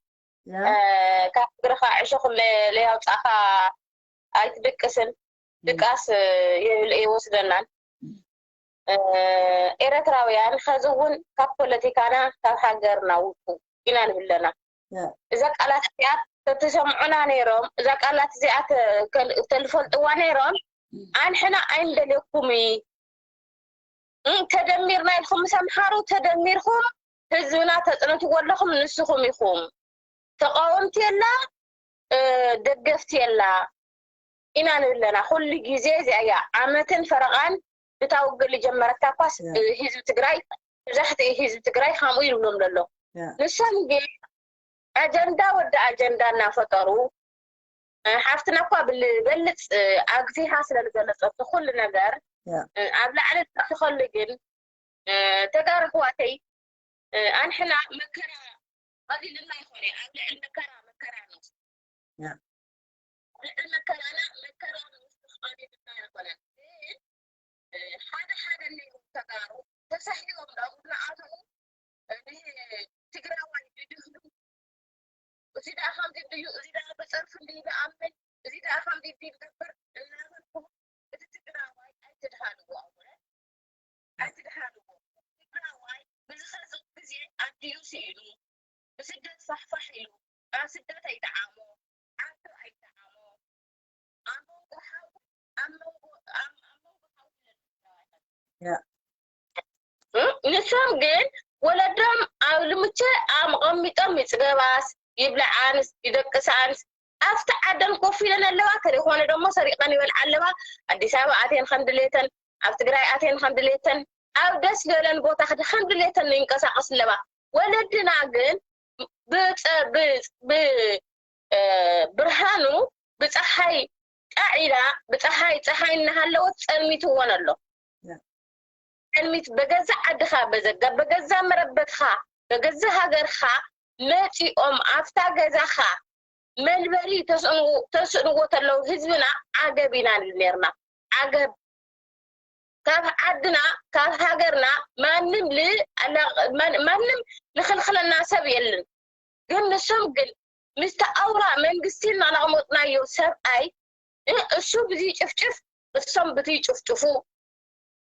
ካብ እግርኻ ዕሾኽ ለያውፃኻ ኣይትድቅስን ድቃስ ይወስደናን ኤረትራውያን ኸዚ እውን ካብ ፖለቲካና ካብ ሃገርና ውጡ ኢና ንብለና እዛ ቃላት እዚኣ ተተሰምዑና ነይሮም እዛ ቃላት እዚኣ ተልፈልጥዋ ነይሮም ኣንሕና ኣይንደልየኩም ተደሚርና ኢልኩም ምስ ኣምሓሩ ተደሚርኩም ህዝብና ተፅንትዎ ኣለኹም ንስኹም ኢኹም ተቃወምቲ የላ ደገፍቲ የላ ኢና ንብለና ኩሉ ግዜ እዚኣ እያ ዓመትን ፈረቓን ብታ ውግእ ዝጀመረታ እኳስ ህዝቢ ትግራይ መብዛሕትኡ ህዝቢ ትግራይ ከምኡ ይብሎም ዘሎ ንሶም ግን ኣጀንዳ ወዲ ኣጀንዳ እናፈጠሩ ሓፍትና እኳ ብልበልፅ ኣግዚሃ ስለዝገለፀቶ ኩሉ ነገር ኣብ ላዕሊ ትኸሉ ግን ተጋሩ ኣሕዋተይ ኣንሕና መከራ ቀሊልና ይኮነ ኣብ ልዕሊ መከራ መከራ ነው ልዕሊ መከራና መከራ ንውስጥ ቀሊልና ይኮነ ሓደ ሓደ እነው ተጋሩ ተሳሒቦም ዳኡ እናኣተዉ ትግራዋይ ይድህሉ እዚ ደኣ ከምዚ ድዩ እዚ ደኣ ብፀርፊ እንድዩ ዝኣምን እዚ ደኣ ከምዚ ድዩ ዝገብር እናበልኩም እቲ ትግራዋይ ኣይትድሃልዎ ኣወለ ኣይትድሃልዎ ትግራዋይ ብዝኸዚ ግዜ ኣዲኡ ስኢኑ ብስደት ፋሕፋሕ ኢሉ ኣብ ስደት ኣይጠዓሞ ዓዱ ኣይጠዓሞ ኣብ መንጎ ሓዊ ኣብ መንጎ ኣብ መንጎ ሓዊ ንሶም ግን ወለዶም ኣብ ልምቸ ኣምቐሚጦም ይፅገባስ ይብልዓንስ ይደቅሳንስ ኣብቲ ዓደን ኮፍ ኢለን ኣለዋ ተለይኮነ ደሞ ሰሪቀን ይበልዓ ኣለዋ ኣዲስ ኣበባ ኣትየን ከም ድሌተን ኣብ ትግራይ ኣትየን ከም ድሌተን ኣብ ደስ ዝበለን ቦታ ክዲ ከም ድሌተን ይንቀሳቀስ ኣለዋ። ወለድና ግን ብፀ- ብ- ብ- እ፣ ብርሃኑ ብፀሓይ ጣዕ ኢላ ብፀሓይ ፀሓይ እናሃለወት ፀልሚትወን ኣሎ። ያ። ጸልሚት በገዛ ዓድኻ በዘጋ በገዛ መረበትኻ በገዛ ሃገርኻ መጺኦም ኣብታ ገዛኻ መንበሪ ተስእንዎ ተስእንዎ ተለው ህዝብና ዓገብ ኢና ንብል ነርና። ዓገብ ካብ ዓድና ካብ ሃገርና ማንም ል ኣላ- ማን- ማንም ንኽልኽለና ሰብ የለን። ግን ንሶም ግን ምስቲ ኣውራ መንግስቲ እናላቕመጥናዮ ሰብኣይ እ፣ እሱ ብዚ ጭፍጭፍ እሶም ብቲ ጭፍጭፉ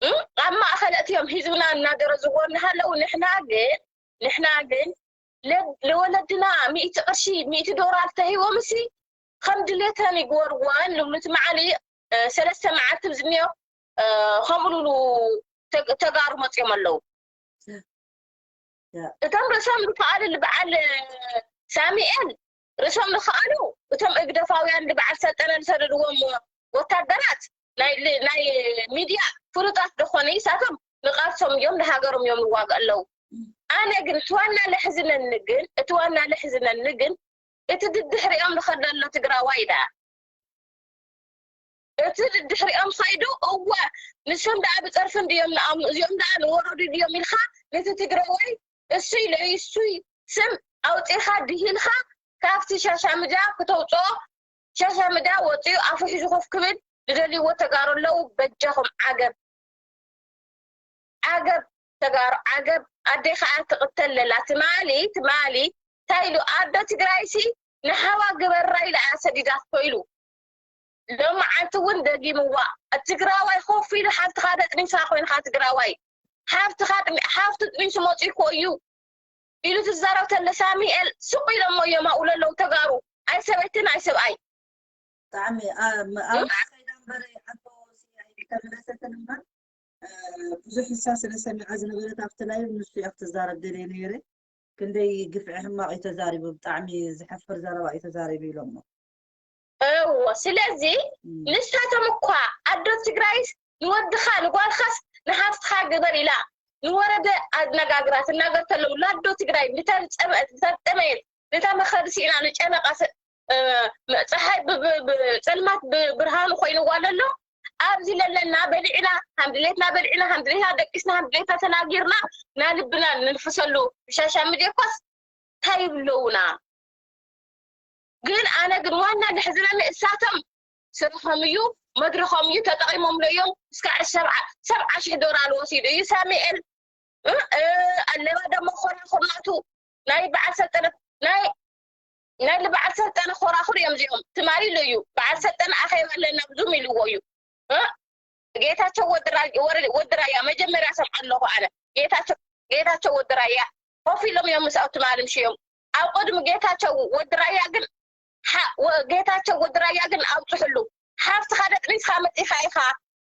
እ፣ ኣብ ማእኸል እትዮም ህዝብና እናደረዝዎ እናሃለው ንሕና ግን ንሕና ግን ለ- ለወለድና ሚእቲ ቅርሺ ሚእቲ ዶላር ተሂቦም እሲ ከም ድሌተን ይግበርወን ልብሉ እቲ መዓሊ እ፣ ሰለስተ መዓልቲ ዝኒኦ እ፣ ከምኡ ልብሉ ተግ- ተጋሩ መፅኦም ኣለዉ። እቶም ርእሶም ዝከኣሉ ልበዓል ሳሚኤል ርእሶም ዝከኣሉ እቶም እግደፋውያን ልበዓል ሰልጠነ ዝሰደድዎም ወታደራት ናይ ል- ናይ ሚድያ ፍሉጣት ደኾነ ይሳቶም ንቃልሶም እዮም ንሃገሮም እዮም ዝዋግእ ኣለዉ። ኣነ ግን እቲ ዋና ለሕዝነኒ ግን እቲ ዋና ለሕዝነኒ ግን እቲ ድድሕሪኦም ዝኸደሎ ትግራዋይ ደኣ እቲ ድድሕሪኦም ኸይዱ እወ ንሶም ደኣ ብፀርፊ እንድዮም ንኣምኑ እዚኦም ደኣ ንወረዱ ድዮም ኢልካ ነቲ ትግራዋይ እሱይ ለእሱይ ስም ኣውፂኻ ድሂልካ ካብቲ ሻሻምዳ ክተውፅኦ ሻሻምዳ ወፂኡ ኣፉ ሒዙ ኮፍ ክብል ዝደልይዎ ተጋሩ ኣለዉ። በጃኹም ዓገብ ዓገብ ተጋሩ ዓገብ ኣደይ ከዓ ትቕተል ለላ ትማሊ ትማሊ እንታይ ኢሉ ኣዶ ትግራይ ሲ ንሓዋ ግበራ ኢላ እያ ሰዲዳቶ ኢሉ ሎመዓልቲ እውን ደጊምዋ ትግራዋይ ኮፍ ኢሉ ሓፍትኻ ደጥኒሳ ኮይንካ ትግራዋይ ሓፍትኻ ጥኒ- ሓፍቱ ጥኒሱ መፂእኮ እዩ ኢሉ ትዛረብ ተለ ሳሚኤል ስቕ ኢሎሞ እዮም ኣብኡ ለለዉ ተጋሩ ኣይ ሰበይትን ኣይ ሰብኣይ ብጣዕሚ ኣብ ኣብ ናዓይ ከይዳ እምበር ኣቶ ስያይ ተመለሰትን እምበር እ፣ ብዙሕ እሳ ስለ ሰሚዓ ዝነበረት ኣብቲ ላይቭ ንሱ እያ ክትዛረብ ደልየ ነይረ። ክንደይ ግፍዒ ሕማቕ እዩ ተዛሪቡ፣ ብጣዕሚ ዘሕፍር ዘረባ እዩ ተዛሪቡ ኢሎሞ። እዎ ስለዚ ንሳቶም እኳ ኣዶ ትግራይስ ንወድኻ ንጓልኻስ ንሓፍትኻ ግበር ኢላ ንወረደ ኣነጋግራ ትናገር ተለው ላዶ ትግራይ ንተን ፀመየት ንተን ጠመየት ንታ መኸዲ ስኢና ንጨነቃ ፀሓይ ፀልማት ብብርሃኑ ኮይንዋ ለሎ ኣብዚ ለለና በሊዕና ሃምድሌትና በሊዕና ሃምድሌትና ደቂስና ሃምድሌትና ተናጊርና ናልብና ንንፍሰሉ ብሻሻ ምድየኳስ እንታይ ይብለውና ግን ኣነ ግን ዋና ዘሕዝነኒ እሳቶም ስርሖም እዩ መድረኾም እዩ ተጠቒሞምሉ እዮም እስካዕ ሰብዓ ሰብዓ ሽሕ ዶላር ወሲዱ እዩ ሳሚኤል ኣለባ ደሞ ኮራኹር ናቱ ናይ በዓል ሰልጠነ ናይ ናይ በዓል ሰልጠነ ኮራኹር እዮም እዚኦም ትማሊ ኢሉ እዩ በዓል ሰልጠነ ኣኼባ ኣለና ብዙም ኢልዎ እዩ ጌታቸው ወዲ ራያ መጀመርያ ሰምዓ ኣለኹ ኣነ ጌታቸው ወዲ ራያ ኮፍ ኢሎም እዮም ምስ ኣውትማል ምሽዮም ኣብ ቅድሚ ጌታቸው ወዲ ራያ ግን ጌታቸው ወዲ ራያ ግን ኣውፅሕሉ ሓፍትኻ ደጥኒስካ መፂኻ ኢኻ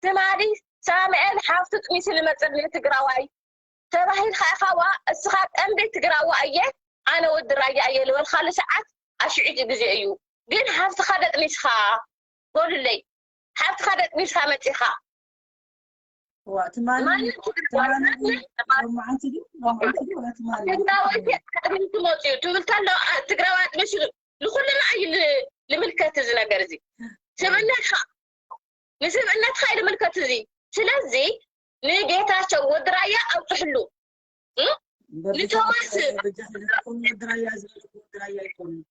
ትማሊ ሳምኤል ሓፍቱ ጥኒሱ ልመፅእ ንትግራዋይ ተባሂልካ ኢኻ ዋ እስኻ ቀንዲ ትግራዋ እየ ኣነ ወዲ ራያ እየ ልበልካሉ ሰዓት ኣሽዒት ግዜ እዩ ግን ሓፍትኻ ደጥኒስካ በሉለይ ሓፍትኻ ደጥኒስካ መፂኻ ትማሊ ትማሊ ሎማዓንቲ ድዩ ሎማዓንቲ ድዩ ወላ ትማሊ ትግራወይቲ ኣጥሚቱ መፅኡ ትብል ተሎ ትግራዊ ኣጥሚሱ ንኩልና እዩ ልምልከት እዚ ነገር እዚ ስብእነትካ ንስብእነትካ እዩ ልምልከት እዚ ስለዚ ንጌታቸው ወዲ ራያ ኣውፅሕሉ ንቶማስ ወዲ ራያ ዝበለ ወዲ ራያ ኣይኮኑን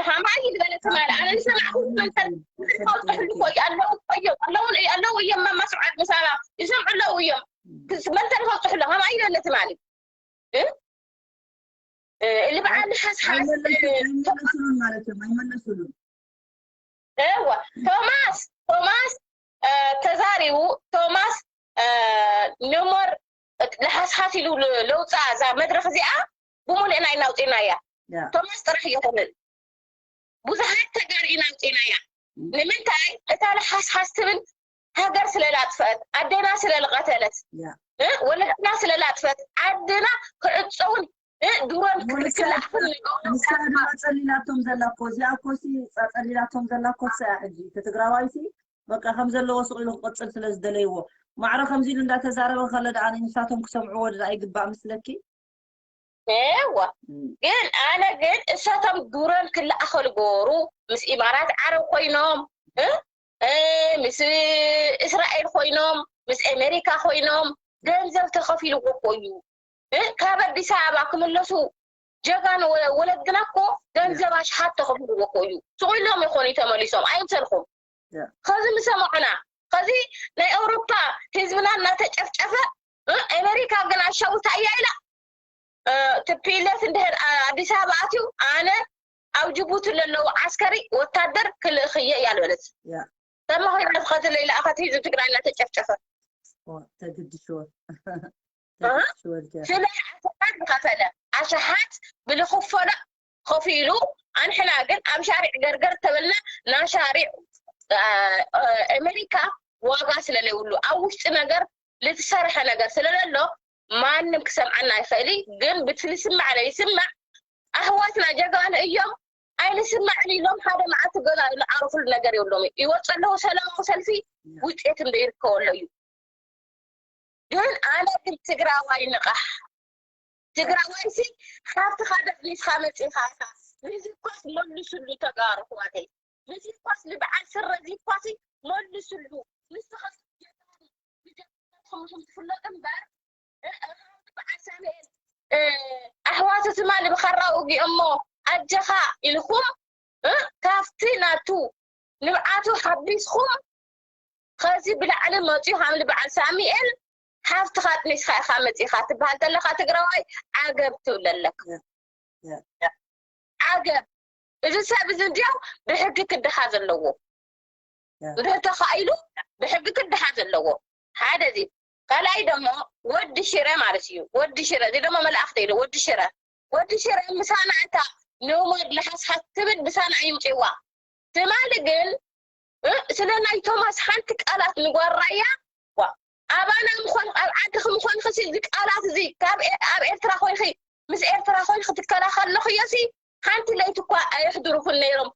ሃማይ ዝበለ ትማል ኣነ ዝሰማዕኩ መንተን ዝፈልጥሕሉ ኮይ ኣለዉ እዮም ኣለዉ ኣለዉ እዮም ማማ ስብዓት ምሳና ይሰምዑ ኣለዉ እዮም መንተን ይፈልጥሕሉ ሃማይ ዝበለ ትማል ልብዓል ሓስሓስ ኣይመለሱሉን ማለት እዮም ኣይመለሱሉን እወ ቶማስ ቶማስ ተዛሪቡ ቶማስ ንሞር ለሓስሓስ ኢሉ ለውፃ እዛ መድረክ እዚኣ ብሙሉእ ናይ ናውፂና እያ ቶማስ ጥራሕ እየኮነን ብዙሓት ተጋር ኢና ውፂና እያ ንምንታይ እታ ለሓስሓስ ትብል ሃገር ስለላጥፈት ኣዴና ስለልቀተለት ወለድና ስለላጥፈት ዓድና ክዕፀውን ድሮን ክልኣኽን ንሳ ድማ ፀሊላቶም ዘላ እኮ እዚኣ እኮ ሲ ፀሊላቶም ዘላ እኮ እሳ እያ ሕጂ እቲ ትግራዋይ ሲ በቃ ከም ዘለዎ ስቕ ኢሉ ክቕፅል ስለ ዝደለይዎ። ማዕረ ከምዚ ኢሉ እንዳተዛረበ ከሎ ደኣ ንሳቶም ክሰምዕዎ ደኣ ይግባእ ምስለኪ? እወ ግን ኣነ ግን እሳቶም ዱረን ክለኣኸሉ ገበሩ። ምስ ኢማራት ዓረብ ኮይኖም እ? እ፣ ምስ እስራኤል ኮይኖም ምስ ኣሜሪካ ኮይኖም ገንዘብ ተኸፊልዎ እኮ እዩ እ? ካብ ኣዲስ ኣበባ ክምለሱ ጀጋኑ ወ- ወለድና እኮ ገንዘብ ኣሽሓት ተኸፊልዎ እኮ እዩ። ስቕ ኢሎም ይኾኑ ተመሊሶም ኣይምሰልኩም። ያ። ከዚ ምሰማዕና ከዚ ናይ ኣውሮፓ ህዝብና እናተጨፍጨፈ እ፣ ኣሜሪካ ግን ኣሻውታ እያ ኢላ እ፣ ትፒለት እንድሕር ኣ- ኣዲስ ኣበባ ኣትዩ ኣነ ኣብ ጅቡቲ ለለዉ ዓስከሪ ወታደር ክልእኽየ እያ ዝበለት። ያ። ተማኺራ ዝኸትለ ኢላ ኣኸት ህዝቢ ትግራይ እናተጨፍጨፈ ኦ፣ ተግድሽዎ እ? ተግድሽዎ ልኪ። ስለ ኣሽሓት ዝኸፈለ ኣሽሓት ብልኽፈሎ ከፊሉ ኣንሕና ግን ኣብ ሻሪዕ ገርገር ተበልና ናብ ሻሪዕ እ፣ እ፣ ኣሜሪካ ዋጋ ስለለይብሉ ኣብ ውሽጢ ነገር ልትሰርሐ ነገር ስለለሎ ማንም ክሰምዓና ይኽእል እዩ። ግን ብትልስማዕ ለይስማዕ ኣህዋትና ጀጋኑ እዮም ኣይንስማዕን ኢሎም ሓደ መዓልቲ ገዛ ዝዓረፉሉ ነገር የብሎም እዩ። ይወፁ ኣለዉ ሰላማዊ ሰልፊ ውፅኤት እንዶ ይርከበሎ እዩ። ግን ኣነ ግን ትግራዋይ ንቓሕ ትግራዋይ ሲ ሓብትኻ ደፍኒስካ መፂኻ ኢኻ። ነዚ እኳስ መልስሉ ተጋሩ ኣሕዋተይ፣ ነዚ እኳስ ንበዓል ስረ እዚ እኳሲ መልስሉ። ንስኻ ኹምኹም ትፍለጡ እምበር እ፣ እ፣ በዓል ሳሙኤል እ፣ ኣሕዋቱ ትማሊ ብኻራ ውጊኦሞ ኣጀኻ ኢልኩም እ፣ ካብቲ ናቱ ንብዓቱ ሓቢስኩም ኸዚ ብላዕሊ መፅዩ ሃምሊ በዓል ሳሙኤል ሓፍትኻ ጥኒስካ ኢኻ መፂኻ ትበሃል ተለኻ ትግራዋይ ዓገብ ትብለለካ። ዓገብ እዚ ሰብ እዚ እንዲያው ብሕጊ ክድሓዝ ኣለዎ። እንድሕር ተኻኢሉ ብሕጊ ክድሓዝ ኣለዎ። ሓደ እዚ ካልኣይ ደሞ ወዲ ሽረ ማለት እዩ። ወዲ ሽረ እዚ ደሞ መላእኽቲ ኢሉ ወዲ ሽረ ወዲ ሽረ ምሳና እታ ንውመድ ለሓስሓት ትብል ምሳና ይውፅዋ። ትማሊ ግን እ፣ ስለ ናይ ቶማስ ሓንቲ ቃላት ንጓራያ ዋ፣ ኣባና ምኾን ኣብ ዓድኺ ምኾን ኸሲ እዚ ቃላት እዚ ካብ ኤ- ኣብ ኤርትራ ኮይኺ ምስ ኤርትራ ኮይኺ ትከላኸለኽዮ ሲ ሓንቲ ለይቲ እኳ ኣየሕድሩኹን ነይሮም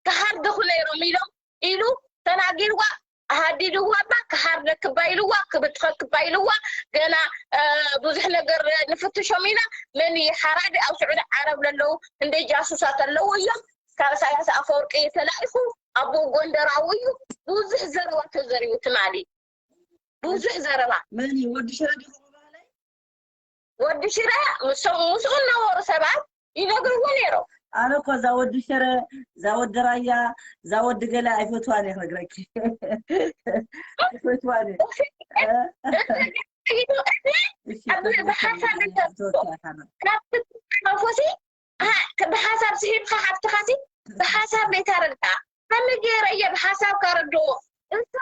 ክሃርድኹ ነይሮም ኢሎም ኢሉ ተናጊርዋ። ሃዲድዋ እባ ክሃርደክባ ኢልዋ ክብትኸክባ ኢልዋ። ገና እ፣ ብዙሕ ነገር ንፍትሾም ኢና። መን እዩ ሓራዲ ኣብ ስዑዲ ዓረብ ለለዉ እንደ ጃሱሳት ኣለዉ እዮም። ካብ ኢሳያስ ኣፈወርቂ ተላኢኹ ኣቦኡ ጎንደራዊ እዩ። ብዙሕ ዘረባ ተዘሪቡ ትማሊ ብዙሕ ዘረባ መን እዩ ወዲ ሽረ ዲኹም ባህለይ? ወዲ ሽረ ምስ ምስኡ እናወሩ ሰባት ይነግርዎ ነይሮም። ኣነ እኮ እዛ ወዲ ሽረ እዛ ወዲ ራያ እዛ ወዲ ገለ ኣይፈትዋን እየ ክነግረኪ። ኣይፈትዋን እየ። እሺ፣ ብሓሳብ እንተ- ተወኪያ ካና ካብቲ ትሓጎሲ ብሓሳብ ስሒብካ ሓፍትኻሲ ብሓሳብ ለይታረዳ ከመይ ገይረ እየ ብሓሳብ ካረድዎ እሳ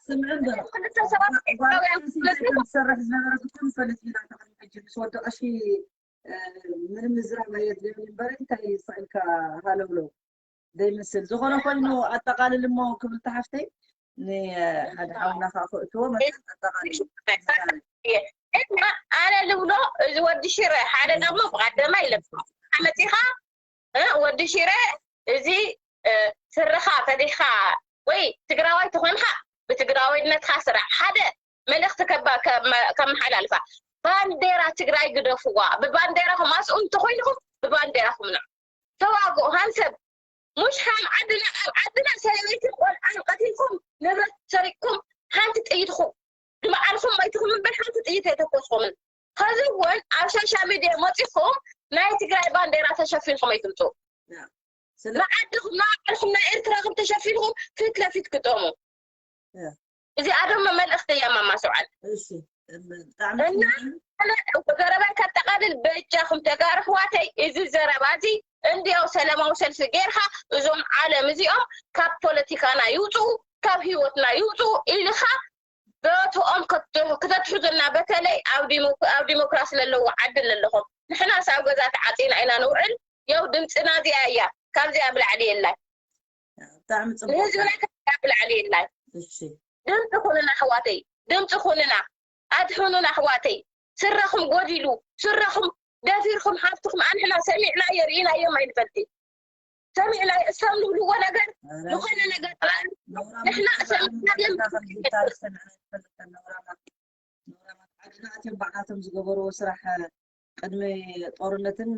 ስምዕን በላ ክልተ ሰባት ኤርትራውያን ትሰርሕ ዝነበረት እኮ ንፈልጥ ኢና። ሕጂ ምስ ወዲ ቀሺ ምንም ምዝራብ ኣየድልዮን እምበር እንታይ ስቕ ኢልካ ሃለውለው ዘይመስል ዝኾነ ኮይኑ ኣጠቓልል እሞ ክብልቲ ሓፍተይ ንሓደ ሓውና ከዓ ክእትዎ መጠን ኣጠቓልል እና ኣነ ልብሎ እዚ ወዲ ሽረ ሓደ ደግሞ ብቀደማ ኢለ መፂኻ እ፣ ወዲ ሽረ እዚ እ፣ ስርኻ ፈሊኻ ወይ ትግራዋይ ተኾንካ ብትግራዋይነትካ ስራሕ ሓደ መልእኽቲ ከባ- ከመ- ከመሓላልፋ ባንዴራ ትግራይ ግደፍዋ ብባንዴራኹም ኣስኡ እንተኮይንኹም ብባንዴራኹም ንዑ ተዋግኡ ሃንሰብ ሙሽ ሃም ዓድና ኣብ ዓድና ሰበይትን ቆልዓን ቀቲልኩም ንብረት ሰሪቅኩም ሓንቲ ጥይትኹም ንባዕልኹም መይትኹም እምበር ሓንቲ ጥይት ኣይተኮስኩምን። ከዚ እውን ኣብ ሶሻል ሚድያ መፂኹም ናይ ትግራይ ባንዴራ ተሸፊንኩም ኣይትምፁ። ንዓድኹም ንባዕልኹም ናይ ኤርትራኹም ተሸፊንኩም ፊት ለፊት ግጠሙ። እዚኣ ድማ መልእኽቲ እያ ማማ ሰውዓል። እሺ ብጣዕሚ እና ዘረባይ ከጠቓልል በጃኹም ተጋሩ ኣሕዋተይ እዚ ዘረባ እዚ እንዲያው ሰላማዊ ሰልፊ ጌርካ እዞም ዓለም እዚኦም ካብ ፖለቲካና ይውፅኡ ካብ ህይወትና ይውፅኡ ኢልካ ቦትኦም ክተትሕዙልና በተለይ ኣብ ዲሞክራሲ ለለዎ ዓዲ ለለኹም ንሕናስ ኣብ ገዛ ተዓፂና ኢና ንውዕል የው ድምፅና እዚኣ እያ ካብዚኣ ብላዕሊ የላይ ብጣዕሚ ፅቡቅ ንህዝብና ካብዚኣ ብላዕሊ የላይ እሺ ድምፂ ኩንና ኣሕዋተይ ድምፂ ኩንና ኣድሕኑና ኣሕዋተይ ስረኹም ጎዲሉ ስረኹም ደፊርኩም ሓፍትኩም ኣንሕና ሰሚዕናዮ ርኢናዮም ኣይንፈልጥን። ሰሚዕናዮ እሶም ዝብልዎ ነገር ዝኾነ ነገር ንሕና ሰሚዕናዮም ዓድና ኣትዮም ባዕላቶም ዝገበርዎ ስራሕ ቅድሚ ጦርነትን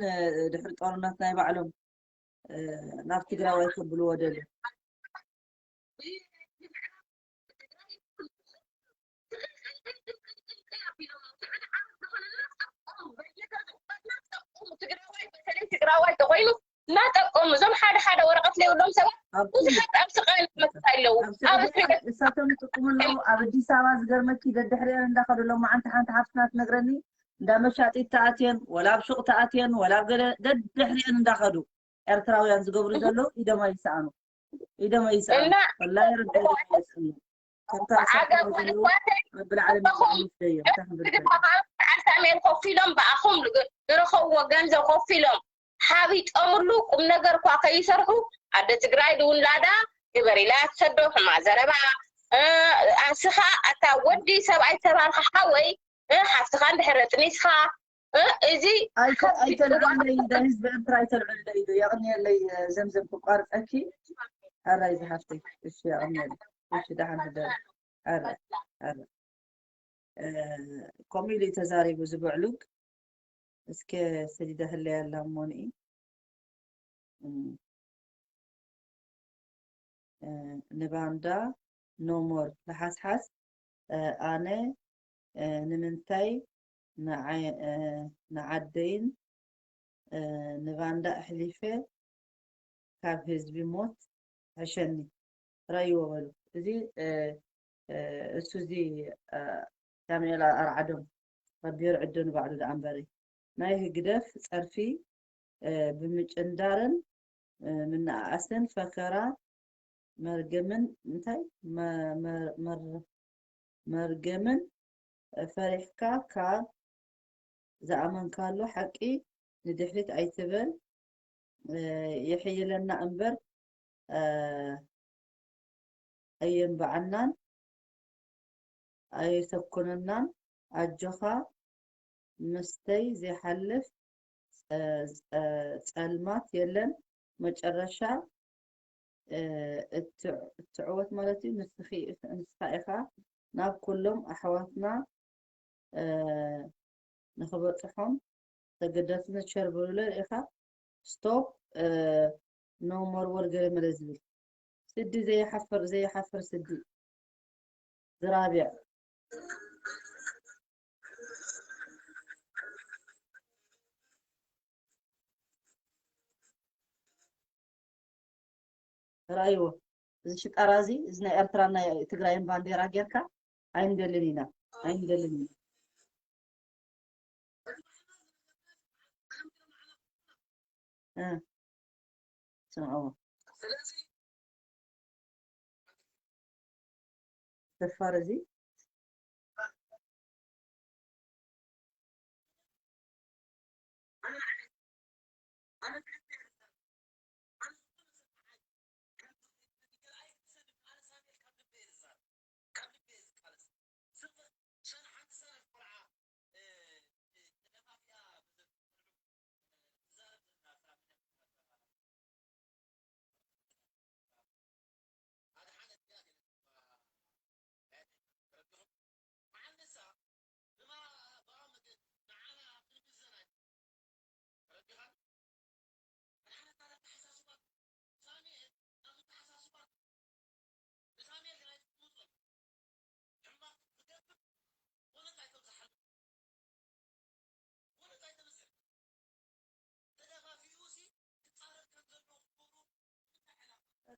ድሕሪ ጦርነት ናይ ባዕሎም ናብ ትግራዋይ ከብልዎ ደልዩ። ትግራዋይ ተኮይኑ እናጠቀሙ እዞም ሓደ ሓደ ወረቀት ዘይብሎም ሰባት ብዙሓት ኣብ ስቃይ መጥታ ኣለዉ። እሳቶም ይጥቅሙ ኣለዉ። ኣብ ኣዲስ ኣበባ ዝገርመኪ ደድሕሪአን እንዳኸዱ ኣለዉ። መዓንቲ ሓንቲ ሓፍትና ትነግረኒ እንዳ መሻጢት ተኣትየን ወላ ኣብ ሹቅ ተኣትየን ወላ ኣብ ገለ ደድሕሪአን እንዳኸዱ ኤርትራውያን ዝገብሩ ዘለዉ ኢዶም ኣይሰኣኑ ኢዶም ኣይሰኣኑ ወላሂ ረቢ ኣይሰኣኑ ከምታ ሳዕሳዕ ዘለዉ ብላዕሊ ምስተዮም ሳሜል ኮፍ ኢሎም ብኣኹም ዝረኸብዎ ገንዘብ ኮፍ ኢሎም ሓቢጦምሉ ቁም ነገር እኳ ከይሰርሑ ኣደ ትግራይ ድውላዳ ግበር ኢላ ትሰዶ ሕማ ዘረባ ኣስኻ ኣታ ወዲ ሰብኣይ ተባልካ ሓወይ ሓፍትኻ እንድሕር ጥኒስኻ እዚ ኣይተልዕለይ ንዳ ህዝቢ ኤርትራ ኣይተልዕለይ ዶ የቕንየለይ ዘምዘም ክቋርፀኪ ኣራይ ዝሓፍተይ እሺ የቕንየለይ እሺ ደሓን ህደር ኣረ ኣረ ከምኡ ኢሉ እዩ ተዛሪቡ እዚ ብዕሉግ እስከ ሰዲዳ ህለያ ኣላ እሞ ንኢ ንባንዳ no more ለሓስሓስ ኣነ ንምንታይ ንዓደይን ንባንዳ ኣሕሊፈ ካብ ህዝቢ ሞት ሕሸኒ ረይዎ በሉ እዚ እሱ እዚ ሳሙኤል ኣርዓዶም ረቢ የርዕዶ ንባዕሉ ደኣ እምበሪ ናይ ህግደፍ ጸርፊ ብምጭንዳርን ምንኣኣስን ፈከራ መርገምን እንታይ መርገምን ፈሪሕካ ካብ ዝኣመንካሉ ሓቂ ንድሕሪት ኣይትበል የሕይለና እምበር ኣየንብዓናን ኣየሰኩነናን ኣጆኻ ምስተይ ዘይሓልፍ ጸልማት የለን መጨረሻ እትዕወት ማለት እዩ ንስኻ ኢኻ ናብ ኩሎም ኣሕዋትና ንኽበፅሖም ተገዳስነት ሸር በሉለ ኢኻ stop no more ወር ገለ መለ ዝብል ስዲ ዘይሓፍር ዘይሓፍር ስዲ ዝራብያ ራእይዎ እዚ ሽጣራ እዚ እዚ ናይ ኤርትራ ናይ ትግራይን ባንዴራ ጌርካ ኣይንደልን ኢና ኣይንደልን ኢና ስምዕዎ ደፋር እዚ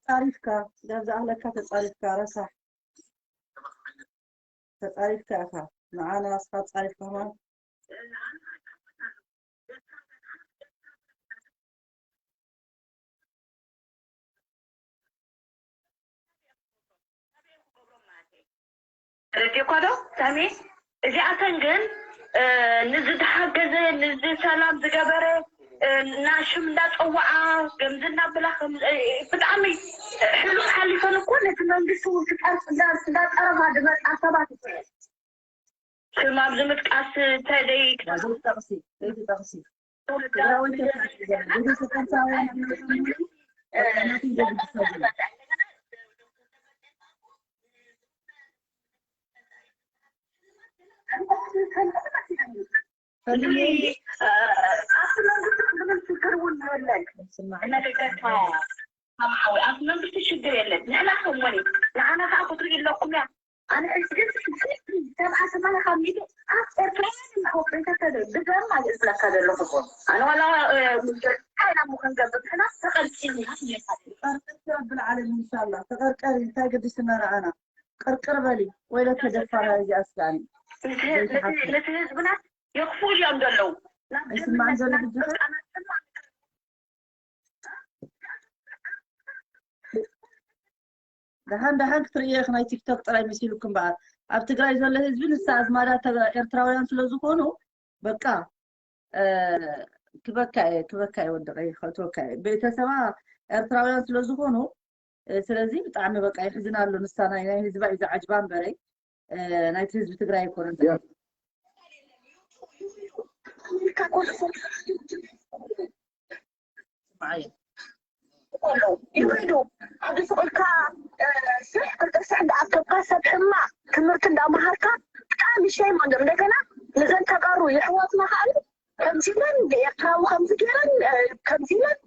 ተጻሪፍካ ጋብ ዝኣኽለካ ተጻሪፍካ ረሳሕ ተጻሪፍካ ኢኻ ንዓና እስኻ ተጻሪፍካ ማለት ረዲእኳ ዶ ሳሚ? እዚኣተን ግን ንዝተሓገዘ ንዚ ሰላም ዝገበረ ናሽም እንዳፀዋዓ ገምዚ እናብላ ብጣዕሚ ሕሉፍ ሓሊፈን እኮ ነቲ መንግስቲ እውን ክጠርፍ እንዳጠረፋ ዝመፃ ሰባት ስም ኣብዚ ምጥቃስ ተደይ ዘይትጠቕሲ ዘይትጠቕሲ ትግራወይቲ ኣይትጠቕሲ። ቤተሰብ ኤርትራውያን ኣለዉ። ኣብ መንግስቲ ሽግር የለን። ንሕና ከም ሞኒ ንዓና ከዓ ክትርኢ ኣለኩም እያ። ኣነ ሕጂ ግን ሰብዓ ሰማንያ ካብ ሚእቲ ኣብ ኤርትራውያን ኢና ወፍሪ ተተደ ብዘም ማለት ዝለካ ዘለኹ ኣነ ዋላ ሓይላ ምኽን ገብር ንሕና ተቐልቂልና ረብል ዓለም ኢንሻላ ተቐርቀሪ እንታይ ግዲ ስመረዓና ቅርቅር በሊ ወይለ ተደፋራ እዚኣ ስጋኒ ነቲ ህዝብና የኽፉ እዮም ዘለዉ እስማዕ ዘሎ ሕጂ ደሓን ደሓን ክትርእዮ ኢኺ ናይ ቲክቶክ ጥራይ መሲሉኩም በኣር ኣብ ትግራይ ዘሎ ህዝቢ ንሳ ኣዝማዳ ኤርትራውያን ስለ ዝኾኑ በቃ ክበካ እየ ክበካ እየ ወዲ ቀይሕ ከእትወካ እየ ቤተሰባ ኤርትራውያን ስለ ዝኾኑ ስለዚ ብጣዕሚ በቃ ይሕዝን ኣሎ ንሳ ናይ ናይ ህዝባ እዩ ዝዓጅባ እምበረይ ናይቲ ህዝቢ ትግራይ ኣይኮነን ኣለዉ ይኸዱ ኣብዚ ፍቕርካ ስራሕ ክልተ ስራሕ እንዳኣከብካ ሰብ ሕማቕ ትምህርቲ እንዳመሃርካ ብጣዕሚ ሸይም ኣሎ እንደገና ንዘን ተጋሩ የሕዋትና ከዓ ከምዚ ኢለን ንኤርትራዊ ከምዚ ገይረን ከምዚ ኢለን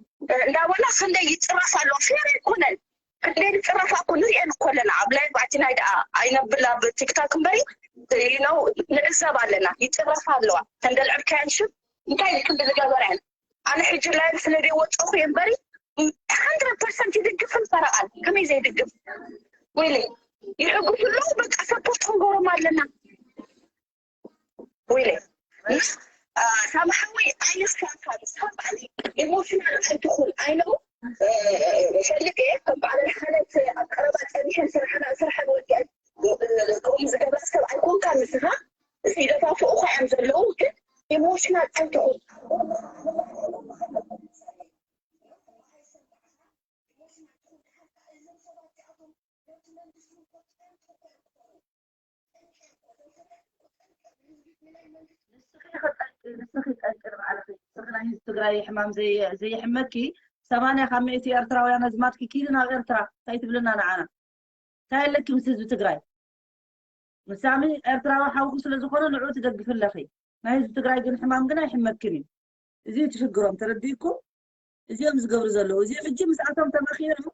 እንዳበላ ክንደይ ይፅረፍ ኣሎ ፌር ኣይኮነን ክንደይ ንፅረፋ እኮ ንሪአን እኮ ኣለና ኣብ ላይቭ ኣቲና ዳ ኣይነብል ኣብ ቲክታክ እምበሪ ነው ንዕዘብ ኣለና ይፅረፋ ኣለዋ ተንደልዕብካያን ሽም እንታይ ክንዲ ዝገበራያን ኣነ ሕጂ ላይቭ ስለ ዘይወፀኹ እየ እምበሪ hundred percent ይድግፍን ፈረቓን ከመይ ዘይድግፍ ወይለ ይሕግዙ ኣለዉ በቃ ሰፖርት ክንገብሮም ኣለና ወይለ ሳምሓዊ ኣይነስካካ ሳምሓዊ ኢሞሽናል ኣይትኹን ኣይነው ፈልጥ እየ ከም በዓል ሓለት ኣብ ቀረባ ፀኒሐን ስራሕና ስራሕን ወዲአን ከምኡ ዝገብራ ሰብ ኣይኮንካ ንስኻ እዚ ደፋፍኡኻ እዮም ዘለዉ ግን ኢሞሽናል ኣይትኹን ንስኺ ጠንቂ ንስኺ ጠንቂ ንባዕልኺ ንስኺ ናይ ህዝቢ ትግራይ ሕማም ዘይ- ዘየሕመኪ ሰማንያ ካብ ሚእቲ ኤርትራውያን ኣዝማድኪ ኪዲ ናብ ኤርትራ እንታይ ትብልና ንዓና እንታይ ኣለኪ ምስ ህዝቢ ትግራይ ምሳሚ ኤርትራዊ ሓውኪ ስለ ዝኾነ ንዑ ትደግፊ ኣለኺ ናይ ህዝቢ ትግራይ ግን ሕማም ግን ኣይሕመክን እዩ እዚ እዩ ትሽግሮም ተረዲእኩም እዚኦም ዝገብሩ ዘለዉ እዚ ሕጂ ምስኣቶም ተመኺሮም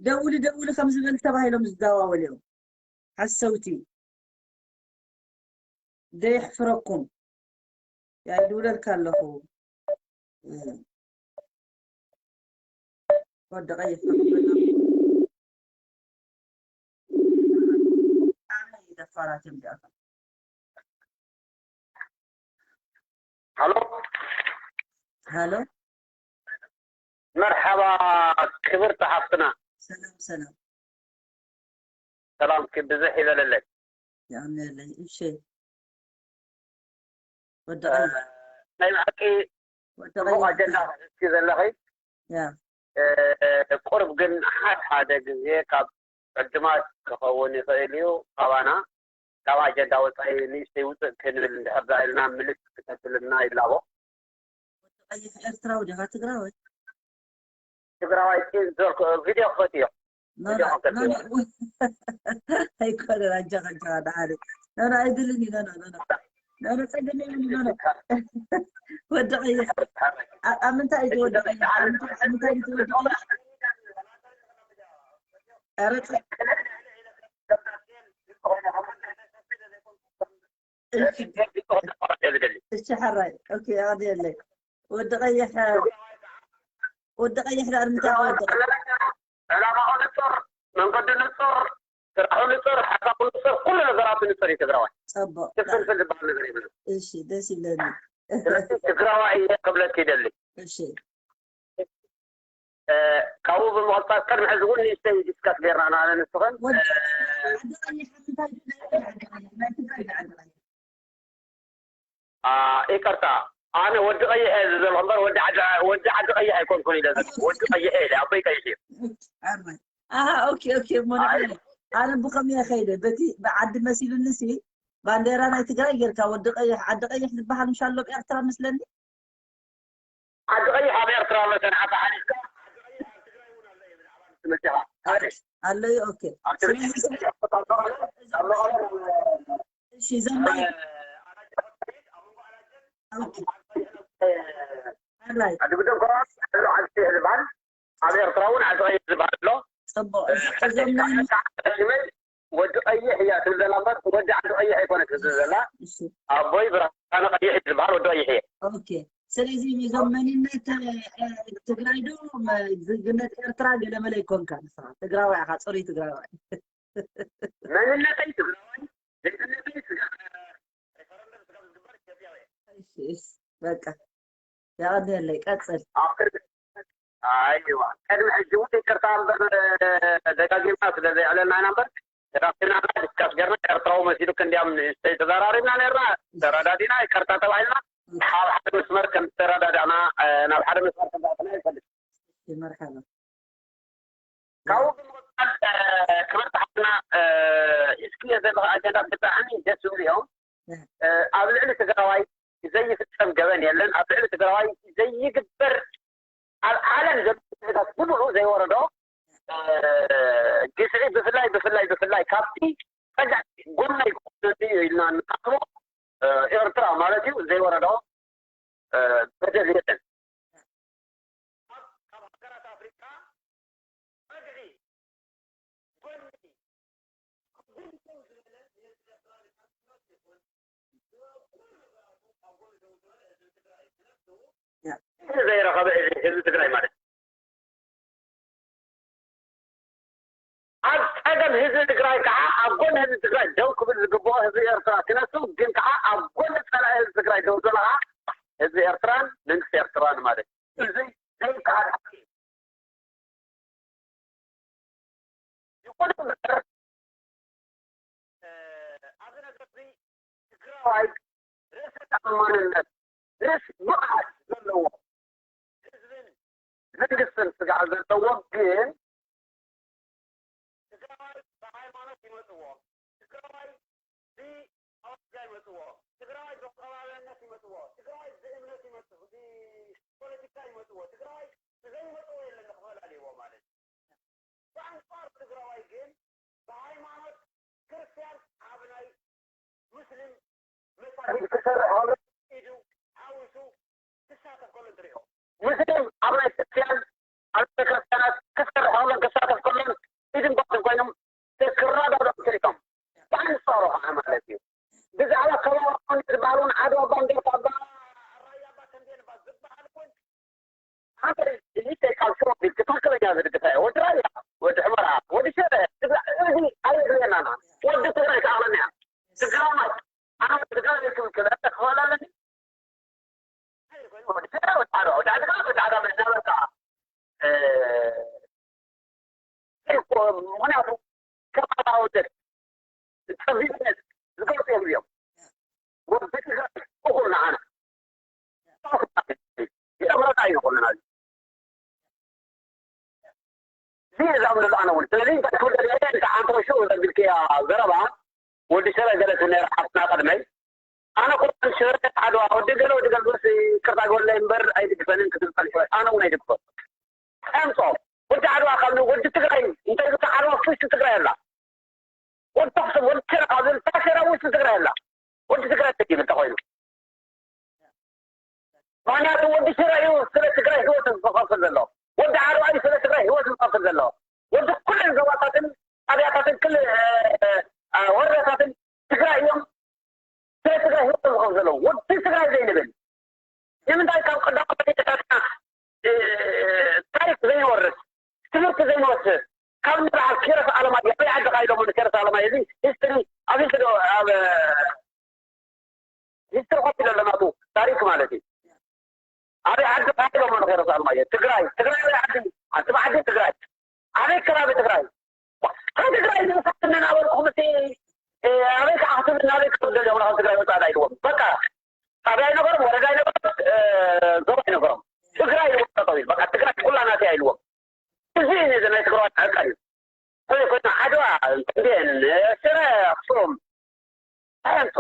ደውሊ ደውሊ ከም ዝበል ተባሂሎም ዝዘዋወል እዮም ሓሰውቲ ደየሕፍረኩም ያድውለልካ ኣለኹ ወዲ ቀይሕ ደፋራት እዮም ዚኣቶም ሃሎ ሃሎ መርሓባ ክብርቲ ሓፍትና ሰላም ሰላም ሰላምኪ ብዝሕ ይበለለይ የቐንየለይ እሺ ወዲ ቀይሕ ናይ ብሓቂ ወዲ ጽቡቕ ቀይሕ ኣጀንዳ ሒዝኪ ዘለኺ ያ ቁርብ ግን ሓደ ሓደ ግዜ ካብ ዕድማት ክኸውን ይኽእል እዩ ካባና ካብ ኣጀንዳ ወፃኢ ንእሽተይ ውፅእ ክንብል እንድሕር ዳ ኢልና ምልክት ክተብልና ይላቦ ቀይሕ ኤርትራዊ ዲኻ ትግራወይ ትግራዋይ ፂን ዘልኩ ቪድዮ ክፈት እዮ ኣይኮነን ኣጃኻ ኣጃኻ ደሓሪ ኖኖ ኣይድልን እዩ ኖኖ ኖኖ ኖኖ ፀገም የብሉ ኖኖ ወዲ ቀይሕ ኣብ ምንታይ እዩ ወዲ ቀይሕ ኣብ ምንታይ እዩ ወዲ ቀይሕ ኧረ እሺ ሕራይ ኦኬ ኣቕድየለይ ወዲ ቀይሕ ወዲ ቀይሕ ዳር ምንታይ ወዲ ዕላማኡ ንፁር መንገዱ ንፁር ስራሑ ንፁር ሓሳቡ ንፁር ኩሉ ነገራቱ ንፁር እዩ ትግራዋይ ፀቡቕ ክፍልፍል ዝበሃል ነገር የብሉ እሺ ደስ ይብለኒ ስለዚ ትግራዋይ እየ ክብለክ ይደሊ እሺ ካብኡ ብምቕፃል ቅድሚ ሕዚ እውን ንእሽተይ ዲስካስ ጌርና ኣነ ንስኽን ወዲ ዓዲ ቀይሕ እንታይ ትብለኒ ዓዲ ቀይሕ ናይ ትግራይ ዓዲ ቀይሕ ይቅርታ ኣነ ወዲ ቀይሕ እየ ዝብል እምበር ወዲ ዓዲ ወዲ ዓዲ ቀይሕ ኣይኮንኩን ኢለ ዝብል ወዲ ቀይሕ እየ ኢለ ኣቦይ ቀይሕ እዩ ኣረ ኣሃ ኦኬ ኦኬ እሞ ንዓይ ኣነ ብኸመይ ከይደ በቲ ብዓዲ መሲሉኒ ሲ ባንዴራ ናይ ትግራይ ጌርካ፣ ወዲ ቀይሕ፣ ዓዲ ቀይሕ ዝበሃል ምሽ ኣሎ ኣብ ኤርትራ መስለኒ። ዓዲ ቀይሕ ኣብ ኤርትራ ኣሎ፣ ሰንዓፈ ሓሊፍካ። ኣሎ እዩ። ኦኬ። እሺ፣ ዘማይ። ኦኬ። ኣራይ። ኣብ ኤርትራ እውን ዓዲ ቀይሕ ዝበሃል ኣሎ። ጽቡቅ። እሺ፣ እዞም ናይ ወዲ ቀይሕ እያ ትብል ዘላ እምበር፣ ወዲ ዓዲ ቀይሕ ኣይኮነትን ትብል ዘላ። እሺ። ኣቦይ ብርሃነ ቀይሕ እዩ ዝበሃል፣ ወዲ ቀይሕ እየ። ኦኬ። ስለዚ፣ እዞም መንነት፣ እ፣ ትግራይ ዶ፣ መ-፣ ዜግነት ኤርትራ ገለመለ ኣይኮንካ ንስኻ። ትግራዋይ ኢኻ፣ ጽሩይ ትግራዋይ። መንነተይ ትግራዋይ፣ ዜግነተይ ስጋ-፣ ሬፈረንደም ስጋብ ዝግበር ኢትዮጵያዊ እየ። እሺ፣ እሺ፣ በቃ። የቐንየለይ፣ ቀጽል። ኣብ ቅድሚ፣ ኣይዋ፣ ቅድሚ ሕጂ እውን ይቅርታ እምበር፣ ደጋጊምና ስለ ዘየዕለልና ኢና እምበር፣ ደጋጊምና ዲስካስ ጌርና ኤርትራዊ መሲሉክ እንዲያም ንእሽተይ ተዘራሪብና ነርና፣ ተረዳዲና፣ ይቅርታ ተባሂልና፣ እሺ። ናብ ሓደ መስመር ከም ዝተረዳዳእና፣ እ፣ ናብ ሓደ መስመር ከም ዝኣተና ይፈልጥ። እሺ፣ መርሓባ። ካብኡ ብምቕጻል፣ እ፣ ክብርቲ ሓፍትና፣ እ፣ ሒዝክዮ ዘለኻ ኣጀንዳ ብጣዕሚ ደስ ዝብሉ እዮም። እ። እ፣ ኣብ ልዕሊ ትግራዋይ ዘይፍጸም ገበን የለን። ኣብ ልዕሊ ትግራዋይ ዘይግበር፣ ኣብ ዓለም ዘሎ ህዝብታት ብምሉእ ዘይወረዶ፣ እ፣ ግፍዒ ብፍላይ፣ ብፍላይ፣ ብፍላይ ካብቲ ጸጋዒ ጎናይ ክወስደኒ እዩ ኢልና እንሓስቦ፣ እ፣ ኤርትራ ማለት እዩ፣ ዘይወረዶ፣ እ፣ በደል የለን። ኣብ፣ ካብ ሃገራት ኣፍሪቃ ጸግዒ ጎኒ ዘይረኸበ ህዝቢ ትግራይ ማለት እዩ። ኣብ ጸገም ህዝቢ ትግራይ ከዓ ኣብ ጎኒ ህዝቢ ትግራይ ደው ክብል ዝግብኦ ህዝቢ ኤርትራ ክነሱ፣ ግን ከዓ ኣብ ጎኒ ጸላኢ ህዝቢ ትግራይ ደው ዘሎ ከዓ ህዝቢ ኤርትራን መንግስቲ ኤርትራን ማለት እዩ። እዚ ዘይከኣል ሓቂ እዩ። ይኹን እምበር፣ እ፣ ኣብዚ ነገር እዚ ትግራዋይ ርእሰ ተኣማንነት፣ ርእስ ብቕዓት ዘለዎ ህዝብን መንግስትን ስጋዕ ዘለዎ ግን ትግራዋይ ብሃይማኖት ይመፅዎ፣ ትግራዋይ ብኣውራጃ ይመፅዎ፣ ትግራዋይ ብከባብያነት ይመፅዎ፣ ትግራዋይ ብእምነት ይመፅዎ፣ ብፖለቲካ ይመፅዎ፣ ትግራዋይ ብዘይመፅዎ የለን ክፈላልይዎ ማለት እዩ። ብኣንጻሩ ትግራዋይ ግን ብሃይማኖት ክርስትያን ኣብ ናይ ሙስሊም መሳጊድ ክሰርሕ ከሎ ኢዱ ሓዊሱ ክሳተፍ ከሎ እንትሪኦ። ሙስሊም ኣብ ናይ ክርስትያን፣ ኣብ ናይ ክርስትያናት ክሰርሕ ከሎ ክሳተፍ ከሎ ኢድን ጓንትን ኮይኖም ክረዳድኡ ትሪኦም። ብኣንጻሩ ከዓ ማለት እዩ። ብዛዕባ ከባቢ ዝበሃል እውን ዓድዋ ባንዴራ ኣባ ራያ ኣባ ተንቤን እባ ዝበሃል እውን ሓንቲ ሊተይ ካብ ሽሮ ቢል ትኽክለኛ ዝድግፋ እየ። ወዲ ራያ፣ ወዲ ሕመራ፣ ወዲ ሽረ፣ ትግራይ፣ እዚ ኣየድልየናን። ወዲ ትግራይ ትኣኽለና እያ። ትግራዋይ፣ ኣነ ወዲ ትግራይ ክብል ክልተ ክኽእል ኣለኒ። ወዲ ሽረ፣ ወዲ ዓድዋ፣ ወዲ ዓድዋ፣ ወዲ ዓድዋ እናበልካ፣ እ፣ እኮ፣ ምኽንያቱ ከባብያውነት፣ ጽቢብነት ዝገልጹ እዮም። ወዲ ትግራይ እኹል ንዓና። የእምረና እዩ ኩልና። እዚ እዛ ንብሎ ኣነ እውን። ስለዚ እንታይ ክብል ደልየ፣ እንተ ሓንቲ ሽዑ ዘቢልክያ ዘረባ፣ ወዲ ሽረ ገለ ትብል ነይራ ሓፍትና ቅድመይ። ኣነ ኩለን ሽረ ዓድዋ፣ ወዲ ገለ፣ ወዲ ገለ፣ በስ ይቅርታ ግበረለይ እምበር ኣይድግፈንን ክትብል ጸኒሑ። ኣነ እውን ኣይድግፎን። ኣምጾ። ወዲ ዓድዋ ካብ ወዲ ትግራይ፣ እንታይ ኢልካ ዓድዋ ውሽጢ ትግራይ ኣላ። ወዲ ኣኽሱም፣ ወዲ ሽረ ካብ ዝብል፣ እታ ሽረ ውሽጢ ትግራይ ኣላ። ወዲ ትግራይ ተኪሉ እንተኾይኑ። ምኽንያቱ ወዲ ሽረ እዩ ስለ ትግራይ ህይወት ዝኸፍል ዘሎ። ወዲ ዓድዋ እዩ ስለ ትግራይ ህይወት ዝኸፍል ዘሎ። ወዲ ኩለን ዞባታትን ጣብያታትን ክል-፣ እ፣ እ፣ ወረዳታትን ትግራይ እዮም። ስለ ትግራይ ህይወት ዝኸፍል ዘለዉ። ወዲ ትግራይ ዘይንብል ንምንታይ ካብ ቀዳሞት ኣዴታትና፣ እ፣ ታሪክ ዘይንወርስ፣ ትምህርቲ ዘይንወስድ? ካብ ንበዓል ኪሮስ ኣለማየሁ፣ ኣበይ ዓዲ ኢኻ ኢሎሞ ንኪሮስ ኣለማየሁ? እዚ ሂስትሪ ኣብ ሂስትሪ ዶ፣ ኣብ ሂስትሪ ኮፒ ኣሎ ናቱ ታሪክ ማለት እዩ። ኣበይ ዓዲ ኢኻ ኢሎሞ ንኪሮስ ኣለማየሁ? ትግራይ፣ ትግራይ ኣበይ ዓዲ? ኣንቱም ዓዲ ትግራይ። ኣበይ ከባቢ ትግራይ? ካብ ትግራይ ዝወፃእ እናበልኩም እቲ፣ እ፣ ኣበይ ከዓ ክትብል ናበይ ክትብል ደልዮም ናብ ትግራይ ወፃእ ኣይልዎም። በቃ ጣብያ ኣይነገሮም፣ ወረዳ ኣይነገሮም፣ እ፣ ዞባ ኣይነገሮም። ትግራይ ይልዎም ጠጠው ኢሉ። በቃ ትግራይ ኩላ ናተይ ኣይልዎም። እዚ እዩ እዚ ናይ ትግራዋይ ዕርቃን እዩ። ኮይኑ ዓድዋ፣ ተምቤን፣ ሽረ፣ ኣኽሱም፣ እንታይ እዮም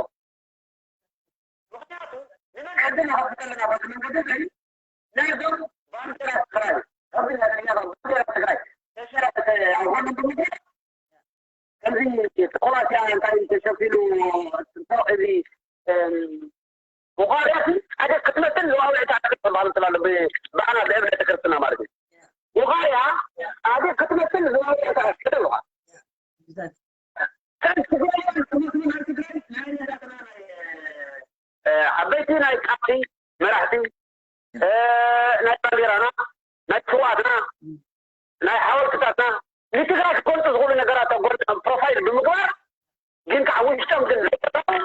ዓድና ካብ ዘለና በዚ መንገዲ እዚ ናይዞም ባንዴራ ትግራይ፣ ከምዚ ናይ ትግርኛ ባንዴራ ትግራይ ተሸራ-፣ ኣብ ጎኖም ብምግባር ከምዚ ተቆላሲያ እንታይ ተሸፊኑ እዚ፣ እም፣ ውኻርያ ሲ ሓደ ክትመጥን ለዋውዒት ሃገር ተባህል ትላለ ብ-፣ ብኣና ብእምነት ክርስትና ማለት እዩ። ውኻርያ ሓደ ክትመጥን ለዋውዒት ሃገር ኣለዋ። ከም ትግራይ ትመስሉ ናይ ትግራይ ናይ ነዳትና ናይ፣ እ፣ ዓበይቲ ናይ ፓርቲ መራሕቲ፣ እ፣ ናይ ባንዴራና፣ ናይ ስዋትና፣ ናይ ሓወልትታትና ንትግራይ ክገልፁ ዝኽእሉ ነገራት ኣብ ጎን ፕሮፋይል ብምግባር ግን ከዓ ውሽጦም ግን ዘይተጠቐሙ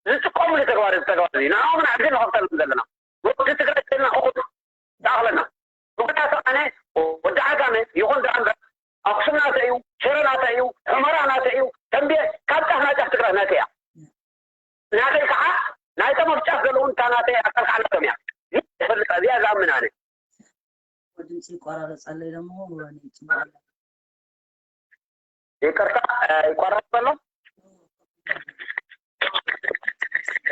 ዝጥቀሙሉ ተግባር እዩ። ተግባር እዚ ንዕኦም ንዓግን ንኸፍተሎም ዘለና ወዲ ትግራይ ዘለና እኹል ዝኣኽለና። ምኽንያቱ ኣነ ወዲ ዓጋመ ይኹን ደኣ እምበር ኣኽሱም ናተ እዩ፣ ሽረ ናተ እዩ፣ ሑመራ ናተ እዩ፣ ተንቤ ካብ ጫፍ ናይ ጫፍ ትግራይ ናተ እያ። ናተይ ከዓ ናይቶም ኣብ ጫፍ ዘለውን እታ ናተይ ኣካል ከዓ ናቶም እያ። ይፈልጥ እዚኣ ዝኣምን ኣነ። ድምፂ ይቆራረፅ ኣሎ ኢሎሞ። ይቅርታ፣ እ፣ ይቋረጥ ዘሎ።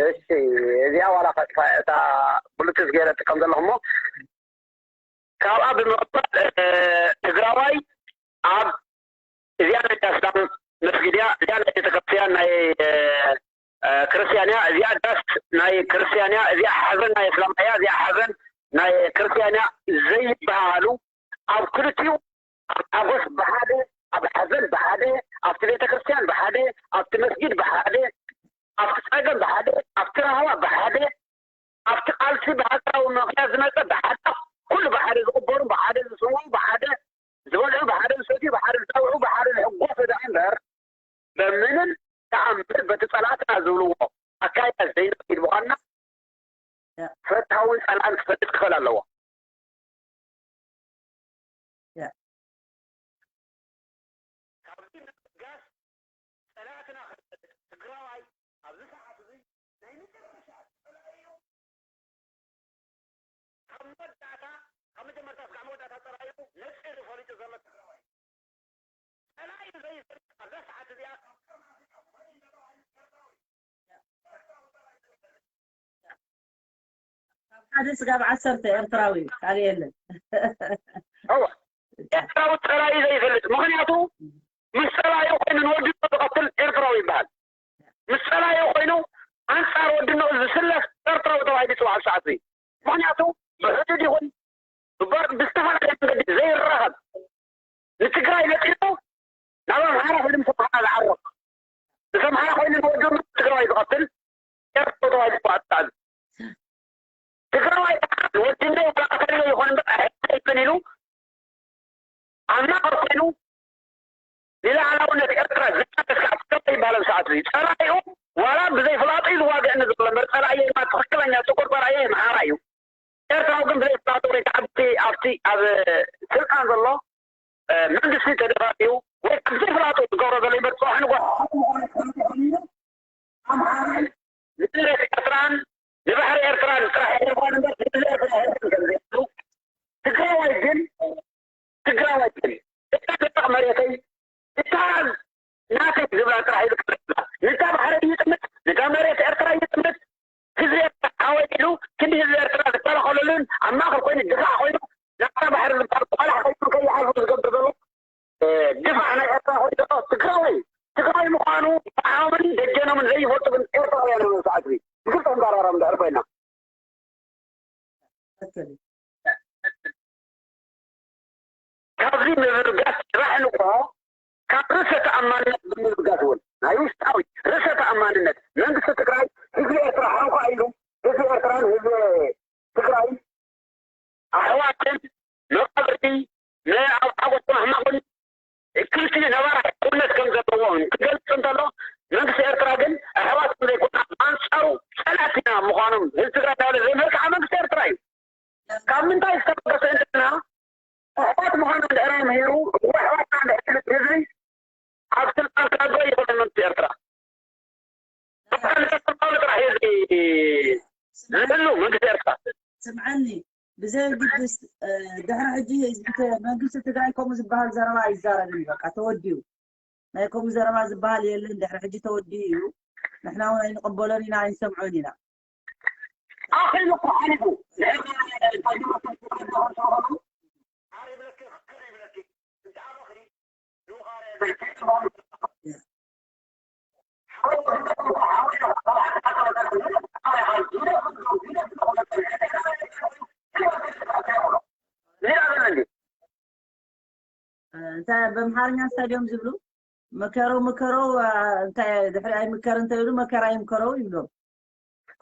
እሺ፣ እዚኣ ዋላ ከጥፋ እታ ብሉቱዝ ገይረ እጥቀም ዘለኹ እሞ ካብኣ ብምቕጻል፣ እ፣ ትግራዋይ ኣብ እዚኣ ናይ ኣስላም መስጊድ እያ፣ እዚኣ ናይ ቤተክርስትያን ናይ፣ እ፣ እ፣ ክርስትያን እያ፣ እዚኣ ዳስ ናይ ክርስትያን እያ፣ እዚኣ ሓዘን ናይ እስላም እያ፣ እዚኣ ሓዘን ናይ ክርስትያን እያ ዘይበሃሉ ኣብ ክልቲኡ ኣብ ሓጎስ ብሓደ፣ ኣብ ሓዘን ብሓደ፣ ኣብቲ ቤተ ክርስቲያን ብሓደ፣ ኣብቲ መስጊድ ብሓደ፣ ኣብቲ ጸገም ብሓደ፣ ኣብቲ ራህዋ ብሓደ፣ ኣብቲ ቃልሲ ብሃገራዊ ምኽንያት ዝመጸ ብሓደ፣ ኩሉ ብሓደ ዝቕበሩ ብሓደ፣ ዝስውኡ ብሓደ፣ ዝበልዑ ብሓደ፣ ዝሰትዩ ብሓደ፣ ዝጸውዑ ብሓደ ዝሕጎሱ ደኣ እምበር በምንም ተኣምር በቲ ጸላእትና ዝብልዎ ኣካይዳ ዘይንኸይድ ምዃንና ያ። ፈታውን ጸላእን ክፈልጥ ክኽእል ኣለዎ። ያ። ካብዚ ምብጋስ ጸላእትና ክፈልጥ ትግራዋይ ኣብዚ ሰዓት እዚ ናይ መጨረሻ ጸላኢ እዩ። ካብ መወዳእታ፣ ካብ መጀመርታ እስካብ መወዳእታ ጸላኢኡ ነጺሩ ፈሊጡ ዘሎ ትግራዋይ። ጸላኢ ዘይፈልጥ ኣብዛ ሰዓት እዚኣ ካብ ሓደ ስጋብ ዓሰርተ ኤርትራዊ ካልእ የለን። እወ። ኤርትራዊ ጸላኢ ዘይፈልጥ፣ ምኽንያቱ ምስ ጸላኢ ኮይኑ ንወዲ ዝቐትል ኤርትራዊ ይበሃል። ምስ ጸላኢ ኮይኑ ኣንጻር ወዲ ንኡ ዝስለፍ ኤርትራዊ ተባሂሉ ይጽዋዕ ኣብ ሰዓት እዚ። ምኽንያቱ ብሕዱድ ይኹን ብባር-፣ ብዝተፈላለየ መንገዲ ዘይራኸብ ንትግራይ ነጺሩ ናብ ኣምሓራ ኮይኑ ምስ ኣምሓራ ዝዓርቕ፣ ምስ ኣምሓራ ኮይኑ ንወዲ ትግራዋይ ዝቐትል ኤርትራዊ ተባሂሉ ይጽዋዕ። ትግራዋይ ከዓ ንወዲ ንኡ ዋላ ቀታሊ ይኹን እምበር ኣይሕተትን ኢሉ ኣብ ማእኸል ኮይኑ ንልኣላውነት ኤርትራ ዝቃለስ ከዓ ትግራይ ይበሃል። ኣብ ሰዓት እዚ ጸላኢኡ ዋላ ብዘይፍላጡ እዩ ዝዋግእኒ ዘሎ እምበር ጸላእየ ድማ ትኽክለኛ ጥቁር ጸላእየ ኣምሓራ እዩ። ኤርትራዊ ግን ብዘይፍላጡ ወይ ከዓ ኣብቲ፣ ኣብቲ ኣብ ስልጣን ዘሎ፣ እ፣ መንግስቲ ተደፋፊኡ ወይ ከዓ ብዘይፍላጡ ዝገብሮ ዘሎ እምበር ጽባሕ ንግሆ ኣምሓራይ ንመሬት ኤርትራን ንባሕሪ ኤርትራን ጥራሕ ይኾን እምበር ንህዝቢ ኤርትራ ኣይኮነን ከም ዘይብሉ። ትግራዋይ ግን፣ ትግራዋይ ግን እታ ደረቕ መሬተይ፣ እታ ናተይ ዝብላ ጥራሕ ኢሉ ክብል ይብላ። ነታ ባሕሪ ይጥምት፣ ነታ መሬት ኤርትራ ይጥምት። ህዝቢ ኤርትራ ሓወይ ኢሉ ክንዲ ህዝቢ ኤርትራ ዝከላኸለሉን ኣብ ማእከል ኮይኑ ድፋዕ ኮይኑ ናብታ ባሕሪ ዝበሃል ቆላሕ ኮይኑ ከይሓልፉ ዝገብር ዘሎ፣ እ፣ ድፋዕ ናይ ኤርትራ ኮይኑ ዘሎ ትግራዋይ፣ ትግራዋይ ምዃኑ ብዓኦምን ደጀኖምን ዘይፈልጡ ግን ኤርትራውያን እዮም። ኣብዚ ሰዓት እዚ ብግልፂ ክንዘራረብ እንድሕር ኮይና። ትክክል እዩ። ካብዚ ምብርጋስ ጥራሕ ንቆ ካብ ርእሰ ተኣማንነት ብምብጋስ እውን ናይ ውሽጣዊ ርእሰ ተኣማንነት መንግስቲ ትግራይ ህዝቢ ኤርትራ ሓውካ ኢሉ ህዝቢ ኤርትራን ህዝቢ ትግራይን ኣሕዋትን መቃብርቲ ንኣብ ሓጎስ ማሕማቕን ክልቲኡ ነባራዊ ሕውነት ከም ዘለዎን ክገልጽ እንተሎ መንግስቲ ኤርትራ ግን ኣሕዋት ከም ዘይኮና ብኣንጻሩ ጸላእትና ምዃኖም ህዝቢ ትግራይ እናበለ ዘምህር ከዓ መንግስቲ ኤርትራ እዩ። ካብ ምንታይ ዝተበገሰ እንተና ኣሕዋት ምዃኑ እንድሕር ኣምሂሩ እሞ ኣሕዋትና እንድሕር ክልተ ህዝቢ ኣብ ስልጣን ክነብሮ ይኽእል መንግስቲ ኤርትራ። ኣካል ተጠባሉ ጥራሕ እዩ እዚ ዝህሉ መንግስቲ ኤርትራ። ስምዓኒ ብዘየግድስ ድሕሪ ሕጂ ህዝቢ መንግስቲ ትግራይ ከምኡ ዝበሃል ዘረባ ኣይዛረብን እዩ። በቃ ተወዲኡ። ናይ ከምኡ ዘረባ ዝበሃል የለን። ድሕሪ ሕጂ ተወዲኡ እዩ። ንሕና እውን ኣይንቕበሎን ኢና ኣይንሰምዖን ኢና። ኣኺሉ እኮ ሓሊፉ። ድሕሪ ዓርብ ለኪ ክክር ይብለኪ። እንታይ በምሓርኛ ስታዲዮም ዝብሉ መከረው መከረው እንታይ ድሕሪ ኣይምከር እንተይሉ መከራ ይምከረው ይብሎም።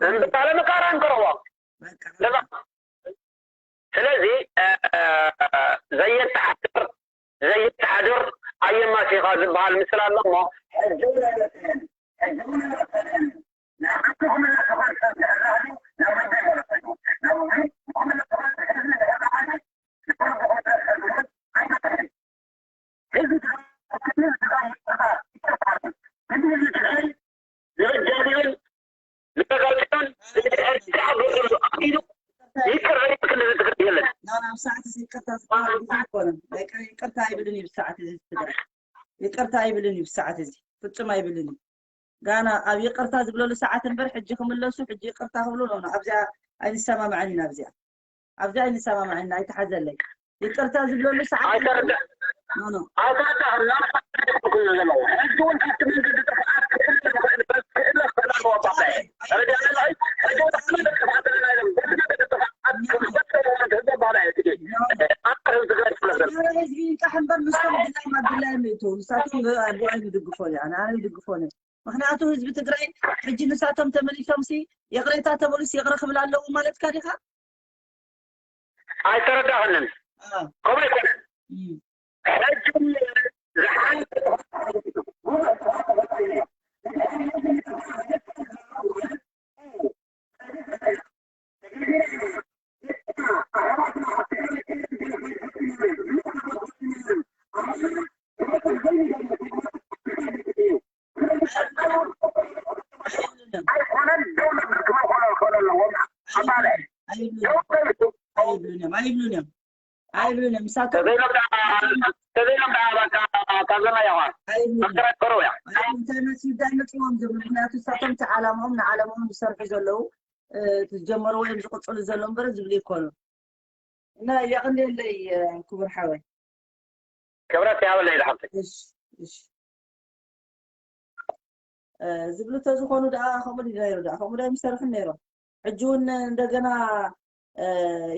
እንተባለ መከራ ይምከረዎ። ስለዚ ዘየተሓድር ዘየተሓድር ኣየማሲኻ ዝበሃል ምስል ኣሎ እሞ ሕጂ እውን ኣይመስልን። ሕጂ እውን ኣይመስልን። ንዓኩም ንስኹም ሰብ ድሕር ራእዩ ናብ ምንታይ መለሰኩም? ናብ ምንታይ ክምለስ? ይቅርታ ይብልን እዩ ብሰዓት እዚ ትግራይ። ይቅርታ ይብልን እዩ ብሰዓት እዚ ፍጹም ኣይብልን እዩ። ጋና ኣብ ይቅርታ ዝብለሉ ሰዓት እምበር ሕጂ ክምለሱ ሕጂ ይቅርታ ክብሉ ነው። ኣብዚኣ ኣይንሰማማዕን ኢና። ኣብዚኣ ኣብዚኣ ኣይንሰማማዕን ኢና። ኣይተሓዘለይ። ይቅርታ ዝብለሉ ሰዓት ኣይተረዳ- ኣይተረዳእኩም። ሕጂ እውን ካብቲ መንገዲ ጥፍኣት ክእለ ዝኽእል በዚ ክእለ ዝኽእል ኣለዎ ባባየ። ተረዲኣለይ። ሕጂ እውን መንገዲ ጥፍኣት ኣለና ኢሎም በዚ መንገዲ ጥፍኣት ክምሰሉ ክህቦ ባባየ። እቲ ኣንተ ህዝቢ ትግራይ ትፍለጥ ዘሎ። ህዝቢ ይንቃሕ እምበር ንሶም ድላይም ኣብ ድላይም ይእትዉ። ንሳቶም ብኦም ይድግፎ እዮም። ኣነ ኣይድግፎን እየ። ምክንያቱ ህዝቢ ትግራይ ሕጂ ንሳቶም ተመሊሶም ሲ ይቅሬታ ተበሉስ ይቅረ ክብል ኣለዎ ማለትካ ዲካ? ኣይተረዳኸንን። ከምኡ ኣይኮነን። ሕጂ ዝሓ ኣይብሉን እዮም። ኣይብሉን እዮም። ምሳቶም እንታይ መፅዩ ዳይመፅዎም ዝብሉ ምክንያቱ እሳቶም እቲ ዓላምኦም ንዓለምኦም ዝሰርሑ ዘለዉ ዝጀመርዎ እዮም ዝቅፅሉ ዘሎ እምበር ዝብሉ ይኮኑ እና የቅንየለይ ክቡር ሓወይ ክብረት ያበለይ ዝሓፍተይ እሺ እሺ ዝብሉ ተዝኾኑ ደኣ ከምኡ ድዩ ነይሩ ደኣ ከምኡ ዶ ኣይምሰርሑን ነይሮም ሕጂ እውን እንደገና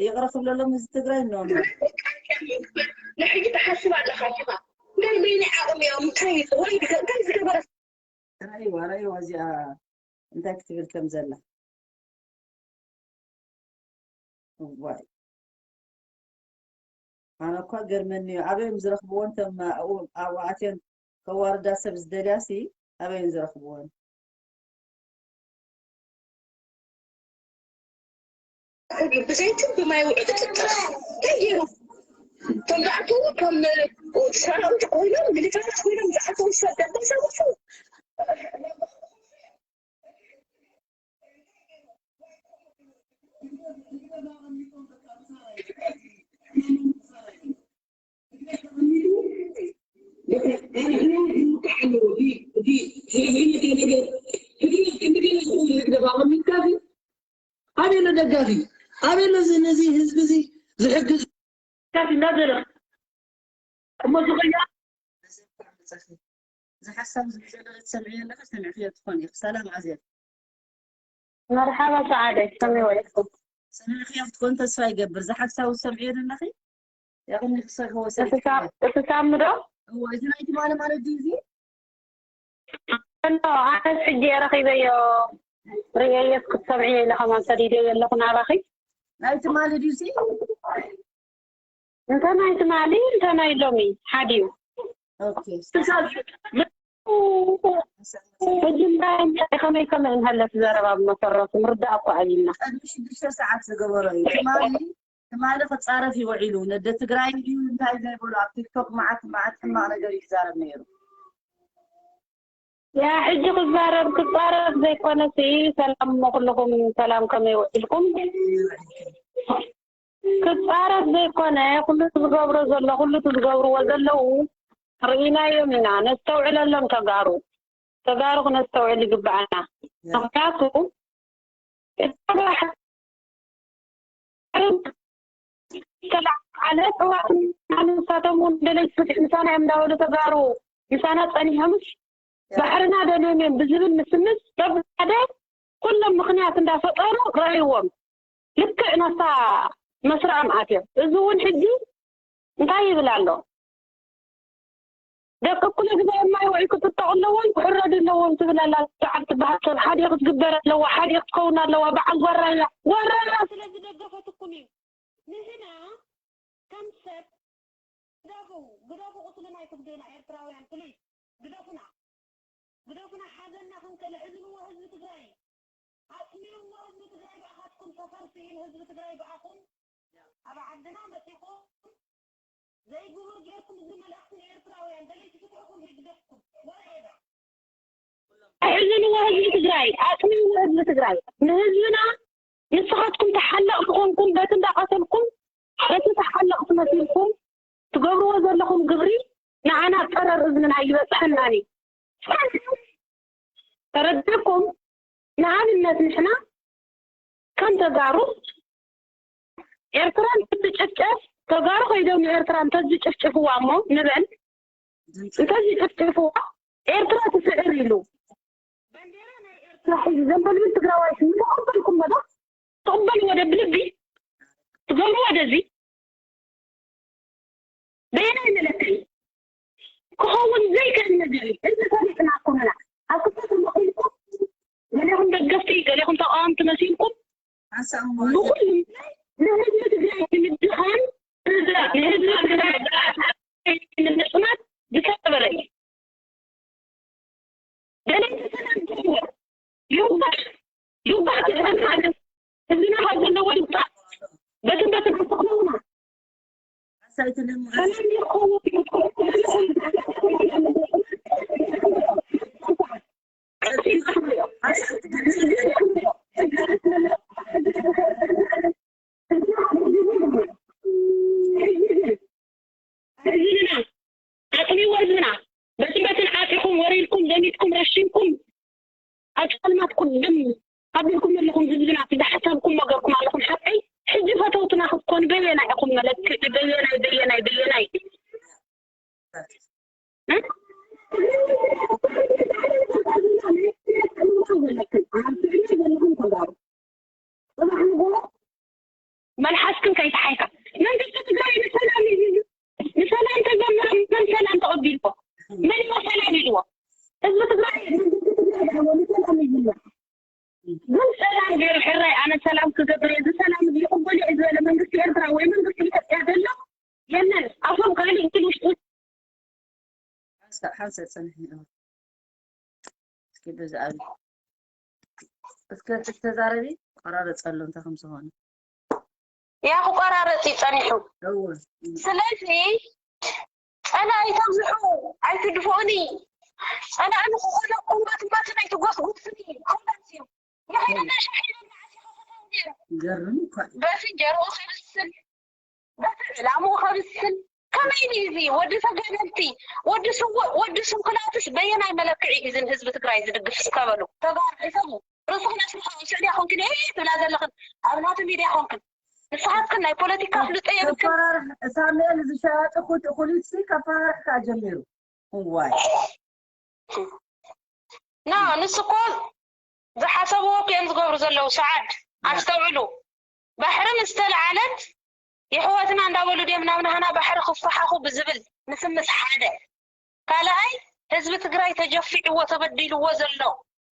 ይቕረ ክብለሎም ህዝቢ ትግራይ እኖ ንሕጂ ትሓስብ ኣለኻ ዲኻ ናይ በይኒ ዓቕሚ እዮም እንታይ ወይ እንታይ ዝገበረ ረእይዋ ረእይዋ እዚኣ እንታይ ክትብል ከም ዘላ እዋይ ኣነ እኳ ገርመኒ እዩ ኣበይ እዮም ዝረኽብዎ እንተም ኣብኡ ኣትየን ከዋርዳ ሰብ ዝደልያ ሲ ኣበይ እዮም ዝረኽብወን ብዘይትን ብማይ ውዕል ጥጥር እንታይ ገይሩ እቶም ዝኣተዉ ከም ሰራዊት ኮይኖም ሚሊተራት ኮይኖም ዝኣተዉ ሰብ ደበሰ ኣበሎ ደጋፊ ኣበሎ ነዚ ህዝቢ እዚ ዝሕግዝ ደጋፊ እናዘለ እሞ ዝኸያ እዚ ሓሳብ ዝብዘለለ ትሰምዕዮ ኣለኺ ሰሚዕኽዮ ትኾን ኢኺ ሰላም ዓዜብ መርሓባ ሰዓደ ከመይ ወዒልኩም? ሰሚዕኽዮ ክትኮን ተስፋ ይገብር። እዚ ሓሳብ ትሰምዕዮ ዘለኺ? የቕኒ ክሰ- ክወሰድ እቲ ሳም- እቲ ሳሚ ዶ? እወ፣ እዚ ናይ ትማሊ ማለት ድዩ እዚ? እንዶ ኣነስ ሕጂ እየ ረኺበዮ። ርእየዮስ ክትሰምዕዮ ኢለ ከማን ሰዲደዮ ኣለኹ ናባኺ። ናይ ትማሊ ድዩ እዚ? እንተ ናይ ትማሊ እንተ ናይ ሎሚ ሓዲኡ ኦኬ። መጀመርያ እንታይ ከመይ ከመይ እንሃለት ዘረባ ብመሰረቱ ምርዳእ እኮ ኣብልና ቅድሚ ሽዱሽተ ሰዓት ዝገበሮ እዩ። ትማሊ ትማሊ ክፃረፍ እዩ ውዒሉ። ነደ ትግራይ ድዩ እንታይ ዘይበሉ ኣብ ቲክቶክ መዓት መዓት ሕማቕ ነገር እዩ ይዛረብ ነይሩ። ያ ሕጂ ክዛረብ ክፃረፍ ዘይኮነሲ ሰላም ኩልኹም ሰላም ከመይ ውዒልኩም? ክፃረፍ ዘይኮነ ኩሉ እቲ ዝገብሮ ዘሎ ኩሉ እቲ ዝገብርዎ ዘለዉ ርኢናዮም ኢና ነስተውዕለሎም ተጋሩ ተጋሩ ክነስተውዕል ይግበኣና ምክንያቱ ማለት ኣሕዋትና ንሳቶም እውን ደለይቲ ፍትሒ ምሳና እዮም እንዳበሉ ተጋሩ ምሳና ጸኒሖምስ ባሕርና ደልዮም እዮም ብዝብል ምስምስ በብሓደ ኩሎም ምኽንያት እንዳፈጠሩ ረኣይዎም ልክዕ ናብታ መስርዖም ኣትዮም። እዚ እውን ሕጂ እንታይ ይብል ኣሎ? ደቂ እኩለ ግዜ ማይ ውዒ ክትጠቑ ኣለዎም ክሕረዱ ኣለዎም ትብል ኣላ። ሰዓብ ትበሃል ሰብ ሓደ ክትግበር ኣለዋ፣ ሓደ ክትከውን ኣለዋ። በዓል ጓራያ ጓራያ ስለ ዝደገፈትኩም እዩ። ንህና ከም ሰብ ግደፉ፣ ግደፉ ቁስልና ኣይትጉድኡና ኤርትራውያን ፕሊዝ ግደፉና። ግደፉና ሓዘንና ክንክእል ሕዝንዎ ህዝቢ ትግራይ ኣጽሚምዎ ህዝቢ ትግራይ ብኣኻትኩም ሰፈር ስኢኑ ህዝቢ ትግራይ ብኣኹም ኣብ ዓድና መጺኹም ዘይግቡር ጌርኩም እዚ መልእኽቲ ንኤርትራውያን ደለይቲ ፍትሕኹም ይግደፍኩም ወረኤዳ ኣሕዝንዎ ህዝቢ ትግራይ ኣጽሚምዎ ህዝቢ ትግራይ ንህዝብና ንስኻትኩም ተሓለቕቲ ኮንኩም በቲ እንዳቐተልኩም በቲ ተሓለቕቲ መሲልኩም ትገብርዎ ዘለኹም ግብሪ ንዓና ጸረር እዝንና ይበጽሐናን እዩ። ተረዲእኩም? ንኣብነት ንሕና ከም ተጋሩ ኤርትራ እንትትጭፍጨፍ ተጋሩ ከይዶም ንኤርትራ እንተዝጭፍጭፍዋ እሞ ንበል እንተዝጭፍጭፍዋ ኤርትራ ትስዕር ኢሉ ባንዴራ ናይ ኤርትራ ሒዙ ዘንበልብል ትግራዋይ ምተቐበልኩም መዳ ትቕበልዎ ደ ብልቢ ትገብርዎ ደዚ በየናይ መለክዒ ክኸውን ዘይክእል ነገር እዩ። እዚ ፈሊጥና ኮነና ኣብ ክልተ ተመቒልኩም ገሌኹም ደገፍቲ ገሌኹም ተቃወምቲ መሲልኩም ብኩሉ ንህዝቢ ትግራይ ንምድኻም ንህዝቢ ትግራይ ንምፅናት ዝተገበረ እዩ። ገለ ሰላም ይውጣ ይውጣ ትግራይ ማለት ህዝብና ካብ ዘለዎ ይውጣ በትን በትን ኣስተኽለውና ህዝብና ኣጥሚዎ ህዝብና በትን በትን ዓጢኹም ወሪድኩም ደሚትኩም ረሽንኩም ኣብ ጸልማት ቅድም ኣቢልኩም ኣለኹም ህዝብና ዝሓሰብኩም መገርኩም ኣለኹም ሓቀይ ሕጂ ፈተውትና ክትኮኑ በየናይ ኢኹም መለክዒ በየናይ በየናይ በየናይ መልሓስክን ከይተሓይካ መንግስቲ ትግራይ ንሰላም እዩ ንሰላም ተዘምረ መን ሰላም ተቐቢልዎ መን ኢዎ ሰላም ኢልዎ ህዝቢ ትግራይ ግን ሰላም ገይሩ ሕራይ ኣነ ሰላም ክገብር እየ ዝሰላም ይቕበሎ እዩ ዝበለ መንግስቲ ኤርትራ ወይ መንግስቲ ኢትዮጵያ ዘሎ የለን ኣፎም ካሊእ ግን ውሽጡ ሓንሳእ ሓንሳእ ፀንሕ እስኪ በዚ ኣብ እስከ ተዛረቢ ቆራረፀሉ እንታይ ከም ዝኾነ ያ ክቆራረፅ እዩ ፀኒሑ እወ ስለዚ ፀላኢ ተብዝሑ ኣይትድፍኡኒ ፀላኢ ንክኾነኩም በትበትን ኣይትጎስጉስኒ ኮንፈንስ እዩ ንኸይድና ሻሒና እናዓሲኻ ፈታው ነይሩ ገርም እኳ እዩ በቲ ጀርኡ ከብስል በቲ ዕላምኡ ከብስል ከመይ ድዩ እዚ ወዲ ተጋደልቲ ወዲ ስውእ ወዲ ስንኩላትስ በየናይ መለክዒ እዩ እዚ ንህዝቢ ትግራይ ዝድግፍ እስከበሉ ተጋር ሕሰቡ ርእስኹም ኣስምኻ ስዕድያ ኮንክን ኤ ትብላ ዘለኽን ኣብ ናቱ ሚድያ ኮንክን ንስኻትክን ናይ ፖለቲካ ፍልጠ የብልክን ከፈራርሕ ሳሙኤል ዝሸያጡ ኩት- ኩሊትሲ ከፈራርሕ ከዓ ጀሚሩ እዋይ ና ንሱ እኮ ዝሓሰብዎ እኮ እዮም ዝገብሩ ዘለዉ ሰዓድ ኣስተውዕሉ ባሕሪ ምስ ተለዓለት የሕዋትና እንዳበሉ ድዮም ናብ ናህና ባሕሪ ክፈሓኹ ብዝብል ምስምስ ሓደ ካልኣይ ህዝቢ ትግራይ ተጀፊዕዎ ተበዲልዎ ዘሎ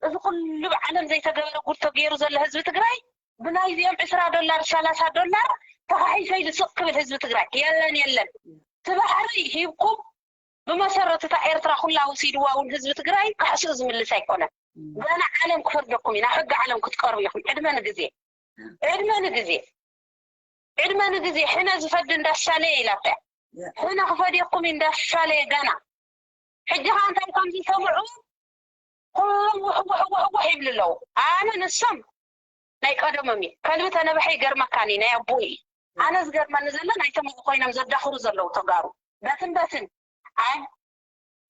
እዚ ኩሉ ብዓለም ዘይተገበረ ጉድ ተገይሩ ዘሎ ህዝቢ ትግራይ ብናይዚኦም ዕስራ ዶላር ሰላሳ ዶላር ተኻሒሰ ኢሉ ስቕ ክብል ህዝቢ ትግራይ የለን የለን እቲ ባሕሪ ሂብኩም ብመሰረት እታ ኤርትራ ኩላ ወሲድዋ እውን ህዝቢ ትግራይ ካሕስኡ ዝምልስ ኣይኮነን ገና ዓለም ክፈርደኩም እዩ ናብ ሕጊ ዓለም ክትቀርቡ ኢኹም ዕድመ ንግዜ ዕድመ ንግዜ ዕድመ ንግዜ ሕነ ዝፈዲ እንዳሻለየ ኢላታ ሕነ ክፈድየኩም እዩ እንዳሻለየ ገና ሕጂ ከዓ እንታይ ከም ዝሰምዑ ኩሎም ውሕውሕውሕውሕ ይብሉ ኣለዉ ኣነ ንሶም ናይ ቀደሞም እዩ ከልቢ ተነበሐ ይገርመካኒ ናይ ኣቦኡ እዩ ኣነ ዝገርመኒ ዘሎ ናይቶም እዚ ኮይኖም ዘዳኽሩ ዘለዉ ተጋሩ በትን በትን ኣብ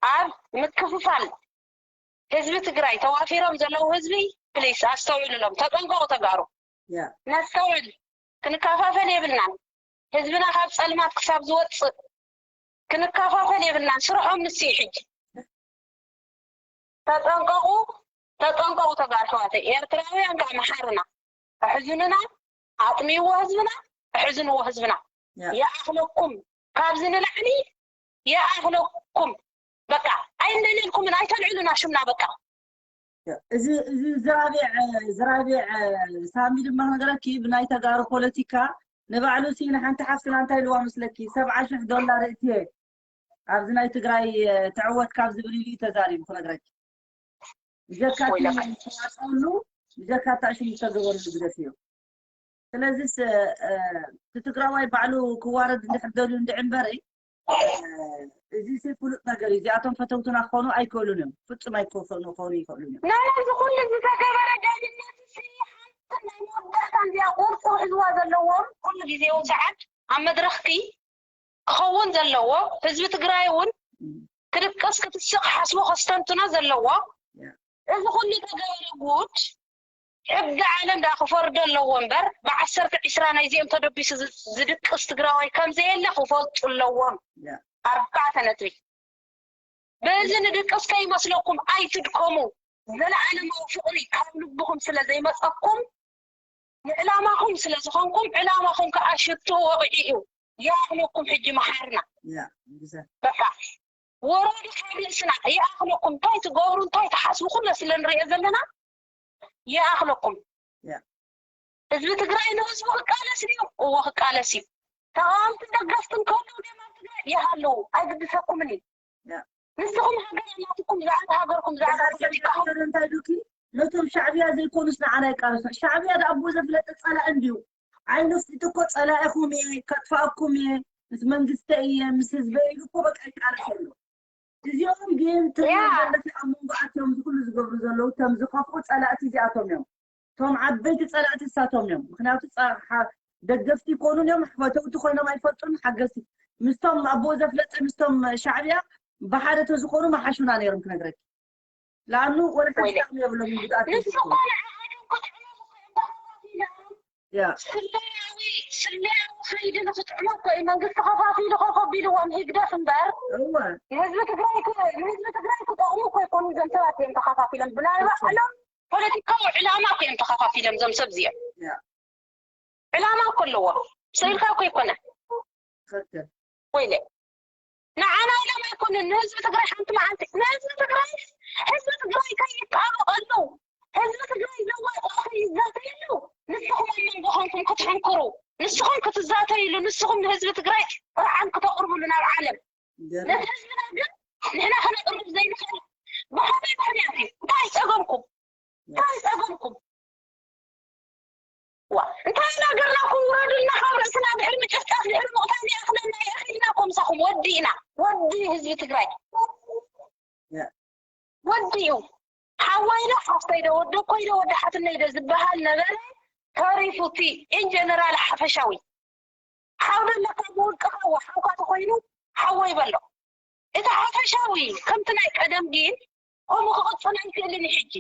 ኣብ ምክፍፋል ህዝቢ ትግራይ ተዋፊሮም ዘለዉ ህዝቢ ፕሊስ ኣስተውዕሉሎም ተጠንቀቑ ተጋሩ ነስተውዕል ክንከፋፈል የብልናን ህዝብና ካብ ጸልማት ክሳብ ዝወጽእ ክንከፋፈል የብልናን። ስርሖም ንሱ እዩ ሕጂ። ተጠንቀቑ፣ ተጠንቀቑ ተጋሩ ኣሕዋተይ። ኤርትራውያን ከዓ መሓሩና፣ ኣሕዝኑና፣ ኣጥምይዎ ህዝብና፣ ኣሕዝንዎ ህዝብና። ይኣኽለኩም፣ ካብዚ ንላዕሊ ይኣኽለኩም። በቃ ኣይንደልየልኩምን፣ ኣይተልዕሉና ሽምና በቃ። እዚ እዚ ዝራቢዕ ዝራቢዕ ሳሚ ድማ ነገረኪ ብናይ ተጋሩ ፖለቲካ ንባዕሉ ሲ ንሓንቲ ሓፍትና እንታይ ኢልዋ መስለኪ ሰብዓ ሽሕ ዶላር እትየ ኣብዚ ናይ ትግራይ ትዕወት ካብ ዝብል ኢሉ እዩ ተዛሪቡ ክነግረኪ ብጀካ ተዋፅኣሉ ብጀካ ታሽሙ ዝተገበርሉ ግደፍ እዩ ስለዚስ እቲ ትግራዋይ ባዕሉ ክዋረድ እንድሕር ደልዩ እንድዒ እምበሪ እዚ ሲ ፍሉጥ ነገር እዩ እዚኣቶም ፈተውትና ክኾኑ ኣይክእሉን እዮም ፍፁም ኣይክኾኑ ክኾኑ ይኽእሉን እዮም ናይዚ ኩሉ ዝተገበረ ዳይነት ሲ ሓንቲ ናይ መወዳእታ እዚኣ ቁርፂ ክሕዝዋ ዘለዎም ኩሉ ግዜ እውን ሰዓት ኣብ መድረኽቲ ክኸውን ዘለዎ ህዝቢ ትግራይ እውን ክድቅስ ክትስቕ ሓስቡ ከስተንትኖ ዘለዎ እዚ ኩሉ ተገበረ ጉድ ሕጊ ዓለም ዳ ክፈርዶ ኣለዎ እምበር ብዓሰርተ ዒስራ ናይዚኦም ተደቢሱ ዝድቅስ ትግራዋይ ከምዘየለ ክፈልጡ ኣለዎም ኣርባዕተ ነጥቢ በዚ ንድቅስ ከይመስለኩም ኣይትድከሙ ዘለዓለማዊ ፍቕሪ ካብ ልብኹም ስለ ዘይመፀኩም ንዕላማኹም ስለ ዝኾንኩም ዕላማኹም ከዓ ሽትኡ ወቒዑ እዩ ይኣኽለኩም ሕጂ መሓርና በቃ ወራዲ ካብ ርእስና ይኣኽለኩም እንታይ ትገብሩ እንታይ ትሓስቡ ኩለ ስለ ንሪኦ ዘለና ይኣኽለኩም ህዝቢ ትግራይ ንህዝቡ ክቃለስ ድዩ እዎ ክቃለስ እዩ ተቃወምትን ደገፍትን ከለዉ ድዮም ኣብ ትግራይ ይሃለዉ ኣይግድሰኩምን እዩ ንስኹም ሃገር ኣላትኩም ብዛዕባ ሃገርኩም ብዛዕባ ፖለቲካኹም እንታይ ዱኪ ነቶም ሻዕብያ ዘይኮኑስ ንዓና ይቃለሱ ሻዕብያ ደኣ ኣቦ ዘፍለጠ ጸላኢ እንድዩ ዓይኑ ኣፍጢጡ እኮ ጸላኢኹም እየ ከጥፍኣኩም እየ ምስ መንግስተይ እየ ምስ ህዝበይ ኢሉ እኮ በቃ ይቃለስ ኣሎ እዚኦም ግን ትሪኦ ዘለኺ ኣብ መንጎ ኣትዮም እዚ ኩሉ ዝገብሩ ዘለዉ ከም ዝኸፍኡ ጸላእቲ እዚኣቶም እዮም። እቶም ዓበይቲ ጸላእቲ እሳቶም እዮም። ምኽንያቱ ደገፍቲ ይኮኑን እዮም፣ ፈተውቲ ኮይኖም ኣይፈልጡን፣ ሓገዝቲ ምስቶም ኣቦ ዘፍለጠ ምስቶም ሻዕብያ ብሓደ ተዝኾኑ ምሓሹና ነይሮም ክነግረኪ። ለኣኑ ወላ ሓንቲ ጥቕሚ የብሎምን ጉድኣት ንሱ ዘይትኮኑ። እኮ ንዓኻትኩም ክጥዕሙ እኮ እዮም ተኸፋፊሎም። ያ ስለያዊ ስለያዊ ከይዲ ንክጥዕሙ እኮ እዩ መንግስቲ ከፋፊሉ ኮፍ ኣቢልዎም ህግደፍ እምበር እወ ንህዝቢ ትግራይ ክ- ንህዝቢ ትግራይ ክጠቕሙ እኮ ኣይኮኑን እዞም ሰባት እዮም ተኸፋፊሎም ብናይ ባዕሎም ፖለቲካዊ ዕላማ እኮ እዮም ተኸፋፊሎም እዞም ሰብ እዚኦም ያ ዕላማ እኮ ኣለዎም ሰኢልካ እኮ ኣይኮነ ትኽክል ወይለ ንዓና ኢሎም ኣይኮኑን ንህዝቢ ትግራይ ሓንቲ መዓልቲ ንህዝቢ ትግራይ ህዝቢ ትግራይ ከይጣበቐሉ ህዝቢ ትግራይ ዘዋፅኦ ከይዛተየሉ ንስኹም ኣብ መንጎ ኮንኩም ክትሕንክሩ ንስኹም ክትዛተይሉ ንስኹም ንህዝቢ ትግራይ ጥርዓን ክተቕርብሉ ናብ ዓለም ነቲ ህዝብና ግን ንሕና ከነቕርብ ዘይንኽእል ብኸመይ ምኽንያት እዩ እንታይ ፀገምኩም እንታይ ፀገምኩም ዋ እንታይ ናገርናኩም ውረዱልና ካብ ርእስና ድሕሪ ምጭፍጫፍ ድሕሪ ምቕታል ይኣኽለና ይኣኽልና ኮምሳኹም ወዲእና ወዲ ህዝቢ ትግራይ ወዲ እዩ ሓወይ ዶ ሓፍተይ ዶ ወደኮይ ዶ ወዲ ሓትነይ ዶ ዝበሃል ነበረ ተሪፉ እቲ ኢንጀነራል ሓፈሻዊ ሓው ደለካ ብውልቅኻ ሓውካ ተኮይኑ ሓወይ በሎ እቲ ሓፈሻዊ ከምቲ ናይ ቀደም ግን ከምኡ ክቕፅል ኣይክእልን እዩ ሕጂ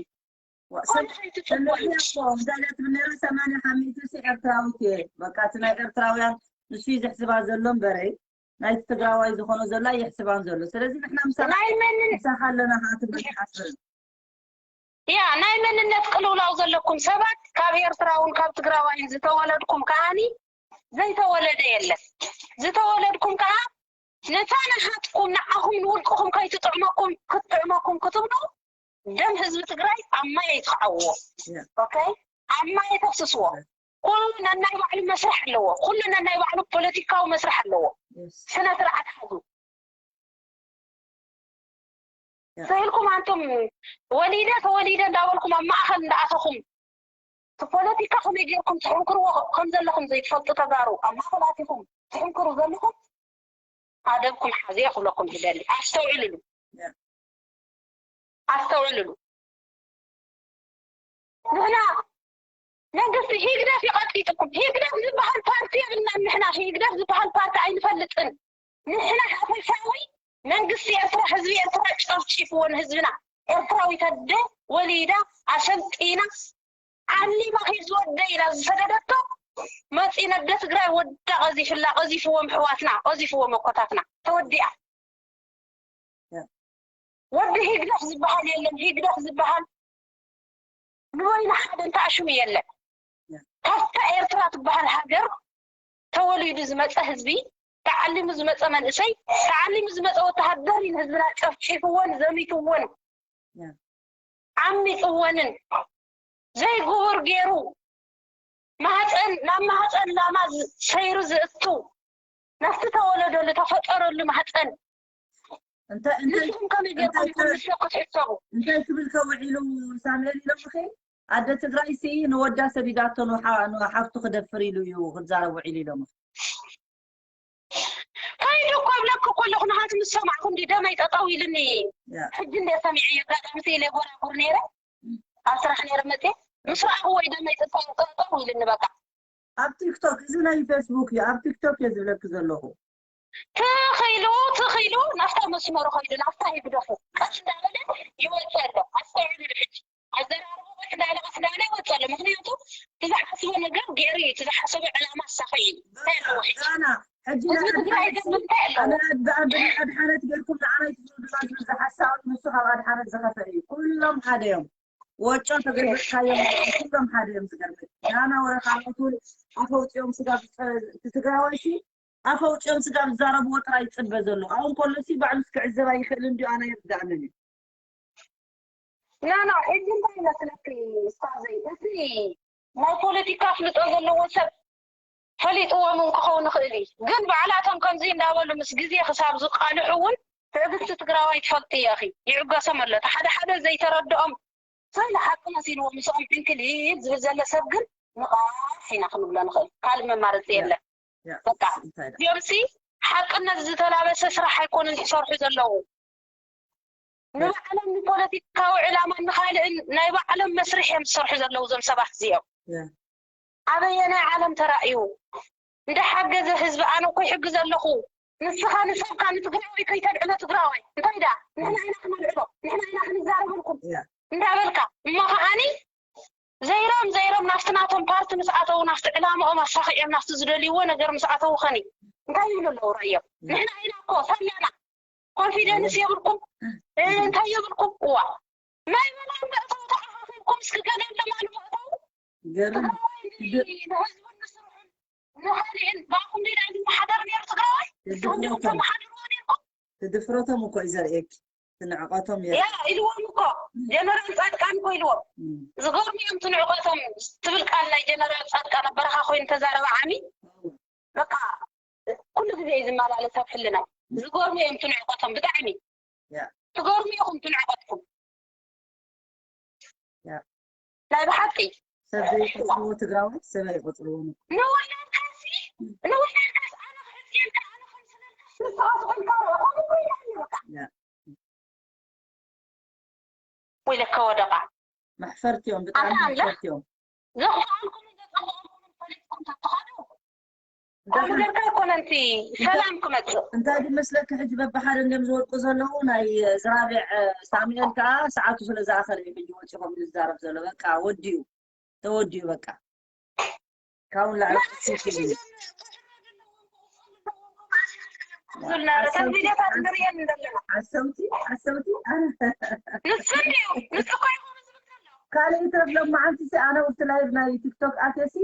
ሰማንያ ሓሚቱ ሲ ኤርትራዊት እየ በቃ እቲ ናይ ኤርትራውያን ንሱ እዩ ዘሕስባ ዘሎ እምበረይ ናይቲ ትግራዋይ ዝኾኖ ዘሎ ኣየሕስባን ዘሎ ስለዚ ንሕና ምሳና ናይ መንን ምሳኻ ኣለና ከዓ ትብል ትሓስብ ያ ናይ መንነት ቅልውላው ዘለኩም ሰባት ካብ ኤርትራውን ካብ ትግራዋይን ዝተወለድኩም ከዓኒ ዘይተወለደ የለን ዝተወለድኩም ከዓ ነታ ናሃትኩም ንዓኹም ንውልቅኹም ከይትጥዕመኩም ክትጥዕመኩም ክትብሉ ደም ህዝቢ ትግራይ ኣብ ማይ ኣይትኽዓውዎ ኦኬ ኣብ ማይ ኣይተፍስስዎ ኩሉ ነናይ ባዕሉ መስርሕ ኣለዎ ኩሉ ነናይ ባዕሉ ፖለቲካዊ መስርሕ ኣለዎ ስነ ስርዓት ሓዙ ስኢልኩም ኣንቱም ወሊደ ተወሊደ እንዳበልኩም ኣብ ማእኸል እንዳኣተኹም እቲ ፖለቲካ ከመይ ጌርኩም ትሕንክርዎ ከም ዘለኹም ዘይትፈልጡ ተጋሩ ኣብ ማእኸል ኣቲኹም ትሕንክሩ ዘለኹም ኣደብኩም ሓዙ እየ ክብለኩም ዝደሊ ኣስተውዕልሉ ኣስተውዕልሉ ንሕና መንግስቲ ህግደፍ ይቐጢጥኩም ህግደፍ ዝበሃል ፓርቲ የብልናን ንሕና ህግደፍ ዝበሃል ፓርቲ ኣይንፈልጥን ንሕና ሓፈሻዊ መንግስቲ ኤርትራ ህዝቢ ኤርትራ ጨፍጪፍዎ ንህዝብና ኤርትራዊት ኣደ ወሊዳ ኣሰልጢና ዓሊማ ከይትወደ ኢላ ዝሰደደቶ ፂነደ ትግራይ ወዳ ቀዚፍላ፣ ቀዚፍዎም ኣሕዋትና፣ ቀዚፍዎም ኣኮታትና። ተወዲኣ። ወዲ ሂግደፍ ዝበሃል የለን። ሂግደፍ ዝበሃል ንበይኑ ሓደ እንተኣሽሙ የለን። ካብታ ኤርትራ ትበሃል ሃገር ተወሊዱ ዝመፀ ህዝቢ፣ ተዓሊሙ ዝመፀ መንእሰይ፣ ተዓሊሙ ዝመፀ ወተሃደር እዩ ንህዝብና ጨፍጪፍዎን ዘሚትዎን ዓሚፅዎንን ዘይግቡር ገይሩ ማህፀን፣ ናብ ማህፀን ላማ ዝ- ሰይሩ ዝእቱ፣ ናብቲ ተወለደሉ ተፈጠረሉ ማህፀን እንታይ እንታይ ንስኹም ከመይ እንታይ ጌርኩም ከ- ንስኹም ክትሕሰቡ እንታይ ክብል ከውዒሉ ሳሙኤል ኢሎምኺ? ኣደ ትግራይ ሲ ንወዳ ሰዲዳቶ ንሓ- ንሓፍቱ ክደፍር ኢሉ እዩ ክዛረብ ውዒሉ ኢሎምኺ። ከይዱ እኮ እብለኪ እኮ ኣለኹ፣ ንሃት ምስ ሰማዕኩ እንዲ ደመይ ጠጠው ኢልኒ። ሕጂ እንደ ሰሚዐ ኣጋጣሚ ስኢለ ጎራጉር ነይረ፣ ኣብ ስራሕ ነይረ መፅየ ምስ ረኣኹ ወይ ደመይ ጠጠው ጠጠው ኢልኒ። በቃ ኣብ ቲክቶክ፣ እዚ ናይ ፌስቡክ እዩ፣ ኣብ ቲክቶክ እየ ዝብለኪ ዘለኹ። ትኽኢሉ ትኽኢሉ ናብታ መስመሩ ከይዱ ናብታ ይግደፉ ቀስ እንዳበለ ይወፅእ ኣሎ። ኣስተውዕሉ ሕጂ ኣዘራርቡ ቀስ እንዳበለ ቀስ እንዳበለ ይወፅእ ኣሎ። ምክንያቱ እቲ ዝሓስቦ ነገር ገይሩ እዩ። እቲ ዝሓሰቦ ዕላማ ኣሳኺዑ እዩ። እንታይ ኣለዎ ሕጂ? ዛና ሕጂ ህዝቢ ናይ ትግራይ ኣድሓነት ግን እንታይ ኣለዎ? ኣነ ኣድ- ኣድ- ኣድሓነት ገይርኩም ንዓናይ ትፍርዱና ዝብል ዝሓሳብ ንሱ ካብ ኣድሓነት ዝኸፈ እዩ። ኩሎም ሓደ እዮም። ወጮ ተገልበጥካዮም ኩሎም ሓደ እዮም። ዝገርመ ዛና ወረ ካልኦት እውን ኣፈውፅኦም ስጋ ዝፀ- እቲ ትግራዋይ ሲ ኣፈውፅኦም ስጋ ዝዛረብዎ ጥራይ ይፅበ ዘሎ። ኣብኡ ከሎ ሲ ባዕሉ ክዕዘብ ኣይኽእልን ድዩ? ኣነ ኣይርዳእንን እዩ። ኖ ኖ ሕጂ እንታይ ይመስለኪ ስታዘይ፣ እቲ ናይ ፖለቲካ ኣፍልጦ ዘለዎ ሰብ ፈሊጥዎም እውን ክኸውን ይኽእል እዩ። ግን ባዕላቶም ከምዚ እንዳበሉ ምስ ግዜ ክሳብ ዝቃልሑ እውን ትዕግስቲ ትግራዋይ ትፈልጥዮ ኢኺ። ይዕገሶም ኣሎ። እቲ ሓደ ሓደ ዘይተረድኦም ሰለ ሓቂ መሲልዎ ምስኦም ዕንክሊል ዝብል ዘሎ ሰብ ግን ንቓሕ ኢና ክንብሎ ንኽእል። ካልእ መማረፂ የለን። በቃ እዚኦም ሲ ሓቅነት ዝተላበሰ ስራሕ ኣይኮኑን ዝሰርሑ ዘለዉ። ንባዕሎም ንፖለቲካዊ ዕላማን ንኻልእን ናይ ባዕሎም መስርሕ እዮም ዝሰርሑ ዘለዉ እዞም ሰባት እዚኦም። ኣበየናይ ዓለም ተራእዩ? እንዳሓገዘ ህዝቢ ኣነ እኮ ይሕግዝ ኣለኹ። ንስኻ ንሰብካ ንትግራዋይ ከይተድዕሎ ትግራዋይ እንታይ ዳ ንሕና ኢና ክነድዕሎ ንሕና ኢና ክንዛረበልኩም እንዳበልካ እሞ ከዓኒ ዘይሮም ዘይሮም ናብቲ ናቶም ፓርቲ ምስ ኣተዉ ናብቲ ዕላምኦም ኣሳኺዕም ናብቲ ዝደልይዎ ነገር ምስ ኣተዉ ኸኒ እንታይ ይብሉ ኣለዉ? ራእዮም ንሕና ኢና እኮ ሰላና ኮንፊደንስ የብልኩም እንታይ የብልኩም? እዋ ናይ መናን መእተው ተኣኻኺብኩም እስኪ ገደል ለማሉ መእተው ገርም ትግራዋይ ንህዝቡን ንስርሑን ንኻሊእን ባኹም ዲዳ ዝመሓደር ነይሩ ትግራዋይ ንስኹም ዲኹም ተመሓድርዎ ነይርኩም ትድፍረቶም እኮ እዩ ዘርእየኪ ትንዕቐቶም ያ ኢልዎም እኮ ጀነራል ፃድቃን እኮ ኢልዎም ዝገርሙ እዮም ትንዕቐቶም ትብል ቃል ናይ ጀነራል ፃድቃን ኣብ በረኻ ኮይኑ ተዛረበ ዓሚ በቃ ኩሉ ግዜ እዩ ዝመላለስ ኣብ ሕልናይ ዝገርሙ እዮም ትንዕቐቶም ብጣዕሚ ትገርሙ ኢኹም ትንዕቐትኩም ናይ ብሓቂ ሰብ ዘይቆፅርዎ ትግራዋይ ሰብ ኣይቆፅርዎም ንወለድካሲ ንወለድካስ ኣነ ክሕፅየልካ ኣነ ከምስለልካስ ንስኻስ ቆልካ ርኦኹም እኮ ኢላኒ በቃ ወይለከ ወደቓ መሕፈርቲ እዮም ብጣዕሚ ኣታ ኣምላኽ መሕፈርቲ እዮም ዘኽፍኣልኩምን ዘጸልኣልኩምን ፈሊጥኩም ተትኸዱ ደሓን። ከምኡ ጌርካ ኣይኮነን እቲ ሰላም ክመጽእ እንታይ ዝመስለካ ሕጂ በብሓደ እንድዮም ዝወድቁ ዘለዉ ናይ ዝራቢዕ ሳሙኤል ከዓ ሰዓቱ ስለ ዝኣኸለ እዩ ሕጂ ወፂኹም ዝዛረብ ዘሎ በቃ ወዲኡ ተወዲኡ በቃ ካብኡ ንላዕሊ ክስልክ የብሉን። ዝናረ ከም ቪድዮታት ንርእየን ዘለና ሓሰውቲ ሓሰውቲ ኣረ ንሱ እንድዩ ንሱ እኮ ይኹን ዝብል ዘሎ ካልእ ይትረፍ ሎማዓንቲ ሲ ኣነ ኣብቲ ላይቭ ናይ ቲክቶክ ኣትየ ሲ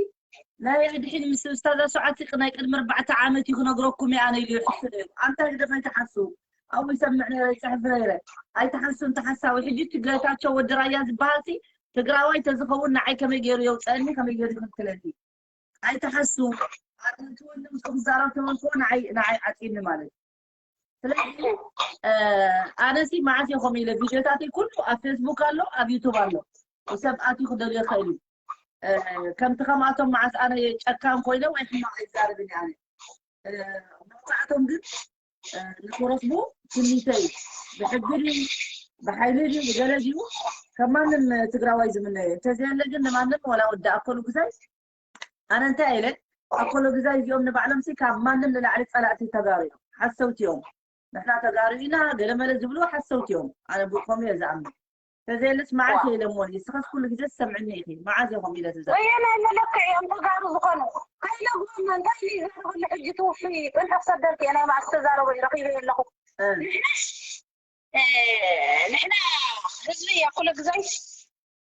ናይ ድሒን ምስ ስታዛ ሸውዓተ ናይ ቅድሚ ኣርባዕተ ዓመት እዩ ክነግረኩም እየ ኣነ ኢሉ ይሕሱ ነይሩ ኣንታ ግደፍ ኣይትሓሱ ኣብኡ ይሰምዕ ነይረ ይፅሕፍ ነይረ ኣይትሓሱ እንተ ሓሳዊ ሕጂ እቲ ጌታቸው ወዲ ራያ ዝበሃል ሲ ትግራዋይ ተዝኸውን ንዓይ ከመይ ገይሩ የውፀአኒ ከመይ ገይሩ ይኽልክለኒ ኣይትሓሱ ኣንቲ ወንድም ክዛረብ ተበልክዎ ንዓይ ንዓይ ዓፂኒ ማለት ስለዚ ኣነሲ መዓስ እየ ከምኡ ኢለ ቪድዮታተይ ኩሉ ኣብ ፌስቡክ ኣሎ ኣብ ዩቱብ ኣሎ ሰብ ኣትዩ ክደልዮ ይኽእል እዩ ከምቲ ከምኣቶም መዓስ ኣነ ጨካን ኮይነ ወይ ሕማቕ ኣይዛረብን እየ ኣነ መብዛሕቶም ግን ንክረኽቡ ትምኒተይ እዩ ብሕጊ ድዩ ብሓይሊ ድዩ ብገለ ድዩ ከም ማንም ትግራዋይ ዝምነዮ እንተዘየለ ግን ንማንም ዋላ ወዲ ኣከሉ ግዛይ ኣነ እንታይ ኢለ ኣኮሎ ግዛይ እዚኦም ንባዕሎም ሲ ካብ ማንም ንላዕሊ ፀላእቲ ተጋሩ እዮም ሓሰውቲ እዮም ንሕና ተጋሩ ኢና ገለመለ ዝብሉ ሓሰውቲ እዮም ኣነ ብኮም እየ ዝኣምን ተዘየለስ መዓዝ እየ ኢለ እሞ ንስኻስ ኩሉ ግዜ ትሰምዕኒ ኢኺ መዓዝ እየ ከምኡ ኢለ ትዛረብ ወየናይ መለክዕ እዮም ተጋሩ ዝኾኑ ከይለ እንታይ እዩ ዘረበሉ ሕጂ ትውፊ? ጽንሒ ክሰደልኪ እየ፣ ናይ መዓስ ተዛረቦ እዩ ረኺበ ኣለኹ። ንሕና ህዝቢ እያ ኩሉ ግዜ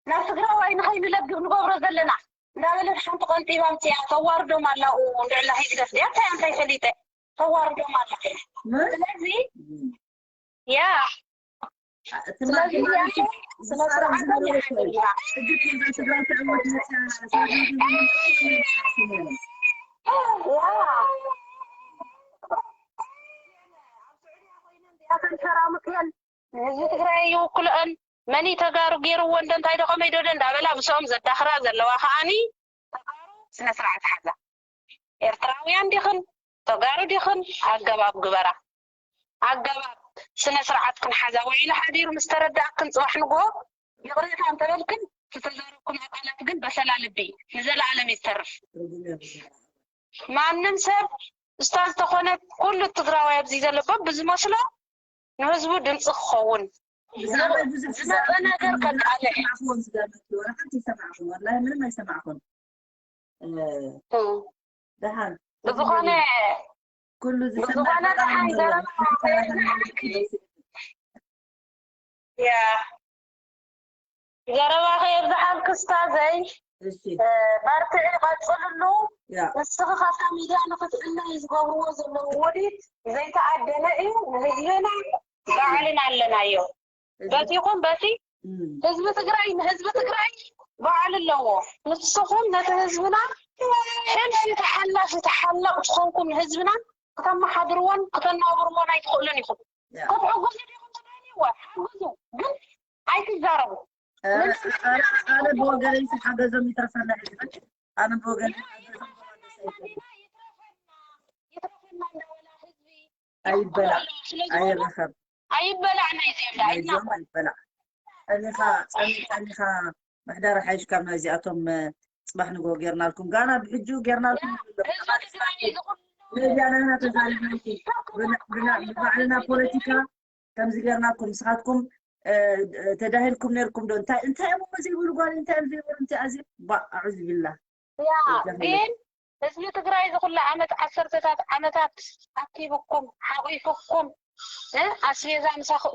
ናብ ትግራዋይ ንኸይንለግብ ንገብሮ ዘለና እንዳበለት ሓንቲ ቀንጢባ ኣምፅያ ተዋርዶም ኣላ። ንዕላ ህግደፍ ድያ እንታይ እንታይ ፈሊጠ ተዋርዶም ኣላ። ስለዚ ያ ስለዚ ያ ስነ ስርዓት ያ ተንሸራሙጥየን ንህዝቢ ትግራይ ይውክልኦን መን እዩ ተጋሩ ገይርዎ እንደ እንታይ ዶ ከመይ ዶ ዶ እንዳበላ ምስኦም ዘዳኽራ ዘለዋ ከዓኒ ተጋሩ ስነ ስርዓት ሓዛ። ኤርትራውያን ዲኽን ተጋሩ ዲኽን ኣገባብ ግበራ። ኣገባብ ስነ ስርዓት ክንሓዛ ውዒሉ ሓዲሩ ምስ ተረዳእክን ፅባሕ ንግሆ ይቕሬታ እንተበልክን ዝተዛረብኩም ቃላት ግን በሰላ ልቢ ንዘለኣለም ይተርፍ። ማንም ሰብ እስታ ዝተኾነ ኩሉ ትግራዋይ ኣብዚ ዘለቦ ብዝመስሎ ንህዝቡ ድምፂ ክኸውን ዝመፀ ነገር ከቃልሕ ምንም ኣይሰማዕኹን። ደሓን ብዝኾነ ኩሉ ብዝኾነ ደሓን ዘረባ ያ ዘረባኸ የብዝሓልኪ እስታዘይ። በርትዒ ቀፅልሉ። ንስኺ ካብታ ሚድያ ንክትእለይ ዝገብርዎ ዘለዉ ውዲት ዘይተኣደነ እዩ። ንህዝብና ባዕልና ኣለናዮ። በቲኹም በቲ ህዝቢ ትግራይ ንህዝቢ ትግራይ ባዕሉ ኣለዎ። ንስኹም ነቲ ህዝብና ሕልፊ ተሓላፊ ተሓለቕቲ ኮንኩም ንህዝብና ክተመሓድርዎን ክተናብርዎን ኣይትኽእሉን ኢኹም። ክትሕግዙ ዲኹም ትደልይዎ? ሓግዙ፣ ግን ኣይትዛረቡ። ኣነ ብወገነይ ሓገዞም ይትረፈና። ኣነ ብወገነይ ይትረፈና እንዳበላ ህዝቢ ኣይበላዕ ኣይረኸብ ኣይበላዕ ናይ ዜብላ ኣይናኸብ ኣይበላዕ። ጸኒኻ ጸኒ ጸኒኻ ምሕዳር ሓይሽ ካብ ናይዚኣቶም ጽባሕ ንግሆ ጌርናልኩም ጋና ብሕጁ ጌርናልኩም። ሜድያ ናይና ተዛሪብናልኩም ብባዕልና ፖለቲካ ከምዚ ጌርናልኩም ንስኻትኩም ተዳሂልኩም ነርኩም ዶ? እንታይ እንታይ እሞ ዘይብሉ ጓል እንታይ እዮም ዘይብሉ እንታይ ኣዚ ባ ኣዑዝ ቢላ ያ ግን ህዝቢ ትግራይ ዝኹላ ዓመት ዓሰርተታት ዓመታት ኣኪብኩም ሓቂፍኩም ኣስቤዛ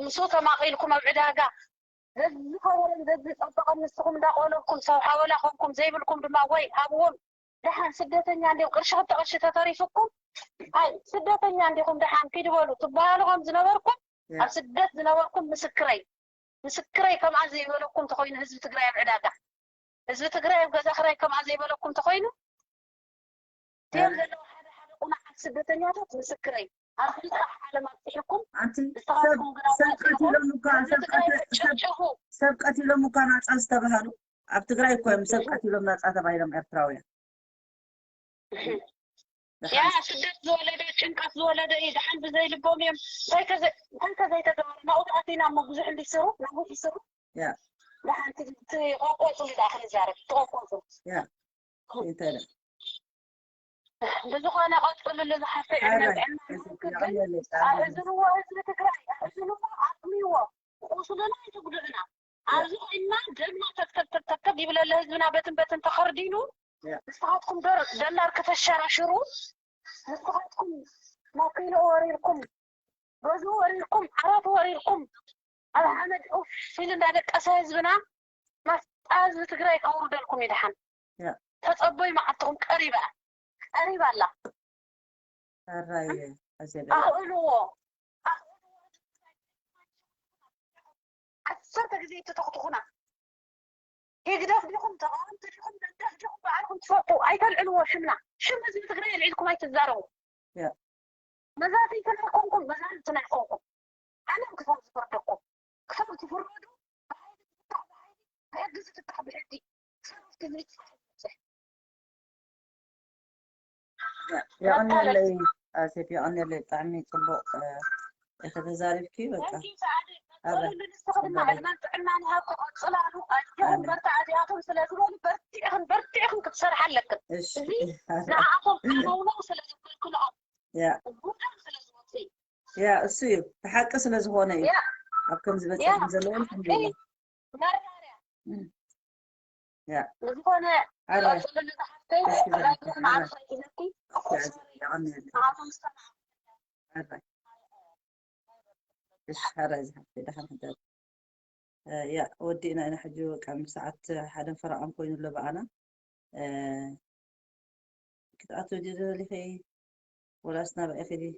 ምስ ተማቒልኩም ኣብ ዕዳጋ ዘዝኸበረን ዘዝፀበቐን ንስኹም እንዳቆለብኩም ሰብ ሓወላ ኮንኩም ዘይብልኩም ድማ ወይ ሃብዎም ደሓን ስደተኛ እንዲኹም ቅርሺ ክልተ ቅርሺ ተተሪፍኩም ኣይ ስደተኛ እንዲኹም ደሓን ኪድ በሉ ትበሃሉ ከም ዝነበርኩም ኣብ ስደት ዝነበርኩም ምስክረይ ምስክረይ ከምኣ ዘይበለኩም ተኾይኑ ህዝቢ ትግራይ ኣብ ዕዳጋ ህዝቢ ትግራይ ኣብ ገዛ ክራይ ከምኣ ዘይበለኩም ተኾይኑ እዚኦም ዘለዉ ሓደ ሓደ ቁኑዓት ስደተኛታት ምስክረይ ኣብ ክልተ ዓለም ኣብፅሕኩም ኣንቲ ሰብ ቀቲሎም እኳ ሰብ ቀቲሎም እኳ ናፃ ዝተባሃሉ ኣብ ትግራይ እኮ እዮም ሰብ ቀቲሎም ናፃ ተባሂሎም ኤርትራውያን ያ ስደት ዝወለደ ጭንቀት ዝወለደ እዩ። ደሓን ብዘይ ልቦም እዮም እንታይ ከዘይተገበሩ ናብኡ ኣቲና እሞ ብዙሕ እንዲስሩ ናብኡ ይስሩ። ደሓን ትቆቆፁ ዳ ክንዛረብ ትቆቆፁ። ብዝኾነ ቀፅልሉ ዝሓፍዕ ዕድመን ጥዕናን ይሃብክን። ኣሕዝንዎ ህዝቢ ትግራይ ኣሕዝንዎ ኣጥምይዎ ቁስልና ኣይትጉድኡና። ኣብዚ ኮይንና ደምና ተብተብ ተብተብ ይብለለ ህዝብና በትን በትን ተኸርዲኑ ንስኻትኩም ዶላር ከተሸራሽሩ ንስኻትኩም ማኪንኡ ወሪርኩም ገዝኡ ወሪርኩም ዓራቱ ወሪርኩም ኣብ ሓመድ ኡፍ ኢሉ እንዳደቀሰ ህዝብና ማስጣ ህዝቢ ትግራይ ከውርደልኩም ይድሓን ተፀቦይ መዓልትኹም ቀሪባ ቀሪባ ኣላ ኣኽእልዎ ዓሰርተ ግዜ እትተኽትኹና ህግደፍ ዲኹም ተቃወምቲ ዲኹም ደገፍ ዲኹም ባዕልኹም ትፈልጡ ኣይተልዕልዎ ሽምና ሽም ህዝቢ ትግራይ ኣልዒልኩም ኣይትዛረቡ መዛትይትን ኣይኮንኩም መዛርብትን ኣይኮንኩም ዓለም ክሳብ ዝፈርደኩም ክሳብ ትፍረዱ ብሓይሊ ዝፍታሕ ብሓይሊ ብሕጊ ዝፍታሕ ብሕጊ ክሳብ ኣብቲ ዘይትፍታሕ የቐንየለይ ኣሴፍ የቐንየለይ ብጣዕሚ ፅቡቕ ኢኺ ተዛሪብኪ በቃ ጥዕናን ይሃብኪ ቀፅላሉ ኣጆኹም በርትዓ እዚኣቶም ስለ ዝበሉ በርቲዕኽን በርቲዕኽን ክትሰርሓ ኣለክን እዚ ንዓኣቶም ኣነውነው ስለ ዝበልክንኦም ጉዳም ስለ ዝወፅእ ያ እሱ እዩ ብሓቂ ስለ ዝኾነ እዩ ኣብ ከም ዝበፅሕን ዘለዎም መራርያ ዝኾነ ቀፅልሉ ዝሓፍተይ መዓልቲ እሺ፣ ሕራይ ዝሓፍተይ፣ ደሓን ሕደር። እ፣ ያ፣ ወዲእና ኢና ሕጂ፣ በቃ፣ ሰዓት ሓደን ፈረቓን ኮይኑ ኣሎ ብኣና። እ፣ ክትኣትዊ ድዩ ደሊኺ? ወላስ ናብኣ ኢኺ ድዩ?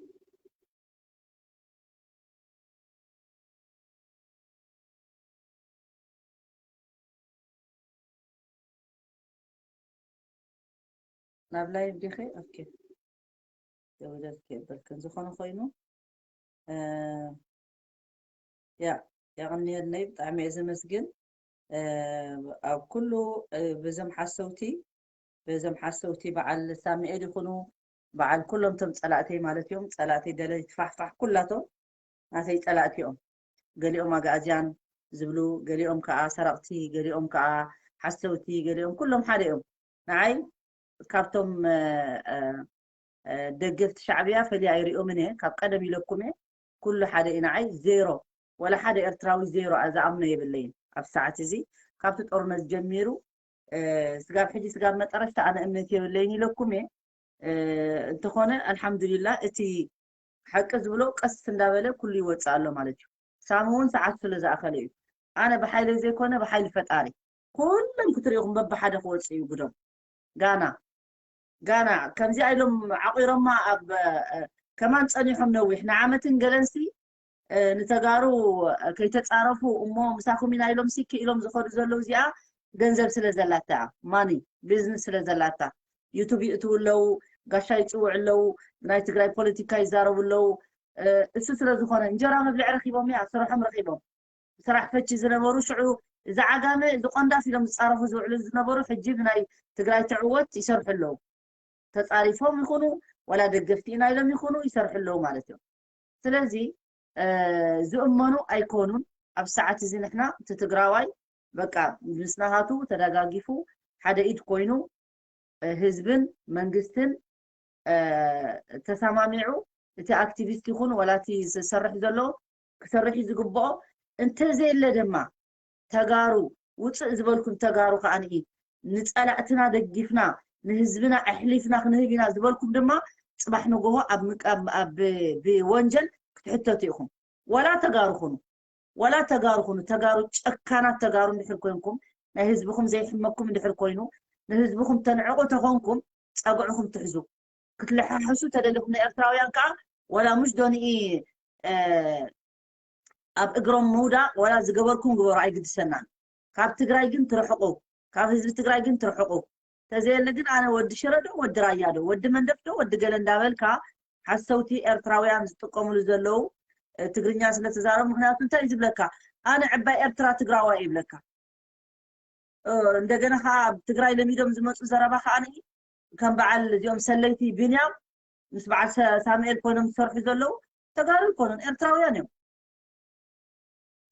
ናብ ላይቭ ዲኺ? ኦኬ። ደውለልኪ የብልክን። ዝኾነ ኮይኑ፣ እ፣ ያ፣ የቐንየለይ፣ ብጣዕሚ እየ ዘመስግን። እ፣ ኣብ ኩሉ፣ እ፣ በዞም ሓሰውቲ፣ በዞም ሓሰውቲ በዓል ሳሙኤል ይኹኑ፣ በዓል ኩሎም ቶም ጸላእተይ ማለት እዮም፣ ጸላእተይ ደለይቲ ፋሕፋሕ ኩላቶም ናተይ ጸላእቲ እዮም። ገሊኦም ኣግኣዝያን ዝብሉ፣ ገሊኦም ከኣ ሰረቕቲ፣ ገሊኦም ከኣ ሓሰውቲ፣ ገሊኦም ኩሎም ሓደ እዮም። ንዓይ ካብቶም፣ እ፣ እ፣ እ፣ ደገፍቲ ሻዕብያ ፈልየ ኣይሪኦምን እየ። ካብ ቀደም ኢለኩም እየ። ኩሉ ሓደ እዩ ንዓይ፣ ዜሮ። ወላ ሓደ ኤርትራዊ ዜሮ፣ ኣ-፣ ዝኣምኖ የብለይን። ኣብ ሰዓት እዚ ካብቲ ጦርነት ጀሚሩ፣ እ፣ ስጋብ ሕጂ፣ ስጋብ መጠረሽታ ኣነ እምነት የብለይን ኢለኩም እየ። እ፣ እንተኾነ ኣልሓምዱሊላህ፣ እቲ ሓቂ ዝብሎ ቀስ እንዳበለ ኩሉ ይወጽእ ኣሎ ማለት እዩ። ሳሚ እውን ሰዓት ስለ ዝኣኸለ እዩ። ኣነ ብሓይለይ ዘይኮነ ብሓይሊ ፈጣሪ። ኩሎም ክትሪኢኹም በብሓደ ክወጽእ እዩ ግዶም። ጋና፣ ጋና ከምዚኣ ኢሎም ዓቑሮማ ኣብ፣ እ፣ ከማን ጸኒሖም ነዊሕ ንዓመትን ገለንሲ፣ እ፣ ንተጋሩ፣ እ፣ ከይተጻረፉ እሞ ምሳኹም ኢና ኢሎም ሲ ክኢሎም ዝኸዱ ዘለዉ እዚኣ ገንዘብ ስለ ዘላታ፣ ማኒ ቢዝነስ ስለ ዘላታ፣ ዩቱብ ይእትዉ ኣለዉ፣ ጋሻ ይጽውዑ ኣለዉ፣ ናይ ትግራይ ፖለቲካ ይዛረቡ ኣለዉ። እ፣ እሱ ስለ ዝኾነ እንጀራ መብልዒ ረኺቦም እያ፣ ስርሖም ረኺቦም። ስራሕ ፈቺ ዝነበሩ ሽዑ እዚ ዓጋመ እዚ ቆንዳፍ ኢሎም ዝጻረፉ ዝውዕሉ ዝነበሩ ሕጂ ብናይ ትግራይ ትዕወት ይሰርሑ ኣለዉ። ተጻሪፎም ይኹኑ ዋላ ደገፍቲ ኢና ኢሎም ይኹኑ ይሰርሑ ኣለዉ ማለት እዮም። ስለዚ፣ እ፣ ዝእመኑ ኣይኮኑን። ኣብ ሰዓት እዚ ንሕና እቲ ትግራዋይ በቃ ምስ ናሃቱ ተደጋጊፉ ሓደ ኢድ ኮይኑ፣ እ፣ ህዝብን መንግስትን፣ እ፣ ተሰማሚዑ እቲ ኣክቲቪስት ይኹን ዋላ እቲ ዝሰርሕ ዘሎ ክሰርሕ እዩ ዝግብኦ። እንተዘየለ ድማ ተጋሩ ውፅእ ዝበልኩም ተጋሩ ከዓኒ ንፀላእትና ደጊፍና ንህዝብና ኣሕሊፍና ክንህብ ኢና ዝበልኩም ድማ ፅባሕ ንጎሆ ኣብ ምቃ-፣ ኣብ ብ-፣ ብወንጀል ክትሕተቱ ኢኹም። ዋላ ተጋሩ ኩኑ፣ ዋላ ተጋሩ ኩኑ፣ ተጋሩ ጨካናት ተጋሩ እንድሕር ኮንኩም፣ ናይ ህዝብኹም ዘይሕመኩም እንድሕር ኮይኑ፣ ንህዝብኹም ተንዕቑ ተኾንኩም፣ ፀግዕኹም ትሕዙ። ክትለሓሕሱ ተደሊኹም ንኤርትራውያን ከዓ ዋላ ሙሽ ዶንኢ፣ እ፣ ኣብ እግሮም ምውዳቕ ዋላ ዝገበርኩም ግበሩ ኣይግድሰናን። ካብ ትግራይ ግን ትርሕቑ፣ ካብ ህዝቢ ትግራይ ግን ትርሕቑ። ተዘየለ ግን ኣነ ወዲ ሽረ ዶ ወዲ ራያ ዶ ወዲ መንደፍ ዶ ወዲ ገለ እንዳበልካ ሓሰውቲ ኤርትራውያን ዝጥቀሙሉ ዘለዉ፣ እ፣ ትግርኛ ስለ ተዛረቡ። ምክንያቱ እንታይ እዩ ዝብለካ? ኣነ ዕባይ ኤርትራ ትግራዋይ ይብለካ። እ፣ እንደገና ከዓ ኣብ ትግራይ ለሚዶም ዝመፁ ዘረባ ከዓ ንኢ ከም በዓል እዚኦም ሰለይቲ ቢንያም ምስ በዓል ሰ-፣ ሳሙኤል ኮይኖም ዝሰርሑ ዘለዉ ተጋሩ ኣይኮኑን፣ ኤርትራውያን እዮም።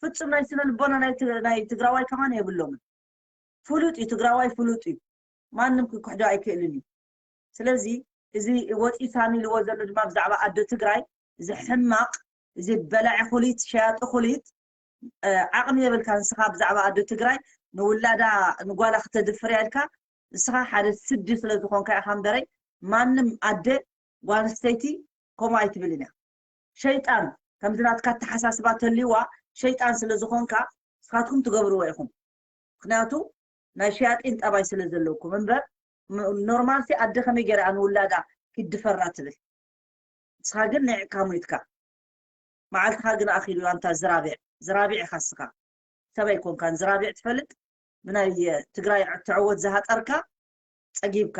ፍጹም ናይ ስነ ልቦና ናይ ት-፣ ናይ ትግራዋይ ከማን የብሎምን። ፍሉጥ እዩ፣ ትግራዋይ ፍሉጥ እዩ። ማንም ክክሕዶ ኣይክእልን እዩ። ስለዚ እዚ ወፂኡ ሳሚ ኢልዎ ዘሎ ድማ ብዛዕባ ኣዶ ትግራይ፣ እዚ ሕማቕ፣ እዚ በላዒ ኩሊት፣ ሸያጢ ኩሊት፣ እ፣ ዓቕሚ የብልካ ንስኻ ብዛዕባ ኣዶ ትግራይ ንውላዳ ንጓላ ክተድፍር እያ ኢልካ፣ ንስኻ ሓደ ስዲ ስለ ዝኾንካ ኢኻ እምበረይ፣ ማንም ኣደ ጓል ኣንስተይቲ ከምኡ ኣይትብልን እያ። ሸይጣን ከምዚ ናትካ ኣተሓሳስባ ተልይዋ ሸይጣን ስለ ዝኾንካ ንስኻትኩም ትገብርዎ ኢኹም። ምክንያቱ ናይ ሸያጢን ጠባይ ስለ ዘለውኩም እምበር፣ ኖርማልሲ ኣደ ከመይ ገይራ ንውላዳ ኪድፈራ ትብል? ንስኻ ግን ንዕካ ሞይትካ። መዓልትኻ ግን ኣኺሉ ኣንታ ዝራቢዕ፣ ዝራቢዕ ኢኻ ንስኻ። ሰብ ኣይኮንካን ዝራቢዕ ትፈልጥ? ብናይ ትግራይ ትዕወት ዝሃጠርካ ጸጊብካ።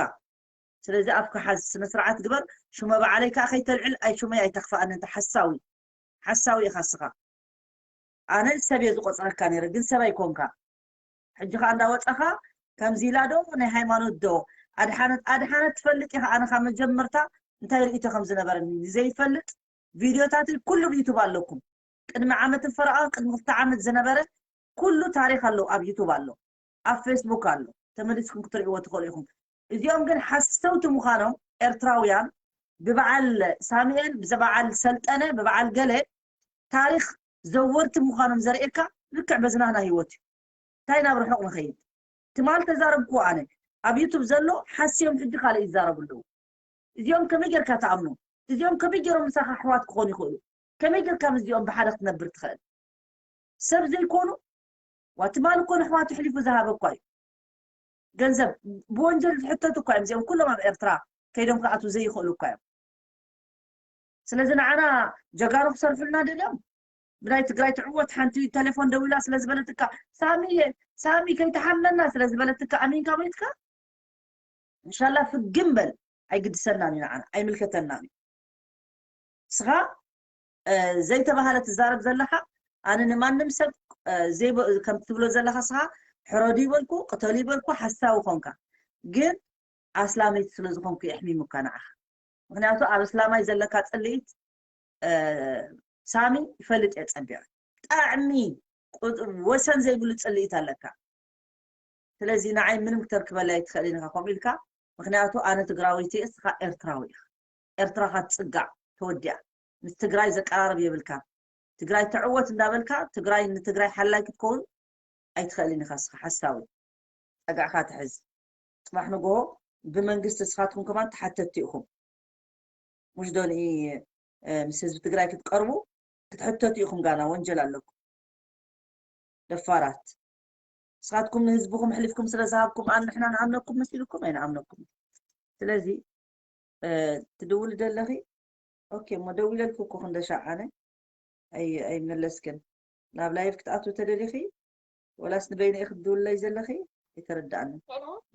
ስለዚ ኣፍካ ሓዝ፣ ስነ ስርዓት ግበር። ሹመ በዓለይ ከኣ ከይተልዕል፣ ኣይ ሹመይ ኣይተኽፍኣኒ፣ እንተ ሓሳዊ፣ ሓሳዊ ኢኻ ንስኻ። ኣነ ሰብ እየ ዝቆጽረካ ነይረ፣ ግን ሰብ ኣይኮንካ። ሕጂ ኸኣ እንዳወጻኻ ከምዚ ኢላ ዶ ናይ ሃይማኖት ዶ ኣድሓነት፣ ኣድሓነት ትፈልጥ ኢኻ። ኣነ ካብ መጀመርታ እንታይ ርእይቶ ከም ዝነበረኒ ንዘይፈልጥ ቪድዮታተይ ኩሉ ኣብ ዩቱብ ኣለኩም። ቅድሚ ዓመትን ፈረቓን ቅድሚ ክልተ ዓመት ዝነበረ ኩሉ ታሪኽ ኣሎ ኣብ ዩቱብ ኣሎ፣ ኣብ ፌስቡክ ኣሎ። ተመሊስኩም ክትርእይዎ ትኽእሉ ኢኹም። እዚኦም ግን ሓሰውቲ ምዃኖም ኤርትራውያን ብበዓል ሳሙኤል፣ ብበዓል ሰልጠነ፣ ብበዓል ገለ ታሪኽ ዘወርቲ ምዃኖም ዘርእየካ ልክዕ በዚ ናህና ህይወት እዩ። እንታይ ናብ ርሑቕ ንኸይድ? ትማል ተዛረብኩዎ ኣነ። ኣብ ዩቱብ ዘሎ ሓስዮም ሕጂ ካልእ ይዛረቡ ኣለዉ። እዚኦም ከመይ ጌርካ ትኣምኖም? እዚኦም ከመይ ጌሮም ምሳኻ ኣሕዋት ክኾኑ ይኽእሉ? ከመይ ጌርካ ምስዚኦም ብሓደ ክትነብር ትኽእል? ሰብ ዘይኮኑ፣ ዋ ትማል እኮ ንኣሕዋቱ ኣሕሊፉ ዝሃበ እኳ እዩ። ገንዘብ ብወንጀል ዝሕተቱ እኳ እዮም። እዚኦም ኩሎም ኣብ ኤርትራ ከይዶም ክኣትዉ ዘይኽእሉ እኳ እዮም። ስለዚ ንዓና ጀጋኑ ክሰርሑልና ደልዮም፣ ብናይ ትግራይ ትዕወት ሓንቲ ቴሌፎን ደዊላ ስለ ዝበለትካ፣ ሳሚየ ሳሚ ከይትሓምመና ስለ ዝበለትካ ኣሚንካ ሞይትካ? እንሻላ ፍግም በል። ኣይግድሰናን እዩ ንዓና፣ ኣይምልከተናን እዩ። ንስኻ ዘይተባህለ ትዛረብ ዘለኻ፣ ኣነ ንማንም ሰብ ከም ትብሎ ዘለኻ፣ ንስኻ ሕረዱ ይበልኩ፣ ቅተሉ ይበልኩ፣ ሓሳዊ ኾንካ፣ ግን ኣስላመይቲ ስለ ዝኾንኩ የሕሚሙካ ንዓኻ። ምክንያቱ ኣብ እስላማይ ዘለካ ፅልኢት ሳሚ ይፈልጥ እየ ፀቢቐ። ብጣዕሚ ወሰን ዘይብሉ ፅልኢት ኣለካ። ስለዚ ንዓይ ምንም ክተርክበለይ ኣይትኽእልን ኢኻ ከምኡ ኢልካ። ምክንያቱ ኣነ ትግራወይቲ እየ፣ እስኻ ኤርትራዊ ኢኻ። ኤርትራኻ ትፅጋዕ፣ ተወዲኣ። ምስ ትግራይ ዘቀራርብ የብልካ። ትግራይ ትዕወት እንዳበልካ ትግራይ ንትግራይ ሓላይ ክትከውን ኣይትኽእልን ኢኻ። እስኻ ሓሳዊ ጸጋዕካ ትሕዝ። ጽባሕ ንግሆ ብመንግስቲ እስኻትኩም ከማን ተሓተትቲ ኢኹም። ሙሽ ዶ ንኢ ምስ ህዝቢ ትግራይ ክትቀርቡ ክትሕተቱ ኢኹም። ጋና ወንጀል ኣለኩም። ደፋራት። ንስኻትኩም ንህዝብኹም ኣሕሊፍኩም ስለ ዝሃብኩም ኣን ንሕና ንኣምነኩም መሲልኩም ኣይንኣምነኩም። ስለዚ ትድውሊ ደለኺ? ኦኬ እሞ ደዊለልኩ እኮ ክንደሻ ኣነ ኣይመለስክን። ናብ ላይቭ ክትኣትዊ ተደሊኺ ወላስ ንበይነ ኢኺ ትድውልለይ ዘለኺ? ኣይተረዳኣኒ።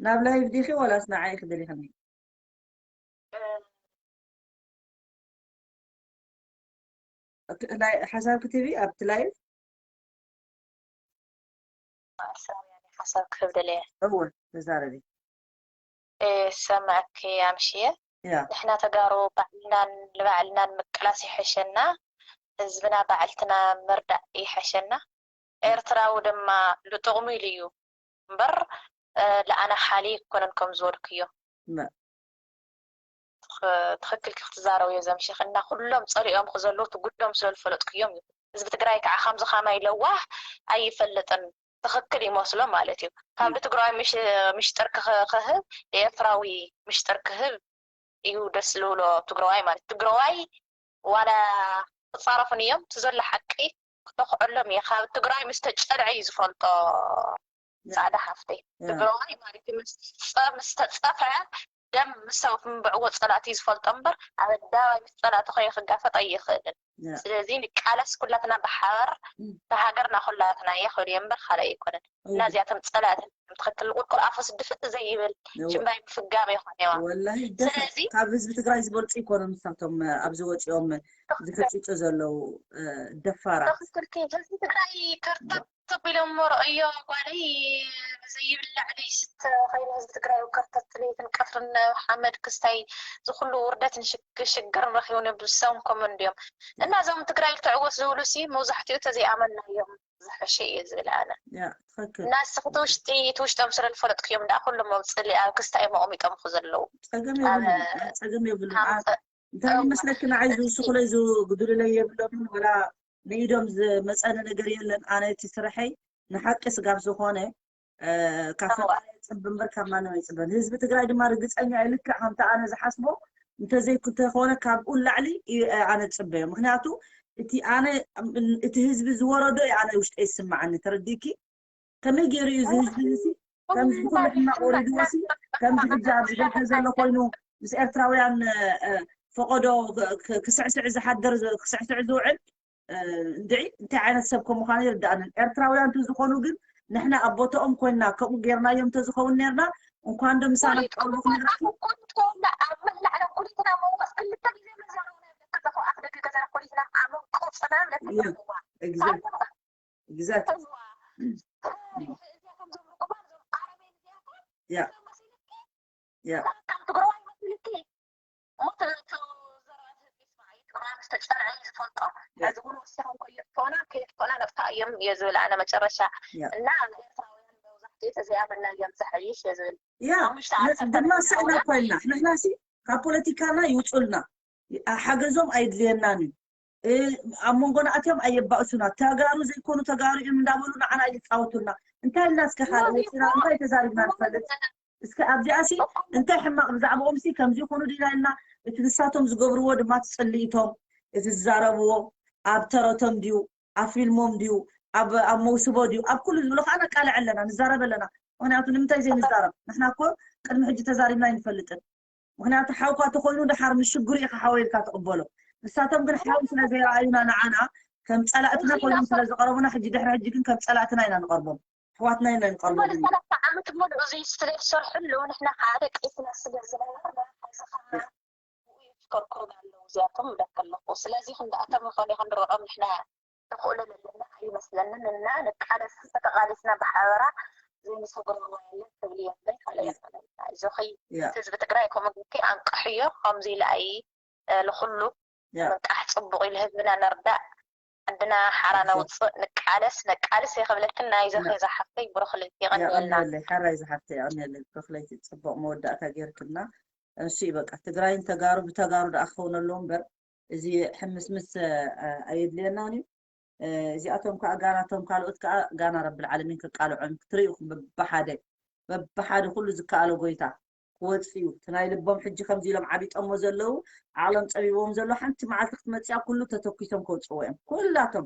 ናብ ላይቭ ዲኺ ወላስ ንዓይ ኢኺ ደሊኽኒ? ሓሳብ ክትህቢ ኣብቲ ላይቭ? ሓሳብ ክህብ ደለየ። እወ ተዛረቢ። ሰምዐኪ ኣምሽየ። ንሕና ተጋሩ ባዕልና ንባዕልና ንምቅላስ ይሐሸና፣ ህዝብና ባዕልትና ምርዳእ ይሐሸና። ኤርትራዊ ድማ ልጥቕሙ ኢሉ እዩ እምበር ለኣና ሓሊ ይኮነን ከም ዝበልክዮ። ትኽክል ክትዛረብዮ ዘምሽኽ እና ኩሎም ፀሊኦም ክዘለዉ ትጉዶም ስለ ዝፈለጥክዮም እዩ። ህዝቢ ትግራይ ከዓ ከምዚ ከማይ ለዋህ ኣይፈልጥን። ትኽክል ይመስሎ ማለት እዩ። ካብ ትግራዋይ ምሽጥር ክህብ ንኤርትራዊ ምሽጥር ክህብ እዩ ደስ ዝብሎ ትግራዋይ ማለት። ትግራዋይ ዋላ ክፃረፉን እዮም፣ እቲ ዘሎ ሓቂ ክተኽዐሎም እየ። ካብ ትግራይ ምስ ተጨልዐ እዩ ዝፈልጦ ፃዕዳ ሓፍተይ። ትግራዋይ ማለት ምስ ተፀፍዐ ደም ምስ ምብዕዎ ፀላእቲ እዩ ዝፈልጦ እምበር ኣብ ኣደባባይ ምስ ፀላእቲ ኮይኑ ክጋፈጥ ኣይኽእልን። ስለዚ ንቃለስ ኩላትና ብሓባር ብሃገርና ኩላትና እየ ክብል እየ እምበር ካልእ ኣይኮነን። እና እዚኣቶም ፀላእቲ ትኽክል ቁልቁል ኣፉስ ድፍጥ ዘይብል ሽምባይ ምፍጋም ይኾን ዋ። ወላሂ ስለዚ ካብ ህዝቢ ትግራይ ዝበልፁ ይኮኑ ንሳቶም ኣብዚ ወፂኦም ዝሕጭጩ ዘለዉ ደፋራት። ትኽክልኪ ህዝቢ ትግራይ ከርተት ተቢሎም ረእዮ ጓለይ ዘይብላዕ ዘይስተ ኸይኑ ህዝቢ ትግራይ ከርተት ለይትን ቀትርን ሓመድ ክስታይ ዝኩሉ ውርደትን ሽግርን ረኪቡ ንብሰንኮም እንዲዮም እና እዞም ትግራይ ትዕወት ዝብሉ ሲ መብዛሕትኡ ተዘይኣመና እዮም። ዝሐሸ እየ ዝብል ኣነ። እና እስኺ እቲ ውሽጢ እቲ ውሽጦም ስለ ዝፈለጥክዮም ደኣ ኩሎም ኣብ ፅሊ ኣብ ክስታይ እዮም ኣቐሚጦም ዘለዉ። ፀገም የብሉን፣ ፀገም የብሉን። እንታይ ይመስለኪ ንዓይ ዝውስኹለይ ዝጉድልለይ የብሎምን፣ ወላ ንኢዶም ዝመፀኒ ነገር የለን። ኣነ እቲ ስርሐይ ንሓቂ ስጋብ ዝኾነ ካብ ፈጣሪ ኣይፅበ እምበር ካብ ማንም ኣይፅበን። ህዝቢ ትግራይ ድማ ርግፀኛ እየ ልክዕ ከምቲ ኣነ ዝሓስቦ እንተዘይተኾነ ካብኡ ንላዕሊ ኣነ ዝፅበዮ። ምክንያቱ እቲ ኣነ እቲ ህዝቢ ዝወረዶ እዩ ኣነ ውሽጠይ ዝስምዓኒ። ተረዲእኪ? ከመይ ገይሩ እዩ እዚ ህዝቢ እዚ ከምዚ ኩሉ ሕማቕ ወሪድዎ ሲ ከምዚ ሕጂ ኣብዚ ደገ ዘሎ ኮይኑ ምስ ኤርትራውያን ፈቐዶ ክስዕስዕ ዝሓድር ክስዕስዕ ዝውዕል እንድዒ እንታይ ዓይነት ሰብ ከም ምዃኑ ይርዳእንን። ኤርትራውያን እንተዝኾኑ ግን ንሕና ኣብ ቦታኦም ኮይንና ከምኡ ጌርናዮም እንተዝኸውን ኔርና እንኳን ዶ ምሳና ክቀርቡ ክነግረኪ። Exactly. Exactly. Yeah. Yeah. ዝተጨርዐ ዝፈልጦ ሕዚ እውን ወሲኾም ከየጥፈኡና ከየጥፈኡና ነጥፋ እዮም እየ ዝብል ኣነ መጨረሻ እና ኤርትራውያን መብዛሕትኡ ተዘይኣመና እዮም ዝሓይሽ እየ ዝብል ያ ድማ ስእና ኮይና ንሕና ሲ ካብ ፖለቲካና ይውፁልና ሓገዞም ኣይድልየናን እዩ ኣብ መንጎና ኣትዮም ኣየባእሱና ተጋሩ ዘይኮኑ ተጋሩ እዮም እንዳበሉ ንዓና ይፃወቱልና እንታይ ኢልና እስከ ካልእ ወፂና እንታይ ተዛሪብና ንፈልጥ እስከ ኣብዚኣ ሲ እንታይ ሕማቕ ብዛዕባኦም ሲ ከምዚ ይኾኑ ዲና ኢልና፣ እቲ ንሳቶም ዝገብርዎ ድማ ትጽልኢቶም፣ እቲ ዝዛረብዎ ኣብ ተረቶም ድዩ፣ ኣብ ፊልሞም ድዩ፣ ኣብ ኣብ መውስቦ ድዩ፣ ኣብ ኩሉ ዝብሎ ከዓ ነቃልዕ ኣለና፣ ንዛረብ ኣለና። ምክንያቱ ንምንታይ ዘይንዛረብ? ንሕና እኮ ቅድሚ ሕጂ ተዛሪብና ኣይንፈልጥን። ምክንያቱ ሓውካ ተኮይኑ ደሓር ምስ ሽግሩ ኢኻ ሓወ ኢልካ ትቕበሎ። ንሳቶም ግን ሓው ስለ ዘይረኣዩና ንዓና ከም ጸላእትና ኮይኖም ስለ ዝቐረቡና፣ ሕጂ ድሕሪ ሕጂ ግን ከም ጸላእትና ኢና ንቐርቦም። ኣሕዋትና ኢና ንቐርቦም። ሰላሳ ዓመት ሙሉእ እዚ ስለ ዝሰርሕሉ ንሕና ሓደ ቄስና ስለ ዝነበርና እዚ ከማ ብኡ ይፍከርክሩና ኣለዉ እዚኣቶም እብለካ ኣለኹ። ስለዚ ክንድኣቶም ይኾኑ ክንርዖም ንሕና ንኽእሎ ዘለና ኣይመስለንን እና ንቃለስ ተተቓሊስና ብሓበራ ዘይንሰግሮ የለን ትብል እያ ብላይ ካልእ የለን። ኣይዞኺ ያ ህዝቢ ትግራይ ከምኡ ጌርኪ ኣንቅሕዮ ከምዚ ኢላ እይ ንኹሉ ያ ምንቃሕ ጽቡቕ እዩ። ንህዝብና ነርዳእ፣ ዓድና ሓራ ነውጽእ፣ ንቃለስ ነቃልስ እየ ክብለክን ናይ ዘኺ ዝሓፍተይ ብሩኽ ለይቲ የቐንየልና። የቐንየለይ ሓራይ ዝሓፍተይ የቐንየለይ ብሩኽ ለይቲ ጽቡቕ መወዳእታ ጌርክልና። እሱ እዩ በቃ ትግራይን ተጋሩ ብተጋሩ ደኣ ክኸውን ኣለዎ እምበር እዚ ሕምስምስ ኣየድልየናን እዩ። እዚኣቶም ከዓ ጋናቶም ካልኦት ከዓ ጋና ረብል ዓለሚን ክቃልዖም ክትርእዩ በብሓደ በብሓደ ኩሉ ዝከኣሎ ጎይታ ክወፅኡ እዩ። እቲ ናይ ልቦም ሕጂ ከምዚ ኢሎም ዓቢጦሞ ዘለዉ ዓቕሎም ፀቢቦም ዘሎ ሓንቲ መዓልቲ ክትመፅያ ኩሉ ተተኪሶም ከውፅዎ እዮም። ኩላቶም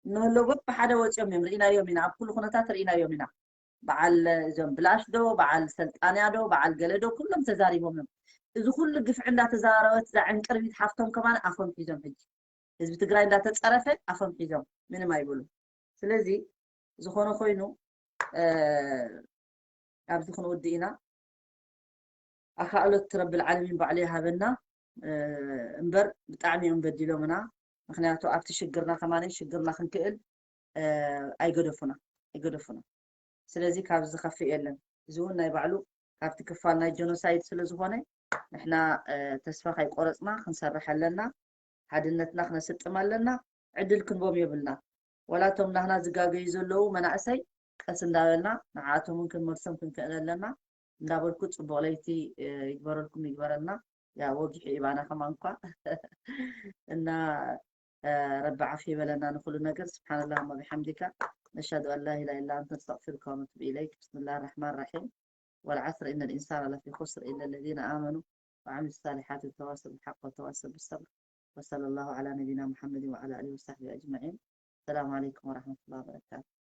እናሃለዉ በብሓደ ወፂኦም እዮም ርኢናዮም ኢና። ኣብ ኩሉ ኩነታት ርኢናዮም ኢና። በዓል እዞም ብላሽ ዶ በዓል ሰልጣንያ ዶ በዓል ገለ ዶ ኩሎም ተዛሪቦም እዮም። እዚ ኩሉ ግፍዒ እንዳተዛረበት እዛ ዕንቅርቢት ሓፍቶም ከማን ኣፎም ሒዞም ሕጂ ህዝቢ ትግራይ እንዳተፀረፈ ኣፎም ሒዞም ምንም ኣይብሉ። ስለዚ ዝኾነ ኮይኑ ኣብዚ ክንውድእ ኢና። ኣኻእሎት ረብል ዓለሚን ባዕሉ ይሃበና እምበር ብጣዕሚ እዮም በዲሎምና። ምክንያቱ ኣብቲ ሽግርና ከማን ሽግርና ክንክእል ኣይገደፉና ኣይገደፉና። ስለዚ ካብ ዝኸፍእ የለን። እዚ እውን ናይ ባዕሉ ካብቲ ክፋል ናይ ጀኖሳይድ ስለ ዝኾነ ንሕና ተስፋ ካይቆረፅና ክንሰርሕ ኣለና። ሓድነትና ክነስጥም ኣለና። ዕድል ክንቦም የብልና። ዋላ እቶም ናህና ዝጋገዩ ዘለዉ መናእሰይ ቀስ እንዳበልና ንዓኣቶም እውን ክንመልሶም ክንክእል ኣለና እንዳበልኩ ፅቡቕ ለይቲ ይግበረልኩም ይግበረልና። ያ ወጊሑ ኢባና ከማን እኳ እና ረቢ ዓፍ ይበለና ንኩሉ ነገር። سبحان اللهم وبحمدك نشهد أن لا إله إلا أنت نستغفرك ونتوب إليك. بسم الله الرحمن الرحيم. والعصر إن الإنسان لفي خسر إلا الذين آمنوا وعملوا الصالحات وتواصوا بالحق وتواصوا بالصبر. وصلى الله على نبينا محمد وعلى آله وصحبه أجمعين. السلام عليكم ورحمة الله وبركاته.